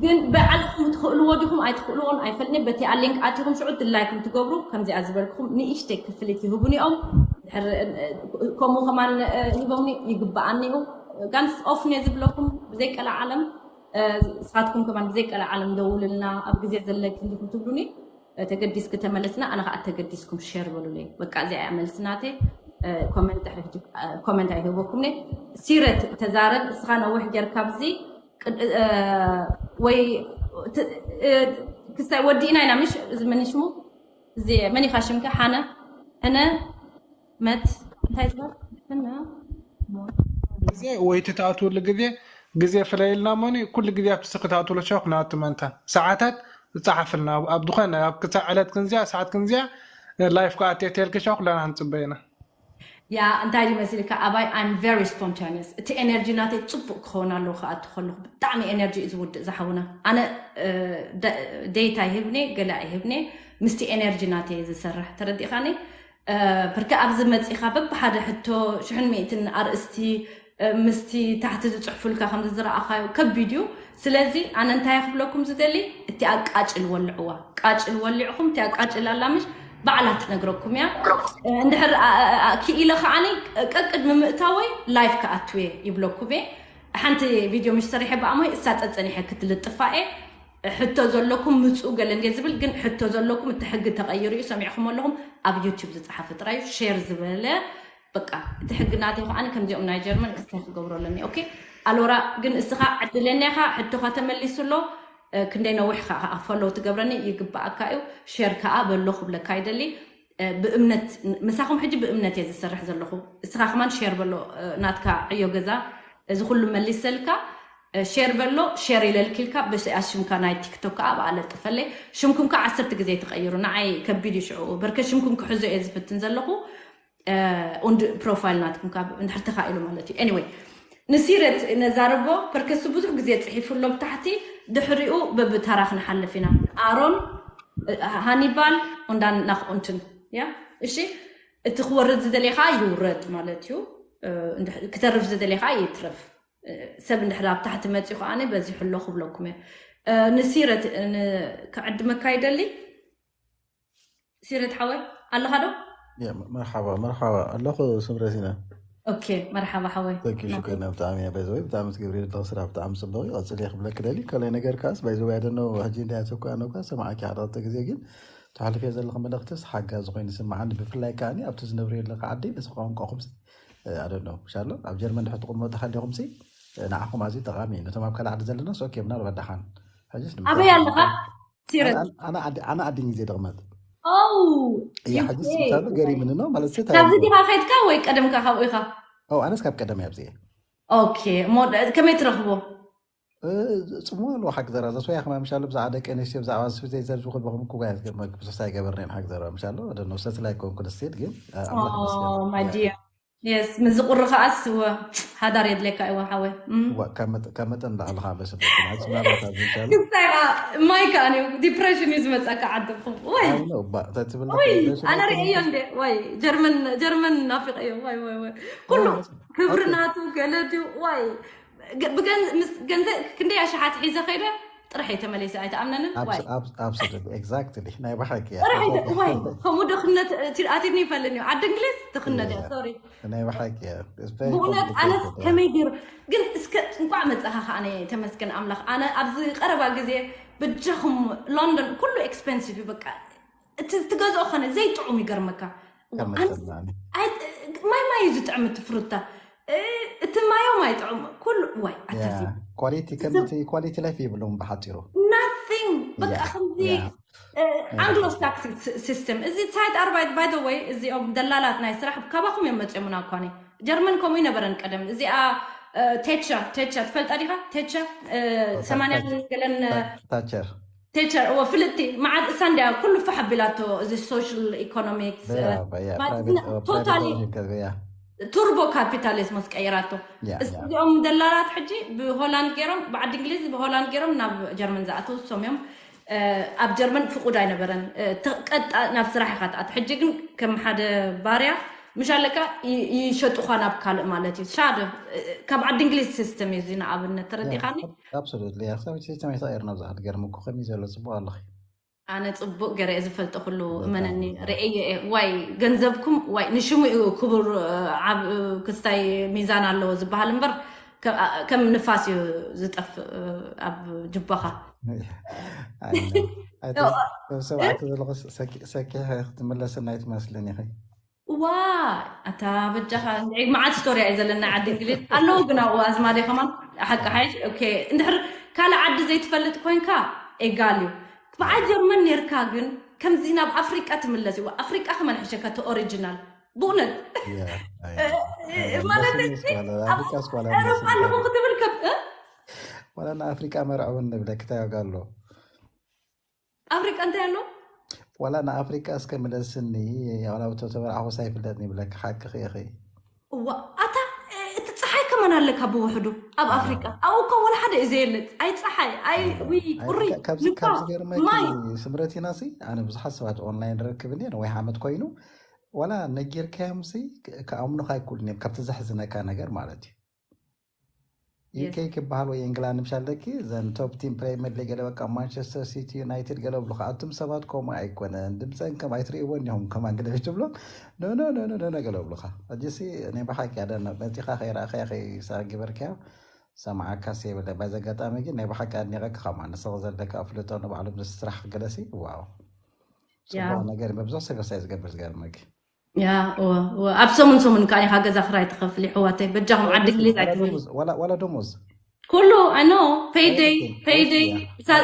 ግን ባዕልኹም ትኽእልዎ ዲኹም ኣይትኽእልዎን ኣይፈልጥን። በቲኣ ሊንክ ኣቲኹም ሽዑ ድላይኩም ትገብሩ። ከምዚኣ ዝበልኩም ንእሽተይ ክፍሊት ይህቡን እዮም። ድሕሪ፣ እ፣ ከምኡ ከማን፣ እ፣ ሂቦምኒ ይግብኣኒ እዩ። ጋንስ ኦፍ እየ ዝብለኩም ብዘይ ቀልዓለም። እ፣ ንስኻትኩም ከማን ብዘይ ቀልዓለም ደውልልና፣ ኣብ ግዜ ዘለኪ እንዲኹም ትብሉኒ፣ እ፣ ተገዲስኪ ተመለስና፣ ኣነ ኸዓ ተገዲስኩም ሼር በሉለይ። በቃ እዚኣ እያ መልሲ ናተይ። እ፣ ኮመንት ድሕሪ ሕጂ፣ እ፣ ኮመንት ኣይህበኩምኒ። ሲረት ተዛረብ፣ እስኻ ነዊሕ ጌርካ ኣብዚ ቅድ-፣ እ፣ ወይ ት-፣ እ፣ ክሳይ ወዲእና ኢና፣ ምሽ? እዚ መን ሽሙ? እዚ መን ኢኻ ሽምካ? ሓነ? ሕነ? መት? እንታይ ትበል? ሕነ? ግዜ ወይ ትኣትውሉ ግዜ፣ ግዜ ፍለይልና እሞኒ፣ ኩሉ ግዜ ኣብቲ ስልኪ ትኣትውሉ ሸው ክነኣቱ መንታ ሰዓታት ዝጸሓፍልና፣ ኣብ፣ ኣብ ዝኾነ፣ ኣብ ክሳዕ ዕለት ክንዚኣ፣ ሰዓት ክንዚኣ፣ ላይፍ ክኣትየ ተልኪ ሸው ኩለና ክንጽበ ኢና። ያ፣ እንታይ ድዩ መሲልካ ኣባይ፣ I'm very spontaneous። እቲ ኤነርጂ ናተይ ጽቡቕ ክኸውን ኣለዎ ክኣቱ ከለኹ፣ ብጣዕሚ ኤነርጂ እዩ ዝውድእ ዝሓውና። ኣነ፣ እ፣ ደ-፣ ዴት ኣይህብኒ፣ ገለ ኣይህብኒ፣ ምስቲ ኤነርጂ ናተይ እየ ዝሰርሕ። ተረዲእካኒ? ብርክ ኣብዚ መፂኻ በብሓደ ሕቶ ሽሕን ሚእትን ኣርእስቲ ምስቲ ታሕቲ ዝፅሕፉልካ ከምዚ ዝረኣኻዮ ከቢድ እዩ። ስለዚ ኣነ እንታይ ክብለኩም ዝደሊ፣ እቲ ኣቃጭል ወልዕዋ፣ ቃጭል ወሊዕኹም እቲ ኣቃጭል ኣላምሽ ባዕላ ትነግረኩም እያ። እንድሕር ክኢለ ከዓኒ ቀቅድሚ ምእታወይ ላይፍ ክኣትውየ ይብለኩም እየ። ሓንቲ ቪድዮ ምሽ ሰሪሐ ብኣሞይ እሳ ፀፀኒሐ ክትልጥፋ እየ። ሕቶ ዘለኩም ምፁ ገለ እንደ ዝብል ግን ሕቶ ዘለኩም እቲ ሕጊ ተቐይሩ እዩ ሰሚዕኩም ኣለኹም። ኣብ ዩቲዩብ ዝፀሓፈ ጥራዩ ሼር ዝበለ በቃ እቲ ሕጊ ናተይ ከዓኒ ከምዚኦም ናይ ጀርመን ክስታይ ክገብሮ ኣለኒ። ኦኬ ኣልወራ ግን እስኻ ዕድለኛ ኢኻ፣ ሕቶኻ ተመሊሱ ኣሎ። ክንደይ ነዊሕ ከዓ ፎሎው ትገብረኒ ይግባኣካ እዩ። ሼር ከዓ በሎ ክብለካ ይደሊ። ብእምነት ምሳኹም ሕጂ ብእምነት እየ ዝሰርሕ ዘለኹ። እስኻ ከማን ሼር በሎ ናትካ ዕዮ ገዛ እዚ ኩሉ መሊሰልካ። ሼር በሎ ሼር ኢለልኪልካ ብኣሽምካ ናይ ቲክቶክ ከዓ ብኣ ለጥፈለይ። ሽምኩም ከዓ ዓሰርተ ግዜ ትቀይሩ ንዓይ ከቢድ እዩ ሽዑ በርከ ሽምኩም ክሕዞ እየ ዝፍትን ዘለኹ። Und profile ናትኩም ካብ እንድሕር ተኻኢሉ ማለት እዩ። Anyway ንሲረት ነዛረቦ ፐርከሱ ብዙሕ ግዜ ፅሒፉ ኣሎ ብታሕቲ። ድሕሪኡ በብተራ ክንሓልፍ ኢና። ኣሮን፣ ሃኒባል፣ ኡንዳን ናኽ ኡንትን። ያ እሺ፣ እቲ ክወርድ ዝደለየ ከዓ ይውረድ ማለት እዩ። ክተርፍ ዝደለየ ከዓ ይትረፍ። ሰብ እንድሕር ኣብ ታሕቲ መፂኡ ከዓ በዚሑ ኣሎ ክብለኩም እየ። ንሲረት ክዕድመካ ይደሊ። ሲረት ሓወይ ኣለኻ ዶ? መርሓባ መርሓባ ኣለኹ። ስምረሲና ኦኬ መርሓባ ሓወይ። ሹክርና ብጣዕሚ እያ። ባይዘወይ ብጣዕሚ ትገብሪ ዘለኺ ስራሕ ብጣዕሚ ፅቡቅ እዩ። ቀፅሊ ክብለክ ደሊ። ካልኣይ ነገር ከዓስ ባይዘወይ ኣደነው ሕጂ እንዳያ ተኳ ነኳ ሰማዕኪ ሓዳቅተ ግዜ ግን ተሓልፍዮ ዘለኹ መልእክትስ ሓጋዚ ኮይኑ ስምዓኒ። ብፍላይ ከዓኒ ኣብቲ ዝነብርዮ ዘለካ ዓዲ ነዚ ቋንቋኹም ኣደነው ሻሎ ኣብ ጀርመን ድሕር ትቕመጡ ሃሊኹም ሲ ንዓኹም ኣዝዩ ጠቃሚ እዩ። ነቶም ኣብ ካልእ ዓዲ ዘለና ሶኬ ምናልባት ደሓን ሕጅስ ኣበይ ኣለኻ? ሲረት ኣነ ዓዲ እንግሊዝ እየ ድቕመጥ ኦው እያ ሕጂ ስምታሉ ገሪምኒ ነው ማለት ሲ ካብዚ ዲኻ ከድካ ወይ ቀደምካ ካብኡ ኢኻ? ኣነስ ካብ ቀደም እየ ኣብዚ እየ ኦኬ እሞ ከመይ ትረኽቦ? ጽሞ ኣለዎ ሓቂ ዘራዛ ሶያ ከማምሻሉ ብዛዕባ ደቂ ኣንስትዮ ብዛዕባ ስብዘይ ዘርዝኹ በኹም ክጓያት ብዙሕ ኣይገበርና ሓቂ ዘረባ ምሻሎ ደነው ሰትላይ ኮንኩ ንስቴድ ግን ኣምላኽ ይመስገን my dear yes ምዝቁሪ ከዓስ እወ ሓዳር የድለካ እወ ሓወ እም። ዋ፣ ካብ መጠ- ካብ መጠን ላዕሊ ከዓ በሰበኩም ኣፅናባት ኣብ ዝሻሉ ክስታይ ከዓ ማይ ከዓ እዩ ዲፕሬሽን እዩ ዝመፀካ ዓድኹም ወይ እባ ተትብል ወይ ኣነ ርእዮ እንደ ወይ ጀርመን ጀርመን ናፊቀ እዮ ወይ ወይ ወይ ኩሉ ክብሪ ናቱ ገለ ድዩ ወይ ገ- ብገን- ምስ ገንዘብ ክንደይ ኣሽሓት ሒዘ ከይደ ጥራሕ እየ ተመሊሰ ኣይተኣምነንን ወይ ኣብ ስደት ኤግዛክትሊ ናይ ብሓቂ እያ ጥራሕ እየ ወይ ከምኡ ዶ ክነት ኣቲድኒ ይፈልኒ እዩ ዓዲ እንግሊዝ ትክነድ እያ ሶሪ ናይ ብሓቂ እያ It's very ብእውነት complicated ኣነስ እያ። ከመይ ገይሩ ግን እስከ እንኳዕ መፀኻ ከዓነ ተመስገን ኣምላኽ ኣነ ኣብዚ ቀረባ ግዜ በጃኹም ሎንደን ኩሉ ኤክስፐንሲቭ እዩ በቃ እቲ ትገዝኦ ኸነ ዘይጥዑም ይገርመካ ካብ መጠን ንላዕሊ። ማይ ማይ እዩ ዝጥዕም እቲ ፍሩታ እ፣ እቲ ማዮም ኣይጥዑም ኩሉ ዋይ ኣታሲ ኳሊቲ ከምቲ ኳሊቲ ላይፍ ይብሎም ብሓፂሩ nothing በቃ Yeah, ከምዚ yeah. ኣንግሎ ሳክሲ ሲስተም እዚ ሳይት ኣርባይት ባይ ወይ እዚኦም ደላላት ናይ ስራሕ ካባኹም እዮም መፅኦምና እኳ ጀርመን ከምኡ ይነበረን ቀደም እዚኣ ቴቸር ቴቸር ትፈልጣ ዲኻ ቴቸር ሰማንያ ገለን ታቸር ቴቸር እወ ፍልጥቲ መዓት እሳ እንዲያ ኩሉ ፋሕ ኣቢላቶ እዚ ሶሻል ኢኮኖሚክስ ቶታሊ ቱርቦ ካፒታሊዝም ወስ ቀይራቶ ያ፣ ያ። እዚኦም ደላላት ሕጂ ብሆላንድ ገይሮም ብዓዲ እንግሊዝ ብሆላንድ ገይሮም ናብ ጀርመን ዝኣተው እሶም እዮም ኣብ ጀርመን ፍቁድ ኣይነበረን ቀጣ ናብ ስራሕ ኢካ ትኣት ሕጂ ግን ከም ሓደ ባርያ ምሽ ኣለካ ይሸጡኳ ናብ ካልእ ማለት እዩ ሻደ ካብ ዓዲ እንግሊዝ ሲስተም እዩ እዚ ንኣብነት ተረዲኻኒ Absolutely. ክሳብ ሲስተም ኣይተቐየርና ብዙሓት ገርም እኮ ከመይ ዘሎ ፅቡቅ ኣለኺ ኣነ ፅቡቅ ገረ ዝፈልጦ ኩሉ እመነኒ ርእየ እየ ዋይ ገንዘብኩም ዋይ ንሽሙ እዩ ክቡር ዓብ ክስታይ ሚዛን ኣለዎ ዝበሃል እምበር ከም ንፋስ እዩ ዝጠፍእ ኣብ ጅባኻ ሰብኣት ዘለኹ ሰኪሕ ክትምለስና ኣይትመስልን ኢኺ ዋ ኣታ በጃኻ መዓት ስቶርያ እዩ ዘለና ዓዲ እንግሊዝ ኣለዉ ግን ኣብኡ ኣዝማደ ከማን ሓቂ ሓይሽ እንድሕር ካልእ ዓዲ ዘይትፈልጥ ኮንካ ኤጋል እዩ በዓ ጀርመን ነርካ ግን ከምዚ ናብ ኣፍሪቃ ትምለስ እዩ ኣፍሪቃ ከመን ሕሸካ ተ ኦሪጂናል ብእውነት ማለት ኣለኹ ክትብል ከም ዋላ ንኣፍሪቃ መርዐውን ንብለክ እንታይ ዋጋ ኣሎ ኣፍሪቃ እንታይ ኣሎ ዋላ ንኣፍሪቃ እስከ ምለስኒ ዋላ ተበርዓኹስ ኣይፍለጥኒ ይብለክ ሓቂ ክኢኺ እዋ ኣታ እቲ ፀሓይ ከማን ኣለካ ብውሕዱ ኣብ ኣፍሪቃ ኣብኡ እኳ ወላ ሓደ እዩ ዘየለ ኣይ ፀሓይ ኣይ ዊ ቁሪ ካብዚ ገርመ ማይ ስምረት ኢና ሲ ኣነ ብዙሓት ሰባት ኦንላይን ርክብ እንዲ ነዊሕ ዓመት ኮይኑ ዋላ ነጊርካዮም ሲ ክኣምኑኻ ኣይክእሉን እዮም፣ ካብቲ ዘሕዝነካ ነገር ማለት እዩ። Yes. ዩኬ ክበሃል ወይ እንግላንድ ምሻል ደኪ ዘን ቶፕ ቲም ፕሪሚየር ሊግ ገለ በቃ ማንቸስተር ሲቲ ዩናይትድ ገለ ብሉኻ። ኣቱም ሰባት ከምኡ ኣይኮነን፣ ድምፀን ከም ኣይትርእይዎ እንዲኹም ከማን ገለ ትብሎም። ኖ ኖ ኖ ኖ ኖ ገለ ብሉኻ። ሕጂ ሲ ናይ ብሓቂ ኣደና መፂኻ ከይረኣኸያ ከይሳግበርካዮ ሰማዓካ ሲ የብለ። ባይ ዘጋጣሚ ግን ናይ ብሓቂ ኣድኒቐካ ከማን ንስኽ ዘለካ ኣፍልጦ ንባዕሉ ምስ ስራሕ ገለሲ ዋው ያ ፅቡቅ ነገር መብዙሕ ሰብ ርሳይ ዝገብር ዝገርመኪ ያ እወ እወ ኣብ ሰሙን ሰሙን ከዓ ኢኻ ገዛ ክራይ ትኸፍል ይሕዋተይ በጃኹም ዓዲ እንግሊዝ ኣይትበሉ ዋላ ደሞዝ ኩሉ ኣኖ ፔይደይ ፔይደይ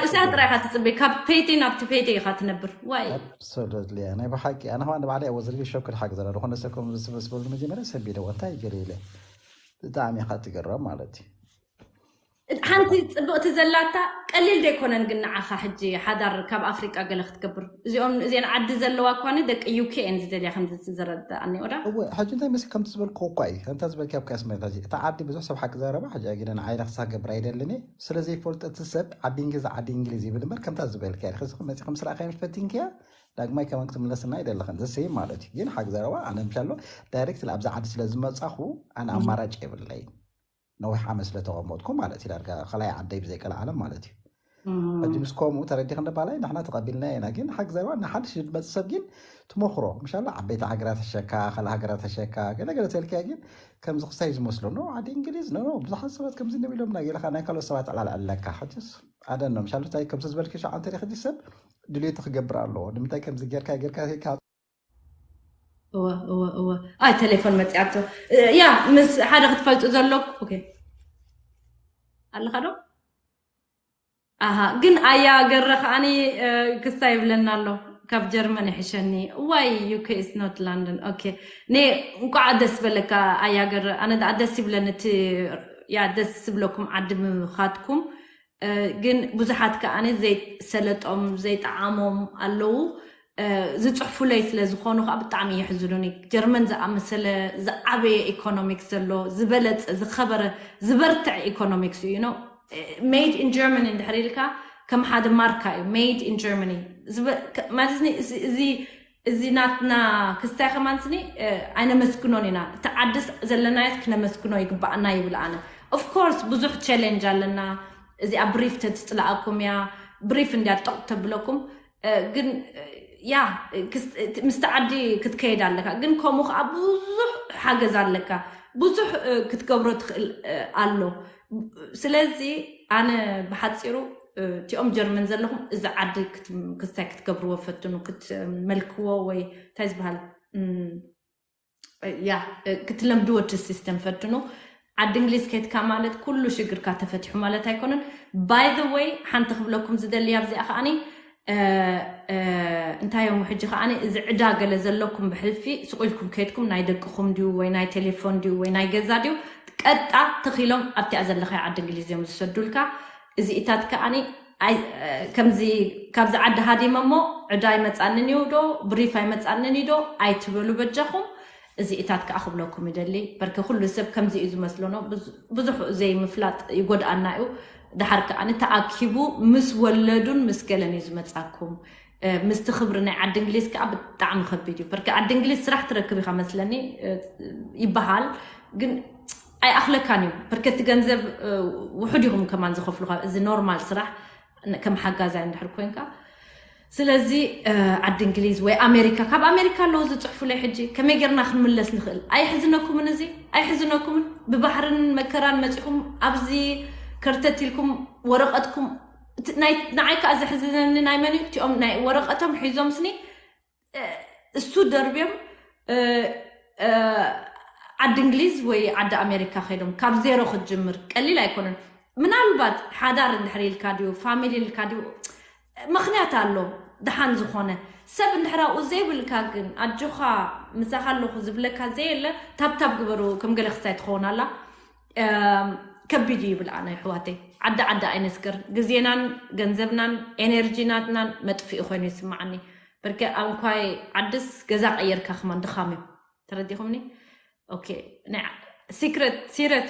እሳ ጥራይ ኢኻ ትፅበይ ካብ ፔይደይ ናብቲ ፔይደይ ኢኻ ትነብር ዋይ ኣብሶሉትሊ ናይ ብሓቂ ኣነ ከማ ንባዕለይ ወዝሪ ሸኩ ሓቂ ዘለ ዝኾነ ሰብ ከም ዝስበስበሉ መጀመርያ ሰቢደ እንታይ ገለ ኢለ ብጣዕሚ ኢኻ ትገረም ማለት እዩ ሓንቲ ፅብቕቲ ዘላታ ቀሊል ደይኮነን ግን ንዓኻ ሕጂ ሓዳር ካብ ኣፍሪቃ ገለ ክትገብር እዚኦም እዚአን ዓዲ ዘለዋ እኳኒ ደቂ ዩኬ እየን ዝደልያ ከምዚ ዝረዳእኒ ወዳ እወ ሕጂ እንታይ መሲ ከምቲ ዝበልኩ እኳ እዩ ከምታ ዝበልኪ ኣብ ካስመታ እታ ዓዲ ብዙሕ ሰብ ሓቂ ዘረባ ሕጂ ኣጊደ ንዓይ ረክሳ ገብር ኣይደልን እየ ስለ ዘይፈልጦ እቲ ሰብ ዓዲ እንግሊዝ ዓዲ እንግሊዝ ይብል እምበር ከምታ ዝበልኪ እያ ኸዚ መፂ ከም ስራእካ ፈቲንክያ ዳግማይ ከማን ክትምለስና ይደለኽን ዘሰይ ማለት እዩ ግን ሓቂ ዘረባ ኣነ ምሻሎ ዳይሬክት ኣብዛ ዓዲ ስለ ዝመፃኹ ኣነ ኣማራጭ የብለይ ነዊሕ ዓመት ስለ ተቐመጥኩ ማለት እዩ ዳርጋ ከላይ ዓደይ ብዘይቀልዓለም ማለት እዩ ሕጂ ምስ ከምኡ ተረዲኽ እንደ ባላይ ንሕና ተቐቢልና ኢና ግን ሓቂ ዘረባ ንሓድሽ ዝመፅ ሰብ ግን ትመኽሮ ምሻላ ዓበይቲ ሃገራት ተሸካ ካልእ ሃገራት ተሸካ ገለ ገለ ተልክያ ግን ከምዚ ክሳይ ዝመስሎ ኖ ዓዲ እንግሊዝ ኖ ኖ ብዙሓት ሰባት ከምዚ ንብሎም ና ገለካ ናይ ካልኦት ሰባት ዕላል ኣለካ ሕጅስ ኣደን ነው ምሻሉ ታይ ከምዚ ዝበልኪ ሸዓንተ ሪክ ሕጂ ሰብ ድልየቱ ክገብር ኣለዎ ንምንታይ ከምዚ ጌርካ ጌርካ ካብ እወ እወ እወ ኣይ ቴሌፎን መፂኣቶ እ፣ ያ ምስ ሓደ ክትፈልጡ ዘለኩ ኦኬ ኣለኻ ዶ ኣሃ ግን ኣያ ገረ ከዓኒ እ፣ ክስታ ይብለና ኣሎ ካብ ጀርመን ይሕሸኒ ዋይ ዩኬ is not London okay ኔ እንቋዕ ደስ በለካ ኣያ ገረ ኣነ ደኣ ደስ ይብለኒ እቲ ያ ደስ ዝብለኩም ዓዲ ምኻትኩም እ፣ ግን ብዙሓት ከዓኒ ዘይሰለጦም ዘይጠዓሞም ኣለዉ እ፣ ዝፅሕፉለይ ስለ ዝኾኑ ከዓ ብጣዕሚ የሕዝኑኒ ጀርመን ዝኣመሰለ ዝዓበየ ኢኮኖሚክስ ዘሎ ዝበለፀ ዝኸበረ ዝበርትዕ ኢኮኖሚክስ እዩ ነው made in Germany እንድሕር ኢልካ ከም ሓደ ማርካ እዩ made in Germany ማለት እዚ እዚ ናትና ክስታይ ከማን ስኒ ኣይነመስግኖን ኢና እቲ ዓድስ ዘለናየት ክነመስግኖ ይግባኣና ይብል ኣነ of course ብዙሕ ቸለንጅ ኣለና እዚኣ ብሪፍ ተትፅላኣኩም እያ ብሪፍ እንድያ ጠቕ ተብለኩም ግን ያ ምስቲ ዓዲ ክትከይድ ኣለካ ግን ከምኡ ከዓ ብዙሕ ሓገዝ ኣለካ ብዙሕ ክትገብሮ ትኽእል ኣሎ ስለዚ ኣነ ብሓፂሩ እቲኦም ጀርመን ዘለኹም እዚ ዓዲ ክስታይ ክትገብርዎ ፈትኑ ክትመልክዎ ወይ እንታይ ዝበሃል ያ ክትለምድዎ እቲ ሲስተም ፈትኑ ዓዲ እንግሊዝ ከይትካ ማለት ኩሉ ሽግርካ ተፈትሑ ማለት ኣይኮነን by the way ሓንቲ ክብለኩም ዝደሊ ኣብዚኣ ከዓኒ እንታይ እዮም ሕጂ ከዓኒ እዚ ዕዳ ገለ ዘለኩም ብሕልፊ ስቑ ኢልኩም ከይድኩም ናይ ደቅኹም ድዩ ወይ ናይ ቴሌፎን ድዩ ወይ ናይ ገዛ ድዩ ቀጣ ተኺሎም ኣብቲኣ ዘለኻዮ ዓዲ እንግሊዝ እዮም ዝሰዱልካ እዚኢታት ከዓኒ ከምዚ ካብዚ ዓዲ ሃዲመ እሞ ዕዳ ኣይመፃንን እዩ ዶ ብሪፍ ኣይመፃንን እዩ ዶ ኣይትበሉ በጃኹም እዚኢታት ከዓ ክብለኩም ይደሊ በርከ ኩሉ ሰብ ከምዚ እዩ ዝመስሎ ነው ብዙሕ ዘይምፍላጥ ይጎድኣና እዩ ድሓር ከዓ ተኣኪቡ ምስ ወለዱን ምስ ገለን እዩ ዝመፃኩም ምስቲ ክብሪ ናይ ዓዲ እንግሊዝ ከዓ ብጣዕሚ ከቢድ እዩ በርከ ዓዲ እንግሊዝ ስራሕ ትረክብ ኢካ መስለኒ ይበሃል ግን ኣይኣኽለካን እዩ በርከቲ ገንዘብ ውሑድ ኢኹም ከማን ዝኸፍሉካ እዚ ኖርማል ስራሕ ከም ሓጋዛይ እንድሕር ኮንካ ስለዚ ዓዲ እንግሊዝ ወይ ኣሜሪካ ካብ ኣሜሪካ ኣለዉ ዝፅሕፉለይ ሕጂ ከመይ ጌርና ክንምለስ ንኽእል ኣይሕዝነኩምን እዚ ኣይሕዝነኩምን ብባሕርን መከራን መፂኹም ኣብዚ ከርተት ኢልኩም ወረቐትኩም ንዓይ ከዓ ዘሕዝነኒ ናይ መን እቲኦም ናይ ወረቐቶም ሒዞም ስኒ እሱ ደርብዮም ዓዲ እንግሊዝ ወይ ዓዲ ኣሜሪካ ከይዶም ካብ ዜሮ ክትጅምር ቀሊል ኣይኮነን ምናልባት ሓዳር እንድሕር ኢልካ ድዩ ፋሚሊ ኢልካ ድዩ ምክንያት ኣሎ ድሓን ዝኾነ ሰብ እንድሕር ኣብኡ ዘይብልካ ግን ኣጆኻ ምሳኻ ኣለኹ ዝብለካ ዘየለ ታብታብ ግበሩ ከም ገለ ክስታይ ትኸውን ኣላ ከቢድ እዩ ይብል ኣነ ይሕዋተይ ዓዲ ዓዲ ኣይነስገር ግዜናን ገንዘብናን ኤነርጂናትናን መጥፍኢ ኮይኑ ይስማዓኒ በርከ ኣብ እንኳይ ዓድስ ገዛ ቀየርካ ከማን ድኻም እዩ ተረዲኹምኒ ኦኬ ናይ ሲክረት ሲረት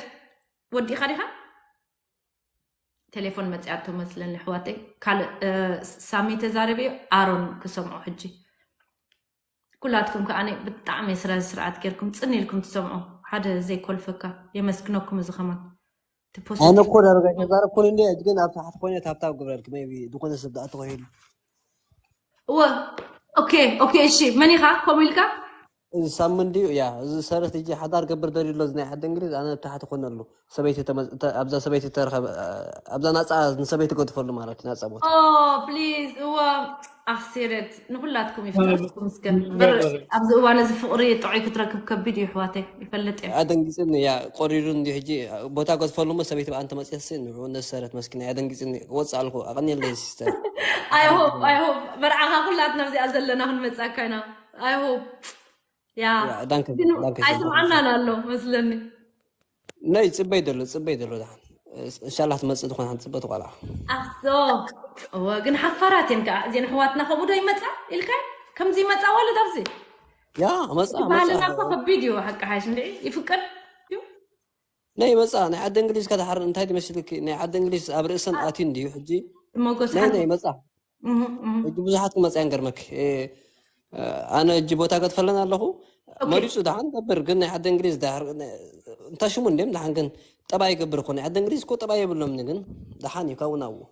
ወዲእኻ ዲኻ ቴሌፎን መፅያቶ መስለኒ ኣሕዋተይ ካልእ ሳሚ ተዛረበዮ ኣሮን ክሰምዖ ሕጂ ኩላትኩም ከዓ ብጣዕሚ ስረ ስርዓት ጌርኩም ጽን ኢልኩም ትሰምዑ። ሓደ ዘይኮልፈካ የመስግነኩም። እዚ ከማን እቲ ኣነ እኮ positive ዳርጋ ተዛረብኩን እንዲ፣ ግን ኣብ ታሕቲ ኮይነ ታብታብ ግብረልክ፣ maybe ዝኾነ ሰብ ደኣ ተኸሂሉ። እወ። ኦኬ፣ ኦኬ፣ እሺ። መን ኢኻ ከምኡ ኢልካ? እዚ ሳምንት ድዩ? ያ፣ እዚ ሰረት ሕጂ ሓዳር ገብር ደልዩ ኣሎ፣ እዚ ናይ ዓዲ እንግሊዝ። ኣነ ኣብ ታሕቲ ኮነሉ፣ ሰበይቲ ተመ-፣ ተ-፣ ኣብዛ ሰበይቲ ተረኸበ፣ ኣብዛ ናፃ ንሰበይቲ ገድፈሉ ማለት እዩ፣ ናፃ ቦታ። ኦ ፕሊዝ። እወ። ኣኽሲረት ንኩላትኩም ይፍጠርኩም እስከ በር። ኣብዚ እዋን እዚ ፍቕሪ ጥዑይ ክትረክብ ከቢድ እዩ ኣሕዋተይ፣ ይፈልጥ እየ። ኣደንጊፅኒ፣ ያ፣ ቆሪሩ እንዲ። ሕጂ ቦታ ገድፈሉ እሞ ሰበይቲ ብኣንተ መፅየሲ ንዑ ነሰረት መስኪና ኣደንጊፅኒ። ወፅእ ኣልኩ፣ ኣቐኒለይ ሲስተር። I hope I hope መርዓኻ ኩላትና ኣብዚኣ ዘለና ክንመፅኣካ ኢና። I hope። ያ። ያ፣ ዳንከ ግን ዳንከ ይሰማል። ኣይስምዓናን ኣሎ መስለኒ። ናይ ፅበይ ደሎ፣ ፅበይ ደሎ፣ ደሓን እንሻላ ትመፅእ ዝኾነ ሓንቲ ፅበት ቆልዓ። ኣሶ። እወ፣ ግን ሓፋራት እየን ከዓ እዚን ኣሕዋትና። ከምኡ ዶ ይመፃ ኢልካ? ከምዚ ይመፃ ዋልድ ኣብዚ? ያ፣ መፃ፣ እቲ ባህልና መፃ። እኮ ከቢድ እዩ። ሓቂ ሓሽ እንዲ ይፍቀድ እዩ። ናይ መፃ፣ ናይ ዓዲ እንግሊዝ ከድሓር እንታይ ድመስልክ? ናይ ዓዲ እንግሊዝ ኣብ ርእሰን ኣትዩ እንድዩ ሕጂ። ሞጎስ ናይ ሓንቲ ናይ መፃ እህ፣ እህ። ሕጂ ብዙሓት ክመፅያ ገርመክ። እ፣ ኣነ ሕጂ ቦታ ገድፈለን ኣለኹ። ኦኬ። መሪፁ ደሓን ነብር፣ ግን ናይ ዓዲ እንግሊዝ ደሓር፣ እንታይ ሽሙ እንድም ደሓን ግን ጠባይ ይገብር እኮ። ናይ ዓዲ እንግሊዝ እኮ ጠባይ የብሎምን፣ ግን ደሓን እዩ ካብኡ ናብኡ።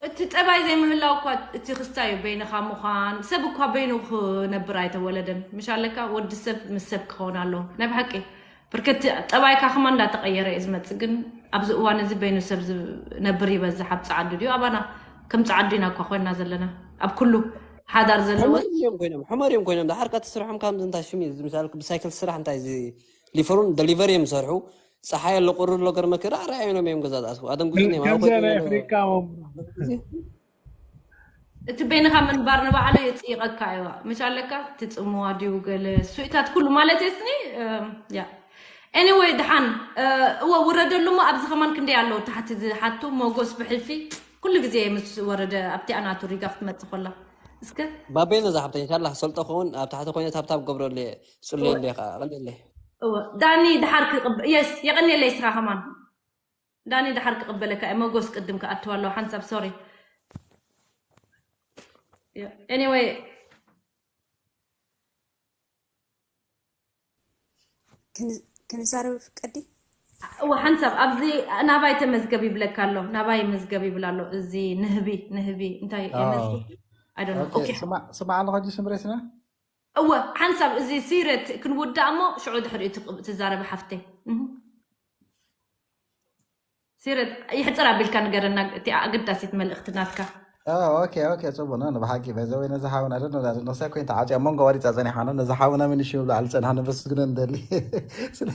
እቲ ጠባይ ዘይምህላው እኳ እቲ ክስታይ እዩ። በይንኻ ምዃን ሰብ እኳ በይኑ ክነብር ኣይተወለደን። ምሽ ኣለካ ወዲ ሰብ ምስ ሰብ ክኸውን ኣለዎ። ናይ ብሓቂ ብርከቲ ጠባይካ ከማ እንዳተቐየረ እዩ ዝመጽእ። ግን ኣብዚ እዋን እዚ በይኑ ሰብ ዝነብር ይበዝሕ። ኣብ ጸዓዱ ድዩ ኣባና ከም ጸዓዱ ኢና እኳ ኮይና ዘለና። ኣብ ኩሉ ሓዳር ዘለዎ ሕመር እዮም ኮይኖም፣ ሕመር እዮም ኮይኖም። ደሓር ካብ ትስርሖም ካብ እንታይ ሽም እዩ ዝምሳል ብሳይክል ስራሕ እንታይ እዚ ሊፈሩን ደሊቨሪ እዮም ዝሰርሑ። ፀሓይ ኣሎ ቁሪ ኣሎ ገርመክ ራዕራዕ እዮም እዮም ገዛ ዝኣትዉ። ኣደንጉፅኒ እዮም። ኣብ ከምዚኣ ናይ ኮይኖም ኣፍሪካ መምህር እዚ እቲ በይንኻ ምንባር ንባዕሉ የጽይቐካ እዩ። ምሽ ኣለካ ትጽምዋ ድዩ ገለ ሱኢታት ኩሉ ማለት የስኒ። እም፣ ያ። Anyway፣ ድሓን፣ እ፣ እወ፣ ውረደሉ እሞ ኣብዚ ከማን ክንደይ ኣለዉ ታሕቲ ዝሓቱ። ሞጎስ ብሕልፊ ኩሉ ግዜ ምስ ወረደ ኣብቲ ኣናቱ ሪጋ ክትመጽእ ኮላ። እስከ ባቤ ነዛ ሓብተይ እንሻላ ሰልጦ ክኸውን ኣብ ታሕቲ ኮይነ ታብታብ ገብረሉ እየ። ጽልየሉ እየ ከዓ፣ ቀንደለ። እወ፣ ዳኒ ድሓር ክቕበ-፣ የስ፣ የቐንየለይ እስኻ ከማን። ዳኒ ድሓር ክቕበለካ እየ። ሞጎስ ቅድም ክኣትዋ ኣለዎ ሓንሳብ፣ ሶሪ። Anyway፣ ክን-፣ ክንዛረብ ፍቀዲ? እወ፣ ሓንሳብ ኣብዚ ናባይ ተመዝገብ ይብለካ ኣሎ። ናባይ መዝገብ ይብል ኣሎ። እዚ ንህቢ፣ ንህቢ እንታይ ኣዎ። የመዝግብ? I don't know። ኦኬ፣ ኦኬ። ስማዕ፣ ስማዕ ኣለኹ ሕጂ ስምሬትና። እወ፣ ሓንሳብ እዚ ሲረት ክንውዳእ እሞ ሽዑ ድሕሪኡ ትቕ-፣ ትዛረቢ ሓፍተይ። እህ። ሲረት፣ ይሕጽር ኣቢልካ ንገረና፣ እቲ ኣገዳሲት መልእኽቲ ናትካ። ኦኬ፣ ኦኬ፣ ጽቡቅ ነው። ብሓቂ በዚ ወይ ነዚ ሓውና ደኖ ዳድ ነው ሳይኮ እንተ ዓጽያ መንጎ ወሪጻ ጸኒሓ ነው። ነዚ ሓውና ምን ይሽም ብላዕ ልጸንሓ ነበስግነ እንደሊ። ስለ፣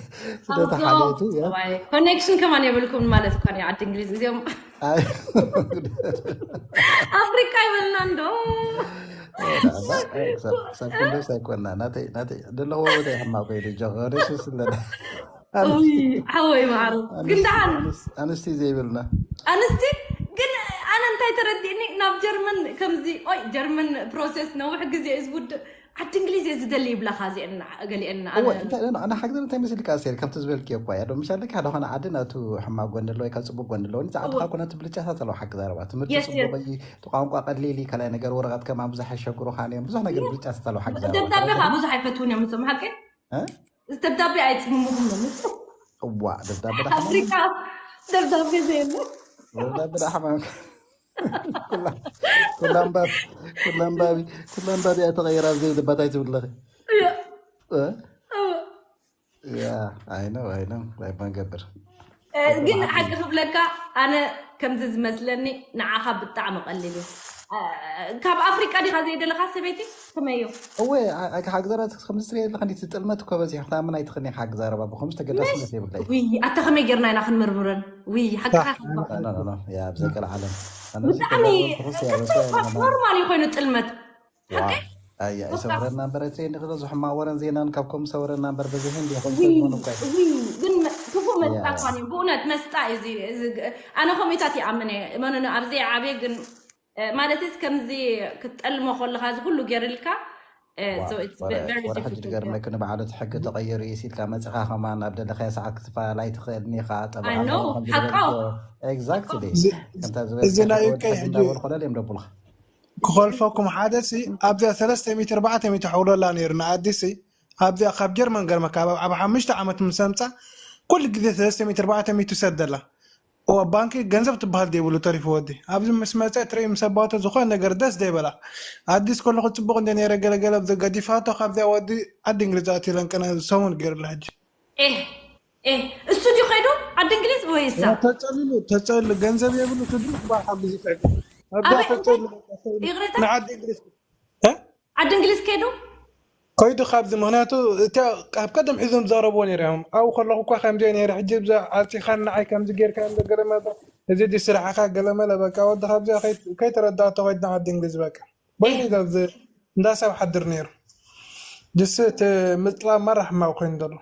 ስለ ኣዞ፣ ተሓለቱ፣ ያ። ዋይ፣ ኮኔክሽን ከማን የብልኩም ማለት እኮ ነው፣ ዓዲ እንግሊዝ እዚኦም። ኣይ፣ ኣፍሪቃ ይበልና እንዶ። ወላ፣ ሰብ፣ ሰብ ክንዶ ሳይኮና፣ ናተይ፣ ናተይ፣ ደለዎ ወደ ሕማቆ ይልጆ፣ ወደ ሱስ ለና። ውይ፣ ሓወይ መዓሩ። ግን ደሓን ኣንስ-፣ ኣንስቲ ዘይብልና። ኣንስቲ ግን ኣነ እንታይ ተረዲእኒ፣ ናብ ጀርመን ከምዚ፣ ኦይ፣ ጀርመን ፕሮሴስ ነዊሕ ግዜ እዩ ዝውድእ። ዓዲ እንግሊዝ እየ ዝደሊ ይብላኻ እዚአን ገሊአን። ኣነ እወ፣ እንታይ፣ ኣነ፣ ኣነ ሓግዘን እንታይ መሲልካ ኣስቴር፣ ከምቲ ዝበልክዮ እኳ እያ። ዶ ምሻለካ ሓደ ኾነ ዓዲ ናቱ ሕማቅ ጎን ኣለዎ፣ ካብ ጽቡቅ ጎን ኣለዎ። ንዛ ዓድኻ እወ። ኮነ እቲ ብልጫታት ኣለዎ ሓቂ ዘረባ። ትምህርቲ የስ፣ የስ። ጽቡቅ እዩ፣ እቲ ቋንቋ ቀሊል እዩ፣ ካልኣይ ነገር ወረቐት ከማን ብዙሕ ኣይሸግሩኻን እዮም። ብዙሕ ነገር የስ። ብልጫታት ኣለዎ ሓቂ ዘረባ። ደብዳቤ ከዓ ብዙሕ ኣይፈትውን እዮም እዞም ሓቂ። እ? ደብዳቤ ኣይጽምሙኹም ነው። እዋ፣ ደብዳቤ ደሓን ኣፍሪካ ደብዳቤ ዘየለ። ደብዳቤ ደሓን። ኩላ፣ ኩላ ኣንባቢ፣ ኩላ ኣንባቢ፣ ኩላ ኣንባቢ እያ ተቐይራ ዘይልባት ኣይትብለኺ። እያ። እ? እዋ። ያ፣ ኣይ ነው፣ ኣይ ነው፣ ኣይባን ገብር። እ፣ ግን ሓቂ ክብለካ፣ ኣነ ከምዚ ዝመስለኒ ንዓኻ ብጣዕሚ ቀሊል እዩ። እ፣ ካብ ኣፍሪቃ ዲኻ ዘይደለኻ ሰበይቲ? ከመይ እዩ? እወ፣ ኣ-፣ ኣ-፣ ሓቂ ዘረባ ከምዚ ትርእዮ ዘለኻ እንዴት ጥልመት እኮ በዚሑ፣ ክትኣምን ኣይትኽእልን ኢኻ ሓቂ ዘረባ፣ ብኸምዚ ተገዳስነት የብለይ። ውይ፣ ኣታ ከመይ ጌርና ኢና ክንምርምረን? ውይ፣ ሓቅኻ ሳሕ። ይባዕ። ኖ፣ ኖ፣ ኖ፣ ያ፣ ብዘይ ቀልዓለም። ኣነ ብጣዕሚ ብዘይ ቀልዓለም፣ ብኸምዚ እያ፣ ከብቶ በዚያ እኳ ኢና ኖርማል ይኾይኑ ጥልመት። ዋ፣ ሓቂ? ኣያ፣ እታ ይሰውረና እምበር፣ እቲ እንዲ ክሎ ዝሕማቕ ወረን ዜናን ካብ ከምኡ ሰውረና እምበር፣ በዚ ህንዲ ይኹን ውይ፣ ሰልሞን እኳ እዩ። ውይ፣ ግን መ-፣ ክፉእ መስጣ ያ። እኳ እዩ። ብእውነት መስጣ እዩ እዚ፣ እዚ ግ-፣ ኣነ ከምኡታት ይኣምን እየ። እመኑኒ፣ ኣብ ዘይዓብየ ግን፣ እ፣ ማለትስ ከምዚ ክትጠልሞ ከለኻ እዚ ኩሉ ገይርልካ፣ እ፣ ዋ፣ so it's ወረ-፣ very ወረ ሕጂ difficult። ድገርመኪ፣ ንባዕሉ እቲ ሕጊ ተቐይሩ እዩ ሲልካ መጺኻ ከማን ኣብ ደለኻዮ ሰዓት ክትፈላለይ ትኽእል ኢኻ። ጠበቓ I know፣ ገይሩ ከም ሓቃው። ዝገበርክዮ። ኤግዛክትሊ። እዚ፣ ከምታ እዚ ዝበልካ ናይ ሕጊ ወዲ ሕጊ ዩኬ እንዳበሉ ኮለል እዮም ደብሉኻ። ክኸልፈኩም ሓደ ሲ ኣብዚኣ ሰለስተ ሚእቲ ኣርባዕተ ሚእቲ ሕውለላ ነይሩ ንኣዲሲ ኣብዚኣ ካብ ጀርመን ገርመካ ኣብ ሓሙሽተ ዓመት ምስ ኣምፃ ኩሉ ግዜ ሰለስተ ሚእቲ ኣርባዕተ ሚእቲ ሰደላ። እዋ ባንኪ ገንዘብ ትበሃል ዘይብሉ ተሪፉ ወዲ ኣብዚ ምስ መፀ ትርኢ ምስ ኣባቱ ዝኾነ ነገር ደስ ዘይበላ። ኣዲስ ከለኹ ፅቡቕ እንደ ነይረ ገለገለ ኣብዚ ገዲፋቶ ካብዚኣ ወዲ ዓዲ እንግሊዝ ኣትለን ቀነ ሰሙን ገይሩላ ሕጂ። ኤህ ኤህ እሱ ድዩ ከይዱ ዓዲ እንግሊዝ ወይ እሳ? ተፀልሉ ተፀልሉ ገንዘብ የብሉ ትድሩ ክባል ሓግዝ ይፍዕል ኣብዚኣ ኣበይ እንታይ ተፀልሉ በቃ ተይሉ ይቕሬታ ንዓዲ እንግሊዝ እ? ዓዲ እንግሊዝ ከይዱ ከይዱ ካብዚ ምክንያቱ እቲ ካብ ቀደም ሒዞም ዝዛረብዎ ነይሮም ኣብኡ ከለኹ እኳ ከምዚ ነይረ ሕጂ ብዛ ዓፂኻን ንዓይ ከምዚ ጌርካ እንደ ገለመለ እዚ ዲ ስራሕኻ ገለመለ በቃ ወዲ ካብዚኣ ከይ- ከይተረዳእቶ ከይድ ንዓዲ እንግሊዝ በቃ በይኑ ኣብዚ እንዳ ሰብ ሓድር ነይሩ ድስ እቲ ምጥላብ ማራ ሕማቕ ኮይኑ ዘሎ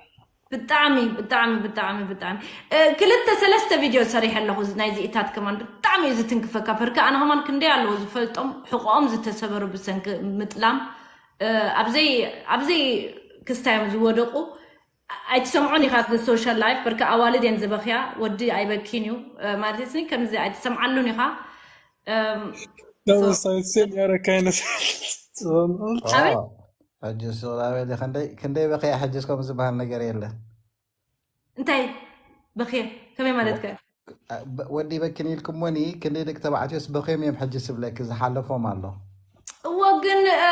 ብጣዕሚ ብጣዕሚ ብጣዕሚ ብጣዕሚ እ፣ ክልተ ሰለስተ ቪድዮ ሰሪሐ ኣለኹ እዚ ናይዚ ኢታት ከማን ብጣዕሚ እዩ ዝትንክፈካ ፐርከ ኣነ ከማን ክንደይ ኣለዎ ዝፈልጦም ሕቆኦም ዝተሰበሩ ብሰንኪ ምጥላም እ፣ ኣብዘይ ኣብዘይ ክስታዮም ዝወደቁ ኣይትሰምዖን ኢኻ እዚ ሶሻል ላይፍ ፐርከ ኣዋልድ እየን ዝበኽያ ወዲ ኣይበኪን እዩ እ፣ ማለት ኒ ከምዚ ኣይትሰምዓሉን ኢኻ እም፣ so- ሰሚያረ ካይነት ኣበይ ሕጂ ስቕላቤ ክንደይ ክንደይ በኸያ ሕጂ እስከም ዝበሃል ነገር የለን እንታይ በኽየ ከመይ ማለት ከ ወዲ በኪን ኢልክሞኒ ክንደይ ደቂ ተባዕትዮስ በኽዮም እዮም ሕጂ ስብለኪ ዝሓለፎም ኣሎ እዎ ግን እ፣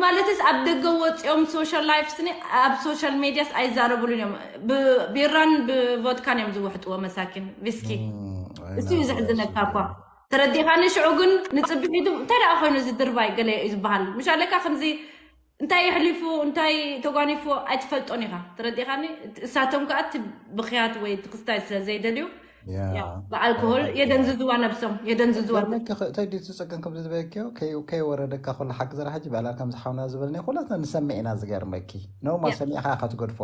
ማለትስ ኣብ ደገ ወፂኦም ሶሻል ላይፍ ስኒ ኣብ ሶሻል ሜዲያስ ኣይዛረብሉን እዮም ብ- ቢራን ብቮድካን እዮም ዝውሕጥዎ መሳኪን ቪስኪ እሱ እዩ ዘሕዝነካ እኳ ተረዲኻኒ ሽዑ ግን ንፅብሒቱ እንታይ ደኣ ኮይኑ እዚ ድርባይ ገለ እዩ ዝበሃል ምሽ ኣለካ ከምዚ እንታይ የሕሊፉ እንታይ ተጓኒፉ ኣይትፈልጦን ኢኻ ተረዲኻኒ እሳቶም ከዓ እቲ ብክያት ወይ ትክስታይ ስለ ዘይደልዩ ያ ያው ብኣልኮሆል የደንዝዝዋ ነብሶም የደንዝዝዋ ገርመኪ እንታይ ድዩ እቲ ፀገም ከም ዝበልክዮ ከይ- ከይወረደካ ኩሉ ሓቂ ዘራ ሕጂ ብዕላል ከም ዝሓውና ዝበልኒ ኩላትና ንሰምዕ ኢና ዝገርመኪ ነውማ ያ ሰሚዕካ ኢካ ትገድፎ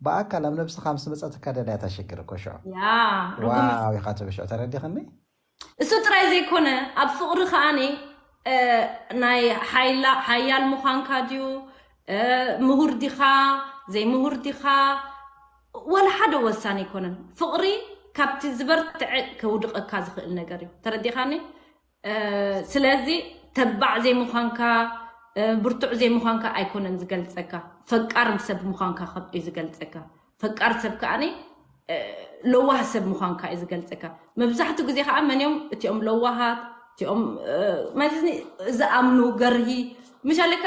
ብኣካል ኣብ ነብስካ ምስ መፀትካ ደልያ ተሸግር እኮ ሽዑ ያ ርጉም ዋው ኢካ ትብል ሽዑ ተረዲኽኒ እሱ ጥራይ ዘይኮነ ኣብ ፍቕሪ ከኣኒ እ፣ ናይ ሓይላ ሓያል ምዃንካ ድዩ እ፣ ምሁር ዲኻ ዘይምሁር ዲኻ ወላ ሓደ ወሳኒ ኣይኮነን ፍቕሪ ካብቲ ዝበርትዐ ከውድቐካ ዝኽእል ነገር እዩ ተረዲኻኒ እ፣ ስለዚ ተባዕ ዘይምዃንካ እ፣ ብርቱዕ ዘይምዃንካ ኣይኮነን ዝገልፀካ ፈቃር ሰብ ምዃንካ ከ- እዩ ዝገልፀካ ፈቃር ሰብ ከኣኒ እ፣ ለዋህ ሰብ ምዃንካ እዩ ዝገልፀካ መብዛሕትኡ ግዜ ከዓ መን እዮም እቲኦም ለዋሃት እቲኦም እ፣ ማለት ኒ- ዝኣምኑ ገርሂ ምሻለካ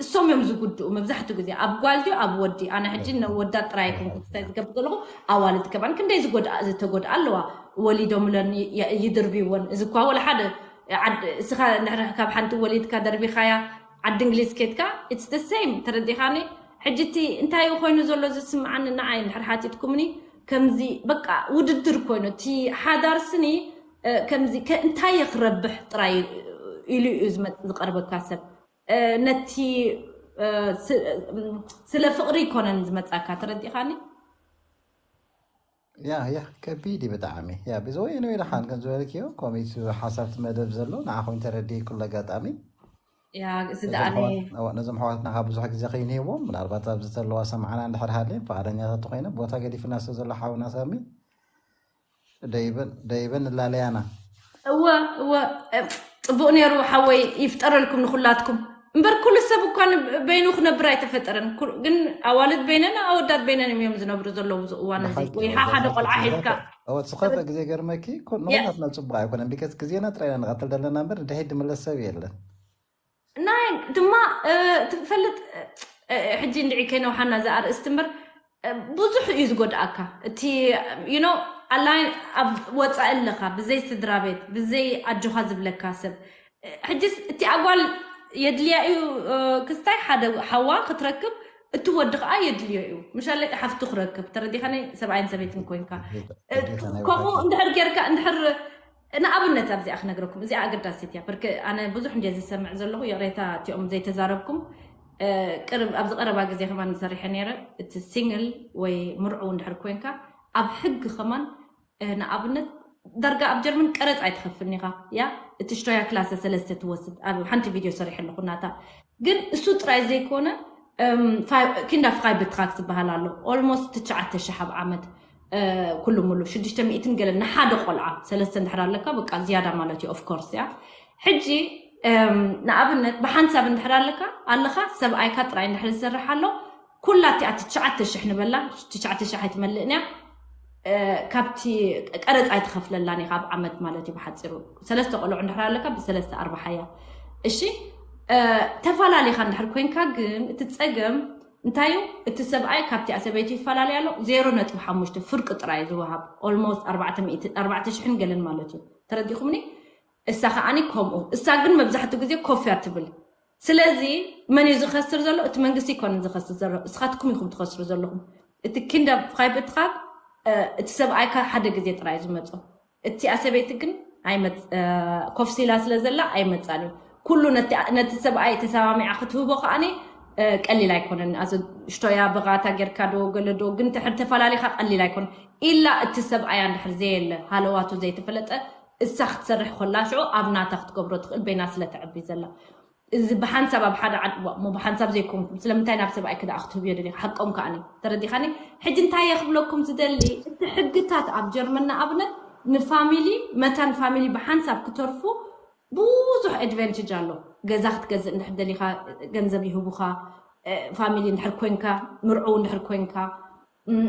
እሶም እዮም ዝጉድኡ መብዛሕትኡ ግዜ ኣብ ጓል ድዩ ኣብ ወዲ ኣነ ሕጂ ነወዳት ጥራይ ኣይኮንኩ ክስታይ ዝገብር ዘለኹ ኣዋልድ ከማን ክንደይ ዝጎድኣ ዝተጎድኣ ኣለዋ ወሊዶምለን ይ- ይድርብይወን እዚ እኳ ወላ ሓደ ዓድ- እስኻ እንድሕር ካብ ሓንቲ ወሊድካ ደርቢኻያ ዓዲ እንግሊዝ ኬድካ it's the same ተረዲኻኒ ሕጂ እቲ እንታይ እዩ ኮይኑ ዘሎ ዝስምዓኒ ንዓይ እንድሕር ሓቲትኩምኒ ከምዚ በቃ ውድድር ኮይኑ እቲ ሓዳር ስኒ እ፣ ከምዚ ከ- እንታይ እየ ክረብሕ ጥራይ ኢሉ እዩ ዝመፅ ዝቀርበካ ሰብ እ፣ ነቲ እ፣ ስ- እም፣ ስለ ፍቕሪ ይኮነን ዝመፃካ ተረዲኻኒ ያ ያ ከቢድ እዩ ብጣዕሚ ያ ብዘወይ ነው ኢልሓን ከም ዝበልክዮ ኮሚት ሓሳብቲ መደብ ዘሎ ንዓኹም ተረድእ ኩሉ ኣጋጣሚ ያ እዚ ደኣ ነዞም ኣሕዋትና ካብ ብዙሕ ግዜ ከይንህቦም ምናልባት ኣብዚ ዘለዋ ሰምዓና እንድሕር ሃልየን ፍቓደኛታት ኮይነ ቦታ ገዲፍና ስለ ዘሎ ሓውና ሳሚ ደይበን ደይበን ንላለያና እወ እወ እ፣ ፅቡቅ ነይሩ ሓወይ ይፍጠረልኩም ንኩላትኩም እምበር ኩሉ ሰብ እኳ ን- በይኑ ክነብር ኣይተፈጠረን ኩ- ግን ኣዋልድ በይነን ኣወዳት በይነን እዮም ዝነብሩ ዘለዉ እዚ እዋን እዚ ወይ ሓ ሓደ ቆልዓ ሒዝካ እወ ዝኸፈ ግዜ ገርመኪ ኩ- ንኩላትና ፅቡቅ ኣይኮነን ቢከስ ግዜና ጥራይና ንቐትል ዘለና እምበር ንድሒት ድምለስ ሰብ የለን ናይ ድማ እ፣ ትፈልጥ እ፣ እ፣ ሕጂ እንድዒ ከይነውሓና እዚ ኣርእስቲ እምበር እ፣ ብዙሕ እዩ ዝጎድኣካ እቲ ዩኖ ኣላይ ኣብ ወፃኢ ኣለካ ብዘይ ስድራ ቤት ብዘይ ኣጆኻ ዝብለካ ሰብ እ፣ ሕጂስ እቲ ኣጓል የድልያ እዩ እ፣ ክስታይ ሓደ ሓዋ ክትረክብ እቲ ወዲ ከዓ የድልዮ እዩ ምሻለ ሓፍቱ ክረክብ ተረዲኻኒ ሰብኣይን ሰበይትን ኮይንካ እ፣ ከምኡ እንድሕር ጌርካ እንድሕር ንኣብነት ኣብዚኣ ክነግረኩም እዚኣ ኣገዳሲት እያ ብርክ ኣነ ብዙሕ እንደ ዝሰምዕ ዘለኹ ይቕሬታ እቲኦም ዘይተዛረብኩም እ፣ ቅርብ ኣብዚ ቀረባ ግዜ ከማን ዝሰሪሐ ነይረ እቲ ሲንግል ወይ ምርዑ እንድሕር ኮይንካ ኣብ ሕጊ ከማን እ፣ ንኣብነት ዳርጋ ኣብ ጀርመን ቀረፅ ኣይትኸፍልን ኢኻ ያ እቲ ሽቶያ ክላሰ ሰለስተ ትወስድ ኣብ ሓንቲ ቪድዮ ሰሪሐ ኣለኹ ናታ ግን እሱ ጥራይ ዘይኮነ ኪንዳ ፍኻይ ብትራክ ዝበሃል ኣሎ ኦልሞስት ትሽዓተ ሽሕ ኣብ ዓመት እ፣ ኩሉ ሙሉ ሽዱሽተ ሚእትን ገለ ንሓደ ቆልዓ ሰለስተ እንድሕር ኣለካ በቃ ዝያዳ ማለት እዩ ኦፍኮርስ ያ ሕጂ እም፣ ንኣብነት ብሓንሳብ እንድሕር ኣለካ ኣለኻ፣ ሰብኣይካ ጥራይ እንድሕር ዝሰርሕ ኣሎ፣ ኩላ እቲኣ ትሽዓተ ሽሕ ንበላ፣ ትሽዓተ ሽሕ ኣይትመልእን እያ። እ፣ ካብቲ ቀረፅ ኣይትኸፍለላን ኢኻ ኣብ ዓመት ማለት እዩ። ብሓፂሩ ሰለስተ ቆልዑ እንድሕር ኣለካ ብሰለስተ ኣርባሓያ። እሺ፣ እ፣ ተፈላለኻ እንድሕር ኮንካ ግን እቲ ፀገም እንታይ እዩ? እቲ ሰብኣይ ካብቲ ሰበይቲ ይፈላለ ኣሎ። ዜሮ ነጥቢ ሓሙሽተ ፍርቂ ጥራይ ዝወሃብ፣ ኦልሞስት ኣርባዕተ ሚእቲ፣ ኣርባዕተ ሽሕን ገለን ማለት እዩ። ተረዲኹምኒ? እሳ ከዓኒ ከምኡ። እሳ ግን መብዛሕትኡ ግዜ ኮፍ እያ ትብል። ስለዚ መን እዩ ዝኸስር ዘሎ? እቲ መንግስቲ ይኮንን ዝኸስር ዘሎ፣ እስኻትኩም ኢኹም ትኸስሩ ዘለኹም። እቲ ኪንዳ ፋይብትኻ፣ እ፣ እቲ ሰብኣይካ ሓደ ግዜ ጥራይ እዩ ዝመጾ። እቲኣ ሰበይቲ ግን ኣይመጽ-፣ እ፣ ኮፍ ሲላ ስለ ዘላ ኣይመጻን እዩ። ኩሉ ነቲ፣ ነቲ ሰብኣይ ተሰማሚዓ ክትህቦ ከዓኒ፣ እ፣ ቀሊል ኣይኮነን። ኣዚ ሽቶያ ብቓታ ጌርካ ዶ ገለ ዶ፣ ግን ትሕር ተፈላሊኻ ቀሊል ኣይኮነን። ኢላ እቲ ሰብኣያ እንድሕር ዘየለ፣ ሃለዋቱ ዘይተፈለጠ፣ እሳ ክትሰርሕ ኮላ ሽዑ ኣብ ናታ ክትገብሮ ትኽእል፣ በይና ስለ ትዕቢ ዘላ። እዚ ብሓንሳብ ኣብ ሓደ ዓድ-፣ ዋ፣ እሞ ብሓንሳብ ዘይኮንኩም ስለምንታይ ናብ ሰብኣይ ክደኣ ክትህብዮ ደሊኻ? ሓቆም ከኣኒ ተረዲኻኒ። ሕጂ እንታይ እየ ክብለኩም ዝደሊ፣ እቲ ሕግታት ኣብ ጀርመን ንኣብነት ንፋሚሊ፣ መታን ፋሚሊ ብሓንሳብ ክተርፉ ብዙሕ ኣድቫንቴጅ ኣሎ። ገዛ ክትገዝእ እንድሕር ደሊኻ ገንዘብ ይህቡኻ፣ እ፣ ፋሚሊ እንድሕር ኮንካ፣ ምርዑው እንድሕር ኮንካ፣ እም፣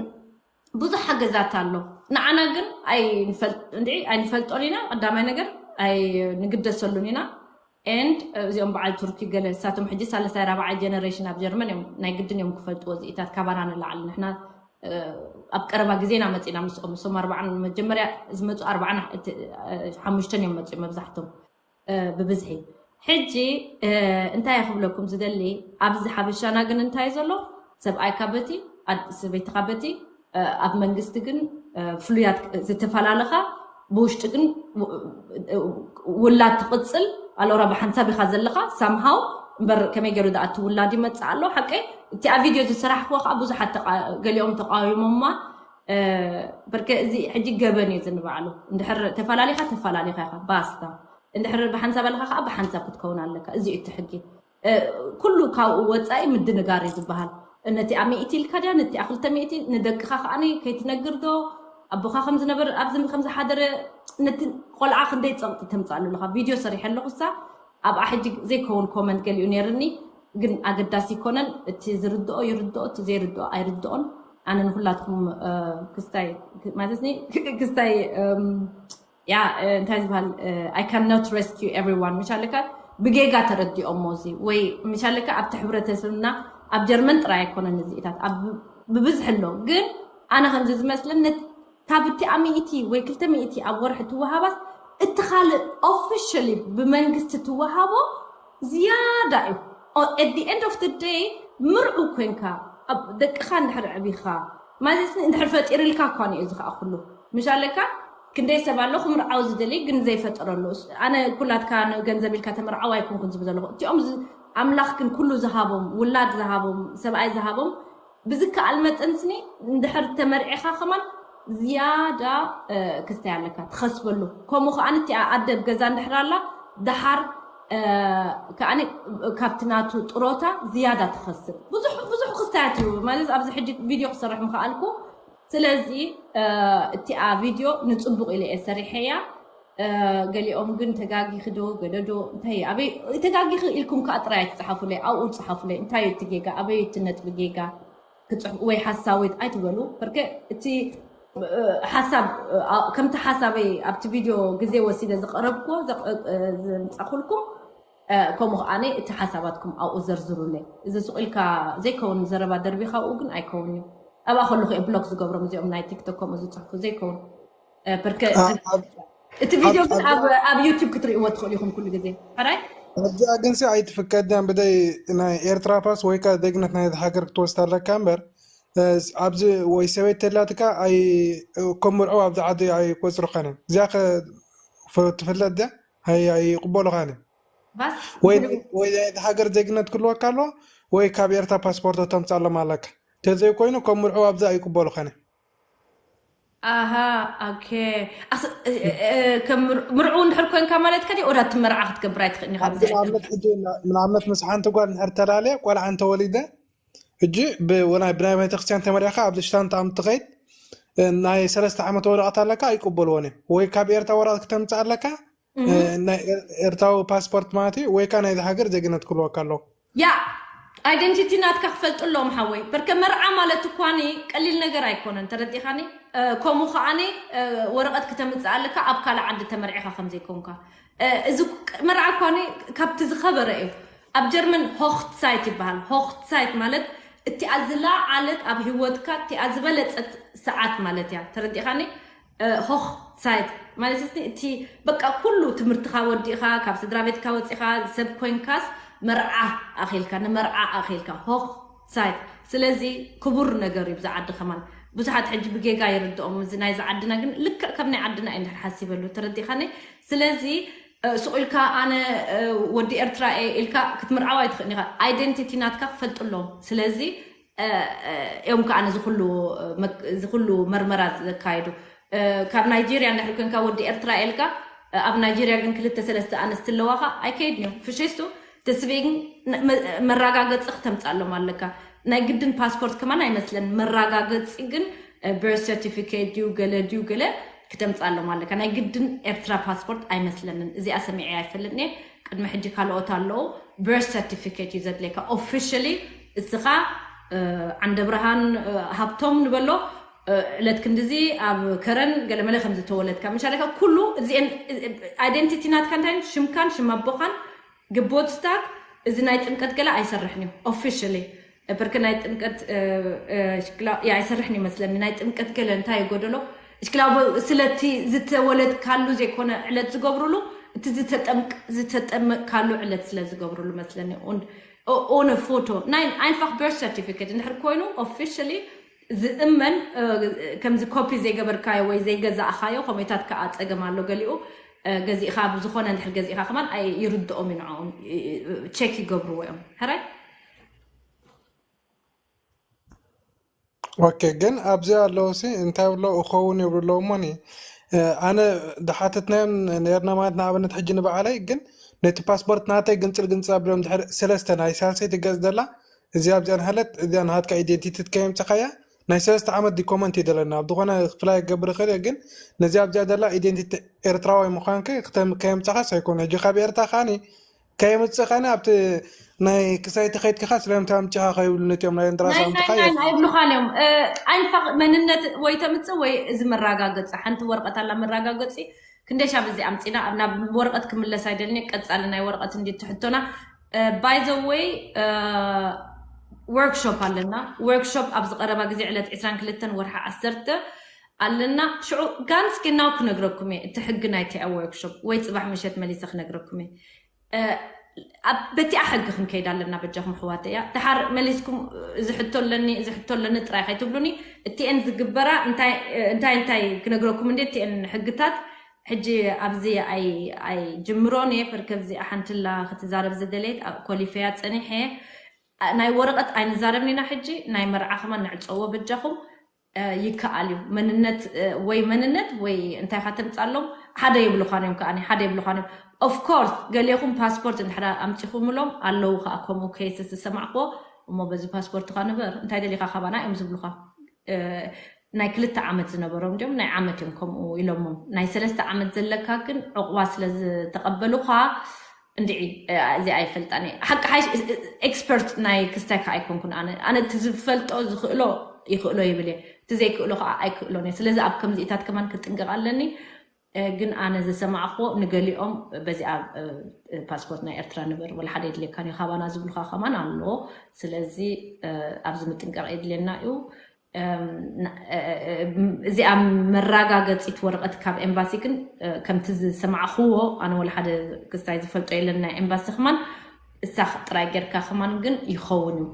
ብዙሕ ሓገዛት ኣሎ። ንዓና ግን ኣይንፈል-፣ እንድዒ ኣይንፈልጦን ኢና። ቀዳማይ ነገር ኣይንግደሰሉን ኢና። ኤንድ እዚኦም በዓል ቱርኪ ገለ እሳቶም ሕጂ ሳልሳይ ራብዓይ ጀነሬሽን ኣብ ጀርመን እዮም፣ ናይ ግድን እዮም ክፈልጥዎ እዚኢታት ካባና ንላዕሊ። ንሕና፣ እ፣ ኣብ ቀረባ ግዜና መጺና ምስኦም፣ እሶም ኣርባዓን መጀመርያ ዝመጹ ኣርባዓን፣ እቲ፣ እ፣ ሓሙሽተን እዮም መጺኦም መብዛሕቶም፣ እ፣ ብብዝሒ። ሕጂ፣ እ፣ እንታይ እየ ክብለኩም ዝደሊ፣ ኣብዚ ሓበሻና ግን እንታይ ዘሎ፣ ሰብኣይካ በቲ፣ ኣድ-፣ ሰበይትኻ በቲ፣ እ፣ ኣብ መንግስቲ ግን፣ እ፣ ፍሉያት፣ እ፣ ዝተፈላለኻ፣ ብውሽጢ ግን ው-፣ እ፣ ውላድ ትቕጽል፣ ኣሎራ ብሓንሳብ ኢኻ ዘለኻ፣ ሳምሃው እምበር ከመይ ገይሩ ደኣ እቲ ውላድ ይመጽእ ኣሎ። ሓቀይ፣ እቲ ኣብ ቪድዮ ዝሰራሕክዎ ከኣ ብዙሓት ተቃ-፣ ገሊኦም ተቃዊሞማ፣ እ፣ በርከ እዚ ሕጂ ገበን እዩ ዝንባዕሉ። እንድሕር ተፈላሊኻ፣ ተፈላሊኻ ኢኻ፣ ባስታ። እንድሕር ብሓንሳብ ኣለኻ ከኣ ብሓንሳብ ክትከውን ኣለካ። እዚ እዩ እቲ ሕጊ። እ፣ ኩሉ ካብኡ ወጻኢ ምድንጋር እዩ ዝበሃል። ነቲ ኣብ ሚእቲ ኢልካ ድያ፣ ነቲ ኣብ ክልተ ሚእቲ፣ ንደቅኻ ከኣ ከይትነግር ዶ፣ ኣቦኻ ከም ዝነበር፣ ኣብዚ ከም ዝሓደረ፣ ነቲ ቆልዓ ክንደይ ጸቕጢ ተምጻሉ ኣለኻ። ቪድዮ ሰሪሐ ኣለኹ፣ እሳ ኣብኣ ሕጂ ዘይከውን ኮመንት ገሊኡ ነይርኒ፣ ግን ኣገዳሲ ይኮነን። እቲ ዝርድኦ ይርድኦ፣ እቲ ዘይርድኦ ኣይርድኦን። ኣነ ንኩላትኩም፣ እ፣ ክስታይ፣ ማለትኒ፣ ክስታይ፣ እም፣ ያ፣ እ፣ እንታይ ዝበሃል፣ እ፣ I cannot rescue everyone። ምሽ ኣለካ ብጌጋ ተረዲኦሞ እዚ፣ ወይ ምሽ ኣለካ ኣብቲ ሕብረተሰብና ኣብ ጀርመን ጥራይ ኣይኮነን እዚኢታት፣ ኣብ ብብዝሒ ኣሎ። ግን ኣነ ከምዚ ዝመስለኒ፣ ነት-፣ ካብ እቲ ኣብ ሚእቲ ወይ ክልተ ሚእቲ ኣብ ወርሒ ትወሃባስ፣ እቲ ካልእ ኦፊሻሊ ብመንግስቲ ትወሃቦ ዝያዳ እዩ። ኦ፣ at the end of the day፣ ምርዑ ኮንካ፣ ኣብ ደቅኻ እንድሕር ዕቢኻ፣ ማለት እንድሕር ፈጢርልካ እኳ እዩ እዚ ከኣ ኩሉ። ምሽ ኣለካ ክንደይ ሰብ ኣሎ ክምርዓው ዝደሊ ግን ዘይፈጠረሉ። እስ-፣ ኣነ ኩላትካ ንገንዘብ ኢልካ ተመርዓው ኣይኮንኩን ዝብል ዘለኹ። እቲኦም ዝ-፣ ኣምላኽ ግን ኩሉ ዝሃቦም፣ ውላድ ዝሃቦም፣ ሰብኣይ ዝሃቦም፣ ብዝከኣል መጠን ስኒ እንድሕር ተመርዒኻ ከማን ዝያዳ፣ እ፣ ክስታይ ኣለካ፣ ትኸስበሉ። ከምኡ ከኣ እቲኣ ኣደ ኣብ ገዛ እንድሕር ኣላ፣ ደሓር፣ እ፣ ከኣኒ ካብቲ ናቱ ጥሮታ ዝያዳ ትኸስብ። ብዙሕ፣ ብዙሕ ክስታያት እዩ። ማለት ኣብዚ ሕጂ ቪድዮ ክሰርሕ ምኸኣልኩ። ስለዚ፣ እ፣ እቲኣ ቪድዮ ንጽቡቕ ኢለ እየ ሰሪሐያ። እ፣ ገሊኦም ግን ተጋጊኺ ዶ፣ ገለ ዶ፣ እንታይ፣ ኣበይ፣ ተጋጊኺ ኢልኩም ከኣ ጥራይ ኣይትጽሓፉለይ፣ ኣብኡ ጽሓፉለይ። እንታይ እዩ እቲ ጌጋ? ኣበይ እዩ እቲ ነጥቢ ጌጋ? ክጽሕፉ ወይ ሓሳዊት ኣይትበሉ። በርከ እቲ፣ እ፣ ሓሳብ፣ እ፣ ከምቲ ሓሳበይ ኣብቲ ቪድዮ ግዜ ወሲደ ዝቐረብኩዎ፣ ዘቕ-፣ እ፣ ዘምጻኹልኩም፣ እ፣ ከምኡ ከኣ እቲ ሓሳባትኩም ኣብኡ ዘርዝሩለይ። እዚ ስቕ ኢልካ ዘይከውን ዘረባ ደርቢኻ ኣብኡ ግን ኣይከውን እዩ። ኣብኣ ከለኹ እየ ብሎክ ዝገብሮም እዚኦም ናይ ቲክቶክ ከምኡ ዝጽሕፉ ዘይከውን። እ፣ በርከ ኣ-፣ ኣብ-፣ እቲ ቪድዮ ኣብ-፣ ግን ኣብ ኣብ፣ ኣብ ዩቱብ ክትርእይዎ ትኽእሉ ኢኹም ኩሉ ግዜ። ሕራይ? ኣብዚኣ ግን ሲ ኣይትፍቀድን ብደይ ናይ ኤርትራ ፓስ ወይ ከኣ ዜግነት ናይ ሃገር ክትወስድ ኣለካ እምበር፣ እ፣ ኣብዚ ወይ ሰበይቲ ተላትካ ኣይ-፣ ከም ምርዑ ኣብዚ ዓዲ ኣይቆጽሩኻን እዮም። እዚኣ ከ ፍ-፣ ትፍለጥ ድያ? ኣይ-፣ ኣይቕበሉኻን እዮም። ባስ ወይ፣ ወይ ናይ ሃገር ዜግነት ክህልወካ ኣለዎ ወይ ካብ ኤርትራ ፓስፖርት ተምጻሎም ኣለካ። ተዘይኮይኑ ከም ምርዑ ኣብዚ ኣይቅበሉኻን እዮም። ኣሃ፣ ኦኬ። ኣስ-፣ እ፣ እ፣ ከም ምር-፣ ምርዑ እንድሕር ኮንካ ማለት ከዲ ወዳ እቲ መርዓ ክትገብር ኣይትኽእልን ኢኻ ኣብዚ ብዛዕባ ንኣብነት ሕጂ ና-፣ ንኣብነት ምስ ሓንቲ ጓል እንድሕር ተላለየ፣ ቆልዓ እንተወሊደ፣ ሕጂ ብ-፣ ወላ ብናይ ቤተክርስትያን ተመሪዕካ ኣብዚ ሽታንታ ኣም ትኸይድ፣ እ፣ ናይ ሰለስተ ዓመት ወረቐት ኣለካ፣ ኣይቅበልዎን እዮም። ወይ ካብ ኤርትራ ወረቐት ክተምጽእ ኣለካ፣ ናይ ኤርትራዊ ፓስፖርት ማለት እዩ ወይ ከዓ ናይዚ ሃገር ዜግነት ክህልወካ ኣለዎ? ያ፣ ኣይደንቲቲ ናትካ ክፈልጡ ኣለዎም ሓወይ። በርከ መርዓ ማለት እኳኒ ቀሊል ነገር ኣይኮነን፣ ተረዲኻኒ። ከምኡ ከዓኒ ወረቐት ክተምፅእ ኣለካ ኣብ ካልእ ዓዲ ተመርዒኻ ከምዘይኮንካ። እዚ መርዓ እኳኒ ካብቲ ዝኸበረ እዩ። ኣብ ጀርመን ሆኽትሳይት ይበሃል። ሆኽትሳይት ማለት እቲኣ ዝለዓለት ኣብ ህይወትካ እቲኣ ዝበለፀት ሰዓት ማለት እያ፣ ተረዲኻኒ። ሆኽትሳይት ማለት እቲ በቃ ኩሉ ትምህርትኻ ወዲእኻ ካብ ስድራ ቤትካ ወፂኻ ሰብ ኮይንካስ መርዓ ኣኺልካ ንመርዓ ኣኺልካ ሆኽትሳይት። ስለዚ ክቡር ነገር እዩ ብዛ ዓዲ ከማን። ብዙሓት ሕጂ ብጌጋ ይርድኦም እዚ ናይዚ ዓድና፣ ግን ልክዕ ከም ናይ ዓድና እዩ እንድሕር ሓሲበሉ፣ ተረዲኻኒ። ስለዚ ስቕ ኢልካ ኣነ ወዲ ኤርትራ እየ ኢልካ ክትምርዓው ኣይትኽእልኒ ኢኻ። ኣይደንቲቲ ናትካ ክፈልጡ ኣለዎም። ስለዚ እዮም ከዓ እዚ ኩሉ መርመራ ዘካየዱ። ካብ ናይጄርያ እንድሕር ኮንካ ወዲ ኤርትራ ኢልካ ኣብ ናይጄርያ ግን ክልተ ሰለስተ ኣንስቲ ኣለዋኻ ኣይከይድን እዮም። ፍሽስቱ ተስቤግን መራጋገፂ ክተምፃሎም ኣለካ። ናይ ግድን ፓስፖርት ከማን ኣይመስለን። መራጋገፂ ግን በርት ሰርቲፊኬት ድዩ ገለ ድዩ ገለ ክተምፃሎም ኣለካ። ናይ ግድን ኤርትራ ፓስፖርት ኣይመስለንን። እዚኣ ሰሚዐ ኣይፈልጥን እየ። ቅድሚ ሕጂ ካልኦት ኣለዉ። በርት ሰርቲፊኬት እዩ ዘድልየካ ኦፊሻሊ። እስኻ ዓንደ ብርሃን ሃብቶም ንበሎ ዕለት ክንድዚ ኣብ ከረን ገለመለ ከም ዝተወለድካ ምሻለካ ኩሉ እዚአን ኣይደንቲቲ ናትካ እንታይ ሽምካን ሽም ኣቦኻን ግቦትስታክ እዚ ናይ ጥምቀት ገለ ኣይሰርሕን እዩ ኦፊሻሊ። ብርክ ናይ ጥምቀት ሽክላ ያ ኣይሰርሕን ይመስለኒ። ናይ ጥምቀት ገለ እንታይ የጎደሎ? ሽክላ ስለቲ ዝተወለድካሉ ዘይኮነ ዕለት ዝገብሩሉ እቲ ዝተጠምቅ ዝተጠመቅካሉ ዕለት ስለ ዝገብሩሉ መስለኒ። ኦነ ፎቶ ናይ ኣይንፋክ በርት ሰርቲፊኬት እንድሕር ኮይኑ ኦፊሻሊ ዝእመን ከምዚ ኮፒ ዘይገበርካዮ ወይ ዘይገዛእኻዮ ኮሜታት ከዓ ፀገም ኣሎ። ገሊኡ ገዚእኻ ብዝኾነ እንድሕር ገዚእኻ ከማን ይርድኦም እዩ ንዕኦም ቸክ ይገብርዎ እዮም። ሕራይ ኦኬ ግን ኣብዚ ኣለዉ ሲ እንታይ ብሎ እኸውን ይብሉ ኣለዉ እሞኒ ኣነ ድሓተትናዮም ነርና ማለት ንኣብነት ሕጂ ንበዓለይ ግን ነቲ ፓስፖርት ናተይ ግንፅል ግንፅል ኣብሎም ድሕሪ ሰለስተ ናይ ሳልሰይቲ ገፅ ዘላ እዚኣ ኣብዚኣ ንሃለት እዚኣ ንሃትካ ኢደንቲቲት ከየምፅኻያ ናይ ሰለስተ ዓመት ዲኮመንት እዩ ዘለና ኣብ ዝኾነ ክፍላይ ክገብር ይኽእል እየ ግን ነዚ ኣብዚኣ ዘላ ኢደንቲቲ ኤርትራዊ ምዃንክ ከየምፅኻስ ኣይኮነ ሕጂ ካብ ኤርትራ ካኒ ከየምፅእ ከነ ኣብቲ ናይ ክሳይቲ ከይድክኻ ስለምንታይ ኣምፅኻ ከይብሉ ነቲኦም ናይ እንድራስ ኣምፅኻ ኣይብሉኻን እዮም። ኣይንፋ መንነት ወይ ተምፅእ ወይ እዚ መራጋገፂ ሓንቲ ወረቐት ኣላ መራጋገፂ ክንደሻ በዚ ኣምፂና ናብ ወረቐት ክምለስ ኣይደልኒ። ቀፃሊ ናይ ወረቐት እንዲ ትሕቶና ባይ ዘ ወይ ወርክሾፕ ኣለና። ወርክሾፕ ኣብ ዝቀረባ ግዜ ዕለት ዕስራን ክልተን ወርሒ ዓሰርተ ኣለና። ሽዑ ጋንስ ግናው ክነግረኩም እየ እቲ ሕጊ ናይቲ ወርክሾፕ ወይ ፅባሕ ምሸት መሊሰ ክነግረኩም እየ። በቲኣ ሕጊ ክንከይድ ኣለና በጃኹም ኣሕዋተይ። እያ ድሓር መሊስኩም እዚ ሕቶ ኣለኒ እዚ ሕቶ ኣለኒ ጥራይ ከይትብሉኒ። እቲኤን ዝግበራ እንታይ እንታይ ክነግረኩም እንዴ እቲኤን ሕግታት ሕጂ ኣብዚ ኣይጅምሮን እየ። በርከ እዚኣ ሓንትላ ክትዛረብ ዝደለየት ኮሊፈያ ፀኒሐ ናይ ወረቐት ኣይንዛረብን ኢና። ሕጂ ናይ መርዓ ከማን ንዕፀዎ በጃኹም። ይከኣል እዩ መንነት ወይ መንነት ወይ እንታይ ኢኻ ተምፃሎም ሓደ የብሉኻን እዮም ከኣ ሓደ የብሉኻን እዮም። ኦፍኮርስ ገሊኹም ፓስፖርት እንድሕራ ኣምፂኹምሎም ኣለዉ ከዓ ከምኡ ኬስ ዝሰማዕክዎ እሞ በዚ ፓስፖርትኻ ንበር እንታይ ደሊኻ ካባና እዮም ዝብሉኻ። ናይ ክልተ ዓመት ዝነበሮም እንዲኦም ናይ ዓመት እዮም ከምኡ ኢሎሞም ናይ ሰለስተ ዓመት ዘለካ ግን ዕቑባ ስለ ዝተቐበሉኻ እንድዒ እዚኣ ኣይፈልጣን እየ ሓቂ ሓይሽ ኤክስፐርት ናይ ክስታይ ከዓ ኣይኮንኩን ኣነ ኣነ እቲ ዝፈልጦ ዝኽእሎ ይኽእሎ ይብል እየ እቲ ዘይክእሎ ከዓ ኣይክእሎን እየ ስለዚ ኣብ ከምዚኢታት ከማን ክጥንቀቕ ኣለኒ። ግን ኣነ ዝሰማዕክዎ ንገሊኦም በዚኣ ፓስፖርት ናይ ኤርትራ ንበር ወላ ሓደ የድልየካን እዩ ካባና ዝብሉካ ከማን ኣሎ። ስለዚ ኣብዚ ምጥንቀቕ የድልየና እዩ። እዚኣ መራጋገፂት ወረቐት ካብ ኤምባሲ ግን ከምቲ ዝሰማዕክዎ ኣነ ወላ ሓደ ክስታይ ዝፈልጦ የለን ናይ ኤምባሲ ከማን እሳ ጥራይ ጌርካ ከማን ግን ይኸውን እዩ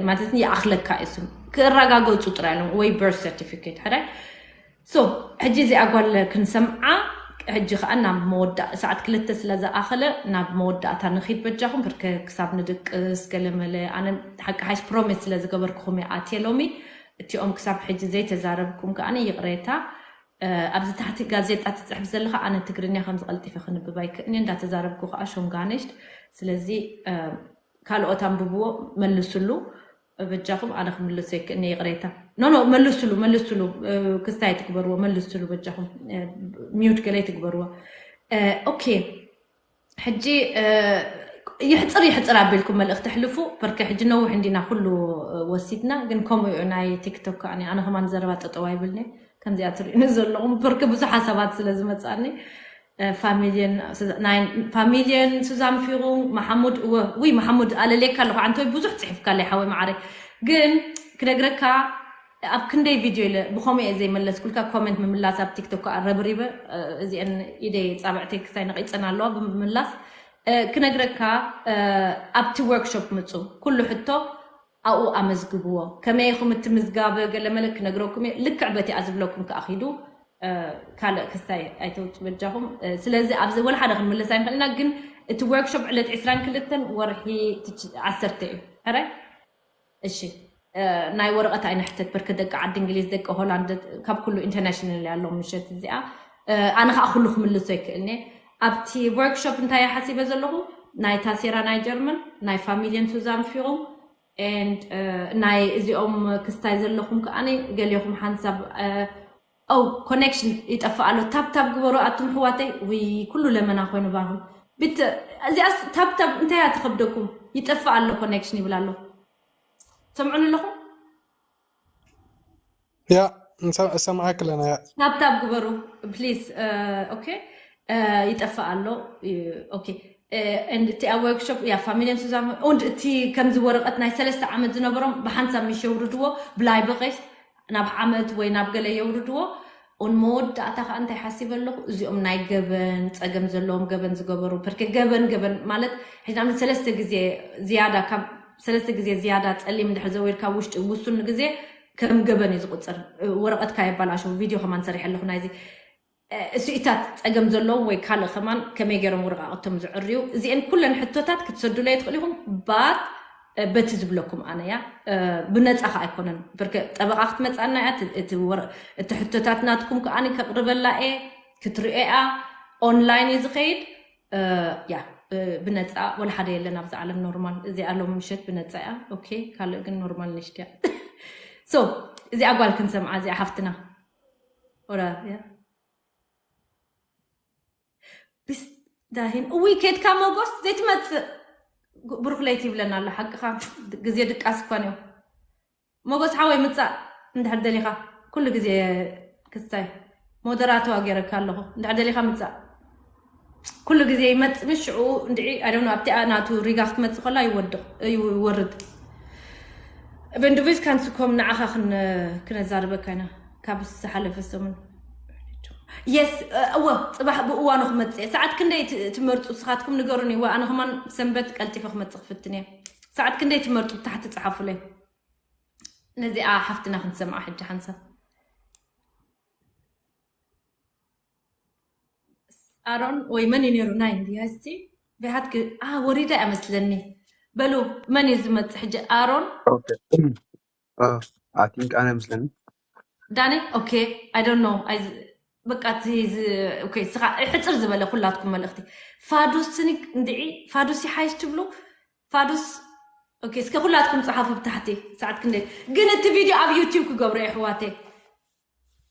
ማለት ይኣኽለካ እሱ ክረጋገፁ ጥራይ ኣለዎም ወይ በርት ሰርቲፊኬት ሕራይ ሶ ሕጂ እዚኣ ጓል ክንሰምዓ ሕጂ ከዓ ናብ መወዳእ ሰዓት ክልተ ስለ ዝኣኸለ ናብ መወዳእታ ንኺድ በጃኹም ብርከ ክሳብ ንድቅስ ገለመለ ኣነ ሓቂ ሓሽ ፕሮሚስ ስለ ዝገበርኩኹም እየ ኣትየ ሎሚ እቲኦም ክሳብ ሕጂ ዘይተዛረብኩም ከዓ ይቕሬታ ኣብዚ ታሕቲ ጋዜጣ ትፅሕፍ ዘለካ ኣነ ትግርኛ ከምዚ ቀልጢፈ ክንብብ ኣይክእልኒ እንዳተዛረብኩ ከዓ ሾንጋነሽት ስለዚ ካልኦት ኣንብብዎ መልስሉ በጃኹም ኣነ ክምልሶ ይክእልኒ ይቕሬታ ኖ ኖ መልስሉ መልስሉ ክስታይ ትግበርዎ መልስሉ በጃኹም ሚዩት ገለይ ትግበርዎ ኦኬ፣ ሕጂ ይሕፅር ይሕፅር ኣቢልኩም መልእኽቲ ኣሕልፉ። በርከ ሕጂ ነዊሕ እንዲና ኩሉ ወሲድና፣ ግን ከምኡ እዩ ናይ ቲክቶክ። ኣነ ኣነ ከማን ዘረባ ጠጠው ኣይብልኒ። ከምዚኣ ትርእዩኒ ዘለኹም በርከ ብዙሕ ሓሳባት ስለ ዝመፅኣኒ። ፋሚልየን ፋሚልየን ሱዛን ፊሩን፣ መሓሙድ፣ እወ ውይ መሓሙድ ኣለሌካ ኣለኹ። ዓንተወይ ብዙሕ ፅሒፍካለይ ሓወይ መዓረይ፣ ግን ክነግረካ ኣብ ክንደይ ቪድዮ ኢለ ብኸምኡ እየ ዘይመለስኩልካ። ኮመንት ምምላስ ኣብ ቲክቶክ ከኣ ረብሪበ፣ እዚአን ኢደይ ጻብዕተይ ክሳይ ነቒጸን ኣለዋ ብምምላስ። ክነግረካ፣ ኣብቲ ወርክሾፕ ምጹ፣ ኩሉ ሕቶ ኣብኡ ኣመዝግብዎ። ከመይ ኢኹም እቲ ምዝጋብ ገለመለ ክነግረኩም እየ። ልክዕ በቲኣ ዝብለኩም ከኣ ኺዱ፣ ካልእ ክስታይ ኣይተውጹ በጃኹም። ስለዚ ኣብዚ ወላ ሓደ ክንምልስ ኣይንኽእል ኢና፣ ግን እቲ ወርክሾፕ ዕለት ዕስራን ክልተን ወርሒ ትች-፣ ዓሰርተ እዩ። ሕራይ? እሺ፣ ናይ ወረቐት ኣይንሕተት፣ በርከ ደቂ ዓዲ እንግሊዝ፣ ደቂ ሆላንድ፣ ካብ ኩሉ ኢንተርናሽናል እያ ሎም ምሸት እዚኣ። ኣነ ከዓ ኩሉ ክምልሶ ይክእልኒ። ኣብቲ ወርክሾፕ እንታይ እየ ሓሲበ ዘለኹ? ናይ ታሴራ ናይ ጀርመን፣ ናይ ፋሚልየን ሱዛን ፊሩም፣ ኤንድ ናይ እዚኦም ክስታይ ዘለኹም ከዓኒ ገሊኹም ሓንሳብ ኦ ኮኔክሽን ይጠፍእ ኣሎ። ታብታብ ግበሩ ኣቱም ኣሕዋተይ። ውይ ኩሉ ለመና ኮይኑ ባኹም። ብት-፣ እዚኣስ ታብታብ እንታይ እያ ትኸብደኩም? ይጠፍእ ኣሎ ኮኔክሽን ይብል ኣሎ። ሰምዑን ኣለኹም? ያ፣ እንሰ-፣ እሰምዓክ ኣለና፣ ያ። ታብታብ ግበሩ ፕሊዝ። ኦኬ፣ ይጠፍእ ኣሎ። ኦኬ፣ ኤንድ እቲ ኣብ ወርክሾፕ ያ ፋሚልየን ሱዛን ኦንድ እቲ ከምዚ ወረቐት ናይ ሰለስተ ዓመት ዝነበሮም ብሓንሳብ ምሽ የውርድዎ ብላይ በቐሽ ናብ ዓመት ወይ ናብ ገለ የውርድዎ። ኦን መወዳእታ ከዓ እንታይ ሓሲበ ኣለኹ፣ እዚኦም ናይ ገበን ፀገም ዘለዎም ገበን ዝገበሩ፣ ፐርከ ገበን ገበን ማለት ሕጂ ንኣብነት ሰለስተ ግዜ ዝያዳ ካብ ሰለስተ ግዜ ዝያዳ ፀሊም እንድሕር ዘዊርካ ውሽጢ ውሱን ግዜ ከም ገበን እዩ ዝቁፅር። ወረቐትካ የባላሸው። ቪድዮ ከማን ሰሪሐ ኣለኹ ናይዚ። እሱኢታት ፀገም ዘለዎም ወይ ካልእ ከማን ከመይ ገይሮም ወረቃቅቶም ዝዕርዩ፣ እዚአን ኩለን ሕቶታት ክትሰዱለይ ትኽእሉ ኢኹም። ባት በቲ ዝብለኩም ኣነ እያ። ብነፃ ከ ኣይኮነን። ብርከ ጠበቃ ክትመፃና እያ። እቲ ወረ-፣ እቲ ሕቶታት ናትኩም ከኣ ከቅርበላ እየ። ክትሪኦ እያ። ኦንላይን እዩ ዝኸይድ። ያ፣ ብነፃ ወላ ሓደ የለን ኣብዚ ዓለም ኖርማል። እዚኣ ሎም ምሸት ብነፃ እያ። ኦኬ፣ ካልእ ግን ኖርማል ነሽ ድያ? ሶ እዚኣ ጓል ክንሰምዓ፣ እዚኣ ሓፍትና። ኦራ፣ ያ። ቢስ ዳሂን፣ እውይ፣ ኬድካ ሞጎስ ዘይትመጽእ። ብሩክ ለይቲ ይብለና ኣሎ። ሓቅኻ፣ ግዜ ድቃስ እኳ ነዮ። ሞጎስ ሓወይ፣ ምጻእ እንድሕር ደሊኻ። ኩሉ ግዜ ክስታይ ሞደራተዋ ገይረካ ኣለኹ። እንድሕር ደሊኻ ምጻእ። ኩሉ ግዜ ይመጽእ፣ ምስ ሽዑ እንድዒ፣ I don't know፣ ኣብቲኣ ናቱ ሪጋ ክትመጽእ ከላ ይወድቕ፣ ይወርድ። እበ እንድቪዝ ካንስኮም ንዓኻ ክን-፣ ክነዛርበካ ኢና ካብ ዝሓለፈ ሰሙን። የስ፣ እወ፣ ጽባሕ ብእዋኑ ክመጽእ እየ። ሰዓት ክንደይ ት-፣ ትመርጹ ንስኻትኩም ንገሩኒ። እወ፣ ኣነ ከማን ሰንበት ቀልጢፈ ክመጽእ ክፍትን እየ። ሰዓት ክንደይ ትመርጹ ብታሕቲ ጽሓፉለይ። ነዚኣ ሓፍትና ክንሰምዓ ሕጂ ሓንሳብ። ኣሮን ወይ መን እዩ ነይሩ ናይ እንድያ እስቲ ብሃትክ-፣ ኣ፣ ወሪዳ እያ መስለኒ። በሉ መን እዩ ዝመጽእ ሕጂ? ኣሮን? ኦኬ። አ፣ I think ኣነ መስለኒ። ዳኒ? ኦኬ፣ I don't know። ኣይ ዝ-፣ በቃ እቲ ዝ-፣ ኦኬ፣ ስኻ ሕጽር ዝበለ ኩላትኩም መልእኽቲ። ፋዱስ ስኒ እንድዒ፣ ፋዱስ ይሓይሽ ትብሉ? ፋዱስ? ኦኬ፣ እስከ ኩላትኩም ጸሓፉ ብታሕቲ። ሰዓት ክንደይ? ግን እቲ ቪድዮ ኣብ ዩቲዩብ ክገብሮ እየ ኣሕዋተይ።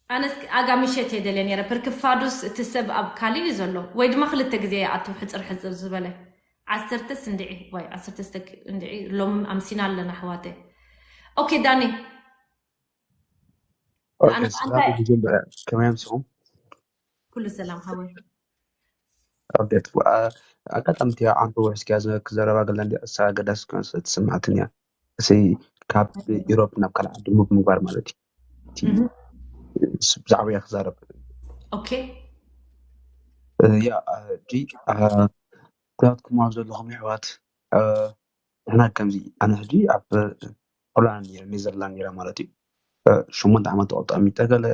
ኣነስ ኣጋ ምሸት እየ ደልየ ነይረ። ፐርክ ፋዱስ እቲ ሰብ ኣብ ካሊእ እዩ ዘሎ። ወይ ድማ ክልተ ግዜ ይኣቱ ሕጽር ሕጽር ዝበለ። ዓሰርተስ እንድዒ፣ ወይ ዓሰርተስ ተክ-፣ እንድዒ ሎሚ ኣምሲና ኣለና ኣሕዋተይ። ኦኬ፣ ዳኒ። ኦኬ፣ ኣነ ሰላም ኣንታይ መጀመርያ ከመይ ኣምሲኹም? ኩሉ ሰላም ሓወይ። ኣፕዴት። አ-፣ ኣጋጣሚ እቲ ዓንቶ ውሕስኪያ ዝነበርክ ዘረባ ገለ እንዲ እሳ ኣገዳሲ ኮነ ስለ ትስምዓትኒ እያ። እሲ ካብ ኢሮፕ ናብ ካልእ ዓዲ ሙቭ ምግባር ማለት እዩ። እቲ እህ፣ ስ-፣ ብዛዕባ እያ ክዛረብ። ኦኬ። እ፣ ያ፣ እ፣ ጂ፣ እ፣ ኩላትኩም ኣብ ዘለኹም የሕዋት፣ እ፣ ንሕና ከምዚ፣ ኣነ ሕጂ ኣብ ሆላንድ ነይረ፣ ኔዘርላንድ ነይረ ማለት እዩ። እ፣ ሸሞንተ ዓመት ተቐሚጠ ገለ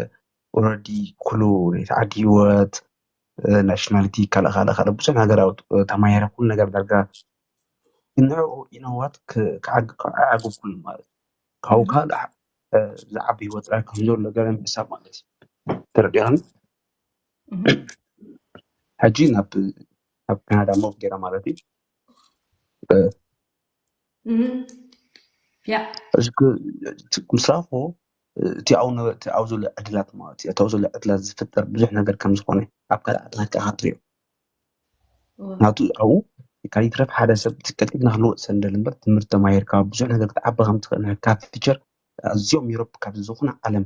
ኦልረዲ ኩሉ ናይቲ ዓዲ ህይወት፣ እ፣ ናሽናሊቲ፣ ካልእ፣ ካልእ፣ ካልእ ብዙሕ ነገር ኣብ-፣ እ፣ ተማሂረ ኩሉ ነገር ዳርጋ። ግን ንዕኡ ኢነዋት ክ-፣ ክዓግ-፣ ከዓግብ ኩሉ ማለት እዩ። ካብኡ ካልእ እ፣ ዝዓቢ ህይወት ጥራይ ከም ዘሎ ገለ ምሕሳብ ማለት እዩ። ተረዲእኽኒ? እህ፣ ሕጂ ናብ፣ ናብ ካናዳ ሞቭ ገይረ ማለት እዩ። እ፣ እህ። ያ። እዚ ክ-፣ እቲ ምስራፎ፣ እ፣ እቲ ኣብኡ ነበ-፣ እቲ ኣብኡ ዘሎ ዕድላት ማለት እዩ። እቲ ኣብኡ ዘሎ ዕድላት ዝፍጠር ብዙሕ ነገር ከም ዝኾነ ኣብ ካልእ ዓዲ ከድካ ኢኻ ትሪኦ። ናቱ ኣብኡ ካልእ ይትረፍ ሓደ ሰብ ቀልጢፍና ክንልወጥ ሰንደል እምበር ትምህርቲ ተማሂርካ ብዙሕ ነገር ክትዓቢ ከም ትኽእል ናይ ካፕቸር ኣዝዮም ዩሮፕ ካብ ዝኾነ ዓለም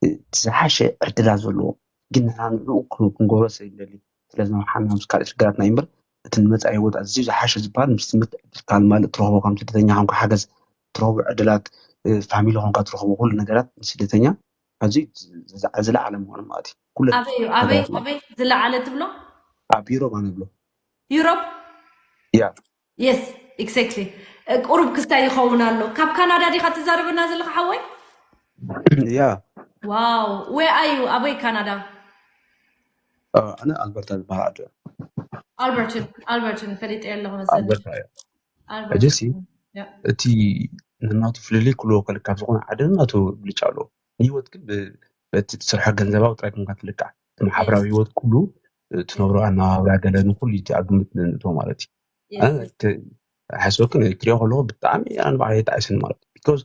እቲ ዝሓሸ ዕድላት ዘለዎ ግን ንሕና ንዕኡ ክንገብሮ ስለ ይደሊ ስለዚ ንሓና ምስ ካልእ ሽግራትና እዩ እምበር እቲ ንመፃኢ ህይወት ኣዝዩ ዝሓሸ ዝበሃል ምስ ትምህርቲ ዕድል ካልማልእ ትረኽቦ ከም ስደተኛ ከምካ ሓገዝ ትረኽቦ ዕድላት ፋሚሊ ኮንካ ትረኽቦ ኩሉ ነገራት ንስደተኛ ኣዝዩ ዝለዓለ ምዃኑ ማለት እዩ ኩለ ኣበይ ኣበይ ኣበይ ዝለዓለ ትብሎ ኣብ ዩሮብ ኣነ ብሎ ዩሮብ ያ yes exactly ቁሩብ ክስታይ ይኸውን ኣሎ ካብ ካናዳ ዲኻ ትዛረበና ዘለኻ ሓወይ ያ wow where are you ኣበይ ካናዳ ኣነ ኣልበርታ ዝበሃል ዓዲ ኣልበርትን ኣልበርትን ፈሊጠ ኣለኹ መሰለኝ ኣልበርታ እያ ሕጂ ሲ እቲ ነናቱ ፍልልይ ክልዎ ከልካ ዝኾነ ዓዲ ነናቱ ብልጫ ኣለዎ ንህይወት ግን በቲ ትሰርሖ ገንዘባዊ ጥራይ ኮንካ ትልካዕ እቲ ማሕበራዊ ህይወት ኩሉ ትነብሮ ኣነባብራ ገለ ንኩሉ እቲ ኣብ ግምት ንእቶ ማለት እዩ ሓስበክን ክሪኦ ከለኩ ብጣዕሚ ኣነ ባዕለይ የጣዕስን ማለት because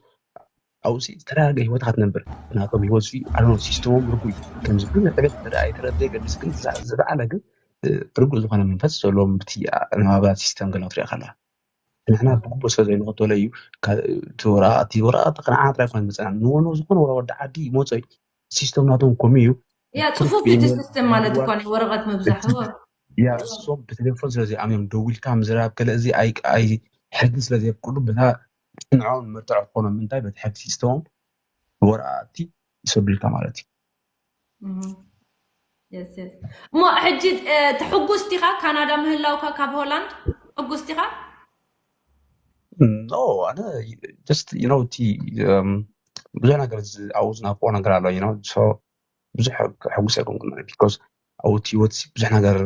ኣብኡ ዝተረጋገ ህይወት ክትነብር ናቶም ህይወት ኣነ ሲስተሞም ርጉይ ከምዚ ብዙሕ ዕቤት እንተ ኣይተረደ ገብስ ግን ዝለዓለ ግን ርጉእ ዝኾነ መንፈስ ዘለዎም ብቲ ኣነባብራ ሲስተም ገለ ክትሪኦ ከለካ ንሕና ብግቡእ ስለ ዘይንኽተሎ እዩ እቲ ወረቐት እቲ ወረቐት ንዓና ጥራይ ኮነ ዝመፀና ንወኖ ዝኾነ ወረ ወዲ ዓዲ ይመፆ እዩ ሲስተም ናቶም ከምኡ እዩ ያ ፅፉፍ እቲ ሲስተም ማለት እኳ ናይ ወረቐት ምብዛሕ ያ እሶም ብቴሌፎን ስለ ዘይኣምዮም ደዊልካ ምዝራብ ከለ እዚ ኣይ ሕጊ ስለ ዘየፍቅዱ በታ ንዕኦም መርትዖ ክኾኖም ምንታይ በቲ ሕጊ ሲስተሞም ወረቐቲ ይሰዱልካ ማለት እዩ እሞ ሕጂ ተሕጉስ ዲኻ ካናዳ ምህላውካ ካብ ሆላንድ ሕጉስ ዲኻ no ኣነ just you know እቲ ብዙሕ ነገር ኣብኡ ዝናፍቆ ነገር ኣሎ you know so ብዙሕ ሕጉስ ኣይኮንኩን because ኣብኡ እቲ ህይወት ብዙሕ ነገር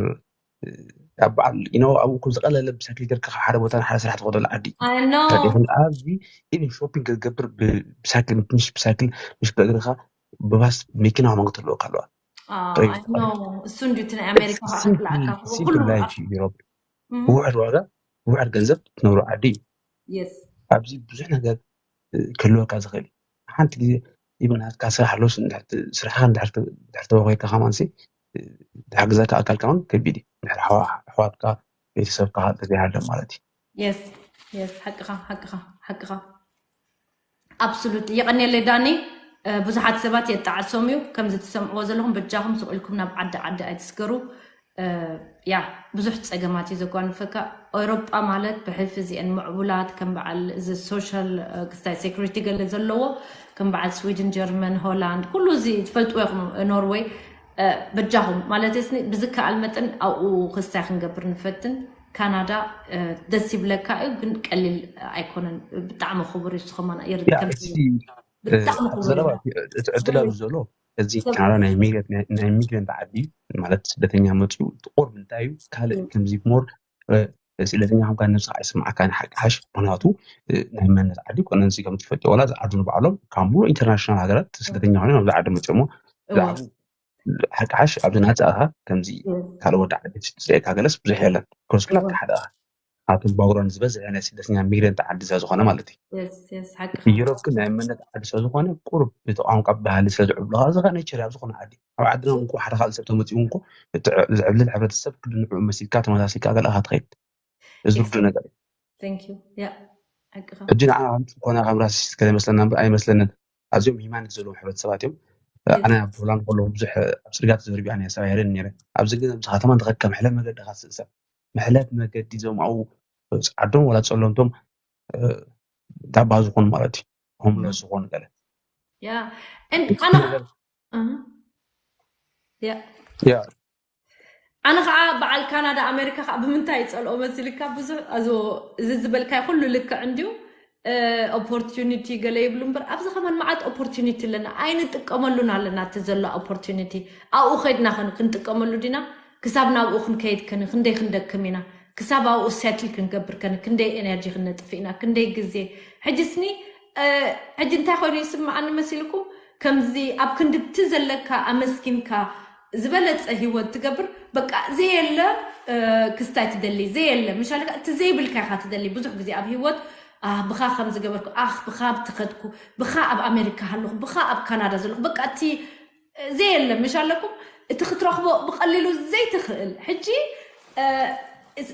ኣብ በዓል you know ኣብኡ ዝቀለለ ብሳይክል ገርካ ሓደ ቦታ ሓደ ስራሕ ትኸደሉ ዓዲ ኣብዚ even shopping ክትገብር ብሳይክል ምሽ ብሳይክል ምሽ ብእግርኻ ብባስ መኪና ክመንክ ትልወካ ኣለዋ እሱ እንዲ እቲ ናይ ኣሜሪካ ከዓ ክትልኣካ simple life ዩሮፕ ብውሕድ ዋጋ ብውሕድ ገንዘብ ትነብሮ ዓዲ እዩ ኣብዚ ብዙሕ ነገር ክህልወካ ዝኽእል እዩ ሓንቲ ግዜ even ናትካ ስራሕ ኣሎስ ስራሕካ እንድሕር ተወኺልካ ከማንሲ ዝሕግዘካ ኣካልካ እውን ከቢድ እዩ እንድሕር ኣሕዋትካ ቤተሰብካ ተዘይሃለ ማለት እዩ yes yes ሓቅኻ ሓቅኻ ሓቅኻ absolutely የቐንየለይ ዳኒ ብዙሓት ሰባት የጣዕሶም እዩ ከምዚ ትሰምዕዎ ዘለኹም በጃኹም ስቕ ኢልኩም ናብ ዓዲ ዓዲ ኣይትስገሩ ያ ብዙሕ ፀገማት እዩ ዘጓንፈካ ኤውሮጳ ማለት ብሕልፊ እዚአን ምዕቡላት ከም በዓል እዚ social ክስታይ security ገለ ዘለዎ ከም በዓል ስዊድን ጀርመን ሆላንድ ኩሉ እዚ ትፈልጥዎ ኢኹም ኖርወይ በጃኹም ማለት ስኒ ብዝከኣል መጠን ኣብኡ ክስታይ ክንገብር ንፈትን ካናዳ ደስ ይብለካ እዩ ግን ቀሊል ኣይኮነን ብጣዕሚ ክቡር እዩ ስኸማና ይርድከም ዘረባ እቲ ዕድል ኣብዚ ዘሎ እዚ ካናዳ ናይ ሚግረንት ዓዲ ማለት ስደተኛ መፅኡ ጥቁር ምንታይ እዩ ካልእ ከምዚ ሞር ስደተኛ ከምካ ነብስካ ኣይስማዓካ ንሓቂ ሓሽ ምክንያቱ ናይ መንነት ዓዲ ኮነ እዚ ከም ትፈልጥዮ ዋላ ዝዓዱ ንባዕሎም ካብ ሙሉ ኢንተርናሽናል ሃገራት ስደተኛ ኮይኖም ኣብዚ ዓዲ መፅኦሞ ዝዓዱ ሓቂ ሓሽ ኣብዚ ናፃ እኻ ከምዚ ካልእ ወዲ ዓዲ ዝፅኤካ ገለስ ብዙሕ የለን ኮርስ ኩላትካ ሓደ እኻ ኣቶም ባጉረን ዝበዝሐ ናይ ስደተኛ ሚግረንት ዓዲ ስለ ዝኾነ ማለት እዩ ዩሮፕ ግን ናይ መነት ዓዲ ስለ ዝኾነ ቁሩብ እቲ ቋንቋ ባህሊ ስለ ዝዕብልኻ እዚ ከዓ ኔቸር ኣብ ዝኾነ ዓዲ ኣብ ዓድና እንኮ ሓደ ካልእ ሰብ ተመፂኡ እንኮ ዝዕብልል ሕብረተሰብ ክዲ ንዕኡ መሲልካ ተመሳሲልካ ገለኻ ትኸይድ እዚ ርዱ ነገር እዩ ሕጂ ንዓና ከም ጭኮና ከም ራሲስት ከይመስለና እምበር ኣይመስለንን ኣዝዮም ሂማኒት ዘለዎም ሕብረተሰባት እዮም ኣነ ኣብ ሆላንድ ከለኹ ብዙሕ ኣብ ፅርግያ ተዘርቢያ ናይ ሰብኣይ ሄደን ነይረ ኣብዚ ግን ኣብዚ ከተማ እንተኸከም ሕለ መገድኻ ስእሰብ ምሕለት መገዲ እዞም ኣብኡ ዓዶም ወላ ፀለምቶም ዳባ ዝኾኑ ማለት እዩ ሆምለስ ዝኾኑ ገለ ያ and ኣነ ያ ያ ኣነ ከዓ በዓል ካናዳ ኣሜሪካ ከዓ ብምንታይ ይፀልኦ መሲልካ ብዙሕ እዚ ዝበልካይ ኩሉ ልክዕ እንድዩ ኦፖርቱኒቲ ገለ ይብሉ እምበር ኣብዚ ከማን መዓት ኦፖርቱኒቲ ኣለና ኣይንጥቀመሉን ኣለና እቲ ዘሎ ኦፖርቱኒቲ ኣብኡ ከይድና ክንጥቀመሉ ዲና ክሳብ ናብኡ ክንከይድ ከን ክንደይ ክንደክም ኢና ክሳብ ኣብኡ ሴትል ክንገብር ከን ክንደይ ኤነርጂ ክነጥፍ ኢና ክንደይ ግዜ ሕጂ ስኒ ሕጂ እንታይ ኮይኑ ይስምዓኒ መሲልኩም ከምዚ ኣብ ክንድብቲ ዘለካ ኣመስኪንካ ዝበለፀ ህይወት ትገብር በቃ ዘየለ ክስታይ ትደሊ ዘየለ ምሻለካ እቲ ዘይብልካ ኢካ ትደሊ ብዙሕ ግዜ ኣብ ህይወት ብኻ ከም ዝገበርኩ ኣኽ ብኻ ብትኸድኩ ብኻ ኣብ ኣሜሪካ ሃለኹ ብኻ ኣብ ካናዳ ዘለኹ በቃ እቲ ዘየለ ምሽ ኣለኩም እቲ ክትረኽቦ ብቐሊሉ ዘይትኽእል ሕጂ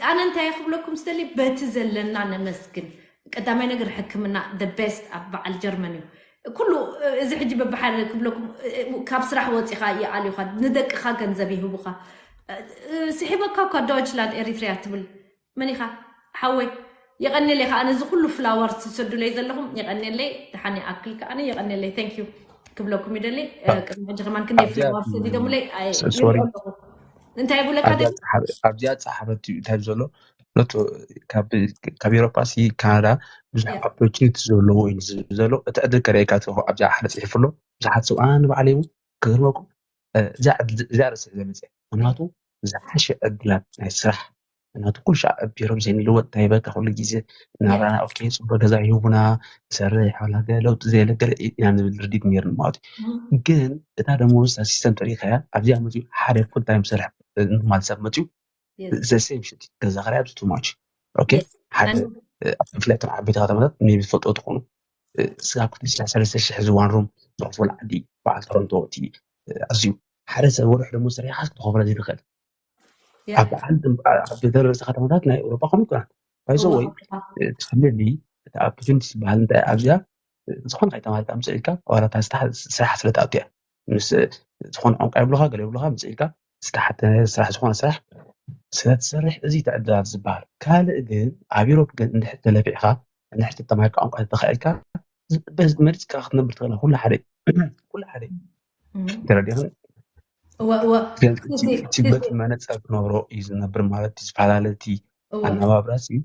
ኣነ እንታይ ክብለኩም ስደሊ፣ በቲ ዘለና ነመስግን። ቀዳማይ ነገር ሕክምና the best ኣብ በዓል ጀርመን እዩ። ኩሉ እዚ ሕጂ በብሓደ ክብለኩም፣ ካብ ስራሕ ወፂኻ ይኣልዩኻ፣ ንደቅኻ ገንዘብ ይህቡኻ። ስሒበካ እኳ ዶይችላንድ ኤሪትሪያ ትብል መን ኢኻ ሓወይ? የቐንየለይ ከዓ ነዚ ኩሉ ፍላወር ትሰዱለይ ዘለኹም፣ የቐንየለይ። ደሓን ይኣክል ከዓ የቐንየለይ። Thank you ክብለኩም ይደሊ። ቅድሚ ሕጂ ከማን ክንደይ ፍላወር ሰዲዶምለይ እንታይ ይብለካ? ኣብዚኣ ፀሓፈት እዩ እንታይ ዘሎ? ካብ ኤሮፓ ሲ ካናዳ ብዙሕ ኦፖርቹኒቲ ዘለዎ እዩ ዘሎ። እቲ ዕድል ከርእየካ ኣብዚኣ ሓደ ፅሒፉ ኣሎ። ብዙሓት ሰብ ኣነ ንባዕለይ እውን ክገርመኩም እዛ ርእሲ ዘምፅእ ምክንያቱ ዝሓሸ ዕድላት ናይ ስራሕ ምክንያቱ ኩሉ ሻዕ ቢሮ ብዘይ ንልወጥ እንታይ ይበልካ ኩሉ ግዜ ናብራና ኦኬ ፅቡቅ ገዛ ይህቡና ንሰርሕ ዋላ ገለ ለውጢ ዘየለ ገለ ኢና ንብል ርዲት ነይርኒ ማለት እዩ። ግን እታ ደሞዝ እታ ሲስተም ተሪኢኻያ ኣብዚኣ መፅኡ ሓደ ፉል ታይም ዝሰርሕ ኖርማል ሰብ መፅኡ ዘሴም ሽቲ ገዛ ክራይ ኣብዚ ቱ ማች ኦኬ ሓደ ብፍላይ እቶም ዓበይቲ ከተማታት ሜቢ ትፈልጥዎ ትኾኑ ስጋብ ክልተ ሽሕ ሰለስተ ሽሕ ዝዋን ሩም ዝኸፈሉ ዓዲ በዓል ቶሮንቶ እቲ ኣዝዩ ሓደ ሰብ ወርሒ ደሞዝ ሰሪሕካ ክትኸፍሎ ዘይትኽእል ኣብ ዓለም ኣብ ደረሰ ከተማታት ናይ ኤውሮጳ ከምኡ ይኮና ባይዞ ወይ ትፍልሊ እቲ ኣፖርቹኒቲ ዝበሃል እንታይ ኣብዚኣ ዝኾነ ከይተማሃርካ ምፅእ ኢልካ ዋላ እታ ስራሕ ስለ ትኣቱ እያ ምስ ዝኾነ ቋንቋ ይብሉኻ ገለ ይብሉኻ ምፅእ ኢልካ ዝተሓተ ስራሕ ዝኾነ ስራሕ ስለ ትሰርሕ እዚ እቲ ዕድላት ዝበሃል ካልእ ግን ኣብ ዩሮፕ ግን እንድሕር ተለፊዕካ እንድሕር ተማሂርካ ቋንቋ ተተኽኢልካ መሪፅካ ክትነብር ትኽእል ኩሉ ሓደ ኩሉ ሓደ ተረዲኽን በቲ መነፀር ትነብሮ እዩ ዝነብር ማለት እዩ ዝፈላለ እቲ ኣነባብራ እዩ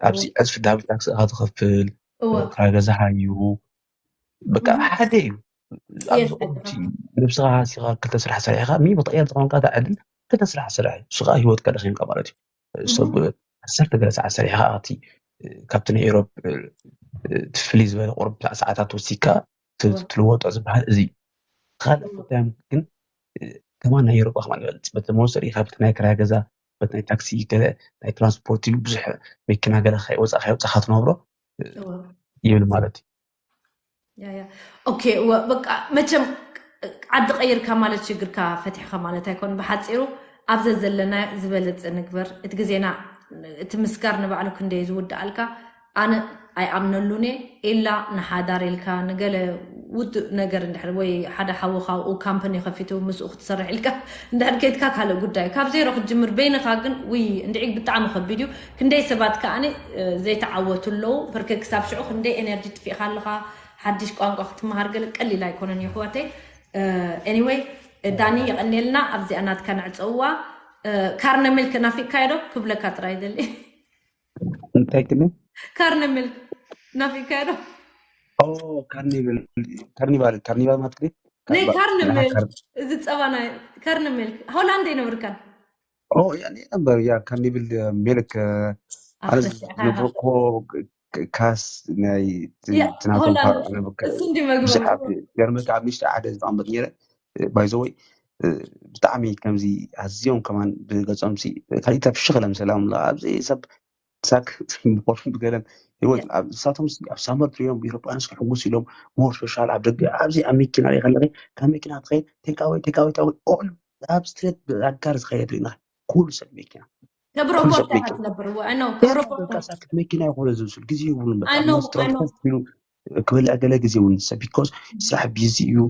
ኣብዚ ዕፅፊ ዳብል ታክሲ ኢኻ ትኸፍል ክራይ ገዛኻ እዩ በቃ ሓደ እዩ ኣብዚ ቁሩብ ነብስኻ ሃሲኻ ክልተ ስራሕ ሰሪሕኻ ሚ ብትቕየር ዝኾንካ እታ ዕድል ክልተ ስራሕ ስራሕ እዩ እሱ ከዓ ሂወትካ ደኺምካ ማለት እዩ ሰብ ዓሰርተ ገለ ሰዓት ሰሪሕኻ እቲ ካብቲ ናይ ኤሮፕ እቲ ፍልይ ዝበለ ቁሩብ ሰዓታት ወሲድካ ትልወጦ ዝበሃል እዚ ካልእ ጉዳይ ግን ከማን ናይ ኤሮጳ ከማን ይበልፅ በቲ መወሰዲ ካብ ናይ ክራይ ገዛ በቲ ናይ ታክሲ ገለ ናይ ትራንስፖርት እዩ ብዙሕ መኪና ገለ ወፃእ ከይወፃኻ ትነብሮ ይብል ማለት እዩ ኦኬ በቃ መቸም ዓዲ ቀይርካ ማለት ሽግርካ ፈቲሕካ ማለት ኣይኮን ብሓፂሩ ኣብዘ ዘለና ዝበለፀ ንግበር እቲ ግዜና እቲ ምስጋር ንባዕሉ ክንደይ ዝውድኣልካ ኣነ ኣይኣምነሉን እየ ኢላ ንሓዳር ኢልካ ንገለ ውዱእ ነገር እንድሕር ወይ ሓደ ሓውኻ ኣብኡ ካምፓኒ ከፊቱ ምስኡ ክትሰርሕ ኢልካ እንድሕር ከይድካ ካልእ ጉዳይ ካብ ዜሮ ክትጅምር በይንኻ ግን ውይ እንድዒ ብጣዕሚ ከቢድ እዩ ክንደይ ሰባት ከኣኒ ዘይተዓወቱ ኣለዉ ብርክ ክሳብ ሽዑ ክንደይ ኤነርጂ ጥፊእካ ኣለኻ ሓድሽ ቋንቋ ክትመሃር ገለ ቀሊል ኣይኮነን እዩ ኣሕዋተይ anyway ዳኒ የቐንየልና ኣብዚኣ ናትካ ንዕፀውዋ ካርነ ሚልክ ናፊቅካዮ ዶ ክብለካ ጥራይ ደሊ እንታይ ክብል ካርነ ሚልክ ናፊቅካዮ ዶ ካርኒቫል ካርኒቫል ማለት ናይ ካርነ ሚልክ እዚ ፀባ ናይ ካርነ ሚልክ ሆላንድ ኣይነበርካን ነበር ያ ካርኒቭል ሚልክ ኣነ ዝነብርኮ ካስ ናይ ትናቶም ብዙሓት ገርመካ ኣብ ንሽጢ ሓደ ዝቐመጥ ነረ ባይዘወይ ብጣዕሚ ከምዚ ኣዝዮም ከማን ብገፆም ካልኢታ ፍሽኽ ለምሰላ ኣብዚ ሰብ ሳክ ብቆርፍን ብገለን ህይወት ንሳቶም ኣብ ሳመር ትሪኦም ኤሮፓውያንስ ክሕጉስ ኢሎም ሞር ሶሻል ኣብ ደገ ኣብዚ ኣብ መኪና ሪኢ ከለኺ ካብ መኪና ትኸይድ ቴካወይ ቴካወይ ቴካወይ ኦል ኣብ ስትሬት ኣጋር ዝኸየድ ሪና ኩሉ ሰብ መኪና ከብሮ ቦርታ ትነብር እዋ ነው ከብሮ ቦርታ ሳክት መኪና ይኮነ ዝብስል ግዜ ይብሉን በቃ ስትሮንግ ኢሉ ክበልዕ ገለ ግዜ እውን ሰብ ቢኮዝ ስራሕ ቢዚ እዩ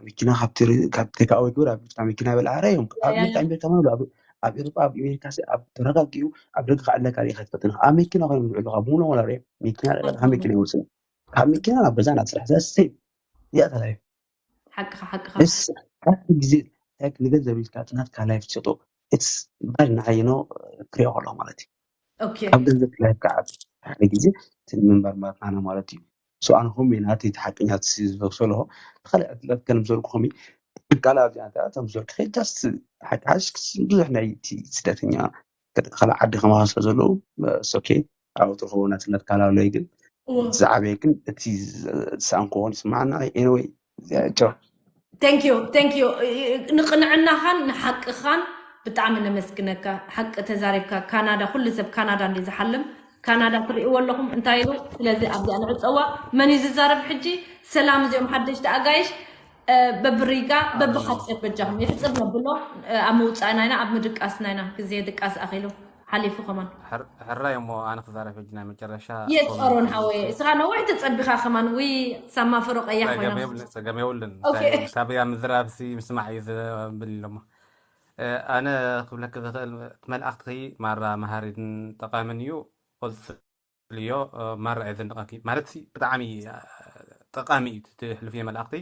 መኪና ካብ ቴካወይ ግብር ኣብ መኪና በልዓ ራዮም ኣብ ኣሜሪካ ኣብ ኤሮፓ ኣብ ኣሜሪካ ኣብ ተረጋጊኡ ኣብ ደገ ክዕለካ ሪኢካ ትፈትን ኣብ መኪና ኮይኖም ዝዕሉካ ብሙሉ ወላ ሪኦም መኪና ሪኢካ መኪና ይወፅእ ካብ መኪና ናብ ገዛ ናብ ስራሕ ዘሰይ እዚኣ ተላይ ሓቅኻ ሓቅኻ ግዜ ንገንዘብ ኢልካ ናትካ ላይፍ ትሸጦ ባል ንዓይኖ ክሪኦ ከለኹ ማለት እዩ ካብ ገንዘብ ላይፍ ከዓ ሓደ ግዜ ምንባር ማለትና ማለት እዩ ኣነ ኾም ናተይ ሓቀኛ ዝበክሶ ኣለኹ ካልእ ዕድላት ከም ዘልኩኹም ካልእ ኣብዚኣ እቶም ዘልኩ ጃስት ሓቂ ሓሽ ብዙሕ ናይ ስደተኛ ካልእ ዓዲ ከማኸ ስለ ዘለዉ ሶኬ ኣብ ትረኽቦ ናጽነት ካላሎይ ግን ዝዓበየ ግን እቲ ዝሰኣንክዎ ዝስምዓና ኤኒወይ ቻው thank you thank you ንቕንዕናኻን ንሓቅኻን ብጣዕሚ ነመስግነካ ሓቂ ተዛሪብካ ካናዳ ኩሉ ሰብ ካናዳ እንዲ ዝሓልም ካናዳ ትርእይዎ ኣለኹም እንታይ ኢሉ ስለዚ ኣብዚኣ ንዕፀዋ መን እዩ ዝዛረብ ሕጂ ሰላም እዚኦም ሓደሽቲ ኣጋይሽ በብሪጋ በብሓፂር በጃኹም ይሕፅር ነብሎ ኣብ ምውፃእና ኢና ኣብ ምድቃስና ኢና ግዜ ድቃስ ኣኺሉ ሓሊፉ ከማን። ሕራይ እሞ ኣነ ክዛረብ ሕጂ ናይ መጨረሻ የስ ኦሮን ሓወይ፣ እስኻ ነዊሕ ተጸቢኻ ከማን። ውይ ሳማ ፍሮ ቀያሕ ኮይና። ጸገም የብልን። ሳብያ ምዝራብ ሲ ምስማዕ እዩ ዝብል ኢሎሞ። ኣነ ክብለክ ዝኽእል እቲ መልእኽትኺ ማራ መሃሪን ጠቓምን እዩ። ልዮ ማራ እየ ዘንድቐኪ ማለት ብጣዕሚ ጠቃሚ እዩ ትሕልፍዮ መልእኽቲ።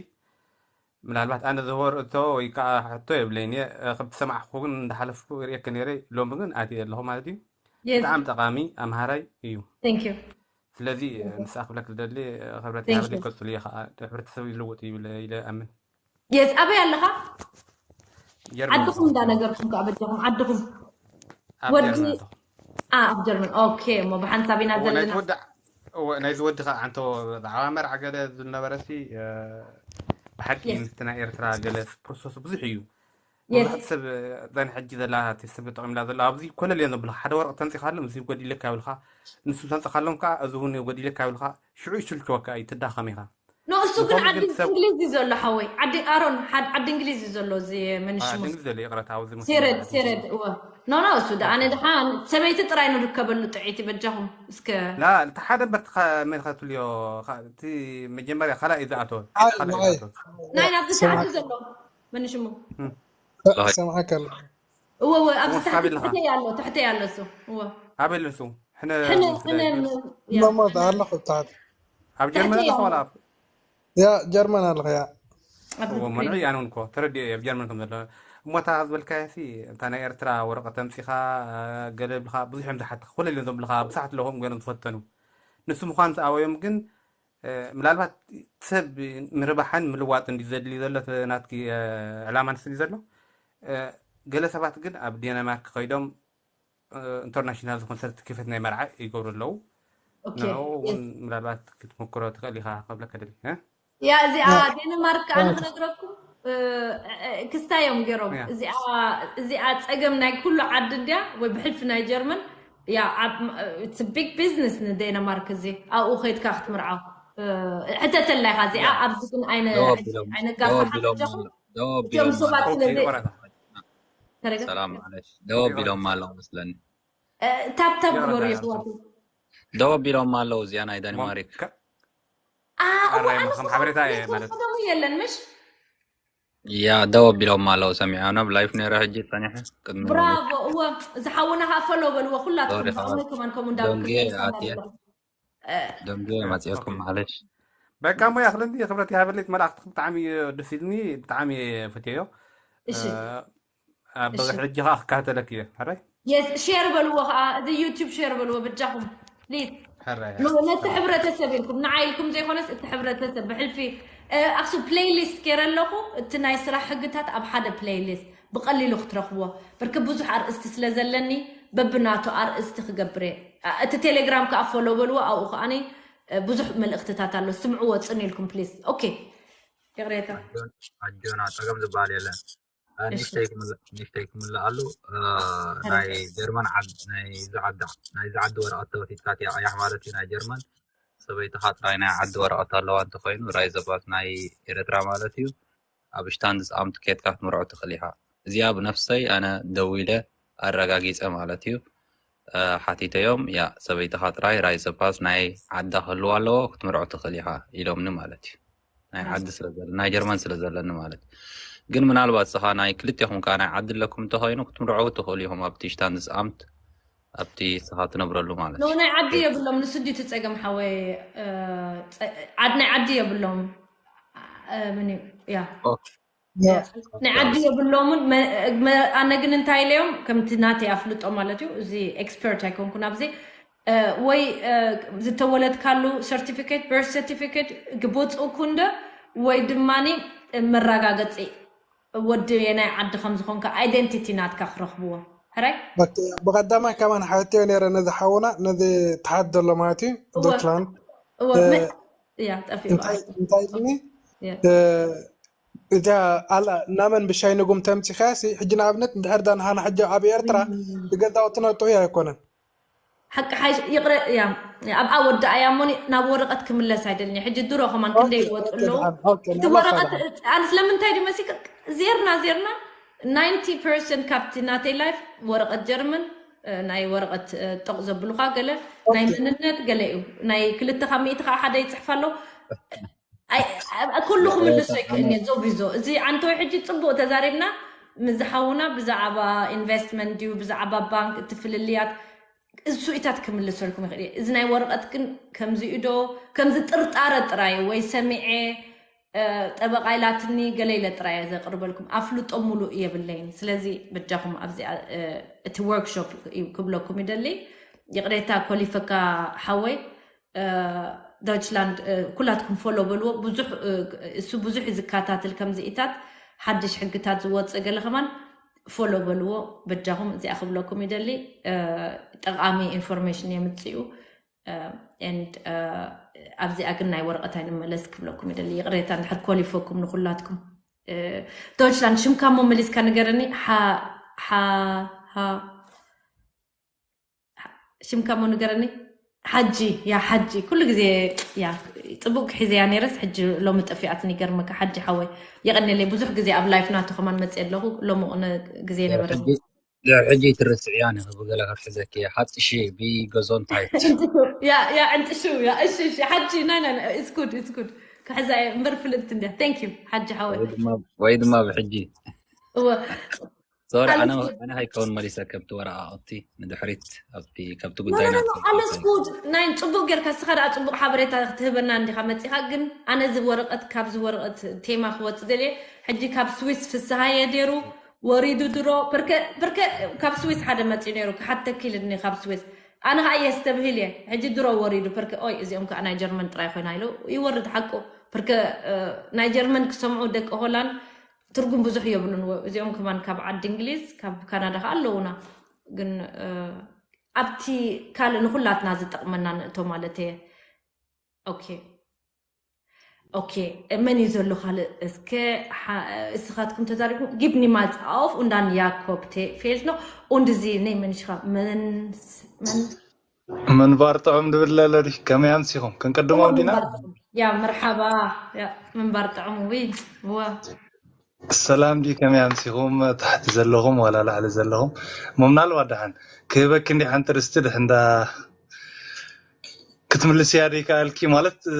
ምናልባት ኣነ ዝህቦ ርእቶ ወይ ከዓ ሕቶ የብለይን እየ። ከም ዝሰማዕኩ ግን እንዳሓለፍኩ ርእየክ ነይረ፣ ሎሚ ግን ኣትየ ኣለኹ ማለት እዩ። ብጣዕሚ ጠቃሚ ኣምሃራይ እዩ። ስለዚ ንስኣ ክብለክ ዝደሊ ክብረት ይሃበለይ፣ ቀፅልዮ ከዓ ሕብረተሰብ ይልውጥ እዩ ኢለ ኣምን። የስ ኣበይ ኣለኻ? ዓድኹም እንዳነገርኩም ከዓ በጃኹም ዓድኹም ወዲ ኣብ ጀርመን። ኦኬ እሞ ብሓንሳብ ኢና ዘለና። ናይዚ ወዲ ከዓ ዓንቶ ብዛዕባ መርዓ ገለ ዝነበረ ሲ ብሓቂ ምስቲ ናይ ኤርትራ ገለ ፕሮሰሱ ብዙሕ እዩ። ብዙሓት ሰብ እዛን ሕጂ ዘላ ቴስብ ተጠቂምላ ዘላ ኣብዚ ኮለል እዮም ዘብልካ። ሓደ ወረቅ ተምፂኻሎም እዚ ጎዲለካ ይብልካ፣ ንሱ ተምፅኻሎም ከዓ እዚ እውን ጎዲለካ ይብልካ። ሽዑ ይስልችወካ እዩ፣ ትዳኸም ኢኻ። ኖ እሱ ግን ዓዲ እንግሊዝ እዩ ዘሎ ሓወይ። ዓዲ ኣሮን ዓዲ እንግሊዝ እዩ ዘሎ። እዚ መንሽሙ ዓዲ እንግሊዝ ዘሎ ይቕረታ ኣብዚ ሴረድ ሴረድ እወ። ኖ ኖ እሱ ደኣ ኣነ ደሓ ሰበይቲ ጥራይ ንርከበሉ ጥዒቲ በጃኹም እስከ ላ እቲ ሓደ በርቲ መን ከትልዮ እቲ መጀመርያ ካልኣይ እዩ ዝኣተወ። ናይ ናብዚ ሰዓቱ ዘሎ መንሽሙ ሰምዓካ ኣሎ። እወ እወ ኣብዚ ትሕተይ ኣሎ ትሕተይ ኣሎ እሱ እወ ኣበይ ኣሎ እሱ? ሕነ እሞ ኣለኹ ብታሕቲ ኣብ ጀርመን ኣለኹ ወላ ያ ጀርመን ኣለኹ ያ እዎ መንዑ ኣነ እውን እኮ ተረዲኦ እየ ኣብ ጀርመን ከም ዘሎ። እሞ እታ ዝበልካዮ ሲ እታ ናይ ኤርትራ ወረቐት ኣምፂኻ ገለ ብልኻ ብዙሕ እዮም ዝሓትኻ ኮለል እዮም ዘብልኻ ብሳሕት ለኹም ገይሮም ዝፈተኑ ንሱ ምዃኑ ዝኣበዮም ግን ምናልባት ሰብ ምርባሕን ምልዋጥ እንዲ ዘድሊ ዘሎ ናትኪ ዕላማ ንስሊ ዘሎ ገለ ሰባት ግን ኣብ ዴንማርክ ከይዶም ኢንተርናሽናል ዝኾን ሰርቲፊኬት ናይ መርዓ ይገብሩ ኣለዉ። ንዕኡ እውን ምናልባት ክትምክሮ ትኽእል ኢኻ ክብለካ ደሊ። ያ እዚኣ ዴንማርክ ኣነ ክነግረኩም ክስታይ እዮም ገይሮም። እዚኣ ጸገም ናይ ኩሉ ዓዲ እንድያ ወይ ብሕልፊ ናይ ጀርመን ያ ቢግ ቢዝነስ ንዴንማርክ እዚ ኣብኡ ከይድካ ክትምርዖ ሕተተላ ኢኻ። እዚኣ ኣብዚ ግን ኣይነጋፋ ሓጃኹም እዚኦም ሰባት ስለዚ ሰላም ማለሽ ደወብ ኢሎም ኣለዉ መስለኒ። ታብታብ ግበሩ የሕዋቱ። ደወብ ኢሎም ኣለዉ እዚኣ ናይ ዳኒማሪክ። ከም ሓበሬታ እየ ማለት የለን ምሽ ያ ደወብ ኢሎም ኣለዉ ሰሚዖ ናብ ላይፍ ነይረ ሕጂ ጸኒሐ ቅድሚ ብራቮ። እወ ዝሓውና ከዓ ፈሎ በልዎ ኩላትኩም ከማን ከምኡ እንዳበልኩ ደንጌ መፅኤኩም ማለሽ በቃ ሞ ያክለኒ ክብረት ይሃበለይ። እቲ መልእኽትኺ ብጣዕሚ እዩ ደስ ኢልኒ፣ ብጣዕሚ እየ ፈትየዮ። እሺ ኣብ ሕጂ ከዓ ክከታተለክ እየ። ሕራይ የስ ሼር በልዎ ከዓ እዚ ዩቲዩብ ሼር በልዎ በጃኹም ፕሊዝ። ሕራይ ኖ ነቲ ሕብረተሰብ ኢልኩም ንዓይ ኢልኩም ዘይኮነስ እቲ ሕብረተሰብ ብሕልፊ ኣክሱ ፕሌይሊስት ገይረ ኣለኹ። እቲ ናይ ስራሕ ሕግታት ኣብ ሓደ ፕሌይሊስት ብቐሊሉ ክትረኽብዎ። ብርክ ብዙሕ ኣርእስቲ ስለ ዘለኒ በብናቱ ኣርእስቲ ክገብር እየ። እቲ ቴሌግራም ከዓ ፎሎ በልዎ ኣብኡ ከዓኒ ብዙሕ መልእኽትታት ኣሎ ስምዕዎ ፅን ኢልኩም ፕሊዝ። ኦኬ ይቕሬታ ኣጆና ጸገም ዝበሃል የለን። ንእሽተይ ክምልእ ኣሉ ናይ ጀርመን ናይዚ ዓዲ ወረቐት ተወሲድካ ትያ ቀያሕ ማለት እዩ ናይ ጀርመን ሰበይትኻ ጥራይ ናይ ዓዲ ወረቐት ኣለዋ እንተኮይኑ ራይዘባት ናይ ኤረትራ ማለት እዩ። ኣብ ሽታንድስ ኣምት ኬድካ ክትምርዖ ትኽእል ኢኻ። እዚኣ ብነፍሰይ ኣነ ደዊለ ኣረጋጊጸ ማለት እዩ። ሓቲተዮም ያ ሰበይትኻ ጥራይ ራይዘ ፓስ ናይ ዓዳ ክህልዋ ኣለዎ ክትምርዖ ትኽእል ኢኻ ኢሎምኒ ማለት እዩ። ናይ ዓዲ ስለዘለ ናይ ጀርመን ስለ ዘለኒ ማለት እዩ። ግን ምናልባት ስኻ ናይ ክልቴኹም ከዓ ናይ ዓዲ ኣለኩም እንተኮይኑ ክትምርዖ ትኽእሉ ኢኹም ኣብቲ ሽታንድስ ኣምት ኣብቲ ስኻ ትነብረሉ ማለት ኖ እዩ። ናይ ዓዲ የብሎም ንሱ ድዩ እቲ ጸገም ሓወይ። እ፣ ጸ- ዓድ ናይ ዓዲ የብሎም። እ፣ ምን እዩ? ያ ናይ ዓዲ የብሎምን መ- መ- ኣነ ግን እንታይ ኢለዮም ከምቲ ናተይ ኣፍልጦ ማለት እዩ። እዚ ኤክስፐርት ኣይኮንኩን ኣብዚ እ፣ ወይ እ፣ ዝተወለድካሉ ሰርቲፊኬት በርት ሰርቲፊኬት ግቦፅእኩ እንደ ወይ ድማኒ መረጋገፂ ወዲ የናይ ዓዲ ከም ዝኾንካ ኣይደንቲቲ ናትካ ክረኽብዎ። ሕራይ ብቐዳማይ ከማን ሓትዮ ነይረ ነዚ ሓውና ነዚ ተሓት ዘሎ ማለት እዩ። ዶክላን እወ፣ እ፣ ም- እያ ጠፊኡ። እንታይ እንታይ ኢልኒ እያ። እ፣ እዚኣ ኣላ ናመን ብሻይ ንጉም ተምፂኻያ ሲ ሕጂ ንኣብነት እንድሕር ዳ ንሃና ሕጂ ኣብ ኤርትራ ብገዛውትና ጥዑይ ኣይኮነን። ሓቂ ሓይሽ ይቕረ እያ። ኣብኣ ወዳኣያ እሞ ናብ ወረቐት ክምለስ ኣይደልን እየ። ሕጂ ድሮ ከማን ክንደይ ይወፁ ኣለዉ። ኦኬ፣ እቲ ንዕማ ወረቐት ሰላም። ኣነ ስለምንታይ ድመሲ ዜርና ዜርና ናይንቲ ፐርሰንት ካብቲ ናተይ ላይፍ ወረቐት ጀርመን እ፣ ናይ ወረቐት፣ እ፣ ጠቕ ዘብሉኻ ገለ ናይ መንነት ገለ እዩ። ናይ ክልተ ካብ ሚእቲ ከዓ ሓደ ይጽሕፍ ኣሎ። ኣይ፣ ኣብ፣ ኩሉ ክምልሶ ይክእልኒ ዞቪዞ። እዚ ዓንተወይ ሕጂ ጽቡቕ ተዛሪብና፣ ምስ ዝሓውና ብዛዕባ ኢንቨስትመንት ድዩ፣ ብዛዕባ ባንክ፣ እቲ ፍልልያት፣ እሱ ኢታት ክምልሰልኩም ይኽእል እየ። እዚ ናይ ወረቐት ግን ከምዚ እዩ ዶ፣ ከምዚ ጥርጣረ ጥራይ ወይ ሰሚዐ፣ እ፣ ጠበቓ ኢላትኒ ገለ ኢለ ጥራይ እየ ዘቕርበልኩም። ኣፍልጦ ሙሉእ የብለይን። ስለዚ በጃኹም ኣብዚኣ፣ እ፣ እቲ ወርክሾፕ እዩ ክብለኩም ይደሊ። ይቕሬታ ኮሊፈካ ሓወይ፣ እ፣ ዶይችላንድ፣ እ፣ ኩላትኩም ፎሎ በልዎ። ብዙሕ፣ እ፣ እሱ ብዙሕ እዩ ዝከታተል ከምዚ ኢታት ሓድሽ ሕግታት ዝወፅእ ገለ ከማን ፎሎ በልዎ በጃኹም። እዚኣ ክብለኩም ይደሊ፣ እ፣ ጠቓሚ ኢንፎርሜሽን የምፅኡ። እ፣ and፣ እ፣ ኣብዚኣ ግን ናይ ወረቐት ኣይንመለስ ክብለኩም ይደሊ። ይቕሬታ እንድሕር ኮሊፈኩም ንኹላትኩም። እ፣ ዶይችላንድ ሽምካ እሞ መሊስካ ንገረኒ። ሓ-፣ ሓ-፣ ሓ-፣ ሽምካ እሞ ንገረኒ። ሓጂ፣ ያ ሓጂ። ኩሉ ግዜ፣ ያ፣ ጽቡቕ ክሒዘያ ነይረስ፣ ሕጂ ሎሚ ጠፊኣትኒ፣ ይገርመካ። ሓጂ ሓወይ፣ የቐንየለይ። ብዙሕ ግዜ ኣብ ላይፍ ናቱ ከማን መጽእ ኣለኹ። ሎሚ ቕነ ግዜ ነበረ። ሕጂ፣ ድሕሪ ሕጂ ትርስዕያ ነይሩ፣ ብገለ ክሕዘኪ እየ። ሓጥሺ፣ ብገዞ እንታይ? ያ፣ ያ፣ ዕንጥሹ፣ ያ፣ እሺ፣ እሺ፣ ሓጂ፣ ናይ፣ ናይ፣ ናይ፣ it's good፣ it's good። ክሕዛ እየ እምበር ፍልጥቲ እንድያ። Thank you፣ ሓጂ ሓወይ። ወይ ድማ፣ ወይ ድማ ብሕጂ። እወ። ሶሪ፣ ኣነ ኣነ፣ ኣነ ሃይከውን መሊሰ፣ ከምቲ ወረቓቕቲ ንድሕሪት ኣብቲ፣ ካብቲ ኖ፣ ጉዳይ ኖ፣ ኖ፣ ናትካ ኣነስ ጉድ። ናይ ጽቡቕ ጌርካ፣ እስኻ ደኣ ጽቡቕ ሓበሬታ ክትህበና እንዲኻ መጺኻ፣ ግን ኣነ እዚ ወረቐት፣ ካብዚ ወረቐት ቴማ ክወጽእ ደልየ። ሕጂ ካብ ስዊስ ፍስሃየ ዴሩ ወሪዱ ድሮ፣ ፐርከ፣ ፐርከ፣ ካብ ስዊስ ሓደ መጺኡ ነይሩ፣ ክሓተኪ ኢልኒ ካብ ስዊስ። ኣነ ኸኣ የስተብህል እየ፣ ሕጂ ድሮ ወሪዱ፣ ፐርከ፣ ኦይ፣ እዚኦም ከኣ ናይ ጀርመን ጥራይ ኮይና ኢሉ ይወርድ ሓቁ። ፐርከ፣ እ፣ ናይ ጀርመን ክሰምዑ ደቂ ሆላንድ ትርጉም ብዙሕ የብሉን። ወ-፣ እዚኦም ከማን ካብ ዓዲ እንግሊዝ፣ ካብ ካናዳ ከኣ ኣለዉና። ግን፣ እ፣ ኣብቲ ካልእ ንኹላትና ዝጠቕመና ንእቶ ማለት እየ። ኦኬ። ኦኬ። መን እዩ ዘሎ ካልእ? እስከ ሓ-፣ እስኻትኩም ተዛሪብኩም። Gib niemals auf und dann Jakob fehlt noch. Und sie nehmen Menschen. መን ስ-፣ መን Men var ጥዑም ድብል ኣለዲ። ከመይ ኣምሲኹም? ክንቅድሞም ዲና? ምንባር ጥዑም። ያ፣ መርሓባ። ያ፣ ምንባር ጥዑም። ውይ፣ እዋ። ሰላም ዲ፣ ከመይ ኣምሲኹም? ታሕቲ ዘለኹም ዋላ ላዕሊ ዘለኹም? እሞ ምናልባት ደሓን ክህበኪ እንዲ ሓንቲ ርስቲ ድሕንዳ ክትምልስያ ዶ ይከኣልኪ? ማለት፣ እ፣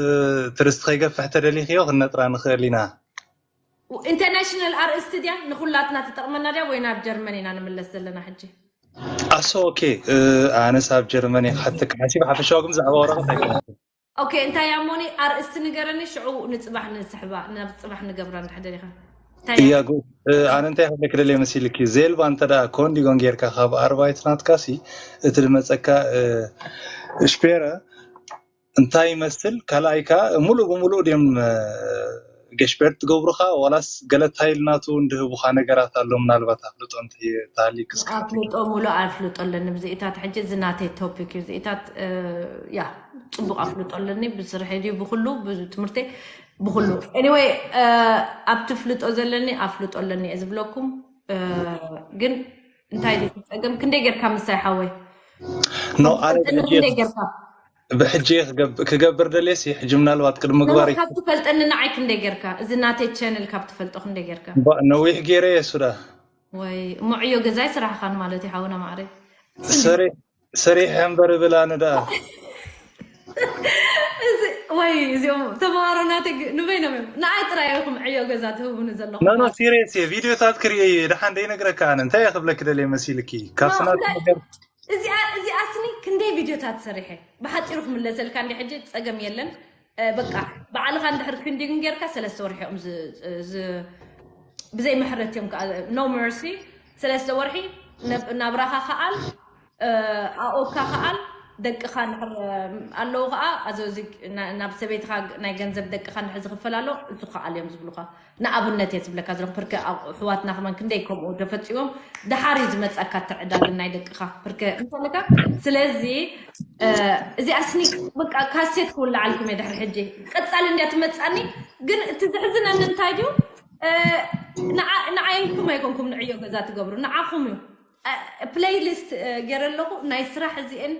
እቲ ርስቲ ከይገፍሕ ተደሊኽዮ ክነጥራ ንኽእል ኢና። ኢንተርናሽናል ኣርእስቲ ድያ? ንኹላትና ትጠቕመና ድያ? ወይ ናብ ጀርመን ኢና ንምለስ ዘለና ሕጂ? ኣሶ፣ ኦኬ፣ እ፣ ኣነስ ኣብ ጀርመን እየ ክሓተካ ሓሲብ። ሓፈሻዊ ግን ብዛዕባ ወረቐት ኣይኮነን። ኦኬ፣ እንታይ እያ እሞኒ? ኣርእስቲ ንገረኒ፣ ሽዑ ንጽባሕ ንስሕባ፣ ናብ ጽባሕ ንገብራ እንድሕር ደሊኻ። እንታይ እያ? እያ፣ ጉ-፣ እ፣ ኣነ እንታይ ክብለኪ ደልየ መሲልኪ? ዜልባ እንተ ደኣ ኮንዲጎን ጌርካ ካብ ኣርባይት ናትካሲ፣ እቲ ዝመጸካ፣ እ፣ ሽፔረ እንታይ ይመስል? ካልኣይ ከኣ፣ ሙሉእ ብሙሉእ ድዮም፣ እ፣ ገሽቤርት ትገብሩኻ? ዋላስ ገለ ታይል ናቱ እንድህቡኻ ነገራት ኣሎ? ምናልባት ኣፍልጦ እንተ-፣ እንተሃልዩኪ እስከ። ኣፍልጦ፣ ሙሉእ ኣፍልጦ ኣለኒ ብዚኢታት። ሕጂ እዚ ናተይ ቶፒክ እዩ። ዚኢታት፣ እ፣ ያ፣ ጽቡቕ ኣፍልጦ ኣለኒ። ብስርሐይ ድዩ፣ ብኹሉ፣ ብትምህርተይ፣ ብኹሉ። ኤኒወይ፣ እ፣ ኣብቲ ፍልጦ ዘለኒ ኣፍልጦ ኣለኒ እየ ዝብለኩም። እ፣ ግን እንታይ ድዩ ጸገም? ክንደይ ጌርካ ምሳይ ሓወይ? ኖ፣ ኣነ ክንደይ ጌርካ? ብሕጂ ክገብ-፣ ክገብር ደልየሲ፣ ሕጂ ምናልባት ቅድሚ ኖ፣ ኖ፣ ምግባር ካብ ትፈልጠኒ ንዓይ ክንደይ ጌርካ? እዚ ናተይ ቻነል ካብ ትፈልጦ ክንደይ ጌርካ? እምባ-፣ ነዊሕ ገይረ እየ ሱዳ። ወይ እሞ ዕዮ ገዛይ ስራሕኻን ማለት እዩ፣ ሓውና ማዕረ። ሰሪ-፣ ሰሪሐ እምበር ብል ኣነ ደኣ። እዚ፣ ወይ እዚኦም ተምሃሮ ናተይ ግ-፣ ንበይኖም እዮም። ንዓይ ጥራይ ኢኹም ዕዮ ገዛ ትህቡኒ ዘለኹም ኖ፣ ኖ፣ ማለት። ሲሪየስ እየ። ቪድዮታት ክርኢ እየ። ደሓን ደይነግረካ ኣነ። እንታይ እየ ክብለኪ ደልየ መሲልኪ? ካብ ኖ፣ ስናት እንታይ ነገር እዚኣ፣ እዚኣ ስኒ ክንደይ ቪድዮታት ሰሪሐ? ብሓጺሩ ክምለሰልካ እንዲ ሕጂ ጸገም የለን። እ፣ በቃ፣ ባዕልኻ እንድሕር ክንዲ ግን ጌርካ ሰለስተ ወርሒ እዮም ዝ-፣ ዝ-፣ ብዘይ ምሕረት እዮም ከኣ፣ no mercy። ሰለስተ ወርሒ ነብ-፣ ናብራኻ ከኣል፣ እ፣ ኣኦካ ከኣል፣ ደቅኻ እንድሕር ኣለዉ ከኣ፣ ኣዞ እዚ ና-፣ ናብ ሰበይትኻ ናይ ገንዘብ ደቅኻ እንድሕር ዝኽፈል ኣሎ፣ እሱ ከኣል እዮም ዝብሉኻ። ንኣብነት እየ ዝብለካ ዘለኹ፣ ፕርከ ኣብ ኣሕዋትና ከማን ክንደይ ከምኡ ተፈጺሞም፣ ደሓር እዩ ዝመጻካ እቲ ዕዳግን ናይ ደቅኻ። ፕርከ እንተለካ፣ ስለዚ፣ እ፣ እዚኣ ስኒ በቃ ካሴት ክውልዓልኩም እየ ድሕሪ ሕጂ። ቀጻሊ እንድያ ትመጻኒ፣ ግን እቲ ዘሕዝነኒ እንታይ ድዩ? እ፣ ንዓ-፣ ንዓይንኩም ኣይኮንኩም ንዕዮ ገዛ ትገብሩ፣ ንዓኹም እዩ። እ፣ ፕሌይሊስት፣ እ፣ ገይረ ኣለኹ፣ ናይ ስራሕ እዚኤን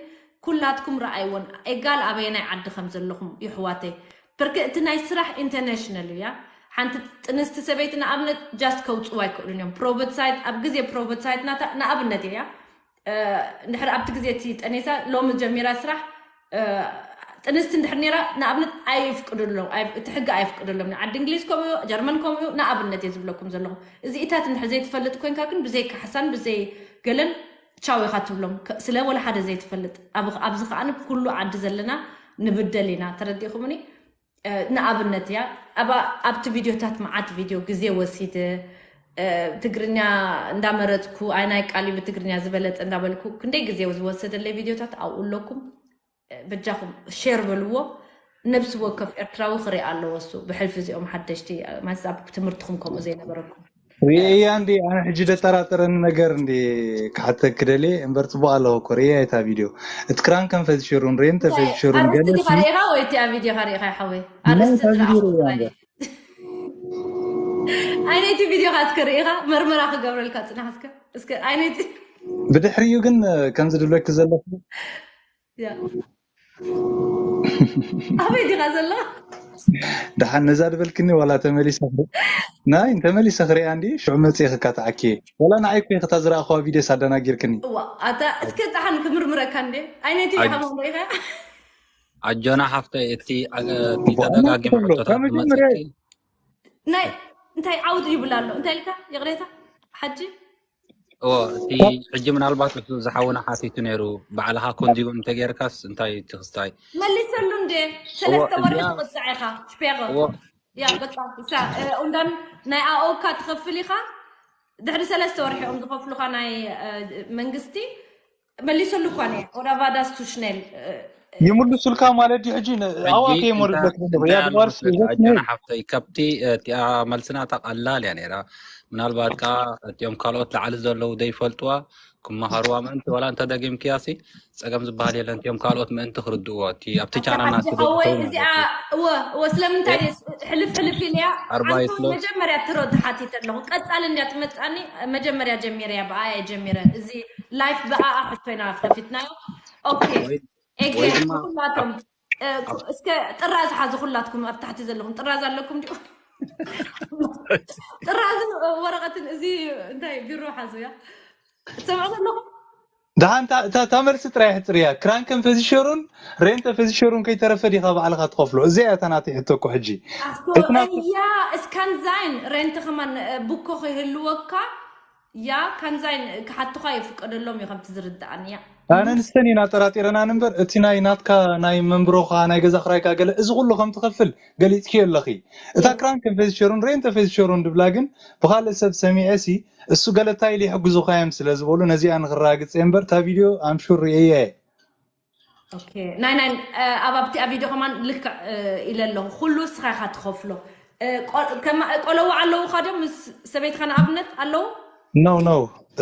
ኩላትኩም ረኣይወን፣ ኤጋል ኣበየናይ ዓዲ ከም ዘለኹም ይሕዋተይ። ፕርክ እቲ ናይ ስራሕ ኢንተርናሽናል እያ። ሓንቲ ጥንስቲ ሰበይቲ ንኣብነት ጃስት ከውፅዋ ኣይክእሉን እዮም። ፕሮቨት ሳይት፣ ኣብ ግዜ ፕሮቨት ሳይት ናታ ንኣብነት እያ። እንድሕር ኣብቲ ግዜ እቲ ጠኔሳ ሎሚ ጀሚራ ስራሕ ጥንስቲ እንድሕር ነራ ንኣብነት ኣይፍቅድሎም፣ እቲ ሕጊ ኣይፍቅድሎም። ዓዲ እንግሊዝ ከምኡ እዩ፣ ጀርመን ከምኡ እዩ። ንኣብነት እየ ዝብለኩም ዘለኹ። እዚኢታት እንድሕር ዘይትፈልጥ ኮንካ ግን ብዘይ ካሕሳን ብዘይ ገለን ቻው ኢኻ ትብሎም። ስለ ወላ ሓደ ዘይትፈልጥ ኣብዚ ከኣ ኩሉ ዓዲ ዘለና ንብደል ኢና። ተረዲእኩምኒ? ንኣብነት እያ ኣብቲ ቪድዮታት መዓት ቪድዮ ግዜ ወሲደ ትግርኛ እንዳመረፅኩ ኣይናይ ቃል ብትግርኛ ዝበለፀ እንዳበልኩ ክንደይ ግዜ ዝወሰደለይ ቪድዮታት ኣብኡ ኣለኩም። በጃኹም ሼር በልዎ። ነብሲ ወከፍ ኤርትራዊ ክርኢ ኣለዎ። እሱ ብሕልፊ እዚኦም ሓደሽቲ ማስ ኣብ ትምህርትኹም ከምኡ ዘይነበረኩም። ርእያ እንዲ ኣነ ሕጂ ደጠራጠረኒ ነገር እንዲ ክሓተክ ደልየ እምበር ፅቡቅ ኣለዎ እኮ ርእያ እታ ቪድዮ። እቲ ክራን ከም ፈዝሽሩን ሬን ተፈዝሽሩን ኣርእስቲ ገለ ዲኻ ርኢኻ ወይ እቲኣ ቪድዮ ኻ ርኢኻ ሓወይ? ኣርእስቲ እታ ቪድዮ ዝረኣኹ ርእያ ጥራይ እምበር። ኣይነይቲ ቪድዮ ኻ እስከ ርኢኻ መርመራ ክገብረልካ ፅናሕ እስከ እስከ ኣይነይቲ ብድሕሪኡ ግን ከምዚ ድብለኪ ዘለኹ ያ ኣበይ ዲኻ ዘሎ? ደሓን ነዛ ድበልክኒ ዋላ ተመሊሰ ክርኢ- ናይ ተመሊሰ ክሪኣ እንዲ ሽዑ መፅእ ክካትዓኪ ዋላ ንዓይ እኮ ክታ ዝረኣኽዋ ቪድዮስ ኣደናጊርክኒ። እዋ ኣታ እስከ ደሓን ክምርምረካ እንዴ ኣይነቲ ኣይ- ሓሞም ሪኢኻ ኣጆና ሓፍተይ እቲ አ- እቲ ተደጋጊሙ ብኣማን ከሎ ሕቶታት ካብ መጀመርያ ዝመፀኪ ናይ እንታይ ዓውዲ ይብል ኣሎ እንታይ ኢልካ ይቕሬታ ሓጂ እዎ፣ እቲ ሕጂ ምናልባት እሱ ዝሓውና ሓቲቱ ነይሩ፣ ባዕልኻ ኮንዲጎ እንተጌርካስ እንታይ ትኽስታይ? መሊሰሉ እንዴ? ሰለስተ ወርሒ ትቕጻዕ ኢኻ። ሽፔገ። እዎ። ያ በቃ እሳ ኡንዳን ናይ ኣኦካ ትኸፍል ኢኻ። ድሕሪ ሰለስተ ወርሒ እዮም ዝኸፍሉኻ ናይ መንግስቲ። መሊሰሉ እኳ ነ ወዳ ቫዳስ ቱ ሽኔል ይምልሱልካ ማለት ድዩ? ሕጂ ኣዋ ከይመልሱለት ኣለኹ። ያ ድባርስ ኣጆና ሓፍተይ፣ ካብቲ እቲኣ መልስና እታ ቀላል እያ ነይራ። ምናልባት ከዓ እቲኦም ካልኦት ላዕሊ ዘለዉ ዘይፈልጥዋ ክመሃርዋ ምእንቲ፣ ዋላ እንተ ደጊምክያ ሲ ጸገም ዝበሃል የለን። እቲኦም ካልኦት ምእንቲ ክርድእዎ፣ እቲ ኣብቲ ቻናልና ኣወይ እዚኣ እወ እወ ስለምንታይ ሕልፍ ሕልፍ ኢልያ ኣርባይ ኣንቱ ስሎት። መጀመርያ ትረዱ ሓቲተ ኣለኹ። ቀጻሊ እንድያ ትመጻኒ። መጀመርያ ጀሚረ እያ ብኣያ ጀሚረ። እዚ ላይፍ ብኣኣ ሕቶይና ከፊትናዮ። ኦኬ ወይ- ኤጌ ወይ ድማ- ኩላቶም እ፣ እስከ ጥራዝ ሓዙ ኩላትኩም ኣብ ታሕቲ ዘለኹም ጥራዝ ኣለኩም ድዩ? ጥራዝን እ፣ ወረቐትን እዚ እንታይ ቢሮ ሓዙ እያ ትሰምዑ ዘለኹም? ደሓን እታ- እታ እታ መልሲ ጥራይ ሕፅር እያ። ክራንከን ፈዚሸሩን ሬንተ ፈዚሸሩን ከይተረፈ ዲኻ ባዕልኻ ትኸፍሎ? እዚኣ እያ እታ ናተይ ሕቶ እኮ ሕጂ። ኣስቶ እቲ ናት- እያ እስካንዛይን ሬንተ ከማን እ፣ ቡኮ ከይህልወካ ያ ካንዛይን ክሓቱኻ ይፍቀደሎም እዩ ከምቲ ዝርድኣኒ እያ። ኣነ ንስተን ኢና ጠራጢረናን እምበር እቲ ናይ ናትካ ናይ መንብሮኻ ናይ ገዛ ክራይካ ገለ እዚ ኩሉ ከም ትኸፍል ገሊጽክዮ ኣለኺ። እታ ክራንከን ፈዚሸሩን ሬንተ ፈዚሸሩን ድብላ ግን ብኻልእ ሰብ ሰሚዐ ሲ እሱ ገለ እንታይ ኢሉ ይሕግዙኻ እዮም ስለ ዝበሉ ነዚኣ ንኽረጋግጽ እየ እምበር እታ ቪድዮ ኣምሹር ርእየያ እየ። ኦኬ ናይ ናይ እ፣ ኣብ ኣብቲኣ ቪድዮ ከማን ልክዕ እ፣ ኢለ ኣለኹ ኩሉ እስኻ ኢኻ ትኸፍሎ እ፣ ቆ- ከማ- ቆለዋ ኣለውኻ ድዮም ምስ ሰበይትኻ ንኣብነት ኣለዉ No, no.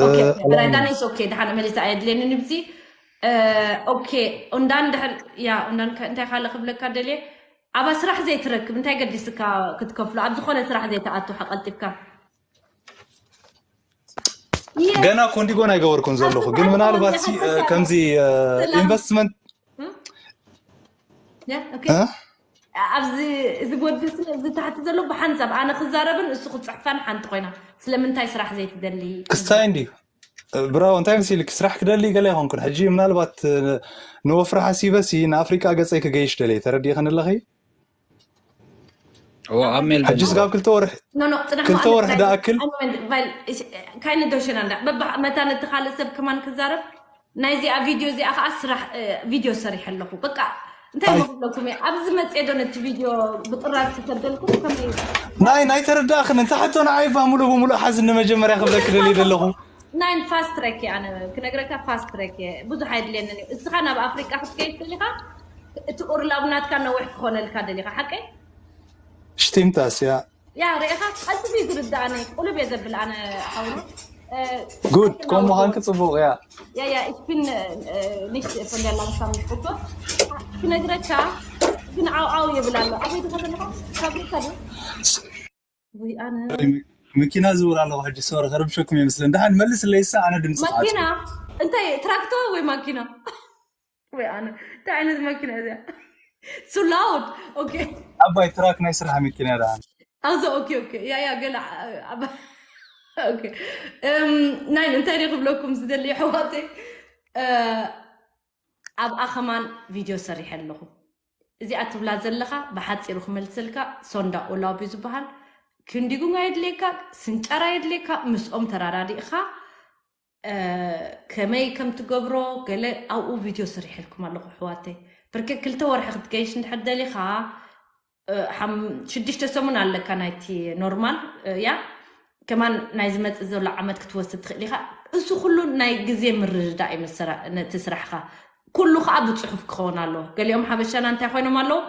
ኦኬ፣ ራይዳነስ ኦኬ፣ ደሓን መሊሳ ኣየድልየኒ ንብዚ። እ፣ ኦኬ፣ ኡንዳን ድሕር ያ ኡንዳን ከ- እንታይ ካልእ ክብለካ ደልየ ኣብ ስራሕ ዘይትረክብ እንታይ ገዲስካ ክትከፍሎ ኣብ ዝኾነ ስራሕ ዘይትኣቱ ሓቀልጢፍካ ገና ኮንዲጎን ኣይገበርኩን ዘለኹ ግን ምናልባት ሲ- እ፣ ከምዚ እ፣ ሰላም። ኢንቨስትመንት ያ፣ ኦኬ። እ? ኣብዚ እዚ ወዲ ስለ እዚ ታሕቲ ዘሎ ብሓንሳብ ኣነ ክዛረብን እሱ ክፅሕፋን ሓንቲ ኮይና ስለምንታይ ስራሕ ዘይትደሊ ክስታይ እንድዩ ብራው እንታይ መሲልክ ስራሕ ክደሊ ገለ ይኾንኩን ሕጂ ምናልባት እ፣ ንወፍሪ ሓሲበሲ ንኣፍሪቃ ገፀይ ክገይሽ ደልየ ተረዲእኽን ኣለኺ እዎ ኣብ ሜልበርን ሕጂ ስጋብ ክልተ ወርሒ ኖ ኖ ፅናሕ ክልተ ማለት ወርሒ እንታይ? ዝኣክል ኣይ፣ ኖ፣ ኖ፣ ኖ፣ ኖ፣ ካይነ ዶሽና እንዳ በባ መታ ነቲ ካልእ ሰብ ከማን ክዛረብ ናይዚኣ ቪድዮ እዚኣ ከዓ ስራሕ እ፣ ቪድዮ ሰሪሐ ኣለኹ በቃ እንታይ ኣይ። መክለኩም እየ ኣብዚ መፅኤ ዶ ነቲ ቪድዮ ብጥራዝ ክሰደልኩም ከመይ ናይ ናይ ተረዳእኽን እንተ ሕቶ ንዓይ ባ ሙሉእ ብሙሉእ ሓዝ ንመጀመርያ ክብለክ ደልየ ዘለኹ ናይን ፋስት ትረክ እየ ኣነ ክነግረካ ፋስት ትረክ እየ ብዙሕ ኣይድልየንን እዩ እስኻ ናብ ኣፍሪቃ ክትከይድ ከሊኻ እቲ ኡርላብ ናትካ ነዊሕ ክኾነልካ ደሊኻ ሓቀይ ሽቲምታስ እያ ያ ርኢኻ ቀልጥፍ እዩ ዝርዳእኒ ቁልብ እየ ዘብል ኣነ ሓውና ጉድ ከም ምዃንክ ፅቡቅ እያ ያ ያ ich bin nicht von der langsam Gruppe ክነግረካ ግን ዓው ዓው ይብል ኣሎ ኣበይ ድኻ ዘለኻ ፋብሪካ ድዩ ወይ ኣነ መኪና ዝብል ኣለኹ ሕጂ ሶሪ ከረብሸኩም እየ መስለን ደሓን መልስለይ ሳ ኣነ ድምፂ ክዓጽ መኪና እንታይ ትራክተር ወይ ማኪና ወይ ኣነ እንታይ ዓይነት ማኪና እዚኣ so loud okay ዓባይ ትራክ ናይ ስራሕ መኪና እያ ደሓን ኣዞ okay okay ያ ያ ገለ ኣባ okay እም ናይ እንታይ ደ ክብለኩም ዝደሊ ኣሕዋተይ እ፣ ኣብኣ ከማን ቪድዮ ሰሪሐ ኣለኹ። እዚኣ ትብላ ዘለኻ ብሓፂሩ ክመልሰልካ፣ ሶንዳ ኦላብ እዩ ዝበሃል። ክንዲጉን ኣየድልየካ፣ ስንጫር ኣየድልየካ፣ ምስኦም ተራዳዲእኻ እ፣ ከመይ ከም ትገብሮ ገለ ኣብኡ ቪድዮ ሰሪሐልኩም ኣለኹ ኣሕዋተይ። ብርክ ክልተ ወርሒ ክትገይሽ እንድሕር ደሊኻ፣ እ፣ ሓም- ሽዱሽተ ሰሙን ኣለካ ናይቲ ኖርማል፣ እ፣ ያ ከማን ናይ ዝመጽእ ዘሎ ዓመት ክትወስድ ትኽእል ኢኻ። እሱ ኩሉ ናይ ግዜ ምርድዳእ እዩ መሰራ- ነቲ ስራሕኻ። ኩሉ ከዓ ብፅሑፍ ክኸውን ኣለዎ። ገሊኦም ሓበሻና እንታይ ኮይኖም ኣለዉ፣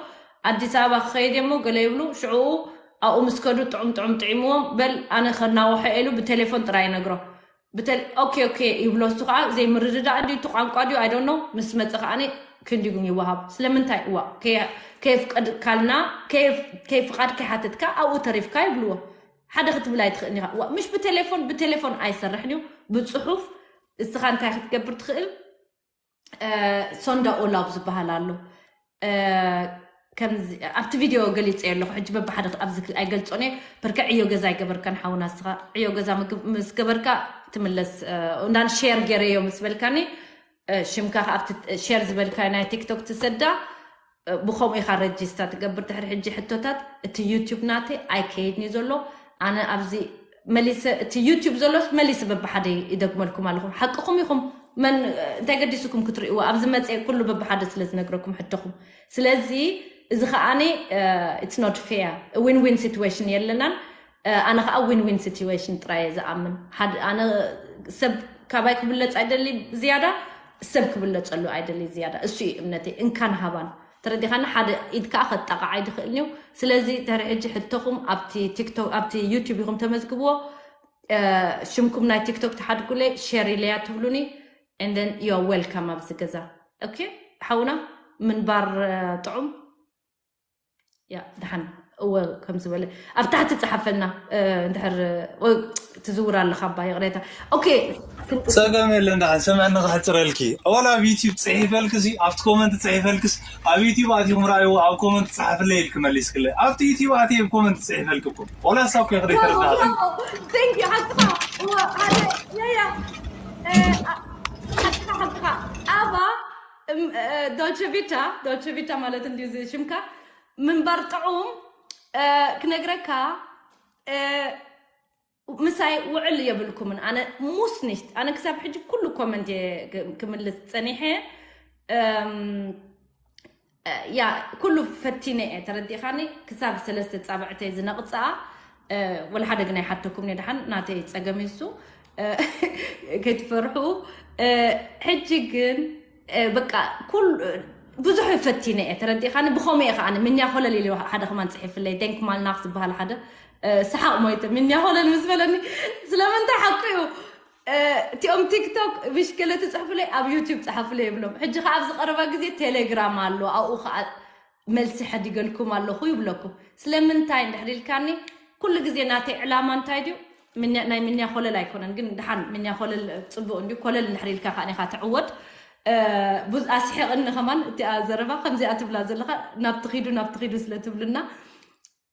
ኣዲስ ኣበባ ክኸይድ እሞ ገለ ይብሉ። ሽዕኡ ኣብኡ ምስ ከዱ ጥዑም ጥዑም ጥዒምዎም፣ በል ኣነ ከናውሖ ኢሉ ብቴሌፎን ጥራይ ይነግሮ። ብተል ኦኬ ኦኬ ይብሎ። እሱ ከዓ ዘይምርድዳእ እንዲ እቲ ቋንቋ ድዩ ኣይዶኖ። ምስ መፀ ከዓ ክንዲጉም ይወሃብ። ስለምንታይ እዋ ከየፍቀድ ካልናከይፍቃድ ከይሓተትካ ኣብኡ ተሪፍካ ይብልዎ። ሓደ ክትብል ኣይትኽእል ኢኻ። እዋ ምሽ ብቴሌፎን ብቴሌፎን ኣይሰርሕን እዩ። ብፅሑፍ እስኻ እንታይ ክትገብር ትኽእል? ሶንዳ ኦላብ ዝበሃል ኣሎ። ከምዚ ኣብቲ ቪድዮ ገሊፀ ኣለኹ። ሕጂ በብሓደ ኣብዚ ኣይገልፆን እየ። ብርክ ዕዮ ገዛ ኣይገበርካን ሓውና። እስኻ ዕዮ ገዛ ምስ ገበርካ ትምለስ። እንዳን ሼር ገይረዮ ምስ በልካኒ ሽምካ ኣብቲ ሼር ዝበልካ ናይ ቲክቶክ ትሰዳ። ብኸምኡ ኢኻ ረጅስታ ትገብር። ድሕሪ ሕጂ ሕቶታት እቲ ዩቲዩብ ናተይ ኣይከይድን እዩ ዘሎ። ኣነ ኣብዚ መሊሰ እቲ ዩቲዩብ ዘሎስ መሊሰ በብሓደ ይደግመልኩም ኣለኹም። ሓቅኹም ኢኹም። መን እንታይ ገዲሱኩም ክትርእይዎ? ኣብዚ መፅየ ኩሉ በብሓደ ስለ ዝነግረኩም ሕቶኹም። ስለዚ እዚ ከዓኒ it's not fair, win win situation የለናን። ኣነ ከዓ win win situation ጥራይ እየ ዝኣምን። ኣነ ሰብ ካባይ ክብለፅ ኣይደሊ ዝያዳ፣ ሰብ ክብለፀሉ ኣይደሊ ዝያዳ። እሱ እዩ እምነተይ። እንካን ሃባን ተረዲኻኒ። ሓደ ኢድ ከዓ ከጣቕዓይ ድኽእል እዩ። ስለዚ ድሕሪ ሕጂ ሕቶኹም ኣብቲ ቲክቶክ ኣብቲ ዩቲዩብ ኢኹም ተመዝግብዎ። ሽምኩም ናይ ቲክቶክ ትሓድጉለይ ሸር ኢለያ ትብሉኒ። And then you're welcome ኣብዚ ገዛ። ኦኬ ሓውና ምንባር ጥዑም። ያ ደሓን እወ ከም ዝበለ ኣብ ታሕቲ ፀሓፈልና። እንድሕር ትዝውር ኣለካ ባ ይቕሬታ። ኦኬ ፀገም የለን። ደሓን ስምዕኒ ክሕፅረልኪ። ዋላ ኣብ ዩቲዩብ ፅሒፈልክሲ ኣብቲ ኮመንት ፅሒፈልክስ ኣብ ዩቲዩብ ኣትኹም ራእይዎ። ኣብ ኮመንት ፀሓፍለይ ኢልክ መሊስክለ ኣብቲ ዩቲዩብ ኣትየ ኮመንት ፅሒፈልክ እኮ። ዋላ ሳብ ከይክደ ይተረዳኸ Thank you ሓቅኻ። እወ ሓደ ያያ ሓቅኻ ሓቅኻ። ኣባ ዶልቸ ቪታ ዶልቸ ቪታ ማለት እንዲ ሽምካ ምንባር ጥዑም ክነግረካ። ምሳይ ውዕል የብልኩምን። ኣነ ሙስኒሽት ኣነ ክሳብ ሕጂ ኩሉ ኮመንት ክምልስ ፀኒሐ። ያ ኩሉ ፈቲነ እየ ተረዲእካኒ። ክሳብ ሰለስተ ፃብዕተይ ዝነቕፃ ወላ ሓደ ግን ኣይሓተኩም። ድሓን ናተይ ፀገም ይሱ ከይትፈርሑ። ሕጂ ግን በቃ ኩል ብዙሕ ፈቲነ እየ ተረዲእካኒ። ብኸምኡ እየ ከዓ ምንያ ኮለል ኢሉ ሓደ ከማን ፅሒፍለይ ደንክ ማልናክ ዝበሃል ሓደ ሰሓቕ ሞይተ። ምንያ ኮለል ምስ በለኒ ስለምንታይ ሓቁ እዩ። እቲኦም ቲክቶክ ብሽክለ ትፅሕፉለይ ኣብ ዩቲዩብ ፀሓፉለይ ይብሎም። ሕጂ ከዓ ኣብዚ ቀረባ ግዜ ቴሌግራም ኣሎ ኣብኡ ከዓ መልሲ ሕዲገልኩም ኣለኹ ይብለኩም። ስለምንታይ እንድሕር ኢልካኒ ኩሉ ግዜ ናተይ ዕላማ እንታይ ድዩ? ናይ ምንያ ኮለል ኣይኮነን ግን ድሓን ምንያ ኮለል ፅቡቅ እንዲ ኮለል እንድሕር ኢልካ ከዓ ኢካ ትዕወድ። ኣስሒቕኒ ከማን እቲኣ ዘረባ ከምዚኣ ትብላ ዘለካ ናብቲ ኪዱ ናብቲ ኪዱ ስለ ትብልና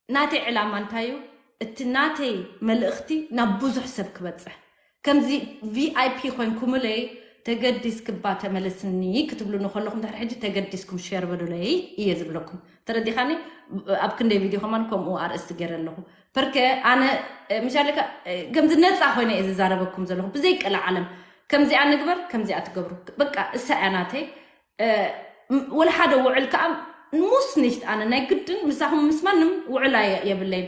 ናተይ ዕላማ እንታይ እዩ? እቲ ናተይ መልእኽቲ ናብ ብዙሕ ሰብ ክበፅሕ ከምዚ ቪኣይፒ ኮይንኩምለይ ተገዲስክባ ተመለስኒ ክትብሉኒ ከለኹም ድሕሪ ሕጂ ተገዲስኩም ሸር በሉለይ እየ ዝብለኩም። ተረዲኻኒ? ኣብ ክንደይ ቪድዮ ከማን ከምኡ ኣርእስቲ ገይረ ኣለኹ። ፐርከ ኣነ ምሻለካ ከምዚ ነፃ ኮይነ እየ ዝዛረበኩም ዘለኹ ብዘይ ቀለ ዓለም። ከምዚኣ ንግበር ከምዚኣ ትገብሩ በቃ እሳ እያ ናተይ። ወላ ሓደ ውዕል ከዓ ሙስኒሽት ኣነ ናይ ግድን ምሳኹም ምስ ማንም ውዕል የብለይን።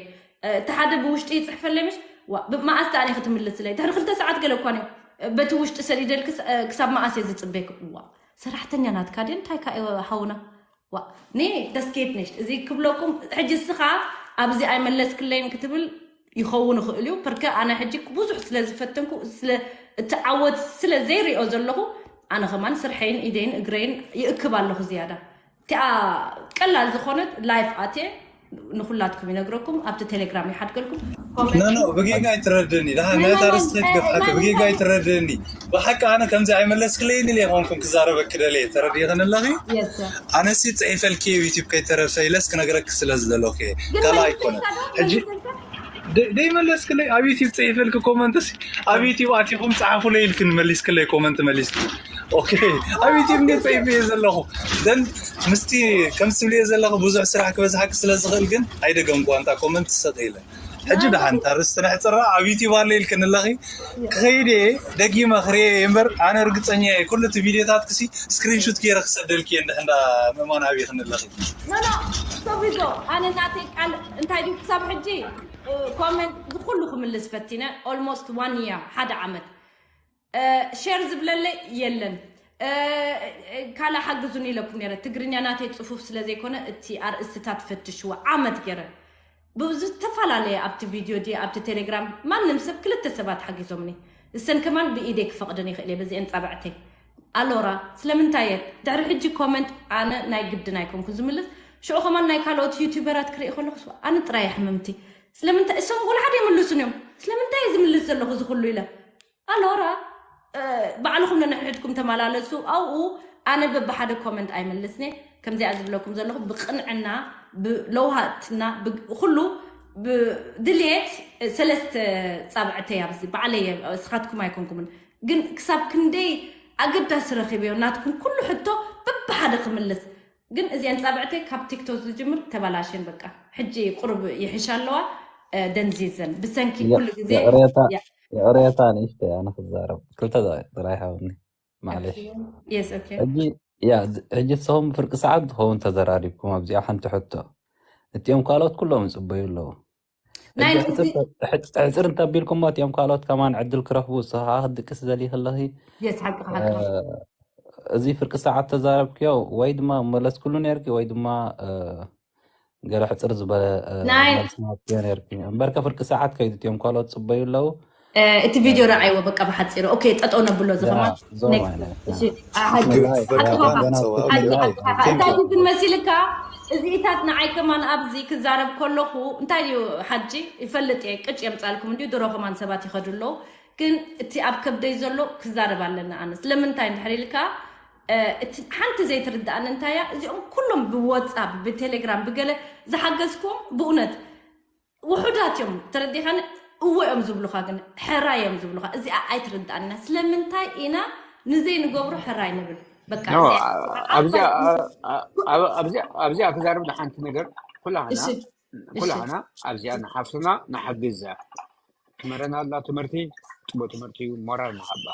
እቲ ሓደ ብውሽጢ ይፅሕፈለይ ምሽ መኣስ ተኣኒ ክትምልስለይ ድሕሪ ክልተ ሰዓት ገለ እኳ በቲ ውሽጢ ሰዲደልክ ክሳብ መኣስ እየ ዝፅበይክ። ዋ ሰራሕተኛ ናትካ ድየ እንታይ ካ ሓውና ዋ ኔ ደስኬት ነሽ እዚ ክብለኩም ሕጂ እስኻ ኣብዚ ኣይመለስክለይን ክትብል ይኸውን ይኽእል እዩ። ፐርከ ኣነ ሕጂ ብዙሕ ስለ ዝፈተንኩ እቲ ዓወት ስለ ዘይሪኦ ዘለኹ ኣነ ከማን ስርሐይን ኢደይን እግረይን ይእክብ ኣለኹ ዝያዳ። እቲኣ ቀላል ዝኾነት ላይፍ ኣትየ ንኩላትኩም ይነግረኩም ኣብቲ ቴሌግራም ይሓድገልኩም። ኖ ኖ ብጌጋ ይትረድእኒ። ደሓን ነታ ርስቲ ገፍሓኪ ብጌጋ ይትረድእኒ። ብሓቂ ኣነ ከምዚ ኣይመለስክለይን ኢለ ይኾንኩም ክዛረበኪ ደልየ ተረዲእኽኒ ኣለኺ። ኣነሲ ፅሒፈልኪ ዩቲብ ከይተረፈ ኢለስ ክነግረኪ ስለ ዝደለኹ እየ። ካልእ ኣይኮነን። ሕጂ ደይመለስክለይ ኣብ ዩቲብ ፅሒፈልኪ ኮመንትስ ኣብ ዩቲብ ኣቲኹም ፀሓፉለይ ኢልክን መሊስክለይ ኮመንት መሊስኪ። ኦኬ፣ ኣብ ዩቲብ እንዴት ጸይፈ እየ ዘለኹ። ዘን ምስቲ ከም ትብልዮ ዘለኹ ብዙሕ ስራሕ ክበዝሓኪ ስለ ዝኽእል ግን ኣይደገምኩዋ፣ እንታ ኮመንት ሰጥ ኢለ። ሕጂ ደሓን እታ ርስቲ ነሕጽራ ኣብ ዩቲብ ኣሎ ኢልክኒ ኣለኺ። ክኸይድ እየ፣ ደጊመ ክርእየ እየ እምበር ኣነ ርግጸኛ እየ። ኩሉ እቲ ቪድዮታትክሲ ስክሪንሹት ገይረ ክሰደልኪ እየ፣ እንድሕር እንዳ ምእማን ኣብይክኒ ኣለኺ። ኖ ኖ፣ ሶፊዞ፣ ኣነ ናተይ ቃል እንታይ ድዩ፣ ክሳብ ሕጂ ኮመንት ዝኩሉ ክምልስ ፈቲነ፣ ኦልሞስት ዋን ይር፣ ሓደ ዓመት። ሸር ዝብለለይ የለን። ካልእ ሓግዙኒ ኢለኩም ነረ። ትግርኛ ናተይ ጽፉፍ ስለ ዘይኮነ እቲ ኣርእስትታት ፈትሽዎ። ዓመት ገረ ብዝተፈላለየ ኣብቲ ቪድዮ ድየ ኣብቲ ቴሌግራም ማንም ሰብ ክልተ ሰባት ሓጊዞምኒ። እሰን ከማን ብኢደይ ክፈቕደን ይኽእል እየ በዚአን ጻብዕተይ። ኣሎራ ስለምንታይ እየ ድሕሪ ሕጂ ኮመንት ኣነ ናይ ግድን ኣይኮንኩ ዝምልስ። ሽዑ ከማን ናይ ካልኦት ዩቲዩበራት ክርኢ ከለኹ ኣነ ጥራይ ሕምምቲ ስለምንታይ እሶም ወላ ሓደ ይምልሱን እዮም። ስለምንታይ እየ ዝምልስ ዘለኹ እዚ ኩሉ ኢለ ኣሎራ ባዕልኹም ነንሕድኩም ተመላለሱ። ኣብኡ ኣነ በብሓደ ኮመንት ኣይመልስኒ። ከምዚኣ ዝብለኩም ዘለኹ ብቕንዕና ብለውሃትና ኩሉ ብድልየት ሰለስተ ጻብዕተይ ኣብዚ ባዕለየ እስኻትኩም ኣይኮንኩምን ግን ክሳብ ክንደይ ኣገዳሲ ረኺበዮ ናትኩም ኩሉ ሕቶ በብሓደ ክምልስ ግን እዚአን ጻብዕተይ ካብ ቲክቶክ ዝጅምር ተባላሽን በቃ ሕጂ ቁርብ ይሕሻ ኣለዋ። ደንዚዘን ብሰንኪ ኩሉ ግዜ ይቕሬታ ንእሽተይ ኣነ ክዛረብ ክልተ ጥራይ ሃብኒ ማለሽ። ሕጂ ንስኹም ፍርቂ ሰዓት ዝኸውን ተዘራሪብኩም ኣብዚኣ ሓንቲ ሕቶ እቲኦም ካልኦት ኩሎም ይፅበዩ ኣለዉ። ሕፅር እንተቢልኩሞ እቲኦም ካልኦት ከማን ዕድል ክረኽቡ ንስኻ ክትድቅስ ዘሊ ከለኺ እዚ ፍርቂ ሰዓት ተዛረብክዮ ወይ ድማ መለስክሉ ነርኪ ወይ ድማ ገለ ሕፅር ዝበለ መልስናትዮ ነርኪ እምበርከ ፍርቂ ሰዓት ከይዱ እቲኦም ካልኦት ፅበዩ ኣለዉ። እቲ ቪድዮ ረዓይዎ በቃ ብሓፂሩ ኦኬ ጠጠው ነብሎ እዚ ከማን እንታይ ግን መሲልካ እዚኢታት ንዓይ ከማን ኣብዚ ክዛረብ ከለኹ እንታይ እዩ ሓጂ ይፈልጥ እየ ቅጭ የምፃልኩም እንዲሁ ድሮ ከማን ሰባት ይኸዱ ኣለዉ ግን እቲ ኣብ ከብደይ ዘሎ ክዛረብ ኣለና ኣነ ስለምንታይ እንድሕር ኢልካ እቲ ሓንቲ ዘይትርዳእኒ እንታያ እዚኦም ኩሎም ብዋትሳፕ ብቴሌግራም ብገለ ዝሓገዝኩም ብእውነት ውሑዳት እዮም ተረዲኻኒ እወ እዮም ዝብሉኻ ግን ሕራይ እዮም ዝብሉኻ እዚኣ ኣይትርዳእና ስለምንታይ ኢና ንዘይ ንገብሮ ሕራይ ንብል በቃ ኣብዚኣ ክዛረብ ንሓንቲ ነገር ኩላና ኩላና ኣብዚኣ ንሓፍትና ንሓግዛ ትምህረና ኣላ ትምህርቲ ፅቡቅ ትምህርቲ እዩ ሞራል ንሓባ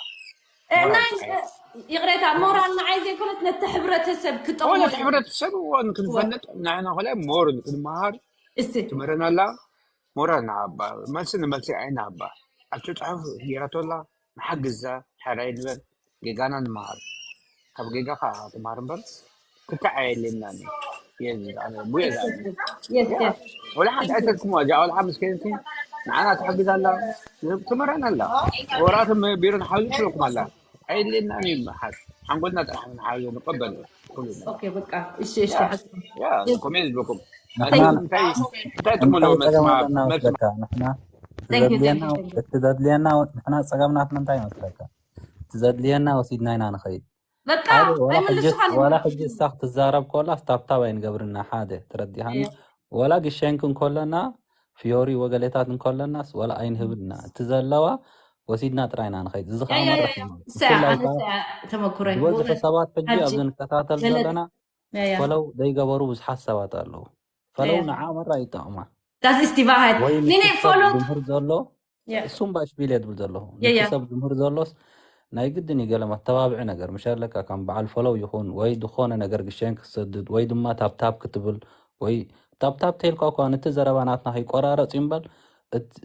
ይቕሬታ ሞራል ንዓይ ዘይኮነስ ነቲ ሕብረተሰብ ክጠቅሞ ነቲ ሕብረተሰብ እዎ ንክንፈልጥ ንሕና ኮለ ሞር ንክንመሃር ትምህረና ኣላ ሞራል ንሓባ መልሲ ንመልሲ ኣይንሃባ ኣብቲ ፅሑፍ ገይራቶ ኣላ ንሓግዛ ሕራይ ንበል ጌጋና ንመሃር ካብ ጌጋ ከዓ ትመሃር እምበር ክካዕ የድልየናን እዩ። የዝ ኣነ ቡየ ዛኒ ወላ ሓንቲ ኣይተልክሞ እዚኣ ቆልዓ ምስኪንቲ ንዓና ትሕግዝ ኣላ ትምህረን ኣላ ወራትም ቢሮ ንሓዙ ትለኩም ኣላ ኣየድልየናን እዩ ሓዝ ሓንጎልና ጥራሕ ንሓዞ ንቀበል ኩሉ ኦኬ በቃ እሺ እሺ ሓዝ ያ ኮሜንት ዝበኩም እንታይ እንታይ ጥቅሙ ኣለዎ መስማ መስማ ንሕና እቲ ዘድልየና እቲ ዘድልየና ንሕና ፀገምናትና እንታይ ይመስለካ? እቲ ዘድልየና ወሲድና ኢና ንኸይድ። በቃ ኣይምልሱኻን ዋላ ሕጂ እሳ ክትዛረብ ከላ ስታብታብ ኣይንገብርና ሓደ ተረዲኻኒ። ወላ ግሸንክ እንከለና ፊዮሪ ወገሌታት እንከለናስ ወላ ኣይንህብና እቲ ዘለዋ ወሲድና ጥራይና ንኸይድ እዚ ከዓ መራሕ ተመኩረ ዝበዝሑ ሰባት ሕጂ ኣብዚ ንከታተል ዘለና ፈለው ዘይገበሩ ብዙሓት ሰባት ኣለዉ ፈለው ንዓ መራ ይጠቕማ ዳስ ኢስቲባሃት ወይ ኒኔ ንሱ ፎሎ ሰብ ዝምህር ዘሎ እሱም ባሽ ቢል እየ ዝብል ዘለኹ ነቲ ሰብ ዝምህር ዘሎስ ናይ ግድን እዩ ገለ መተባብዒ ነገር ምሽ ኣለካ ከም በዓል ፈለው ይኹን ወይ ዝኾነ ነገር ግሸን ክትሰድድ ወይ ድማ ታብታብ ክትብል ወይ ታብታብ ተይልካ እኳ ነቲ ዘረባ ናትና ከይቆራረፅ እዩ እምበር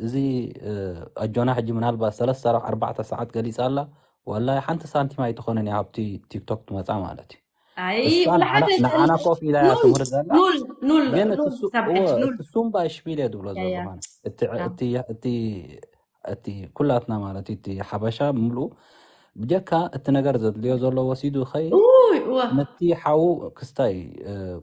እዚ ኣጆና ሕጂ ምናልባት ሰለስተ ኣርባዕተ ሰዓት ገሊፃ ኣላ ወላሂ ሓንቲ ሳንቲም ኣይትኾንን እያ ኣብቲ ቲክቶክ ትመፃ ማለት እዩ ኣይ እሳ ወላ ሓደ ንዓና ኮፍ ኢላ እያ ትምህር ዘላ ኑል ኑል ግን ኑል እቲ ሳብጀክት ኑል እሱም ባሽ ቢል እየ ዝብሎ ያ፣ ያ። ዘለኹ እቲ እቲ እቲ ኩላትና ማለት እዩ እቲ ሓበሻ ብምልኡ ብጀካ እቲ ነገር ዘድልዮ ዘሎ ወሲዱ ኸይ ውይ እወ ነቲ ሓዉ ክስታይ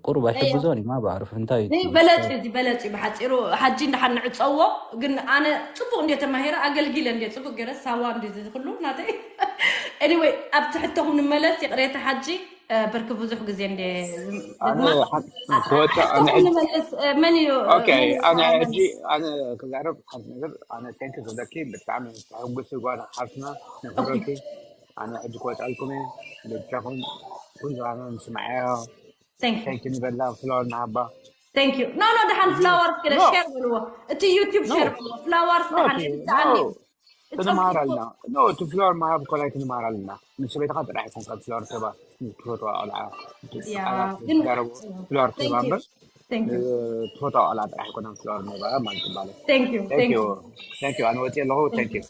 ቁሩብ ኣይሕግዞን እዩ ማ ብዓርፍ እንታይ እዩ ይ እቲ በለፅ እዩ በለፅ እዩ ብሓፂሩ ሓጂ እንዳሓን ንዕፀዎ ግን ኣነ ፅቡቅ እንዲ ተማሂረ ኣገልጊለ እንዲ ፅቡቅ ገይረ ሳዋ እንዲ ዝክሉ ናተይ anyway ኣብ ትሕተኹም ንመለስ ይቅሬታ ሓጂ እ፣ ብርክ ብዙሕ ግዜ እንደ ኣነ ድማ ሓ- ክወፅእ ኣነ ትሕተኹም ሕጂ ንመለስ እ፣ መን እዩ እ፣ ኦኬ መን እዩ ኣነ ሳዋ ሕጂ መልስ ኣነ ክዛረብ ሓንቲ ነገር ኣነ ቴንክ ክብለኪ ብጣዕሚ ተሕጉስ ጓል ሓፍትና ነፍረኪ ኣነ ሕጂ ክወፅኣልኩም እየ። ደቅኹም ኩሉ ዝባና ንስምዓዮ። Thank you. Thank you ንበላ ፍሎር ንሃባ። Thank you. No, no, ደሓን ፍላወር ክለ No. ሼር በልዎ። እቲ ዩቲዩብ No. ሼር በልዎ። ፍላወርስ No, ደሓን እቲ- ይብዛዓኒ። no. ክንመሃር ኣለና። No፣ እቲ ፍሎር ምሃብ ኮላይ ክንመሃር ኣለና። ንሰበይትኻ ጥራሕ ይኮንካ እቲ ፍሎር ተባ ትፈትዋ ቆልዓ። ያ፣ ቃላት ግን ዝዛረቡ ፍሎር Thank ትባ you. እምበር Thank you. ትፈትዋ ቆልዓ ጥራሕ ይኮና ፍሎር ነባ ማለት ትባለ። Thank you. Thank Thank you. you. Thank you። ኣነ ወፂ ኣለኹ። Thank you።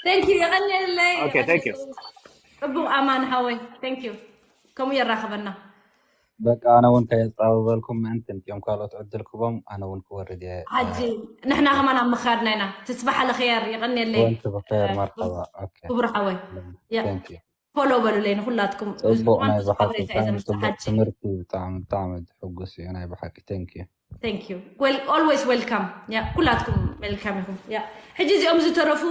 Thank you. የቐንየለይ። Okay, thank you. ጽቡቕ ኣማን ሓወይ። Thank you. ከምኡ የራኽበና። በቃ ኣነ እውን ከየጻብበልኩም ምእንቲ እቲኦም ካልኦት ዕድል ክቦም ኣነ እውን ክወርድ እየ። ሓጂ ንሕና ከማን ኣብ ምኻድና ኢና። ትስባሕ ለኸየር። የቐንየለይ። ወንቲ ብኸር መርሓባ። ኦኬ። ክቡር ሓወይ። ያ። Thank you። ፎሎ በሉለይ ንኹላትኩም። ጽቡቕ ናይ ብዙሓት ብሓቂ ሓበሬታ እዩ ብጣዕሚ ዘምጽእ ጽቡቕ ሓጂ። ትምህርቲ ብጣዕሚ ብጣዕሚ ሕጉስ እዩ ናይ ብሓቂ። Thank you። Thank you. Well, always welcome. ያ ኩላትኩም welcome ኢኹም። ያ ሕጂ እዚኦም ዝተረፉ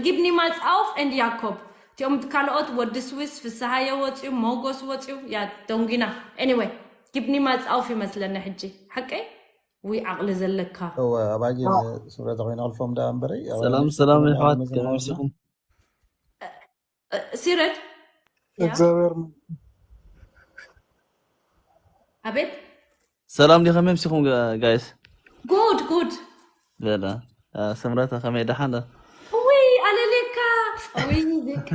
ጊብኒ ማልስ ኣውፍ ኤንድ ያኮብ እቲኦም ካልኦት ወዲ ስዊስ ፍስሃየ ወፅዩ ሞጎስ ወፅዩ ያ ደንጊና። Anyway ጊብኒ ማልስ ኣውፍ ይመስለኒ ሕጂ ሓቀይ ውይ ዓቕሊ ዘለካ እወ ኣባጊ ስምረተ ኮይነ ክልፎም ደኣ እምበረይ ሰላም ሰላም ኣሕዋት ከመይ ኣምሲኹም? ሲረድ ያ እግዚኣብሔር ኣቤት ሰላም ዲ ከመይ ኣምሲኹም ጋይስ? ጉድ ጉድ በላ አ፣ ስምረተ ከመይ ደሓን ዶ? ውይ ኣለሌካ ውይ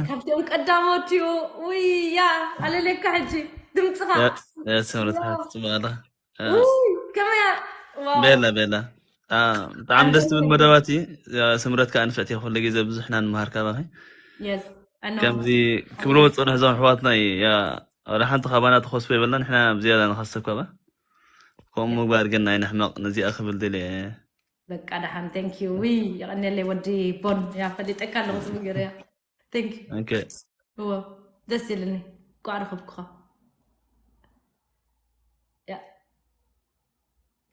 ካብዚኦም ቀዳሞት እዩ። ውይ ያ ኣለሌካ ሕጂ ድምፅኻ ያ፣ ያ ስምረተ ሓፍቲ ጽቡቕ ኣላ። አ፣ ውይ ከመይ ያ ዋው ቤላ ቤላ አ፣ ብጣዕሚ ደስ ትብል መደባት እዩ። ያ ስምረት ከዓ ንፍዕቲ ኩሉ ግዜ ብዙሕና ንምሃር ካባኺ። የስ ኣነ ከምዚ ክብልዎ ዝጸንሑ እዞም ኣሕዋትና እዩ። ያ ወላ ሓንቲ ካባና ተኸስቦ የበልና ንሕና ብዝያዳ ንኸስብ ካባ ከምኡ ምግባር ግን ኣይንሕመቕ። ነዚኣ ክብል ደልየ እየ። በቃ ደሓን thank you። ውይ የቐንየለይ ወዲ ቦን ያ ፈሊጠካ ኣለኹ ጽቡቅ ገይረ ያ thank you። ኦኬ እዎ ደስ ኢልኒ። ቋዕ ረኸብኩኻ። ያ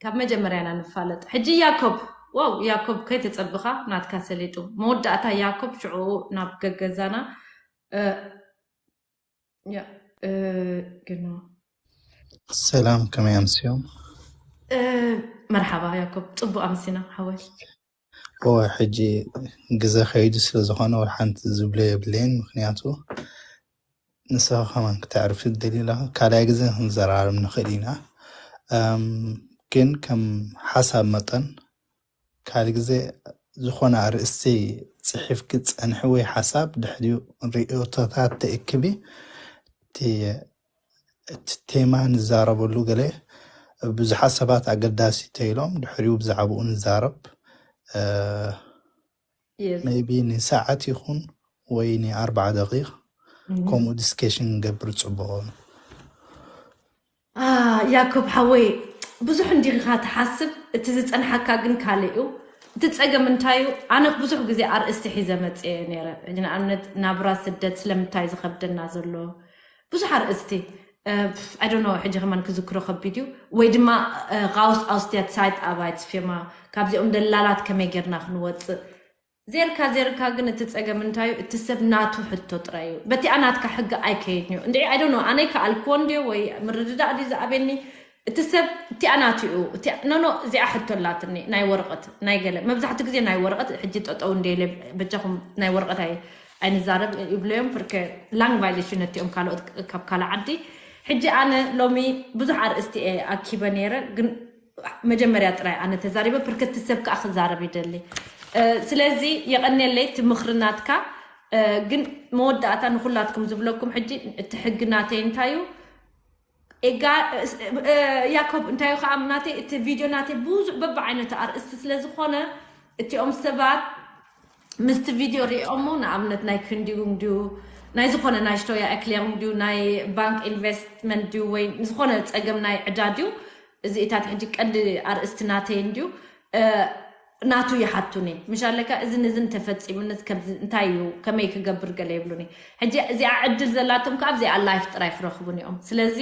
ካብ መጀመርያ ኢና ንፋለጥ። ሕጂ ያኮብ ዋው ያኮብ ከይተጸብኻ ናትካ ሰሊጡ መወዳእታ ያኮብ ሽዑ ናብ ገገዛና እ፣ ያ እ፣ ግኖ ሰላም ከመይ ኣምስዮም? እ፣ መርሓባ ያኮብ ጽቡቅ ኣምሲና ሓወይ። እወ ሕጂ ግዘ ከይዱ ስለ ዝኾነ ወላ ሓንቲ ዝብሎ የብለይን። ምክንያቱ ንስኻ ከማን ክተዕርፊ ትደሊ ኣለኻ። ካልኣይ ግዜ ክንዘራረብ ንኽእል ኢና። እም፣ ግን ከም ሓሳብ መጠን ካልእ ግዜ ዝኾነ ኣርእስቲ ጽሒፍኪ ጸንሒ ወይ ሓሳብ ድሕሪኡ ርእዮቶታት ተእክቢ እቲ እቲ ቴማ ንዛረበሉ ገለ ብዙሓት ሰባት ኣገዳሲ ተይሎም ድሕሪኡ ብዛዕባኡ ንዛረብ። Yes. ሜቢ ንሰዓት ይኹን ወይ ንኣርባዓ ደቂቕ Mhm. ከምኡ ዲስከሽን ንገብር ጽቡቕ። አ፣ ያኮብ ሓወይ ብዙሕ እንዲኻ ትሓስብ፣ እቲ ዝጸንሓካ ግን ካልእ እዩ። እቲ ጸገም እንታይ እዩ? ኣነ ብዙሕ ግዜ ኣርእስቲ ሒዘ መጽየ ነይረ። ሕጂ ንኣብነት ናብራ ስደት ስለምንታይ ዝኸብደና ዘሎ ብዙሕ ኣርእስቲ I don't know ሕጂ ከማን ክዝክሮ ከቢድ እዩ። ወይ ድማ ራውስ ኣውስቲያት ሳይት ኣባይት ፌማ ካብዚኦም ደላላት ከመይ ጌርና ክንወጽእ ዜርካ ዜርካ ግን እቲ ጸገም እንታይ እዩ? እቲ ሰብ ናቱ ሕቶ ጥራይ እዩ። በቲኣ ናትካ ሕጊ ኣይከይድን እዩ። እንድዒ I don't know ኣነ ይከኣልክዎ እንድዮ ወይ ምርድዳእ ድዩ ዝኣበኒ? እቲ ሰብ እቲኣ ናቱ እዩ። እቲኣ no no እዚኣ ሕቶ ኣላትኒ ናይ ወረቐት ናይ ገለ መብዛሕትኡ ግዜ ናይ ወረቐት ሕጂ ጠጠው እንደ ኢለ በጃኹም ናይ ወረቐት ኣይ ኣይንዛረብ ይብለዮም ብርከ langweilig እዩ ነቲኦም ካልኦት ካብ ካልእ ዓዲ። ሕጂ ኣነ ሎሚ ብዙሕ ኣርእስቲ እየ ኣኪበ ነይረ ግን መጀመርያ ጥራይ ኣነ ተዛሪበ ብርከቲ ሰብ ከዓ ክዛረብ ይደሊ። ስለዚ የቐንየለይ እቲ ምኽሪ ናትካ። ግን መወዳእታ ንኹላትኩም ዝብለኩም ሕጂ እቲ ሕጊ ናተይ እንታይ እዩ? ያኮብ እንታይ እዩ ከዓ ናተይ እቲ ቪድዮ ናተይ ብዙሕ በብዓይነቱ ኣርእስቲ ስለ ዝኾነ እቲኦም ሰባት ምስቲ ቪድዮ ሪኦሞ ንኣብነት ናይ ክንዲጉም ድዩ ናይ ዝኾነ ናይ ሽቶያ ኤክሊያም ድዩ ናይ ባንክ ኢንቨስትመንት ድዩ ወይ ዝኾነ ፀገም ናይ ዕዳ ድዩ እዚኢታት ሕጂ ቀንዲ ኣርእስቲ ናተይ እንድዩ ናቱ ይሓቱኒ ምሽ ኣለካ እዝን እዝን ተፈፂሙንስ ከምዚ እንታይ እዩ ከመይ ክገብር ገለ ይብሉኒ ሕጂ እዚኣ ዕድል ዘላቶም ከዓ ኣብዚኣ ላይፍ ጥራይ ክረኽቡን እዮም ስለዚ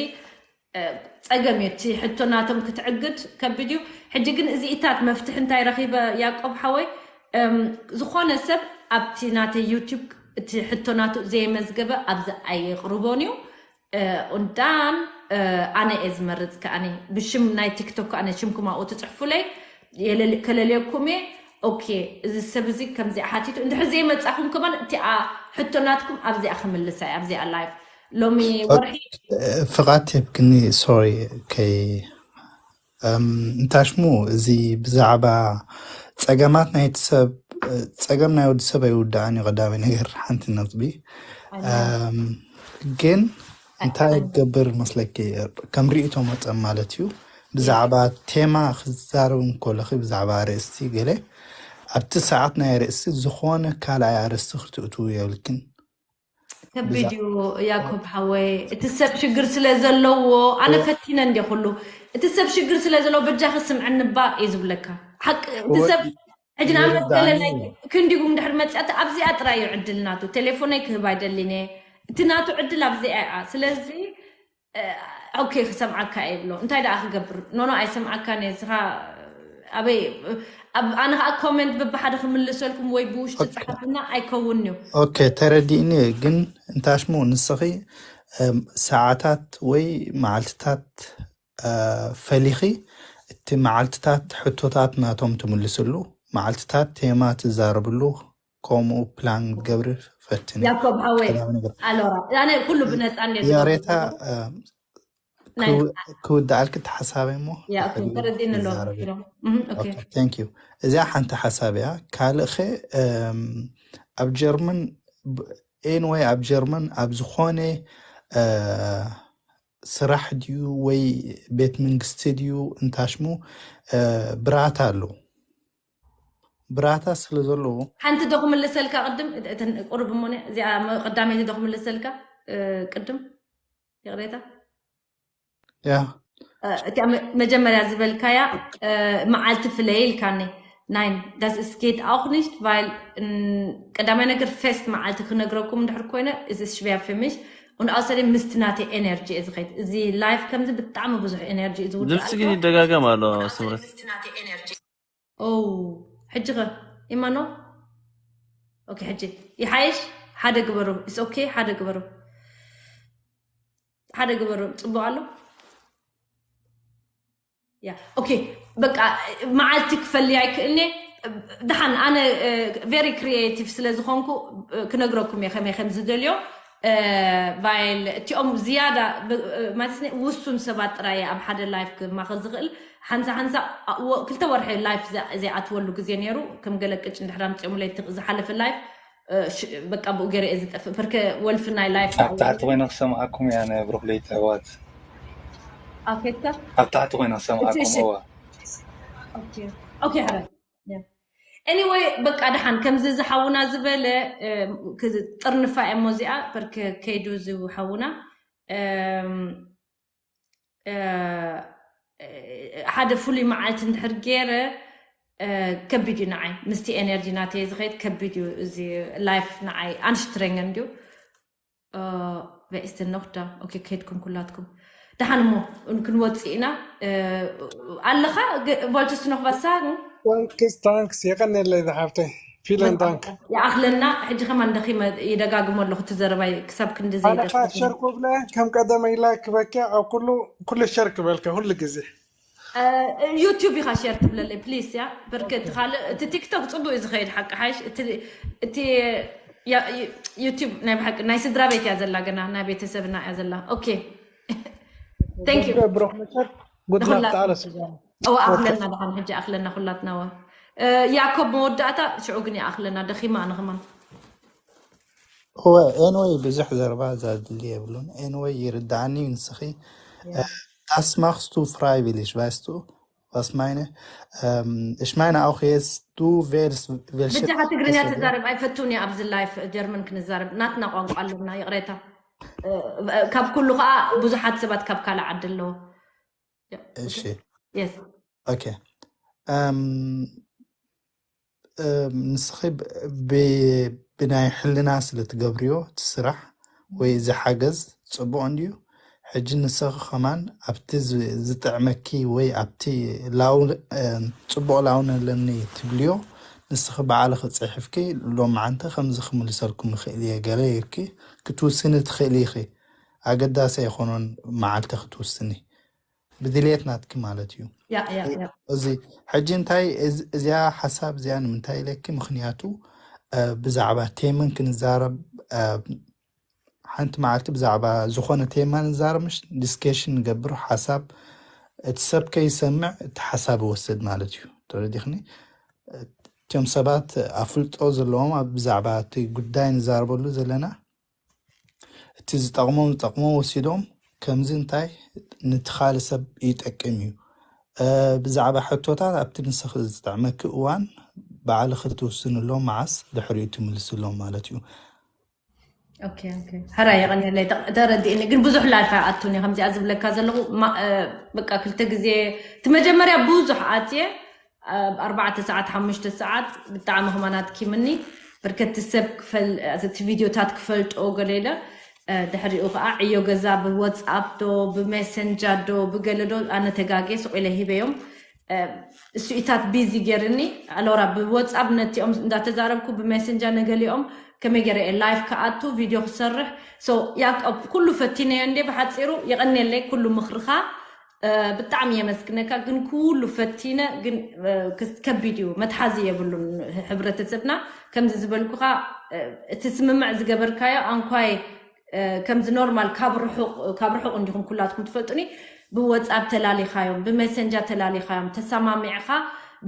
ፀገም እዩ እቲ ሕቶ ናቶም ክትዕግድ ከቢድ እዩ ሕጂ ግን እዚኢታት መፍትሒ እንታይ ረኺበ ያቆብ ሓወይ ዝኾነ ሰብ ኣብቲ ናተይ ዩቲብ እቲ ሕቶ ናቱ ዘየመዝገበ ኣብዚ ኣየቕርቦን እዩ እንዳን ኣነ እየ ዝመርፅ ከኣኒ ብሽም ናይ ቲክቶክ ኣነ ሽምኩም ኣብኡ ትፅሕፉለይ ከለልየኩም እየ ኦኬ፣ እዚ ሰብ እዚ ከምዚኣ ሓቲቱ እንድሕር ዘይመጻኹም ከማን እቲኣ ሕቶ ናትኩም ኣብዚኣ ክምልሳ እየ ኣብዚኣ ላይፍ ሎሚ ወርሒ። ፍቓድ ሂብክኒ፣ ሶሪ። ከይ እንታሽሙ፣ እዚ ብዛዕባ ጸገማት ናይቲ ሰብ፣ ጸገም ናይ ወዲ ሰብ ኣይውዳእን እዩ። ቀዳማይ ነገር ሓንቲ ነጥቢ። ግን እንታይ ገብር መስለኪ፣ ከም ርእይቶ መጠን ማለት እዩ። ብዛዕባ ቴማ ክዛረብ እንከለኺ፣ ብዛዕባ ኣርእስቲ ገለ፣ ኣብቲ ሰዓት ናይ ኣርእስቲ ዝኾነ ካልኣይ ኣርእስቲ ክትእትዉ የብልክን። ከቢድ እዩ ያኮብ ሓወይ፣ እቲ ሰብ ሽግር ስለ ዘለዎ። ኣነ ፈቲነ እንደ ኩሉ፣ እቲ ሰብ ሽግር ስለ ዘለዎ በጃኺ ስምዕኒ እባ እዩ ዝብለካ። ሓቂ እቲ ሰብ ሕጂ ንኣብነት ገለ ናይ ክንዲጉም ድሕር መፅኣት ኣብዚኣ ጥራይ እዩ ዕድል ናቱ። ቴሌፎነይ ክህብ ኣይደሊን እየ፣ እቲ ናቱ ዕድል ኣብዚኣ እያ። ስለዚ ኦኬ ክሰምዓካ እየ ብሎ። እንታይ ደኣ ክገብር? ኖኖ ኣይሰምዓካን እየ። እስኻ ኣበይ? ኣነ ከዓ ኮመንት በብሓደ ክምልሰልኩም ወይ ብውሽጢ ጸሓፉና ኣይከውን እዩ። ኦኬ፣ ተረዲእኒ። ግን እንታሽሙ ንስኺ ሰዓታት ወይ መዓልትታት ፈሊኺ፣ እቲ መዓልትታት ሕቶታት ናቶም ትምልስሉ፣ መዓልትታት ቴማ ትዛረብሉ፣ ከምኡ ፕላን ክትገብሪ ፈትኒ። ያኮብ ሓወይ፣ ኣሎራ፣ ኣነ ኩሉ ብነፃ እንደ ይቕሬታ ክውድኣልክ እቲ ሓሳበይ እሞ ተረዲእኒ ኣሎ። ቴንክ ዩ። እዚኣ ሓንቲ ሓሳብ እያ። ካልእ ኸ ኣብ ጀርመን፣ ኤንወይ ኣብ ጀርመን ኣብ ዝኾነ ስራሕ ድዩ ወይ ቤት መንግስቲ ድዩ እንታሽሙ ብራታ ኣሎ። ብራታ ስለ ዘለዎ ሓንቲ ዶ ክምልሰልካ ቅድም ቁርብ እሞ እዚኣ ቀዳመይቲ ዶ ክምልሰልካ ቅድም ይቕሬታ ያ እቲኣ መጀመርያ ዝበልካያ መዓልቲ ፍለይ ኢልካኒ። Nein, das ist geht auch nicht, weil ቀዳማይ ነገር ፌስት መዓልቲ ክነግረኩም እንድሕር ኮይነ እዚ ሽብያ ፍምሽ und außerdem ምስቲ ናተይ ኤነርጂ እየ ዝኸይድ። እዚ ላይፍ ከምዚ ብጣዕሚ ብዙሕ ኤነርጂ እዩ ዝውድእ። ድምፂ ግን ይደጋገም ኣሎ ስምረት። ኦ ሕጂ ኸ ኢማኖ? ኦኬ፣ ሕጂ ይሓይሽ። ሓደ ግበሩ። ኢትስ ኦኬ። ሓደ ግበሩ። ሓደ ግበሩ። ጽቡቕ ኣሎ። ያ ኦኬ። በቃ መዓልቲ ክፈልይ ኣይክእልኒ። ደሓን ኣነ ቨሪ ክሪኤቲቭ ስለ ዝኾንኩ ክነግረኩም እየ ከመይ ከም ዝደልዮ። ቫይል እቲኦም ዝያዳ ማለት ውሱን ሰባት ጥራይ ኣብ ሓደ ላይፍ ክማኸ ዝኽእል። ሓንሳ ሓንሳ ክልተ ወርሒ ላይፍ ዘይኣትወሉ ግዜ ነይሩ። ከም ገለ ቅጭ እንድሕር ኣምፅኦምለይ ዝሓለፈ ላይፍ በቃ ብኡ ገይረ እየ ዝጠፍእ። በርከ ወልፊ ናይ ላይፍ ኣብ ታሕቲ ኮይነ ክሰምዓኩም እያ ነብሩክ ለይቲ ኣሕዋት። ኣኬትካ ኣብ ታሕቲ ኮይነ ክሰምዓኩም እዋ። ኦኬ ሕረ ኤኒወይ በቃ ደሓን ከምዚ ዝሓውና ዝበለ ጥርንፋ እሞ እዚኣ በርከ ከይዱ ዝሓውና ሓደ ፍሉይ መዓልቲ እንድሕር ገይረ ከቢድ እዩ ንዓይ። ምስቲ ኤነርጂ ናተይ ዝኸይድ ከቢድ እዩ። እዚ ላይፍ ንዓይ ኣንሽትረንገን ድዩ ቨኢስትን ነኹዳ። ኦኬ ከይድኩም ኩላትኩም ደሓን እሞ ክንወፅእ ኢና። ኣለኻ ቮልትስ ነኽባሳ ታንክስ ታንክስ የቀንየለይ ዝሓፍተይ ፊለን ታንክ ይኣኽለና። ሕጂ ከማን ደኺመ ይደጋግሞ ኣለኹ እቲ ዘረባይ ክሳብ ክንዲ ኣነኻ ዘይደርስ ሸር ክብለ ከም ቀደመ ኢላ ክበኪ ኣብ ኩሉ ኩሉ ሸር ክበልካ ኩሉ ግዜ ዩቱብ ኢኻ ሼር ትብለለይ ፕሊስ። ያ ብርክ እቲ ካልእ እቲ ቲክቶክ ፅቡቅ እዩ ዝኸይድ ሓቂ ሓይሽ እቲ እቲ ያ- ዩ- ዩቱብ ናይ ብሓቂ ናይ ስድራ ቤት እያ ዘላ ገና ናይ ቤተሰብና እያ ዘላ። ኦኬ thank you ብሩክ መሸት ጉድላክ ንኹላትና። ተዓለ ስጋና እወ ኣኽለና ደሓን ሕጂ ኣኽለና ኩላትና ወ ያኮብ መወዳእታ ሽዑ ግን ይኣኽለና ደኺማ ኣነ ከማን እወ ኤንወይ ብዙሕ ዘረባ ዘድሊ የብሉን። ኤንወይ ይርዳእኒ ንስኺ ዳስማኽስቱ ፍራይቪሊሽ ቫይስቱ ዋስማይነ እሽማይነ ኣውክየስ ዱ ቬልስ ቬልሽ ብጃኻ ትግርኛ ትዛረብ ኣይፈቱን እየ ኣብዚ ላይፍ ጀርመን ክንዛረብ ናትና ቋንቋ ኣለና ይቕሬታ። ካብ ኩሉ ከዓ ብዙሓት ሰባት ካብ ካልእ ዓዲ ኣለዎ። እሺ የስ ኦኬ እም፣ እም፣ ንስኺ ብ- ብ- ብናይ ሕልና ስለ ትገብርዮ እቲ ስራሕ ወይ እዚ ሓገዝ ጽቡቕ እንድዩ። ሕጂ ንስኺ ከማን ኣብቲ ዝ- ዝጥዕመኪ ወይ ኣብቲ ላው እም፣ ጽቡቕ ላውን ኣለኒ ትብልዮ ንስኺ ባዕልኺ ጽሒፍኪ ሎማዓንቲ ከምዚ ክምልሰልኩም ይኽእል እየ ገለ ኢልኪ ክትውስኒ ትኽእሊ ኢኺ። ኣገዳሲ ኣይኮኖን መዓልቲ ክትውስኒ። ብድልየት ናትኪ ማለት እዩ። ያ ያ ያ እዚ ሕጂ እንታይ እዚ- እዚኣ ሓሳብ እዚኣ ንምንታይ ኢለኪ? ምክንያቱ እ፣ ብዛዕባ ቴመን ክንዛረብ እ፣ ሓንቲ መዓልቲ ብዛዕባ ዝኾነ ቴማ ንዛረብ፣ ምሽ ዲስከሽን ንገብር፣ ሓሳብ እቲ ሰብ ከይሰምዕ እቲ ሓሳብ ይወስድ ማለት እዩ። ተረዲኽኒ? እቲኦም ሰባት ኣፍልጦ ዘለዎም ኣብ ብዛዕባ እቲ ጉዳይ ንዛረበሉ ዘለና እቲ ዝጠቕሞም ዝጠቕሞም ወሲዶም ከምዚ እንታይ ነቲ ካልእ ሰብ ይጠቅም እዩ። እ፣ ብዛዕባ ሕቶታት ኣብቲ ንስኺ ዝጥዕመኪ እዋን ባዕልኺ ትውስንሎም፣ መዓስ ድሕሪኡ ትምልስሎም ማለት እዩ። ኦኬ ኦኬ። ሕራይ የቐንየለይ፣ ተቕ- ተረዲእኒ። ግን ብዙሕ ላይፍ ኣይኣቱን እየ ከምዚኣ ዝብለካ ዘለኹ። ማ- እ፣ በቃ ክልተ ግዜ፣ እቲ መጀመርያ ብዙሕ ኣትየ፣ ኣብ ኣርባዕተ ሰዓት ሓሙሽተ ሰዓት ብጣዕሚ ከማናት ኪምኒ፣ በርከቲ ሰብ ክፈል እቲ ቪድዮታት ክፈልጦ ገለ ኢለ። እ፣ ድሕሪኡ ከዓ ዕዮ ገዛ ብወትስኣፕ ዶ ብሜሰንጀር ዶ ብገለ ዶ ኣነ ተጋጌ ስቕ ኢለ ሂበዮም። እ፣ እሱኢታት ቢዚ ገይርኒ። ኣሎራ ብወትስኣፕ ነቲኦም እንዳተዛረብኩ ብሜሰንጀር ነገሊኦም ከመይ ገይረ እየ ላይፍ ክኣቱ ቪድዮ ክሰርሕ። ሶ ያዕቆብ፣ ኩሉ ፈቲነዮ እንዴ። ብሓፂሩ የቐንየለይ ኩሉ ምኽርኻ። እ፣ ብጣዕሚ የመስግነካ። ግን ኩሉ ፈቲነ ግን እ፣ ክስ- ከቢድ እዩ፣ መትሓዚ የብሉን። ሕብረተሰብና ከምዚ ዝበልኩኻ እ፣ እቲ ስምምዕ ዝገበርካዮ ኣንኳይ እ፣ ከምዚ ኖርማል ካብ ርሑቕ ካብ ርሑቕ እንዲኹም ኩላትኩም ትፈልጡኒ። ብወትስኣፕ ተላሊኻዮም፣ ብሜሰንጀር ተላሊኻዮም፣ ተሰማሚዕኻ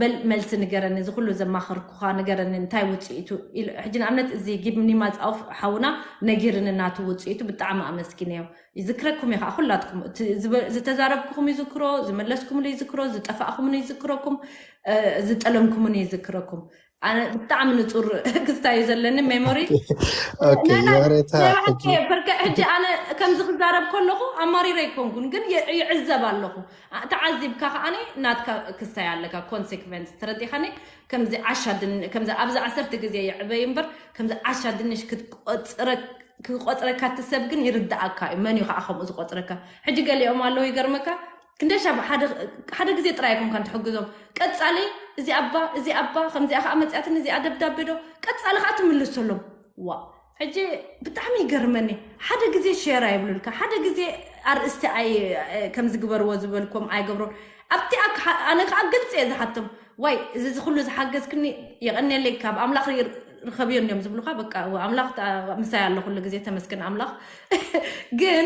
በል መልሲ ንገረኒ፣ እዚ ኩሉ ዘማኸርኩኻ ንገረኒ እንታይ ውፅኢቱ ኢሉ። ሕጂ ንኣብነት እዚ ጊብ ሚኒማል ፃውፍ ሓውና ነጊርኒ ናቱ ውፅኢቱ። ብጣዕሚ ኣመስጊነዮ። ይዝክረኩም እየ ከዓ ኩላትኩም። እቲ ዝበ- ዝተዛረብኩኹም ይዝክሮ፣ ዝመለስኩምሉ ይዝክሮ፣ ዝጠፋእኩምኒ ይዝክረኩም፣ እ፣ ዝጠለምኩምኒ ይዝክረኩም። ኣነ ብጣዕሚ ንፁር ክስታይ እዩ ዘለኒ ሜሞሪ። ኦኬ፣ ናይ ናይ የቕሬታ ናይ ሕጂ ብሓቂ በርከ ሕጂ ኣነ ከምዚ ክዛረብ ከለኹ ኣማሪረ ኣይኮንኩን፣ ግን የ- ይዕዘብ ኣለኹ። ኣ- ተዓዚብካ ከዓኒ ናትካ ክስታይ ኣለካ ኮንሴክቨንስ፣ ተረዲኻኒ? ከምዚ ዓሻ ድን ከምዚ ኣብዚ ዓሰርተ ግዜ ይዕበይ እምበር ከምዚ ዓሻ ድንሽ ክትቆፅረ ክቆፅረካ እቲ ሰብ ግን ይርዳኣካ እዩ። መን እዩ ከዓ ከምኡ ዝቆፅረካ? ሕጂ ገሊኦም ኣለዉ ይገርመካ፣ ክንደሻ ሓደ ሓደ ግዜ ጥራይ ኣይኮንካን ትሕግዞም። ቀፃሊ እዚ ኣባ እዚ ኣባ ከምዚኣ ከዓ መፅኣትን እዚኣ ደብዳቤ ዶ ቀፃሊ ከዓ ትምልሰሎም። ዋ ሕጂ ብጣዕሚ ይገርመኒ። ሓደ ግዜ ሼር ኣይብሉልካ፣ ሓደ ግዜ ኣርእስቲ ኣይ ከም ዝግበርዎ ዝበልኩም ኣይገብሮን። ኣብቲ ኣክ- ኣነ ከዓ ግልፂ እየ ዝሓቶም። ዋይ እዚ እዚ ኩሉ ዝሓገዝክኒ የቐንየለይ፣ ካብ ኣምላኽ ር- ርኸብዮ እንዲዮም ዝብሉካ። በቃ ኣምላኽ ታ- ምሳይ ኣሎ ኩሉ ግዜ፣ ተመስገን ኣምላኽ። ግን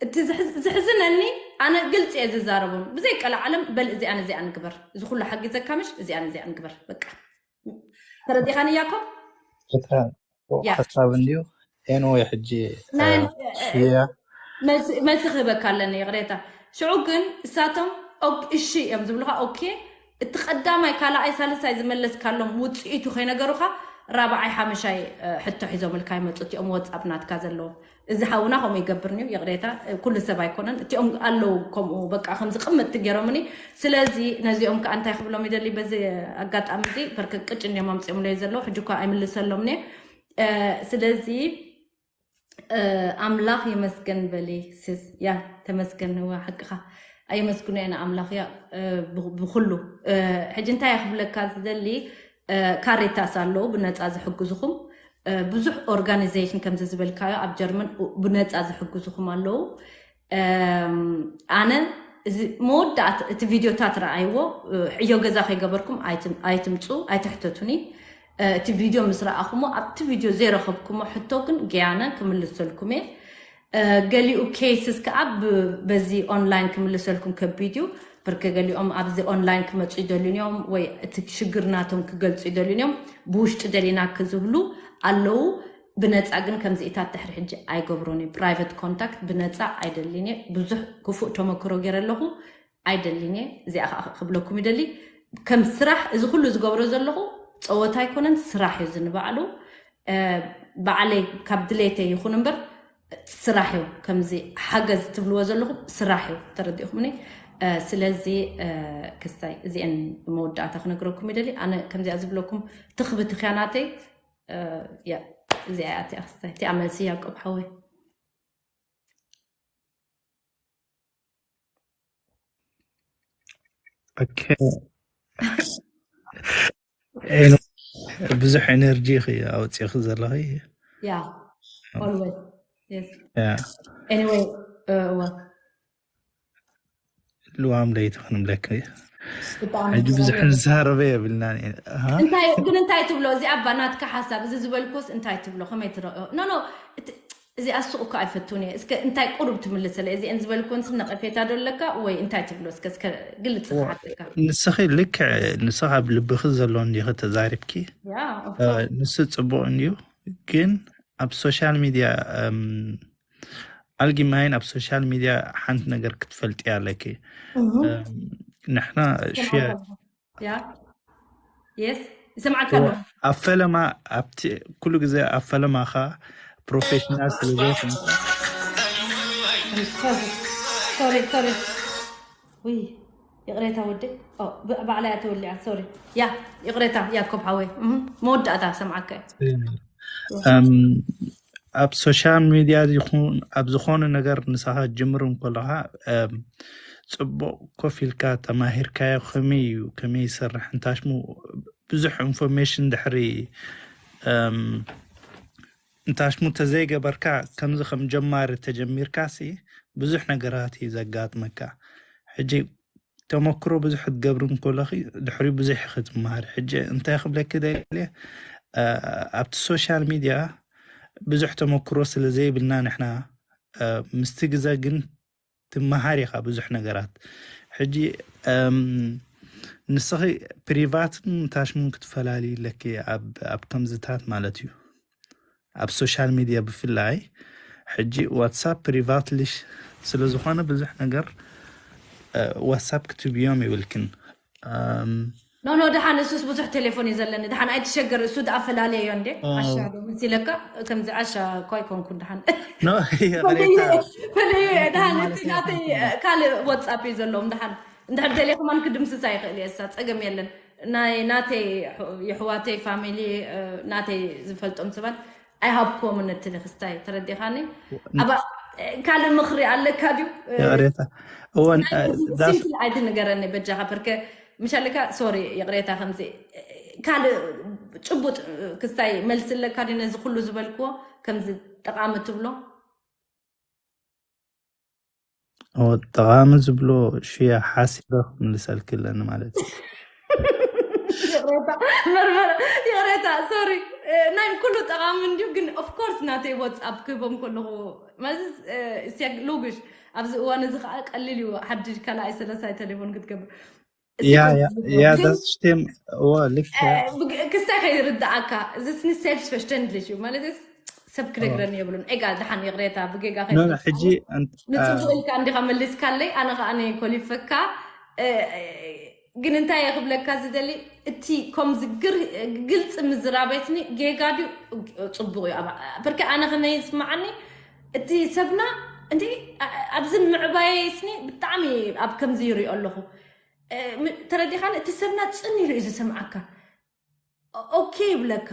እቲ ዝሕዝ- ዝሕዝነኒ ኣነ ግልፂ እየ ዝዛረቦም ብዘይ ቀለ ዓለም። በል እዚኣን እዚኣን ግበር፣ እዚ ኩሉ ሓጊዘካ ምሽ እዚኣን እዚኣን ግበር። በቃ ተረዲኻኒ ያኮብ? እታ ያ ሓሳብ እንድዩ። ኤንወይ ሕጂ እ፣ ናይ ሽያ መልሲ መልሲ ክህበካ ኣለኒ ይቕሬታ። ሽዑ ግን እሳቶም ኦክ- እሺ እዮም ዝብሉካ። ኦኬ እቲ ቀዳማይ ካልኣይ ሳልሳይ ዝመለስካሎም ውፅኢቱ ከይነገሩካ ራብዓይ ሓመሻይ እ፣ ሕቶ ሒዞምልካ ይመፁ እቲኦም ወፃፕ ናትካ ዘለዎም። እዚ ሓውና ከምኡ ይገብርኒ እዩ ይቕሬታ። እ፣ ኩሉ ሰብ ኣይኮነን እቲኦም ኣለዉ ከምኡ በቃ ከምዚ ቅምጥቲ ገይሮምኒ። ስለዚ ነዚኦም ከዓ እንታይ ክብሎም ይደሊ በዚ ኣጋጣሚ እዚ በርከ ቅጭ እንዲዮም ኣምፂኦምለይ ዘለዉ ሕጂ እኳ ኣይምልሰሎምኒ። እ፣ ስለዚ እ፣ ኣምላኽ ይመስገን በሊ ስስ ያ ተመስገን። እዋ ሓቅኻ ኣየመስግኖ እየ ንኣምላኽ ያ እ፣ ብ- ብኩሉ እ፣ ሕጂ እንታይ እየ ክብለካ ዝደሊ እ፣ ካሬታስ ኣለዉ ብነፃ ዝሕግዝኹም እ፣ ብዙሕ ኦርጋኒዜሽን ከምዚ ዝበልካዮ ኣብ ጀርመን ብነፃ ዝሕግዝኹም ኣለዉ። እም፣ ኣነ እዚ መወዳእት እቲ ቪድዮታት ረኣይዎ እ፣ ዕዮ ገዛ ከይገበርኩም ኣይትም- ኣይትምፁ ኣይትሕተቱኒ። እ፣ እቲ ቪድዮ ምስ ረኣኹሞ ኣብቲ ቪድዮ ዘይረኸብኩሞ ሕቶ ግን ገያነ ክምልሰልኩም እየ። እ፣ ገሊኡ ኬስስ ከዓ ብ- በዚ ኦንላይን ክምልሰልኩም ከቢድ እዩ። ብርክ ገሊኦም ኣብዚ ኦንላይን ክመፁ ይደልዩን እዮም ወይ እቲ ሽግር ናቶም ክገልፁ ይደልዩን እዮም። ብውሽጢ ደሊናክ ዝብሉ ኣለዉ። ብነፃ ግን ከምዚኢታት ድሕሪ ሕጂ ኣይገብሮን እየ። ፕራይቨት ኮንታክት ብነፃ ኣይደልን እየ። ብዙሕ ክፉእ ተመክሮ ገይረ ኣለኹ። ኣይደልን እየ። እዚኣ ከዓ ክብለኩም ይደሊ ከም ስራሕ እዚ ኩሉ ዝገብሮ ዘለኹ ፀወታ ኣይኮነን፣ ስራሕ እዩ ዝንባዕሉ። እ፣ ባዕለይ ካብ ድሌተይ ይኹን እምበር ስራሕ እዩ። ከምዚ ሓገዝ ትብልዎ ዘለኹም ስራሕ እዩ። ተረዲእኹምኒ? እ፣ ስለዚ እ፣ ክስታይ እዚአን መወዳእታ ክነግረኩም ይደሊ። ኣነ ከምዚኣ ዝብለኩም ትኽብቲ ኽያናተይ እ፣ ያ እዚኣ እያ እቲኣ ክስታይ እቲኣ መልሲ ያዕቆብ ሓወይ። ኦኬ። ኤን- ብዙሕ ኤነርጂ ኢኺ ኣውፂእኺ ዘለኺ። ያ always yes ያ። Anyway እዋ ልዋም ለይቲ ክንብለክ። ብጣዕሚ ሕጂ ብዙሕ ትሰምዕ። ንዛረበ የብልናን። እንታይ ግን እንታይ ትብሎ? እዚ ኣባ ናትካ ሓሳብ፣ እዚ ዝበልኩስ እንታይ ትብሎ? ከመይ ትረኦ? ኖ ኖ፣ እቲ- እዚ ኣሱቕ እኮ ኣይፈቱን እየ። እስከ እንታይ ቁሩብ ትምልሰለ? እዚአን ዝበልኩን ነቐፌታ ዶ ኣለካ ወይ እንታይ ትብሎ? እስከ እስከ ግልጽ ክሓተካ። ንስኺ ልክዕ፣ ንስኻ ኣብ ልብኺ ዘሎ እንዲኺ ተዛሪብኪ። ያ of እ፣ course። ንሱ ጽቡቕ እንድዩ፣ ግን ኣብ ሶሻል ሚድያ፣ እም፣ ኣልጊማይን ኣብ ሶሻል ሚድያ ሓንቲ ነገር ክትፈልጢ ኣለኪ። እህ። እም፣ ንሕና ሽያ ያ የስ ይሰማዓካ ኣሎ። ኣብ ፈለማ፣ ኣብቲ ኩሉ ግዜ ኣብ ፈለማኻ ፕሮፌሽናል ስለ ዘይኮንካ ሶሪ ሶሪ። ውይ ይቕሬታ ወደ ባዕላ እያ ተወሊዓ። ሶሪ። ያ ይቕሬታ ያኮብ ሓወይ። እህ፣ መወዳእታ ሰምዓካ እየ። እም፣ ኣብ ሶሻል ሚድያ ይኹን ኣብ ዝኾነ ነገር ንስኻ ጅምር እንከለኻ፣ እም፣ ጽቡቕ ኮፍ ኢልካ ተማሂርካዮ ከመይ እዩ፣ ከመይ ይሰርሕ፣ እንታሽሙ ብዙሕ ኢንፎርሜሽን ድሕሪ፣ እም፣ እንታሽሙ ተዘይገበርካ፣ ከምዚ ከም ጀማሪ ተጀሚርካሲ ብዙሕ ነገራት እዩ ዘጋጥመካ። ሕጂ ተመክሮ ብዙሕ ክትገብሪ እንከለኺ ድሕሪኡ ብዙሕ ኢኺ ትመሃሪ። ሕጂ እንታይ ክብለኪ ደልየ፣ እ፣ ኣብቲ ሶሻል ሚድያ ብዙሕ ተመክሮ ስለ ዘይብልና ንሕና፣ እ፣ ምስቲ ግዘ ግን ትመሃር ኢኻ ብዙሕ ነገራት። ሕጂ፣ እም፣ ንስኺ ፕሪቫትን ታሽሙን ክትፈላሊ ኣለኪ ኣብ፣ ኣብ ከምዝታት ማለት እዩ። ኣብ ሶሻል ሚድያ ብፍላይ ሕጂ ዋትሳፕ ፕሪቫትሊ ስለ ዝኾነ ብዙሕ ነገር፣ እ፣ ዋትሳፕ ክትብዮም ይብልክን። እም፣ ኖ ኖ፣ ደሓን እሱስ ብዙሕ ቴሌፎን እዩ ዘለኒ። ደሓን ኣይትሸገር፣ እሱ ደኣ ፈላልየዮ እንዴ። ኦ። ዓሻ ዶ መሲለካ? ከምዚ ዓሻ እኮ ኣይኮንኩን። ደሓን ኖ፣ ይቕሬታ። ፈለየ፣ ፈለየ፣ ደሓን ማለት እቲ ናተይ ካልእ ዋትሳፕ እዩ ዘለዎም። ደሓን እንድሕር ደልየ ከማን ክድምስሳ ይኽእል እየ። እሳ ጸገም የለን። ናይ ናተይ ኣሕ-፣ የሕዋተይ ፋሚሊ፣ እ፣ ናተይ ዝፈልጦም ሰባት ኣይሃብክዎምን እቲ ክስታይ፣ ተረዲኻኒ? ኣብ ካልእ ምኽሪ ኣለካ ድዩ? እ፣ ይቕሬታ። እወን፣ ናይ እ፣ ዳስ ሲምፕል ኣይትንገረኒ በጃኻ፣ በርከ ምሻለካ። ሶሪ ይቕሬታ። ከምዚ ካልእ ጭቡጥ ክስታይ መልሲ ኣለካ ድዩ ነዚ ኩሉ ዝበልክዎ? ከምዚ ጠቓሚ ትብሎ? እወ፣ ጠቓሚ ዝብሎ ሽያ ሓሲበ ክምልሰልኪ ኣለኒ ማለት እዩ። ይቕሬታ፣ መርመረ፣ ይቕሬታ፣ ሶሪ። እ፣ ናይ ኩሉ ጠቓሚ እንድዩ፣ ግን ኦፍ ኮርስ ናተይ ዋትስኣፕ ክህቦም ከለኹ፣ ማለት፣ እ፣ ሲያግ-፣ ሎግሽ፣ ኣብዚ እዋን እዚ ከዓ ቀሊል እዩ፣ ሓድሽ ካልኣይ ሰለሳይ ቴሌፎን ክትገብር። ያ፣ ሲኮ-፣ ያ፣ ያ፣ ግን፣ ዳስ ሽቴም፣ እወ፣ ልክ እ፣ እያ። ብግ-፣ ክስታይ ከይርድኣካ፣ እዚ ስኒ ሴልፍ ቨርስተንድሊሽ እዩ፣ ማለት፣ ሰብ ክነግረኒ የብሉን። ኤጋል፣ ደሓን ይቕሬታ፣ ብጌጋ ኖ፣ ኖ፣ ከይፈጸሙ፣ ሕጂ እንት-፣ አ፣ ንጽቡቕ ኢልካ እንዲኻ መሊስካለይ፣ ኣነ ኸኣ ኮሊፈካ። እ፣ ግን እንታይ እየ ክብለካ ዝደሊ፣ እቲ ከምዚ ግር-፣ ግልጺ ምዝራብ የስኒ ጌጋ ድዩ ጽቡቕ እዩ? ኣብ፣ ብርኪ ኣነ ከመይ ይስምዓኒ፣ እቲ ሰብና፣ እንዲ፣ ኣ-፣ ኣብዚ ምዕባየ የስኒ ብጣዕሚ ኣብ ከምዚ ይሪኦ ኣለኹ። እ፣ ም-፣ ተረዲኻኒ? እቲ ሰብና ጽን ኢሉ እዩ ዝሰምዓካ። ኦ-፣ ኦኬ ይብለካ።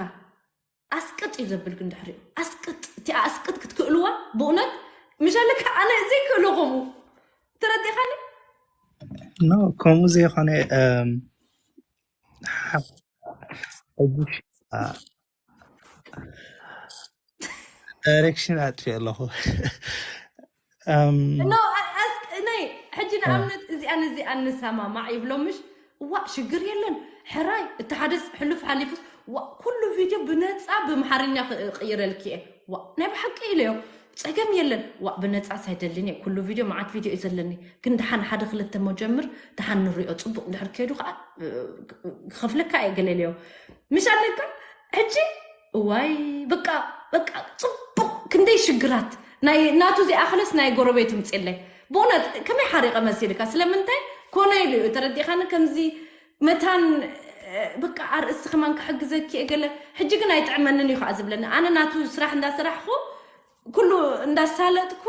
ኣስቅጥ እዩ ዘብል፣ ግን ድሕሪኡ ኣስቅጥ፣ እቲ ኣስቅጥ ክትክእልዋ ብእውነት ምሻለካ ኣነ ዘይክእሎ ከምኡ። ተረዲኻኒ? ኖ፣ ከምኡ ዘይኮነ፣ እም፣ ሓ-፣ ሕጂ፣ አ፣ ዳይሬክሽን ኣጥፊ ኣለኹ። እም፣ ኖ፣ ኣ-፣ ኣስ-፣ ናይ፣ ሕጂ አ፣ ንኣብነት እዚኣን እዚኣን ንሰማማዕ ይብሎ ምሽ? ዋእ፣ ሽግር የለን። ሕራይ፣ እቲ ሓደስ ሕሉፍ ሓሊፉስ፣ ዋእ፣ ኩሉ ቪድዮ ብነጻ ብምሓርኛ ክ-፣ ክቕይረልኪ እየ። ዋእ፣ ናይ ብሓቂ ኢለዮ። ጸገም የለን። ዋእ፣ ብነጻስ ኣይደልን እየ። ኩሉ ቪድዮ፣ መዓት ቪድዮ እዩ ዘለኒ። ግን ደሓን ሓደ ክልተ እሞ ጀምር፣ ደሓን ንሪኦ። ጽቡቕ እንድሕር ከይዱ ከዓ፣ እ፣ ክኸፍለካ እየ ገለ ኢለዮ። ምሽ ኣለካ? ሕጂ፣ እዋይ፣ በቃ፣ በቃ፣ ጽቡቕ፣ ክንደይ ሽግራት። ናይ፣ ናቱ ዘይኣኸለስ ናይ ጎረቤት ምጽለይ። ብእውነት፣ ከመይ ሓሪቐ መሲልካ? ስለምንታይ? ኮነ ኢሉ እዩ፣ ተረዲኻኒ? ከምዚ መታን፣ እ፣ በቃ፣ ኣርእስቲ ከማን ክሕግዘኪ እየ ገለ። ሕጂ ግን ኣይጥዕመንን እዩ ከዓ ዝብለኒ። ኣነ ናቱ ስራሕ እንዳሰራሕኹ፣ ኩሉ እንዳሳለጥኩ፣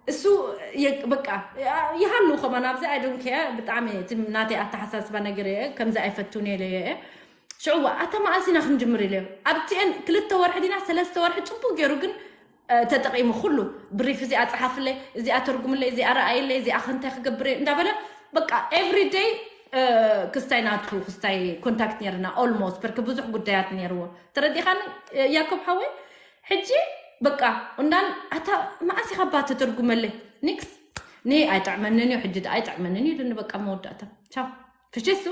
እሱ የ-፣ በቃ፣ ይሃሉ ከማን ኣብዚ፣ I don't care። ብጣዕሚ እቲ ናተይ ኣተሓሳስባ ነገር እየ፣ ከምዚ ኣይፈቱን እየ ኢለ እየ። ሽዑ፣ "ዋ፣ ኣታ መኣስ ኢና ክንጅምር?" ኢለዮ። ኣብቲኤን ክልተ ወርሒ ዲና ሰለስተ ወርሒ ጽቡቅ ገይሩ ግን፣ እ፣ ተጠቂሙ ኩሉ ብሪፍ፣ "እዚኣ ጸሓፍለይ፣ እዚኣ ተርጉምለይ፣ እዚኣ ረኣይለይ፣ እዚኣ ከ እንታይ ክገብር እየ?" እንዳበለ በቃ ኤቭሪ ደይ፣ እ፣ ክስታይ ናቱ፣ ክስታይ ኮንታክት ነይርና ኦልሞስት፣ በርክ ብዙሕ ጉዳያት ነይርዎ። ተረዲኻኒ፣ እ፣ ያኮብ ሓወይ? ሕጂ በቃ እንዳን ኣታ መኣስ ኢኻ እባ ተተርጉመለይ? ኒክስ። ኒ ኣይጥዕመንን እዩ፣ ሕጂ ደኣ ኣይጥዕመንን እዩ ኢሉኒ። በቃ መወዳእታ። ቻው። ፍሽሱ።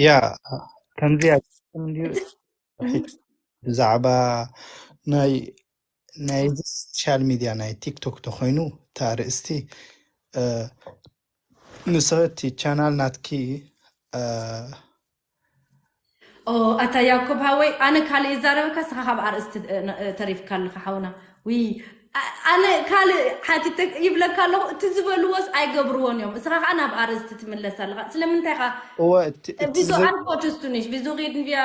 ያ ከምዚ እንዲዩ። ብዛዕባ ናይ ናይ ሶሻል ሚድያ ናይ ቲክቶክ ተኮይኑ፣ እታ ርእስቲ ንስኽቲ ቻናል ናትኪ። ኦ ኣታ ያኮብ ሃወይ፣ ኣነ ካልእ ይዛረበካ፣ ስኻ ካብ ኣርእስቲ ተሪፍካ ኣለኻ ሓውና። ዊ ኣነ ካልእ ሓቲተ ይብለካ ኣለኹ። እቲ ዝበልዎስ ኣይገብርዎን እዮም፣ እስኻ ከዓ ናብ ኣርእስቲ ትምለስ ኣለኻ። ስለምንታይ ኻ ቪዞ ኣርኮትስቱኒሽ ቪዞ ጌድንቪያ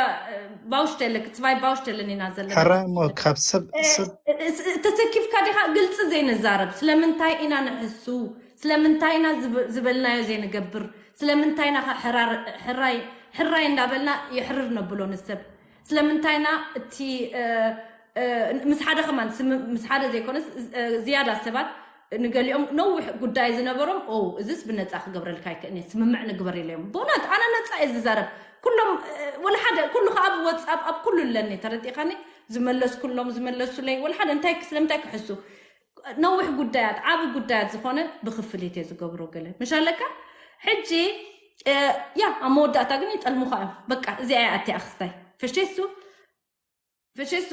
ባውሽተለ ክትስባይ ባውሽተለን ኢና ዘለና። ሕራይ እሞ ካብ ሰብ ሰብ ተሰኪፍካ ዲኻ ግልፂ ዘይንዛረብ? ስለምንታይ ኢና ንሕሱ? ስለምንታይ ኢና ዝበልናዮ ዘይንገብር? ስለምንታይ ኢና ሕራይ እንዳበልና የሕርር ነብሎ ንሰብ? ስለምንታይ ኢና እቲ ምስ ሓደ ከማን ምስ ሓደ ዘይኮነስ ዝያዳ ሰባት ንገሊኦም ነዊሕ ጉዳይ ዝነበሮም ኦ እዚስ ብነፃ ክገብረልካ ይክእኔ ስምምዕ ንግበር ኢለዮም። ብእውነት ኣነ ነፃ እየ ዝዛረብ። ኩሎም ወላ ሓደ ኩሉ ከዓ ኣብ ወፅኣፕ ኣብ ኩሉ ኣለኒ ተረዲእካኒ። ዝመለስኩሎም ዝመለሱለይ ወላ ሓደ እንታይ ስለምንታይ ክሕሱ ነዊሕ ጉዳያት ዓብ ጉዳያት ዝኾነ ብክፍሊት እየ ዝገብሮ ገለ ምሽ ኣለካ። ሕጂ ያ ኣብ መወዳእታ ግን ይጠልሙኻ እዮም። በቃ እዚኣ እያ ኣቲኣ ክስታይ ፍሽሱ ፍሽሱ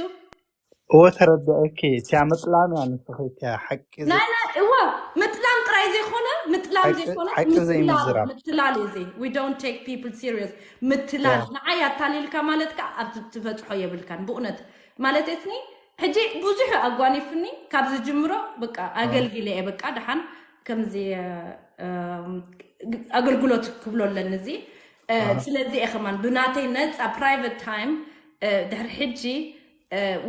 እወ ተረዳእኪ። እቲያ ምጥላም እያ ንስኺ እቲያ ሓቂ ዘይ- ናይ ናይ እወ ምጥላም ጥራይ ዘይኮነ ምጥላም ሓቂ- ዘይኮነ ሓቂ ምትላል ዘይምዝራብ። ምትላል እዩ። እዚ we don't take people serious ምትላል ያ። ንዓይ ኣታሊልካ ማለት ከዓ ኣብ ትበፅሖ የብልካን ብእውነት ማለት እስኒ ሕጂ ብዙሕ ኣጓኒፍኒ ካብ ዝጅምሮ በቃ ኣገልጊለ እየ በቃ ደሓን ከምዚ ኣገልግሎት ክብሎ ኣለኒ እዚ ስለዚ እየ ከማን ብናተይ ነፃ private time ድሕሪ ሕጂ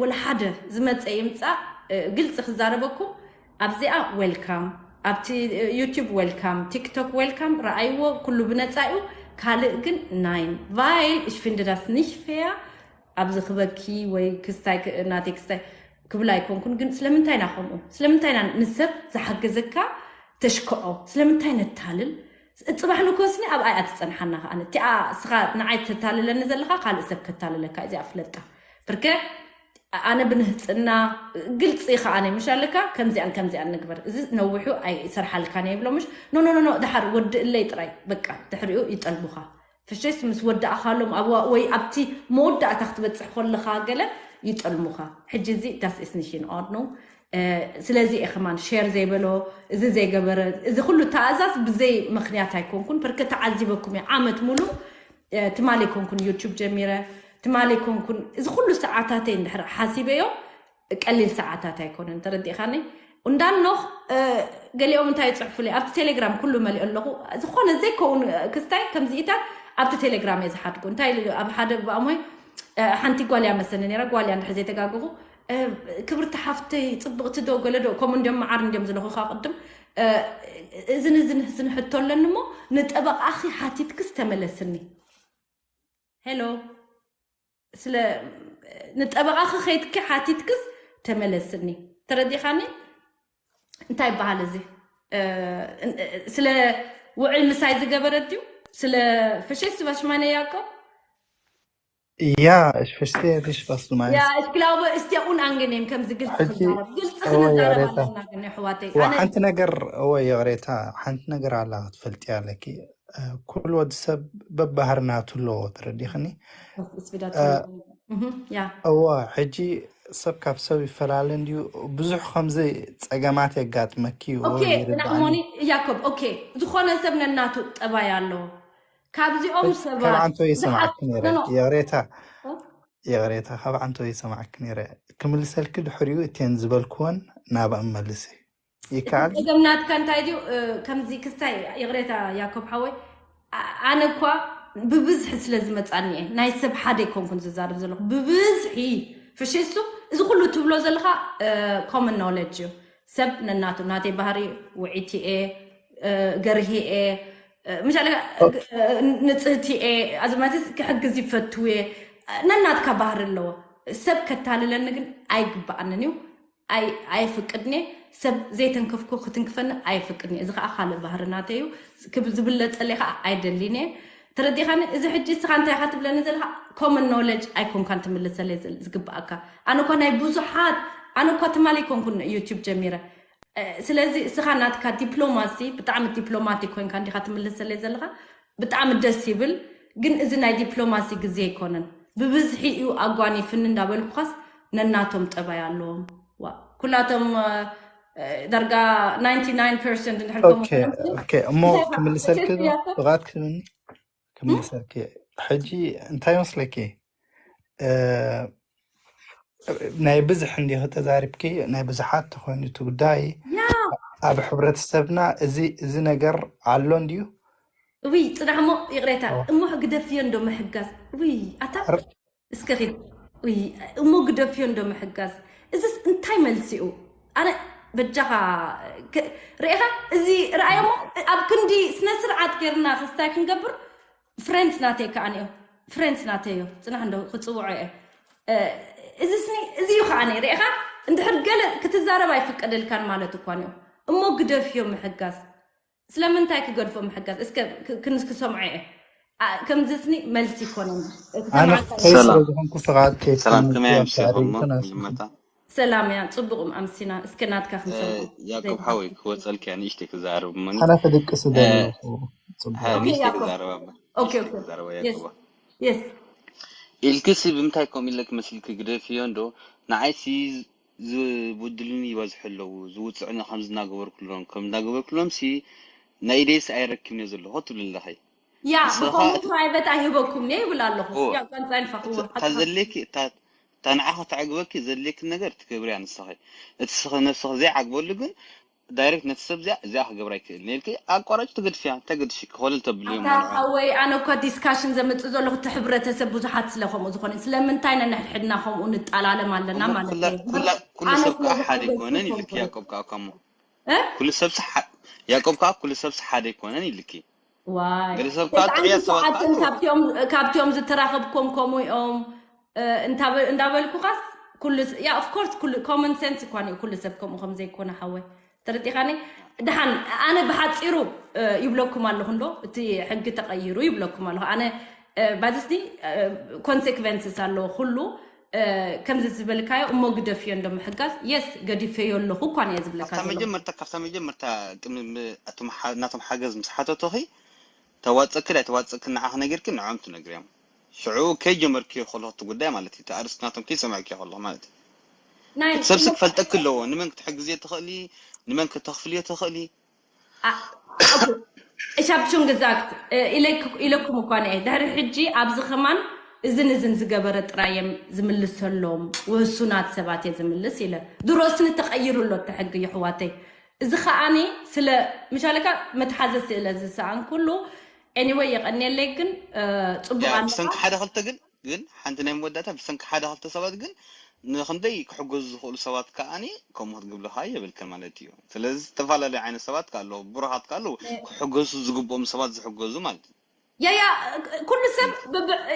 ወላ ሓደ ዝመፀ ይምፃእ ግልፂ ክዛረበኩም ኣብዚኣ welcome ኣብቲ YouTube welcome TikTok welcome ረኣይዎ ኩሉ ብነፃ እዩ ካልእ ግን nein weil ich finde das nicht fair ኣብዚ ክበኪ ወይ ክስታይ ናተይ ክስታይ ክብል ኣይኮንኩን ግን ስለምንታይ ኢና ከምኡ ስለምንታይ ኢና ንሰብ ዝሓገዘካ ተሽክዖ ስለምንታይ ነታልል ፅባሕ ንኮስኒ ኣብ ኣይኣ ትፀንሓና ከኣ እቲኣ ስኻ ንዓይ ተታልለኒ ዘለኻ ካልእ ሰብ ከታልለካ እዚኣ ፍለጣ ብርከ ኣነ ብንህፅና ግልፂ ከኣነ ምሽ ኣለካ ከምዚኣን ከምዚኣን ንግበር እዚ ነዊሑ ኣይሰርሓልካን እየ ይብሎ ምሽ ኖ ኖ ኖ ድሓር ወዲ እለይ ጥራይ በቃ ድሕሪኡ ይጠልሙኻ ፍሽስ ምስ ወዳእኻሎም ኣብ ወይ ኣብቲ መወዳእታ ክትበፅሕ ከለኻ ገለ ይጠልሙኻ ሕጂ እዚ das ist nicht in Ordnung ስለዚ እየ ከማን share ዘይበሎ እዚ ዘይገበረ እዚ ኩሉ ተኣዛዝ ብዘይ ምክንያት ኣይኮንኩን ፐርከ ተዓዚበኩም እየ ዓመት ሙሉ ትማሊ ኮንኩን YouTube ጀሚረ ትማሊ ኮንኩን እዚ ኩሉ ሰዓታተይ እንድሕር ሓሲበዮ ቀሊል ሰዓታት ኣይኮነን ተረዲእካኒ እንዳኖኽ ገሊኦም እንታይ ይፅሕፉለይ ኣብቲ ቴሌግራም ኩሉ መሊኦ ኣለኹ ዝኾነ ዘይከውን ክስታይ ከምዚኢታት ኣብቲ ቴሌግራም እየ ዝሓድጉ እንታይ ኣብ ሓደ ብኣሞይ ሓንቲ ጓልያ መሰኒ ነራ ጓልያ እንድሕር ዘይተጋግኹ ክብርቲ ሓፍተይ ፅብቕቲ ዶ ገለ ዶ ከምኡ እንዲም መዓር እንዲም ዝለኹኻ ቅድም እዝን እዝን ዝንሕቶ ኣለኒ እሞ ንጠበቃኺ ሓቲትክስ ተመለስኒ ሄሎ ስለ ንጠበቃኺ ከይድኪ ሓቲትክስ ተመለስኒ ተረዲኻኒ እንታይ ይበሃል እዚ ስለ ውዕል ምሳይ ዝገበረ ድዩ ስለ ፍሽስ በሽማነ ያዕቆብ Ja, ich verstehe dich, was du meinst. Ja, ich glaube, ist ja unangenehm, ከም ዝግልጽ ሕጂ ክዛረብ ግልጽ እወ ክንዛረብ ያሬታ ኣለና ግን ኣሕዋተይ እወ ኣነ ሓንቲ ነገር እወ ይቕሬታ ሓንቲ ነገር ኣላ ክትፈልጢ ኣለኪ። እ፣ ኩሉ ወዲ ሰብ በባህሪ ናቱ ኣለዎ ተረዲኽኒ። ስቢዳት እህ፣ ያ እወ ሕጂ ሰብ ካብ ሰብ ይፈላለ እንድዩ ብዙሕ ከምዚ ጸገማት የጋጥመኪ እወ ኦኬ ይርዳእኒ። ናእሞኒ ያኮብ ኦኬ ዝኾነ ሰብ ነናቱ ጠባይ ኣለዎ ካብዚኦም ሰባት ከብዓንቶ ይሰማዕኪ ነይረ። ይቕሬታ ይቕሬታ፣ ካብ ዓንቶ ይሰማዕኪ ነይረ። ክምልሰልኪ ድሕሪኡ እተን ዝበልክወን ናብኣን መልሲ። ይከኣል? ጸገም ናትካ እንታይ ድዩ? እ፣ ከምዚ ክስታይ ይቕሬታ ያኮብ ሓወይ፣ ኣ-፣ ኣነ እኳ ብብዝሒ ስለ ዝመጻኒ እየ። ናይ ሰብ ሓደ ኣይኮንኩን ዝዛረብ ዘለኹ። ብብዝሒ ፍሽሱ እዚ ኩሉ ትብሎ ዘለኻ፣ እ፣ common knowledge እዩ። ሰብ ነናቱ፣ ናተይ ባህሪ ውዒቲ እየ፣ እ፣ ገርሂ እየ፣ እ፣ ምሻለ፣ እ፣ ንጽህቲ እየ፣ ኣዝማቲ ክሕግዝ ይፈቱ እየ። ነናትካ ባህሪ ኣለዎ። ሰብ ከታልለኒ ግን ኣይግባኣንን እዩ። ኣይ-፣ ኣይፍቅድን እየ። ሰብ ዘይተንከፍኩ ክትንክፈኒ ኣይፍቅድን እየ። እዚ ከዓ ካልእ ባህሪ ናተይ እዩ። ክብ-፣ ዝብለጸለይ ከዓ ኣይደሊን እየ። ተረዲኻኒ? እዚ ሕጂ እስኻ እንታይ ኢኻ ትብለኒ ዘለኻ? Common knowledge ኣይኮንካን ትምልሰለይ ዝግብኣካ። ኣነ እኳ ናይ ብዙሓት ኣነ እኳ ትማሊ ኣይኮንኩን YouTube ጀሚረ። ስለዚ እስኻ ናትካ ዲፕሎማሲ ብጣዕሚ ዲፕሎማቲክ ኮይንካ እንዲኻ ትምልሰለይ ዘለኻ። ብጣዕሚ ደስ ይብል። ግን እዚ ናይ ዲፕሎማሲ ግዜ ኣይኮነን። ብብዝሒ እዩ ኣጓኒፍኒ እንዳበልኩኻስ ነናቶም ጠባይ ኣለዎም። ዋ ኩላቶም ዳርጋ ናይንቲ ናይን ፐርሰንት እንድሕር ከምኡ እሞ ክምልሰልክ ብቓት ክብኒ ክምልሰልክ ሕጂ እንታይ መስለኪ ናይ ብዝሕ እንዲኺ ተዛሪብኪ ናይ ብዙሓት ተኾይኑ እቲ ጉዳይ ኣብ ሕብረተሰብና እዚ ነገር ኣሎ እንድዩ። ውይ ጽናሕ እሞ ይቕሬታ እሞ ግደፍዮ እንዶ ምሕጋዝ ውይ ኣታ እስከ ኺድ ውይ እሞ ግደፍዮ እንዶ ምሕጋዝ እዚስ እንታይ መልሲኡ ኣነ በጃኻ ርኢኻ እዚ ረኣዮሞ ኣብ ክንዲ ስነ ስርዓት ገርና ክስታይ ክንገብር ፍሬንድስ ናተይ ከኣ እዮም ፍሬንድስ ናተይ እዮም ጽናሕ እንዶ ክጽውዖ እየ እዚ ስኒ እዚ እዩ ከኣ ርኢኻ እንድሕር ገለ ክትዛረብ ኣይፍቀደልካን ማለት እኳ እዮም እሞ ግደፍዮ ምሕጋዝ ስለምንታይ ክገድፎ ምሕጋዝ እስከ ክሰምዖ እየ ከምዚ ስኒ መልሲ ይኮነን ኣነ ክፈይ ስለዝኮንኩ ፍቃድ ከይትከምሰላም እያ ጽቡቅ ኣምሲና እስከ ናትካ ክንሰምዖ ያቆብ ሓወይ ክወፀልክ እያ ንእሽተይ ክዛረብ እሞ ኣነ ክድቅስ ደለኹ ኢልክሲ ብምንታይ ከምኡ ኢለ ክመስልክ ግደፍዮ እንዶ ንዓይሲ ዝቡድልኒ ይበዝሑ ኣለዉ ዝውፅዕኒ ከምዚ እናገበርኩሎም ከም እናገበርኩሎም ሲ ናይ ኢደይስ ኣይረክብን እየ ዘለኹ ትብል ኣለኸ ያ ብኸምኡ ፕራይቨት ኣይህበኩም እየ ይብል ኣለኹ ያ ቀንፃ ኢልፋ ክወ እታ ዘድልየኪ እታ እታ ንዓኻ ተዕግበኪ ዘድልየኪ ነገር ትገብርያ ንስኺ እቲ ስኺ ነብስኺ ዘይዓግበሉ ግን ዳይሬክት ነቲ ሰብ እዚኣ እዚኣ ክገብራ ይክእል ነልኪ ኣቋራጭ ትገድፍያ እንታይ ገድሽ ክኸልል ተብልዮ ኣታ ሓወይ ኣነ እኳ ዲስካሽን ዘምፅእ ዘለኹ እቲ ሕብረተሰብ ብዙሓት ስለ ከምኡ ዝኾነ ስለምንታይ ነንሕድሕድና ከምኡ ንጠላለም ኣለና ማለት እዩ ኩሉ ሰብ ከዓ ሓደ ይኮነን ይልክ ያቆብ ከዓ ከሞ ኩሉ ሰብ ያቆብ ከዓ ኩሉ ሰብ ሓደ ይኮነን ይልኪ ዋይ ገለ ሰብ ከዓ ጥዕያ ሰባት ከዓ ካብቲኦም ዝተራኸብኮም ከምኡ እዮም እንዳበልኩኻስ ኩሉ ያ ኦፍኮርስ ኩሉ ኮመን ሴንስ እኳ ኩሉ ሰብ ከምኡ ከም ዘይኮነ ሓወይ ተረዲኻኒ ደሓን ኣነ ብሓፂሩ ይብለኩም ኣለኹ እንዶ እቲ ሕጊ ተቐይሩ ይብለኩም ኣለኹ ኣነ ባዝስኒ ኮንሴክቨንስስ ኣለዎ ኩሉ ከምዚ ዝበልካዮ እሞ ግደፍዮ እንዶ ምሕጋዝ የስ ገዲፈዮ ኣለኹ እኳ እየ ዝብለካ ካብታ መጀመርታ ናቶም ሓገዝ ምስ ሓተቶኺ ተዋፀክን ኣይተዋፀክን ንዓኺ ነጊርኪ ንዖም ትነግርዮም ሽዑ ከይጀመርክዮ ከለኹ እቲ ጉዳይ ማለት እዩ እቲ ኣርእስቲ ናቶም ከይሰምዐክዮ ከለኹ ማለት እዩ እቲ ሰብሲ ክፈልጠኪ ኣለዎ ንመን ክትሕግዝዮ ትኽእሊ ንመን ክተኽፍልዮ ትኽእሊ እሻብ ሹንግዛግት ኢለኩም እኳ ንኤ ድሕሪ ሕጂ ኣብዚ ከማን እዝን እዝን ዝገበረ ጥራይ እዮም ዝምልሰሎም ውሱናት ሰባት እየ ዝምልስ ኢለ ድሮ ስኒ ተቐይሩ ኣሎ እቲ ሕጊ ይሕዋተይ እዚ ከዓኒ ስለ ምሻለካ መትሓዘ ስእለ ዝሰኣን ኩሉ anyway የቐንየለይ ግን ጽቡቕ ኣለካ ብሰንኪ ሓደ ክልተ ግን ግን ሓንቲ ናይ መወዳእታ ብሰንኪ ሓደ ክልተ ሰባት ግን ንክንደይ ክሕገዙ ዝኽእሉ ሰባት ከዓኒ ከምኡ ክትግብልኻ የብልከን ማለት እዩ ስለዚ ዝተፈላለዩ ዓይነት ሰባት ከ ኣለዉ ብሩሃት ከ ኣለዉ ክሕገዙ ዝግብኦም ሰባት ዝሕገዙ ማለት እዩ ያያ ኩሉ ሰብ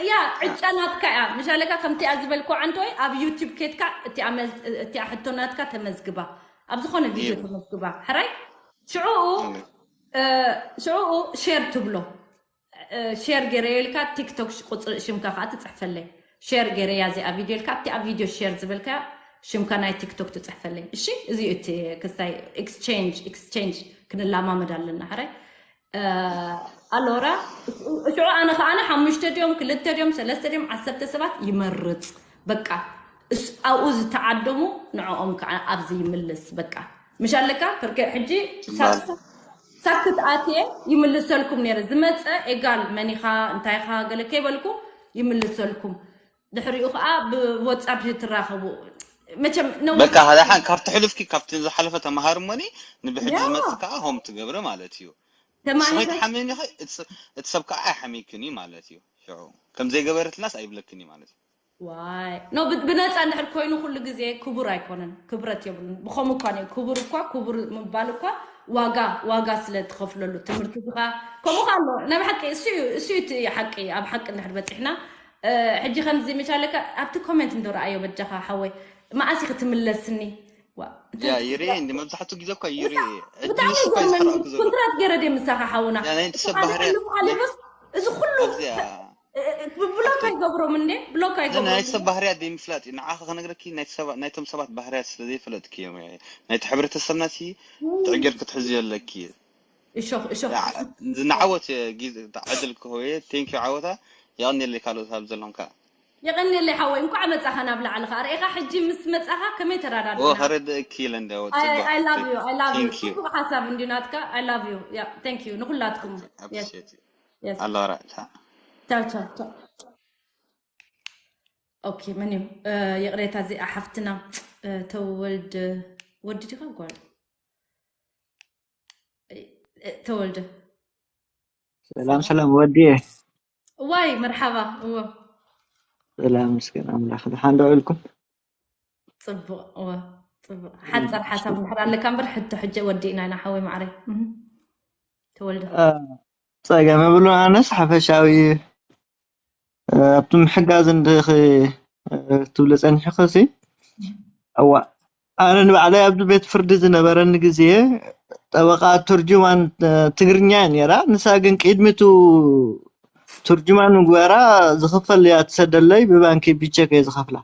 ያ ዕጫ ናትካ እያ ምሻለካ ከምቲኣ ዝበልኩ ዓንተወይ ኣብ ዩቲብ ኬድካ እቲኣ ሕቶ ናትካ ተመዝግባ ኣብ ዝኾነ ቪድዮ ተመዝግባ ሕራይ ሽዑኡ ሽዑኡ ሼር ትብሎ ሼር ገይረዮ ኢልካ ቲክቶክ ቁፅሪ ሽምካ ከዓ ትፅሕፈለይ ሼር ገይረያ እዚኣ ቪድዮ ኢልካ ኣብቲ ኣብ ቪድዮ ሼር ዝበልካያ ሽምካ ናይ ቲክቶክ ትፅሕፈለይ እሺ እዚ እቲ ክስታይ ኤክስቼንጅ ኤክስቼንጅ ክንላማመድ ኣለና ሕራይ ኣሎራ ሽዑ ኣነ ከዓነ ሓሙሽተ ድዮም ክልተ ድዮም ሰለስተ ድዮም ዓሰርተ ሰባት ይመርፅ በቃ ኣብኡ ዝተዓደሙ ንዕኦም ከዓ ኣብዚ ይምልስ በቃ ምሽ ኣለካ ርገ ሕጂ ሳክት ኣትየ ይምልሰልኩም ነረ ዝመፀ ኤጋል መኒኻ እንታይኻ ገለ ከይበልኩ ይምልሰልኩም ድሕሪኡ ከዓ ብወፃፕ ትራኸቡ መቸም በቃ ደሓን ካብቲ ሕሉፍኪ ካብቲ ዝሓለፈ ተምሃር እሞኒ ንብሕጂ ዝመፅእ ከዓ ሆም ትገብረ ማለት እዩ ንስኺ ትሓምኒ ኢኺ እቲ ሰብ ከዓ ኣይሓምይክን እዩ ማለት እዩ ሽዑ ከም ዘይገበረትላስ ኣይብለክን እዩ ማለት እዩ ዋይ ኖ ብነፃ እንድሕር ኮይኑ ኩሉ ግዜ ክቡር ኣይኮነን ክብረት የብሉን ብኸም እኳ ነ ክቡር እኳ ክቡር ምባል እኳ ዋጋ ዋጋ ስለ ትኸፍለሉ ትምህርቲ ዝኻ ከምኡ ኣሎ ናይ ሓቂ እሱ እዩ እሱ እዩ እቲ ሓቂ ኣብ ሓቂ እንድሕር በፂሕና ሕጂ ከምዚ መቻለካ ኣብቲ ኮሜንት እንዶ ረኣዮ በጃኻ ሓወይ መኣስ ክትምለስኒ ያ ይሬ እንዲ መብዛሕትኡ ግዜ እኳ ይሬ ብጣዕሚ ዘመን ኮንትራት ገይረ ደ ምሳኻ ሓውና ናይ ሰብ ባህርያት እዚ ኩሉ ኣብዚኣ እ- እ- ብሎክ ኣይገብሮም እንዴ? ብሎክ እዚ ናይ ኣይገብሮም ሰብ ባህርያት ዘይምፍላጥ እዩ። ንዓኻ ከነግረኪ ናይ ሰብ- ናይቶም ሰባት ባህርያት ስለ ዘይፈለጥክዮም እየ። ናይቲ ሕብረተሰብና ሲ ትዕግር ክትሕዝዮ ኣለኪ። እሾኽ እሾኽ ንዓወት ግዜ ዕድል ክህወየ። ቴንኪዩ ዓወታ። የቐንየለይ ካልኦት ኣብ ዘለኹም ከዓ። የቐንየለይ ሓወይ፣ እንኳዕ መጻኻ ናብ ላዕሊ ኸዓ ርኢኻ። ሕጂ ምስ መጻኻ ከመይ ኦ ተራዳድእና? ከረድእኪ ኢለ እንደ I, ጽቡቕ I love you, I love you። ቴንኪዩ ጽቡቕ ሓሳብ እንዲዩ ናትካ። I love you። Yeah, thank you ንኹላትኩም። Yes, ኣፕሪሼት yes። ኣለዋራ ቻው ቻው ቻው። ኦኬ፣ መን እዩ? እ፣ ይቕሬታ፣ እዚኣ ሓፍትና እ፣ ተወልደ ወዲ ዲኻ ጓል? እ፣ ተወልደ ሰላም ሰላም ወዲየ። ዋይ መርሓባ። እዎ ሰላም ምስኪን ኣምላኽ ድሓን ዶ ውዒልኩም? ጽቡቕ። እዎ ጽቡቕ። ሓጻር ሓሳብ እንድሕር ኣለካ እምበር ሕቶ ሕጂ ወዲእና ኢና ሓወይ ማዕረይ። እህ። ተወልደ አ፣ ጸገም የብሉን። ኣነስ ሓፈሻዊ እ፣ ኣብቲ ምሕጋዝ እንድኺ እ፣ ትብሊ ጸኒሕኺ ሲ እዋ ኣነ ንባዕለይ ኣብዚ ቤት ፍርዲ ዝነበረኒ ግዜ ጠበቓ ትርጅማን እ፣ ትግርኛ እያ ነይራ። ንሳ ግን ቅድሚቱ ትርጅማን ምግባራ ዝኽፈል እያ ትሰደለይ ብባንኪ ብቸክ እየ ዝኸፍላ።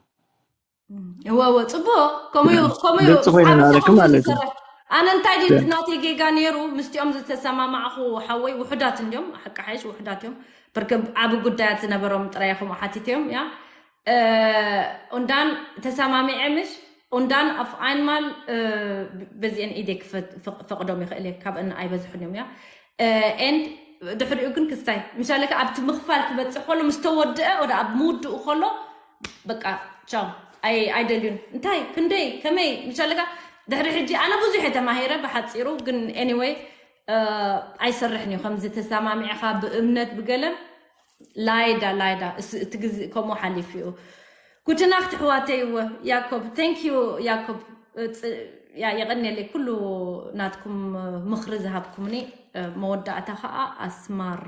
እወ እወ ጽቡቅ። ከምኡ እዩ፣ ከምኡ እዩ። ግልፂ ኮይኑ ሓበሻ ናረኪ ከምኡ እዩ ማለት እዩ። ዝሰርሕ። ኣነ እንታይ ድዩ ናተይ ጌጋ ነይሩ? ምስቲኦም ዝተሰማማዕኹ ሓወይ ውሑዳት እንዲዮም፣ ሓቂ ሓይሽ ውሑዳት እዮም። ብርክ ዓቢ ጉዳያት ዝነበሮም ጥራይ እዮም ሓቲተዮም እያ። እ፣ ኡንዳን ተሰማሚዐ ምሽ ኡንዳን ኣፍ ኣይንማል እ፣ በዚአን ኢደ ክፈ- ፈቅ- ፈቅዶም ይኽእል እየ፣ ካብአን ኣይበዝሑን እዮም እያ። እ፣ ኤንድ ድሕሪኡ ግን ክስታይ ምሻለካ ኣብቲ ምኽፋል ክበፅሕ ከሎ ምስ ተወድአ ወደ ኣብ ምውድኡ ከሎ በቃ ቻው። ኣይ ኣይደልዩን። እንታይ ክንደይ ከመይ ምሻለካ ድሕሪ ሕጂ ኣነ ብዙሕ እየ ተማሂረ ብሓፂሩ። ግን ኤኒወይ ኣይሰርሕን እዩ ከምዚ ተሰማሚዕኻ ብእምነት ብገለን ላይዳ ላይዳ እስ- እቲ ግዜ ከምኡ ሓሊፉ እዩ። ጉድናክ ትሕዋተይ እወ ያኮብ thank you ያኮብ። እ፣ ፅ- ያ የቐንየለይ ኩሉ ናትኩም እ፣ ምኽሪ ዝሃብኩምኒ። እ፣ መወዳእታ ከዓ ኣስማር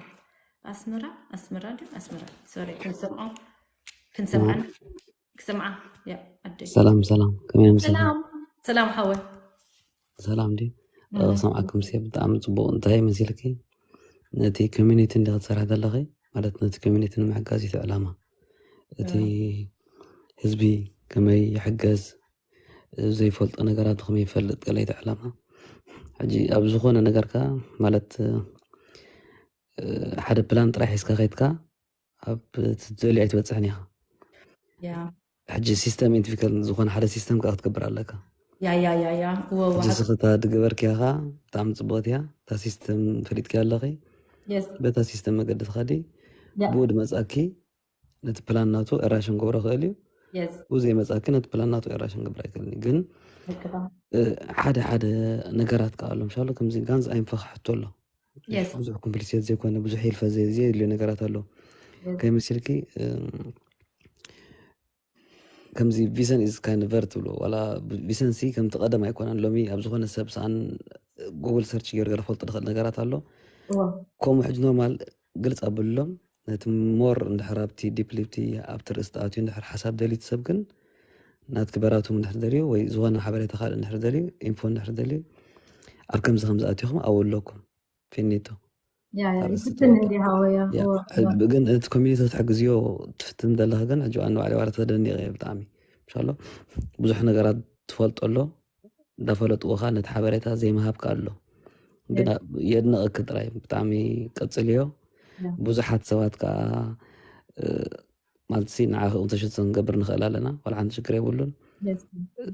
ኣስመራ ኣስመራ ድዩ ኣስመራ ሶሪ ክንሰምዖ ክንሰምዓን ክሰምዓ። ያ ኣደይ ሰላም ሰላም፣ ከመይ ኣምሲልካ? ሰላም ሰላም ሓወይ። ሰላም ድዩ? እ፣ ክሰምዓኩም ሲ ብጣዕሚ ጽቡቕ። እንታይ መሲልኪ፣ ነቲ ኮሚኒቲ እንዲ ክትሰርሒ ዘለኺ ማለት ነቲ ኮሚኒቲ ንምሕጋዝ እዩ እቲ ዕላማ። እቲ ህዝቢ ከመይ ይሕገዝ፣ ዘይፈልጦ ነገራቱ ከመይ ይፈልጥ ገለ እቲ ዕላማ። ሕጂ ኣብ ዝኾነ ነገር ከኣ ማለት እ፣ ሓደ ፕላን ጥራይ ሒዝካ ከይድካ ኣብ ትልዕሊ ኣይትበጽሕን ኢኻ። ያ ሕጂ ሲስተም ኢንትፊከል ዝኾነ ሓደ ሲስተም ከኣ ክትገብር ኣለካ። ያ ያ ያ ያ እወ እወ ሕጂ ስኽታ ድገበርክያ ኸኣ ብጣዕሚ ጽቡቕት እያ። እታ ሲስተም ፈሊጥክያ ኣለኺ። የስ በታ ሲስተም መገዲ ትኸዲ ያ ብኡ ድመጻኪ ነቲ ፕላን ናቱ ኤራሽን ክገብሮ ክእል እዩ። የስ ብኡ ዘይመጻኪ ነቲ ፕላን ናቱ ኤራሽን ክገብር ኣይክእልን እዩ። ግን ልክታ እ፣ ሓደ ሓደ ነገራት ከኣ ኣሎ ምሻሎ ከምዚ ጋንዝ ኣይንፈኻሕቶ ኣሎ። የስ ብዙሕ ኮምፕሊሴት ዘይኮነ ብዙሕ ይልፈ ዘይ- ዘየድልዮ ነገራት ኣሎ። የስ ከይመስልኪ እ፣ ከምዚ ቪሰን ኢዝ ካይንድ ቨር ትብሎ ዋላ ቪሰን ሲ ከምቲ ቀደም ኣይኮነን። ሎሚ ኣብ ዝኾነ ሰብ ሰኣን ጉግል ሰርች ገይሩ ገለ ፈልጦ ዝኽእል ነገራት ኣሎ። እወ ከምኡ ሕጂ ኖርማል ግልጽ ኣብሎም ነቲ ሞር እንድሕር ኣብቲ ዲፕሊቲ ኣብቲ ርእስቲ ኣትዩ እንድሕር ሓሳብ ደልዩ እቲ ሰብ ግን ናትኪ በራቱ እንድሕር ደልዩ ወይ ዝኾነ ሓበሬታ ካልእ እንድሕር ደልዩ ኢንፎ እንድሕር ደልዩ ኣብ ከምዚ ከምዚ ኣትኹም ኣብኡ ኣለኩም ፊኒቶ ያ ያ ኣርእስቲ ይፍትን ተወዳ እንዲ ሃወያ ያ እወ ሕብ- ግን እቲ ኮሚኒቲ ክትሕግዝዮ ትፍትን ዘለኺ ግን ሕጂ ኣነ ባዕለ ዋላ ተደኒቐ እየ ብጣዕሚ ምሻሎ ብዙሕ ነገራት ትፈልጦ ኣሎ እንዳፈለጥዎ ከዓ ነቲ ሓበሬታ ዘይምሃብ ከዓ ኣሎ ግን የስ ኣብ- የድንቐኪ ጥራይ ብጣዕሚ ቀፅልዮ ያ ብዙሓት ሰባት ከዓ እ፣ ማለት ሲ ንዓኺ እውን ተሽቶ ክንገብር ንኽእል ኣለና ዋላ ሓንቲ ሽግር የብሉን የስ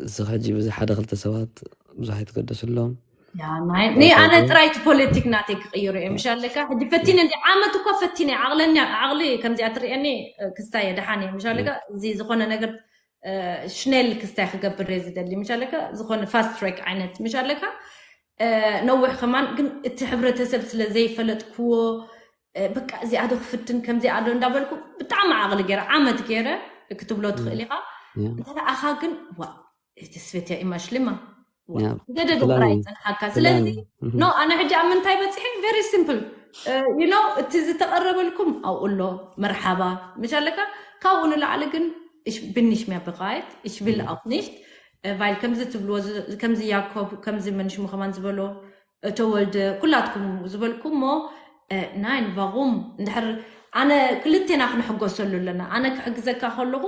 እስኺ ሕጂ ብዚ ሓደ ክልተ ሰባት ብዙሕ ኣይትገደስሎም ያ ናይ ጥራይ ኒ ኣነ ተውግዮ ጥራይ እቲ ፖለቲክ ናተይ ክቅይሩ እየ ምሽ ኣለካ ሕጂ ፈቲነ እንዲ ዓመት እኮ ፈቲነ ዓቕለኛ ዓቕሊ ከምዚኣ ትርእየኒ እ፣ ክስታይ ደሓን እየ ምሽ ኣለካ እዚ ዝኾነ ነገር እ፣ ሽኔል ክስታይ ክገብር እየ ዝደሊ ምሽ ኣለካ ዝኾነ ፋስት ትራክ ዓይነት ምሽ ኣለካ እ፣ ነዊሕ ከማን ግን እቲ ሕብረተሰብ ስለ ዘይፈለጥክዎ እ፣ በቃ እዚኣ ዶ ክፍትን ከምዚኣ ዶ እንዳበልኩ ብጣዕሚ ዓቕሊ ገይረ ዓመት ገይረ ክትብሎ ትኽእል ኢኻ ያ እንተ ደኣኻ ግን ዋ እቲ ስፌትያ ኢማሽልማ ዋ ያ ገደዱ ብፍላይ ጥራይ ይፅንሓካ ብፍላይ ስለዚ ኖ ኣነ ሕጂ ኣብ ምንታይ በፂሐ very simple you know እቲ ዝተቐረበልኩም ኣብኡ ኣሎ መርሓባ ምሽ ኣለካ ካብኡ ንላዕሊ ግን ich bin nicht mehr bereit ich will auch nicht weil ከምዚ ትብልዎ ዝ- ከምዚ ያኮብ ከምዚ መንሽሙ ከማን ዝበሎ ተወልደ ኩላትኩም ዝበልኩሞ ናይን ቫጉም እንድሕር ኣነ ክልቴና ክንሕጎሰሉ ኣለና። ኣነ ክሕግዘካ ከለኹ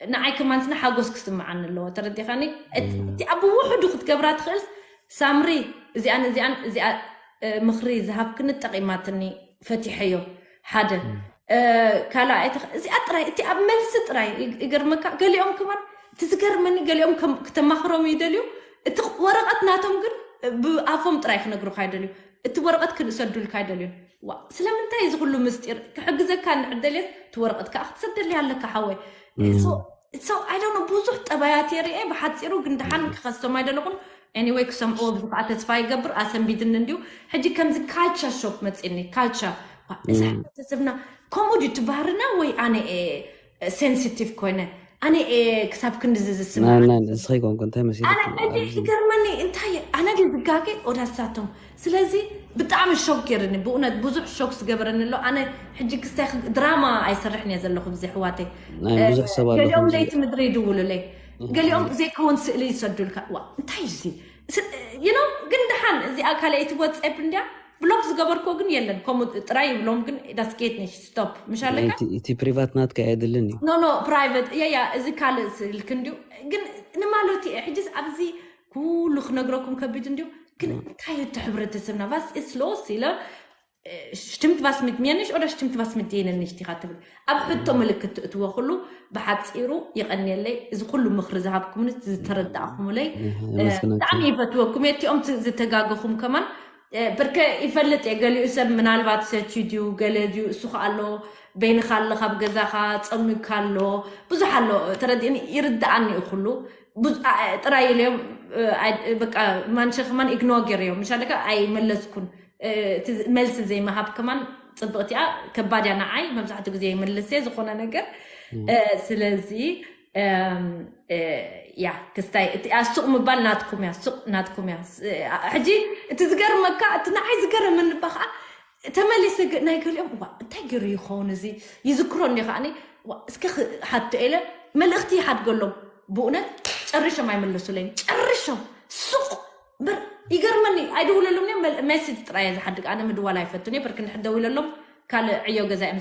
ንዓይ ከማንስና ሓጎስ ክስምዓኒ ኣለዎ። ተረዲኻኒ? እቲ ኣብ ውሕዱ ክትገብራ ትኽእል። ሳምሪ፣ እዚኣን እዚኣን እዚኣ ምኽሪ ዝሃብክኒ ጠቒማትኒ፣ ፈቲሐዮ። ሓደ ካልኣይ፣ እዚኣ ጥራይ፣ እቲ ኣብ መልሲ ጥራይ ይገርመካ። ገሊኦም ከማን፣ እቲ ዝገርመኒ፣ ገሊኦም ክተማኽሮም ይደልዩ፣ እቲ ወረቐት ናቶም ግን ብኣፎም ጥራይ ክነግሩካ ይደልዩ። እቲ ወረቐት ክሰዱልካ ይደልዩ። ዋ፣ ስለምንታይ እዚ ኩሉ ምስጢር? ክሕግዘካ እንድሕር ደልየት እቲ ወረቐት ከዓ ክትሰደልያ ኣለካ ሓወይ። So I don't know፣ ብዙሕ ጠባያት የርኤ። ብሓፂሩ ግን ደሓን ክኸሶም ኣይደለኹን። Anyway፣ ክሰምዕዎ ብዙ ከዓ ተስፋ ይገብር። ኣሰንቢድኒ እንዲሁ። ሕጂ ከምዚ ካልቸር ሾክ መፂኒ። ካልቸር፣ እዛ ሕብረተሰብና ከምኡ ድዩ እቲ ባህርና ወይ ኣነ ሴንሲቲቭ ኮይነ? ኣነ ክሳብ ክንድዚ ዝስምዕ እስኸይ ኮንኩ እንታይ መሲሉ ይገርመኒ። እንታይ ኣነ ግን ዝጋገ ወዳሳቶም። ስለዚ ብጣዕሚ ሾክ ገይርኒ ብእውነት፣ ብዙሕ ሾክ ዝገበረኒ ኣሎ። ኣነ ሕጂ ክስታይ ድራማ ኣይሰርሕን እየ ዘለኹ ብዚ ሕዋተይ። ብዙሕ ሰብ ኣሎ ገሊኦም ለይቲ ምድሪ ይድውሉለይ፣ ገሊኦም ዘይከውን ስእሊ ይሰዱልካ። ዋ፣ እንታይ እዚ? ግን ደሓን እዚኣ ካልኣይቲ ወፅኤፕ እንዲያ ብሎክ ዝገበርኮ ግን የለን። ከምኡ ጥራይ ይብሎም ግን ዳስጌት ነሽ ስቶፕ። ምሻለካ እቲ ፕሪቫት ናትካ ኣየድልን እዩ። ኖ ኖ፣ ፕራይቨት እያ እያ። እዚ ካልእ ስልክ እንዲሁ ግን ንማለት እየ። ሕጅስ ኣብዚ ኩሉ ክነግረኩም ከቢድ እንዲሁ ግን እንታይ እቲ ሕብረተሰብና ቫስ ስሎስ ኢለ ሽትምት ቫስ ምድሜንሽ ኦዳ ሽትምት ቫስ ምድየነንሽ ዲኻ ትብል ኣብ ሕቶ ምልክት ትእትዎ ኩሉ ብሓፂሩ ይቐንየለይ። እዚ ኩሉ ምኽሪ ዝሃብኩምኒ ዝተረዳእኩምለይ ብጣዕሚ ይፈትወኩም። የቲኦም ዝተጋገኹም ከማን ብርከ ይፈልጥ እየ። ገሊኡ ሰብ ምናልባት ሰትዩ ድዩ ገለ ድዩ እሱ ከኣሎ በይንኻ ኣለኻ ኣብ ገዛኻ ጸሚካ ኣሎ ብዙሕ ኣሎ ተረዲእኒ ይርድኣኒ እዩ ኩሉ ጥራይ ኢለዮም። በቃ ማንሸ ከማን ኢግኖር ገይረዮም ምሻለካ ኣይመለስኩን። እቲ መልሲ ዘይምሃብ ከማን ፅብቕቲ እያ። ከባድ እያ ንዓይ መብዛሕትኡ ግዜ ይምልስ እየ ዝኾነ ነገር። ስለዚ ያ ክስታይ እቲ ሱቕ ምባል ናትኩም እያ ሱቕ ናትኩም እያ። ሕጂ እቲ ዝገርመካ እቲ ንዓይ ዝገረመኒ እባ ከዓ ተመሊሰ ናይ ገሊኦም ዋ እንታይ ገይሩ ይኸውን እዚ ይዝክሮ እንዲ ከዓኒ እስከ ሓቶ ኢለ መልእኽቲ ይሓድገሎም። ብእውነት ጨሪሾም ኣይመለሱለይን ጨሪሾም ሱቕ በር ይገርመኒ። ኣይድውለሎም ሜሴጅ ጥራይ ዝሓድግ ኣነ ምድዋል ኣይፈቱን እየ። ብርክ ንሕደው ኢለሎም ካልእ ዕዮ ገዛ እዮም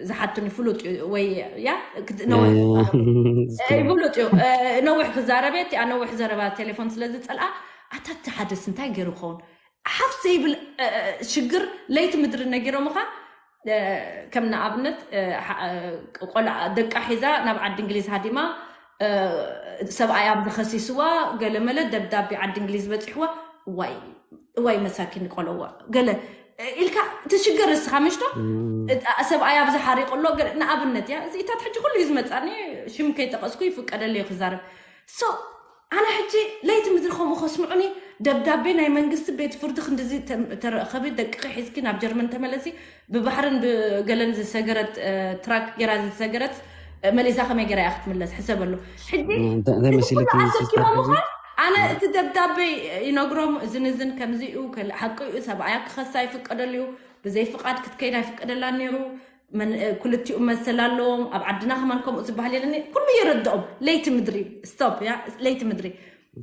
ዝሓቱኒ። ፍሉጥ እዩ ወይ ያ ፍሉጥ እዩ። ነዊሕ ክዛረብ እየ። እቲኣ ነዊሕ ዘረባ ቴሌፎን ስለ ዝፀልኣ ኣታ እቲ ሓደስ እንታይ ገይሩ ክኸውን ሓፍ ዘይብል ሽግር ለይቲ ምድሪ ነጊሮምኻ። ከም ንኣብነት ቆልዓ ደቃ ሒዛ ናብ ዓዲ እንግሊዝ ሃዲማ ሰብኣይ ኣብዚ ከሲስዋ ገለመለ ደብዳቤ ዓዲ እንግሊዝ በፂሕዋ። ዋይ ዋይ መሳኪን ቆለዋ ገለ ኢልካ ትሽገር እስኻ ምሽቶ ሰብኣይ ኣብዚ ሓሪቁ ኣሎ። ንኣብነት እያ እዚኢታት ሕጂ ኩሉ እዩ ዝመፃኒ ሽም ከይጠቀስኩ ይፍቀደለዩ ክዛረብ። ኣነ ሕጂ ለይቲ ምድሪ ከምኡ ከስምዑኒ ደብዳቤ ናይ መንግስቲ ቤት ፍርዲ ክንድዚ ተረኸቢ ደቅኺ ሒዝኪ ናብ ጀርመን ተመለሲ ብባሕርን ብገለን ዝሰገረት ትራክ ጌራ ዝሰገረት መሊሳ ከመይ ጌራ እያ ክትምለስ ሕሰበሉ። ሕጂ ኣሰኪሮምኻ ኣነ እቲ ደብዳቤ ይነግሮም እዝን እዝን ከምዚኡ ሓቂኡ ሰብኣያ ክኸሳ ይፍቀደሉ እዩ። ብዘይ ፍቃድ ክትከይድ ኣይፍቀደላን ነይሩ። ክልቲኡ መሰል ኣለዎም። ኣብ ዓድና ከማን ከምኡ ዝበሃል የለኒ። ኩሉ ይረድኦም። ለይቲ ምድሪ ስቶፕ ያ ለይቲ ምድሪ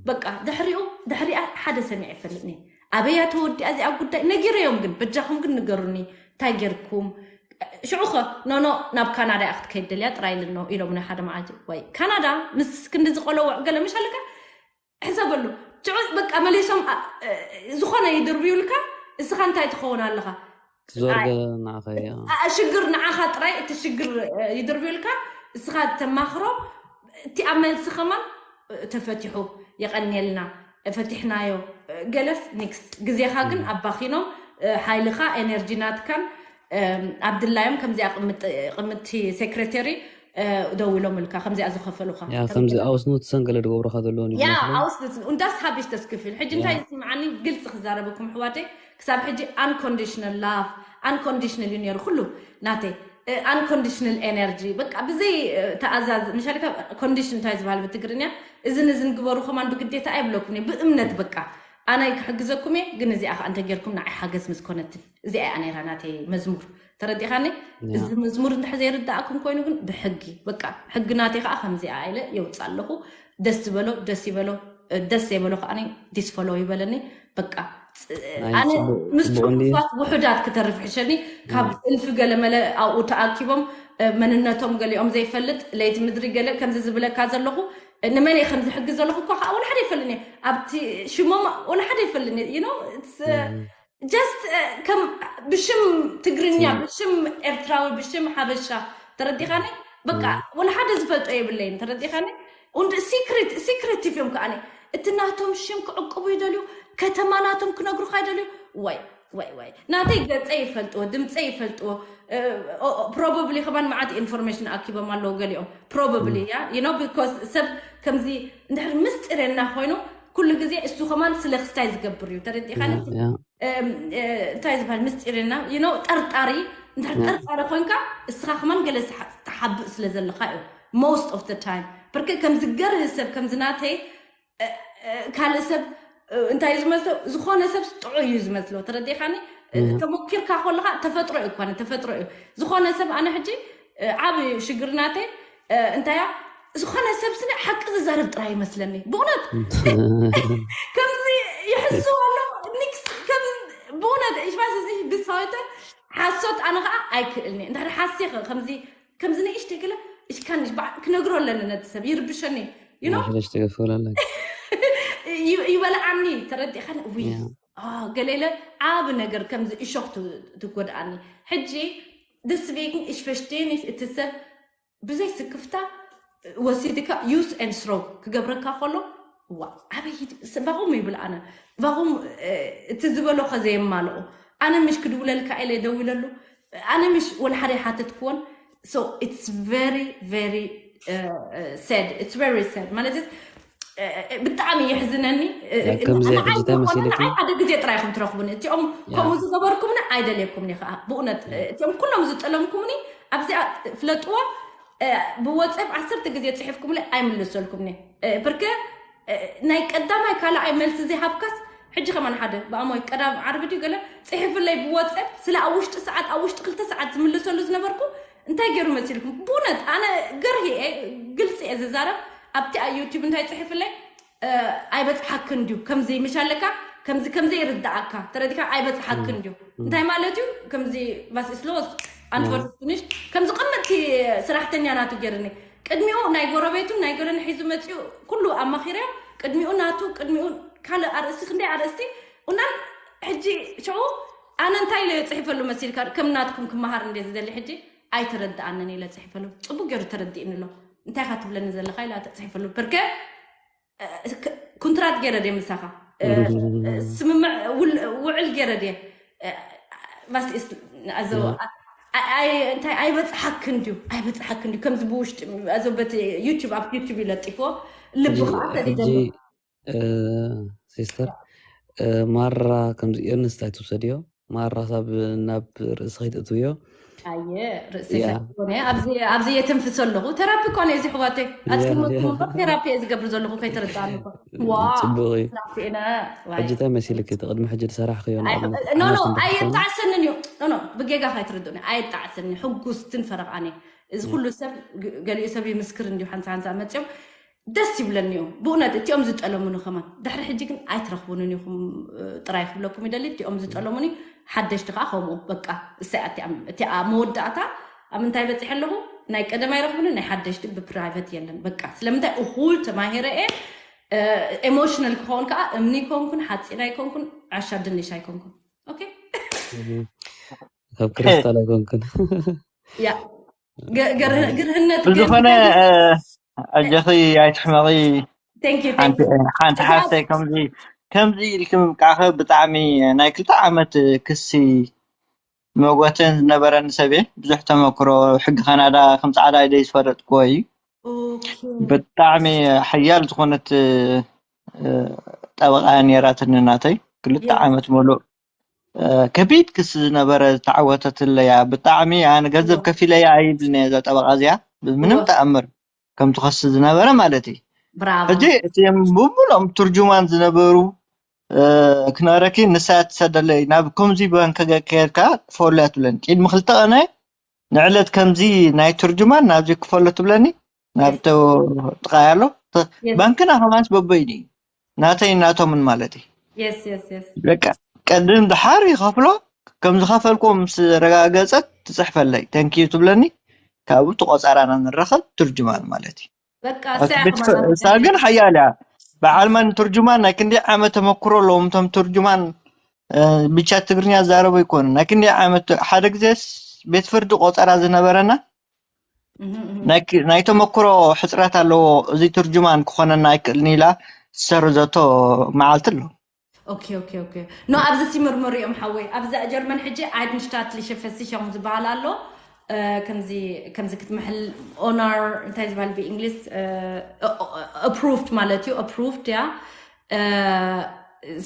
በቃ ድሕሪኡ ድሕሪኣ ሓደ ሰሚዐ ይፈልጥኒ። ኣበያ ተወዲኣ እዚኣ ጉዳይ ነጊረዮም ግን በጃኹም ግን ንገሩኒ እንታይ ጌርኩም ሽዑኸ ኖኖ ናብ ካናዳ እያ ክትከይድ ደልያ ጥራይ ኢልኖ ኢሎምኒ ሓደ መዓልቲ ወይ ካናዳ ምስ ክንዲ ዝቆለወዕ ገለ ምሽ ኣለካ ሕሰበሉ። ሽዑ በቃ መሊሶም ዝኾነ ይድርብዩልካ። እስኻ እንታይ ትኸውን ኣለኻ ትዞርገ ንዓኸ እያ ሽግር ንዓኻ ጥራይ እቲ ሽግር ይድርብዩልካ። እስኻ ተማኽሮ እቲ ኣብ መልሲ ከማን ተፈቲሑ የቐንየልና ፈቲሕናዮ። ገለስ ኒክስ ግዜኻ ግን ኣባኺኖም ሓይልኻ ኤነርጂ ናትካን ኣብ ድላዮም ከምዚኣ ቅምቲ ሴክሬተሪ ደው ኢሎም ኢልካ ከምዚኣ ዝኸፈሉካ ከምዚ ኣውስኑትሰን ገለ ድገብሩካ ዘለውን ያ ኣውስኑት እንዳስ ሃቢሽ ተስክፍል ሕጂ እንታይ ዝስምዓኒ ግልፂ ክዛረበኩም ኣሕዋተይ ክሳብ ሕጂ unconditional love unconditional እዩ ነይሩ ኩሉ ናተይ unconditional energy በቃ ብዘይ ተኣዛዝ ምሻል ኮንዲሽን እንታይ ዝበሃል ብትግርኛ እዝን እዝን ግበሩ ከማን ብግዴታ ኣይብለኩም ብእምነት በቃ ኣነ ክሕግዘኩም እየ ግን እዚኣ ከዓ እንተጌርኩም ንዓይ ሓገዝ ምስኮነትን እዚኣ እያ ነይራ ናተይ መዝሙር ተረዲኻኒ እዚ መዝሙር እንድሕር ዘይርዳእኩም ኮይኑ ግን ብሕጊ በቃ ሕጊ ናተይ ከዓ ከምዚኣ ኢለ የውፅእ ኣለኹ ደስ ዝበሎ ደስ ይበሎ ደስ ዘይበሎ ከዓ ዲስፈሎ ይበለኒ በቃ ኣነ ምስ ጽቡቕ እንድዩ። ጽፉፋት ውሑዳት ክተርፍ ሕሸኒ፣ ካብ እልፊ ገለ መለ ኣብኡ ተኣኪቦም፣ እ፣ መንነቶም ገሊኦም ዘይፈልጥ፣ ለይቲ ምድሪ ገለ ከምዚ ዝብለካ ዘለኹ፣ እ፣ ንመን እየ ከምዚ ሕጊ ዘለኹ እኳ ከዓ ወላ ሓደ ይፈልኒ እየ። ኣብቲ ሽሞም ወላ ሓደ ይፈልኒ እየ። You know, it's, እ፣ just፣ እ፣ ከም ብሽም ትግርኛ፣ ብሽም ኤርትራዊ፣ ብሽም ሓበሻ፣ ተረዲኻኒ? በቃ፣ ወላ ሓደ ዝፈልጦ የብለይን፣ ተረዲኻኒ? Und secret፣ secretive እዮም ከኣኒ። እቲ ናቶም ሽም ክዕቅቡ ይደልዩ፣ ከተማ ናቶም ክነግሩኻ ይደልዩ። ወይ፣ ወይ፣ ወይ። ናተይ ገጸይ ይፈልጥዎ፣ ድምጸይ ይፈልጥዎ። እ፣ ኦ፣ ኦ፣ probably ከማን መዓት ኢንፎርሜሽን ኣኪቦም ኣለዉ ገሊኦም። Probably፣ ያ፣ you know, because ሰብ ከምዚ እንድሕር ምስጢር የና ኮይኑ፣ ኩሉ ግዜ እሱ ከማን ስለ ክስታይ ዝገብር እዩ። ተረዲኻኒ? ያ፣ ያ። እም፣ እ፣ እንታይ ዝበሃል ምስጢር የና? You know፣ ጠርጣሪ፣ እንድሕር ያ። ጠርጣሪ ኮይንካ፣ እስኻ ከማን ገለ ዝሓ-፣ ትሓብእ ስለ ዘለኻ እዩ። Most of the time። ብርክ ከምዚ ገርህ ሰብ፣ ከምዚ ናተይ፣ እ፣ እ፣ ካልእ ሰብ፣ እ፣ እንታይ እዩ ዝመስሎ? ዝኾነ ሰብ ጥዑይ እዩ ዝመስሎ። ተረዲኻኒ? እ፣ እህ። ተሞኪርካ ከለኻ ተፈጥሮ እዩ እኳ፣ ተፈጥሮ እዩ። ዝኾነ ሰብ ኣነ ሕጂ፣ እ፣ ዓቢ ሽግር ናተይ፣ እ፣ እንታይ እያ? ዝኾነ ሰብ ስለ ሓቂ ዝዛረብ ጥራይ ይመስለኒ። ብእውነት ከምዚ ይሕስብ ኣሎ። ኒክስ ከም ብእውነት እሽባስ እዚ ብሳወተ ሓሶት ኣነ ኸዓ ኣይክእልኒ። እንድሕር ሓስየ ኸ ከምዚ፣ ከምዚ ንእሽተይ ገለ እሽካንሽ በዓ-፣ ክነግሮ ኣለኒ ነቲ ሰብ፣ ይርብሸኒ። You know? ሽለሽ ትገፍል ኣለኪ። ይ-፣ ይበልዓኒ፣ ተረዲእካ? ውይ፣ ያ። አ፣ ገለ ኢለ ዓቢ ነገር ከምዚ እሾኽ ት-፣ ትጎድኣኒ። ሕጂ፣ deswegen, ich verstehe nicht፣ እቲ ሰብ ብዘይ ስክፍታ ወሲድካ use and throw ክገብረካ ከሎ፣ ዋ፣ ኣበይ ሂድ-፣ ስ-፣ ቫኹም ይብል ኣነ። ቫኹም፣ እ፣ እቲ ዝበሎ ከ ዘየማልኦ። ኣነ ምሽ ክድውለልካ ኢለ ደዊለሉ። ኣነ ምሽ ወላ ሓደ ሓተትክዎን። So it's very, very, እ፣ እ፣ sad። It's very sad። ማለት is፣ እ፣ እ፣ ብጣዕሚ የሕዝነኒ። እ፣ ያ፣ ከምዚ ንዓይ ሕጂ እንታይ ዝኾነ መሲልኪ? ንዓይ ሓደ ግዜ ጥራይ ኢኹም ትረኽቡኒ። እቲኦም ያ። ከምኡ ዝገበርኩምኒ ኣይደልየኩምኒ ኸዓ። ብእውነት፣ እ፣ እቲኦም ኩሎም ዝጠለምኩምኒ ኣብዚኣ ፍለጥዎ። እ፣ ብወጸብ ዓሰርተ ግዜ ጽሒፍኩምለይ ኣይምልሰልኩምኒ። እ፣ ብርከ፣ እ፣ ናይ ቀዳማይ ካልኣይ መልሲ ዘይሃብካስ፣ ሕጂ ከማን ሓደ ብኣሞይ ቀዳም ዓርቢ ድዩ ገለ ጽሒፍለይ ብወጸብ፣ ስለ ኣብ ውሽጢ ሰዓት፣ ኣብ ውሽጢ ክልተ ሰዓት ዝምልሰሉ ዝነበርኩ እንታይ ገይሩ መሲልኩም? ብእውነት ኣነ ገርሂ እየ፣ ግልጺ እየ ዝዛረብ። ኣብቲ ኣብ ዩቲዩብ እንታይ ጽሒፍለይ፣ እ፣ ኣይበጽሓክን ድዩ? ከምዚ ምሽ ኣለካ፣ ከምዚ፣ ከምዚ ይርድኣካ፣ ተረዲካ? ኣይበጽሓክን ድዩ? እንታይ ማለት እዩ? ከምዚ፣ ቫስ ኢስ ሎስት፣ ኣንትወርስ ፊኒሽ፣ ከምዚ ቅምጥቲ ሰራሕተኛ ናቱ ገይርኒ። ቅድሚኡ ናይ ጎረቤቱን ናይ ገለን ሒዙ መጺኡ፣ ኩሉ ኣማኺረዮ። ቅድሚኡ ናቱ፣ ቅድሚኡ ካልእ ኣርእስቲ፣ ክንደይ ኣርእስቲ። ኡናን ሕጂ ሽዑ ኣነ እንታይ ኢለ ጽሒፈሉ መሲልካ? ከም ናትኩም ክመሃር እንደ ዝደሊ ሕጂ ኣይተረድኣንን ኢለ ጽሒፈሉ። ጽቡቅ ገይሩ ተረዲእኒ ኣሎ። እንታይ ኢኻ ትብለኒ ዘለኻ? ኢላ ተጽሒፈሉ። ብርከ እ፣ ክ-፣ ኩንትራት ገይረ ድየ ምሳኻ? እ፣ እ፣ ስምምዕ ውል-፣ ውዕል ገይረ ድየ? እ፣ ባስ ኢስ-፣ ኣዞ፣ ያ። ኣ-፣ ኣይ፣ እንታይ ኣይበጽሓክን ድዩ? ኣይበጽሓክን ድዩ? ከምዚ ብውሽጢ፣ ኣዞ በቲ ዩቲዩብ፣ ኣብ ዩቲዩብ ይለጢፎ። ልቢ ሕጂ፣ ከዓ ሰዲደ ሕጂ፣ ኣሎ። እ፣ ሲስተር፣ እ፣ ማራ ከምዚ ኤርንስት ኣይትውሰድዮ። ማራ ሳብ ናብ ርእሲ ከይትእትውዮ። ኣየ፣ ርእሰይ ያ። ሰኪነ። ኣብዚ፣ ኣብዚ የተንፍስ ኣለኹ። ቴራፒ እኮ ነው እዚ ኣሕዋተይ። ያ፣ ኣጽንኦት ያ። ምበር ቴራፒ እየ ዝገብር ዘለኹ ከይተረዳእኒ እኮ። ዋ፣ ጽቡቕ እዩ። ስራሕ ስኢነ፣ ዋይ። ሕጂ እንታይ መሲልኪ? እቲ ቅድሚ ሕጂ ዝሰራሕክዮ ኣይ፣ ንኣብነት ኖ፣ ኖ፣ ሓሙሽተ እንተኾነ? ኣየጣዕሰንን እዩ። ኖ፣ ኖ፣ ብጌጋ ከይትርድኡኒ። ኣየጣዕሰንን። ሕጉስትን ፈረቓኒ። እዚ ያ። ኩሉ ሰብ፣ ግ-፣ ገሊኡ ሰብ ይምስክር እንዲሁ ሓንሳ ሓንሳ መጽዮም። ደስ ይብለኒ እዩ ብእውነት፣ እቲኦም ዝጠለሙኒ ከማን። ድሕሪ ሕጂ ግን ኣይትረኽቡንን ኢኹም፣ እ፣ ጥራይ ክብለኩም ይደሊ። እቲኦም ዝጠለሙኒ ሓደሽቲ ከዓ ከምኡ፣ በቃ፣ እሰይ፣ ኣቲኣ፣ እቲኣ መወዳእታ ኣብ ምንታይ በፂሐ ኣለኹ? ናይ ቀደም ኣይረኽብንን፣ ናይ ሓደሽቲ ብፕራይቨት የለን። በቃ፣ ስለምንታይ? እኹል ተማሂረ እየ። እ፣ ኤሞሽናል ክኸውን ከዓ እምኒ ኣይኮንኩን፣ ሓፂን ኣይኮንኩን፣ ዓሻ ድንሽ ኣይኮንኩን። ኦኬ? ካብ ክሪስታል ኣይኮንኩን። ያ። ገ-፣ ገርህ-፣ ገርህነት ብዝኾነ፣ ግን እ፣ ኣጆኺ ኣይትሕመቒ። Thank you, thank ሓንቲ፣ you። ሓንቲ እዛ ሓፍተይ ከምዚ፣ ከምዚ ኢልኪ ምብቃዕኺ ብጣዕሚ ናይ ክልተ ዓመት ክሲ መጎተን ዝነበረኒ ሰብ እየ። ብዙሕ ተመክሮ ሕጊ ካናዳ ከም ጻዕዳ ኢደይ ዝፈለጥክዎ እዩ። ኦኬ። ብጣዕሚ ሓያል ዝኾነት፣ እ፣ ጠበቓ እያ ነይራትኒ ናተይ። ክልተ የስ። ዓመት ሙሉእ እ፣ ከቢድ ክሲ ዝነበረ ዝተዓወተትለያ። ብጣዕሚ ኣነ ገንዘብ እወ። ከፊለያ ኣይብልን እየ እዛ ጠበቓ እዚኣ። ብምንም እወ። ተኣምር ከም ትኸሲ ዝነበረ ማለት እዩ። ብራቮ። ሕጂ እቲኦም ብምሉኦም ትርጁማን ዝነበሩ፣ እ፣ ክነግረኪ ንሳ እያ ትሰደለይ። ናብ ከምዚ ባንክ ከ-፣ ከየድካ ክፈሉ እያ ትብለኒ። ቅድሚ ክልተ ቀነ ንዕለት ከምዚ ናይ ትርጁማን ናብዚ ክፈሎ ትብለኒ። ናብ የስ። ተ-፣ ጥቓይ ኣሎ። ተ-፣ የስ። ባንክና ከማንስ በበይኑ እዩ። ናተይ ናቶምን ማለት እዩ። Yes, yes, yes. በቃ ቅድም ድሓር ይኸፍሎ። ከም ዝኸፈልኩም ምስ ረጋገጸት ትጽሕፈለይ፣ thank you ትብለኒ። ካብኡ እቲ ቆጸራና ንራኸብ፣ ትርጅማን ማለት እዩ። በቃ እቲ እሳይ ቤት ኣኽባራ እሳ ግን ሓያል እያ። በዓል ማን ትርጅማን ናይ ክንደይ ዓመት ተመክሮ ኣለዎም እቶም ትርጅማን፣ እ፣ ብቻ ትግርኛ ዛረቡ ኣይኮኑን። ናይ ክንደይ ዓመት፣ ሓደ ግዜ ቤት ፍርዲ ቆጸራ ዝነበረና ናይ ክ- ናይ ተመክሮ ሕጽረት ኣለዎ፣ እዚ ትርጅማን ክኾነና ኣይክእልን ኢላ ዝሰርዘቶ መዓልቲ ኣሎ። ኦኬ፣ ኦኬ፣ ኦኬ። ኖ፣ ኣብዚ ሲምርምር እዮም ሓወይ። ኣብዚ ጀርመን ሕጂ ኣይድንሽታትሊሸ ፈሲሸኹም ዝበሃል ኣሎ። እ፣ ከምዚ ከምዚ ክትምሕል ኦናር እንታይ ዝበሃል ብእንግሊዝ፣ እ፣ እ፣ እ፣ ኣፕሩቭድ ማለት እዩ። ኣፕሩቭድ ያ፣ እ፣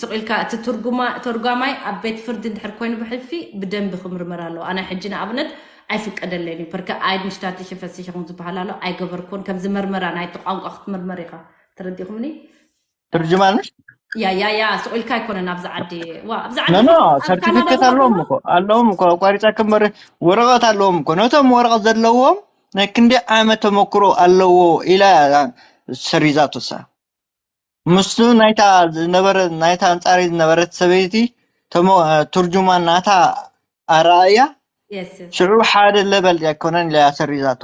ስቕ ኢልካ እቲ ትርጉማ ተርጓማይ ኣብ ቤት ፍርዲ እንድሕር ኮይኑ ብሕልፊ ብደንቢ ክምርመር ኣለዎ። ኣነ ሕጂ ንኣብነት ኣይፍቀደለይን እዩ። ፐርከ ኣይድንሽታትሊሸ ፈሲሸኹም ዝበሃል ኣሎ ኣይገበርኩን። ከምዚ መርመራ ናይቲ ቋንቋ ክትምርመር ኢኻ። ተረዲኹምኒ? ትርጅማን ምሽ ያ ያ ያ ስቕ ኢልካ ኣይኮነን ኣብዚ ዓዲ። ዋ ኣብዚ ዓዲ ኖ ኖ ኣብ ካናዳ ሰርቲፊኬት እውን ኣለዎም እኮ ኣለዎም እኮ ኣቋሪጻ ክምበር ወረቐት ኣለዎም እኮ። ነቶም ወረቐት ዘለዎም ናይ ክንደይ ዓመት ተመክሮ ኣለዎ ኢላ እያ ሰሪዛቶ እሳ። ምስቱ ናይታ ዝነበረ ናይታ ኣንጻሪ ዝነበረት ሰበይቲ ተሞ- ትርጅማን ናታ ኣረኣእያ የስ የስ ሽዑ ሓደ ለበል ኣይኮነን ኢላ እያ ሰሪዛቶ።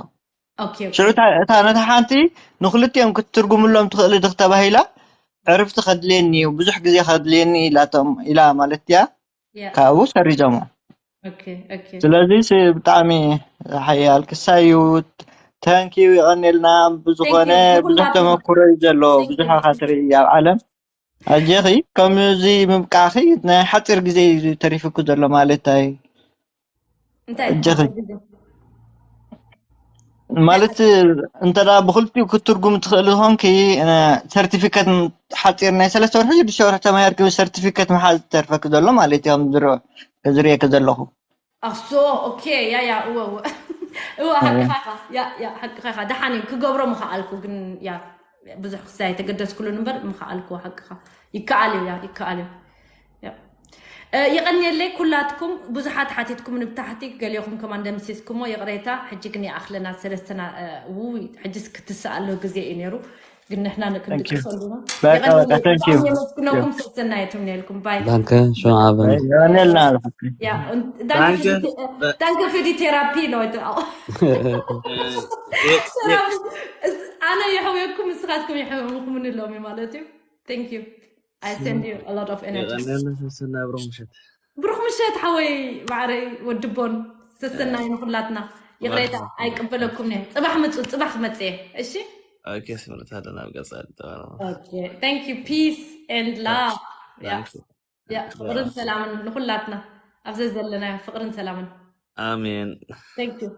ኦኬ ኦኬ ሽዑ እታ እታ ነታ ሓንቲ ንክልቲኦም ክትትርጉምሎም ትኽእል ድኽ ተባሂላ ዕርፍቲ ከድልየኒ እዩ፣ ብዙሕ ግዜ ከድልየኒ ኢላቶም ኢላ ማለት እያ። ያ ካብኡ ሰሪዞሞ። ኦኬ ኦኬ ስለዚ ሲ ብጣዕሚ ሓያል ክሳይ እዩ። ተንኪዩ ይቐንየልና። ብዝኾነ ቴንክ ዩ ብዙሕ ንኩላትኩም። ተመክሮ እዩ ዘለዎ፣ ቴንክ ዩ ብዙሕ ኢኻ ትርኢ ኣብ ዓለም። ኣጀኺ ከምዚ ምብቃዕኺ ናይ ሓፂር ግዜ እዩ ተሪፍኩ ዘሎ ማለት ኣይ እንታይ ኣጀኺ ሓፂር ግዜ ማለት እንተ ደኣ ብክልቲኡ ክትትርጉም ትኽእል ዝኾንኪ ሰርቲፊኬት ሓፂር ናይ ሰለስተ ወርሒ ሽዱሽተ ወርሒ ተማሂርኪ ሰርቲፊኬት ምሓዝ ተርፈኪ ዘሎ ማለት እዩ። ከም ዝረ- ዝርእየኪ ዘለኹ ኣሶ ኦኬ ያ ያ እወ እወ እወ ሓቅኻ ኢኻ። ያ ያ ሓቅኻ ኢኻ። ደሓን እዩ ክገብሮ ምኸኣልኩ ግን ያ ብዙሕ ክሳይ ኣይተገደስኩሉን እምበር ምኸኣልኩ ሓቅኻ። ይከኣል እዩ ያ ይከኣል እዩ። ያ እ፣ የቐንየለይ ኩላትኩም። ብዙሓት ሓቲትኩም ንብታሕቲ ገሊኹም ከማን ደምሲስኩሞ ይቕሬታ። ሕጂ ግን ይኣኽለና ሰለስተና እ፣ ውይ ሕጂስ ክትስኣሎ ግዜ እዩ ነይሩ። ግን ንሕና ን- ክንድቅሰሉ ኢና። በቃ በቃ የቐንየለይ thank you ብጣዕሚ የመስግነኩም። ሰሰናየት እምነየልኩም ባይ Danke, schönen Abend. የቐንየልና። Ja, und danke für die, danke für die Therapie, Leute. Auch. Therapie. Es- ኣነ የሕውየኩም ንስኻትኩም የሕውየኩም እንለሚ ማለት እዩ። Thank you. I send you a lot of energy. የቐንየልና ሰሰና ብሩኽ ምሸት። ብሩኽ ምሸት ሓወይ ማዕረይ ወድቦን ሰሰናይ ንኹላትና። ይቕሬታ ኣይቅበለኩም እየ። ጽባሕ ምጹ ጽባሕ ክመጽእ እየ። እሺ? ኦኬ ስምርታ ደና ኣብ ቀጻሊ ጠባና። Okay. Thank you. Peace and love. Yeah. Thank you. Yeah. ፍቕርን ሰላምን ንኹላትና ኣብዚ ዘለናዮ ፍቕርን ሰላምን። ኣሜን። Thank you.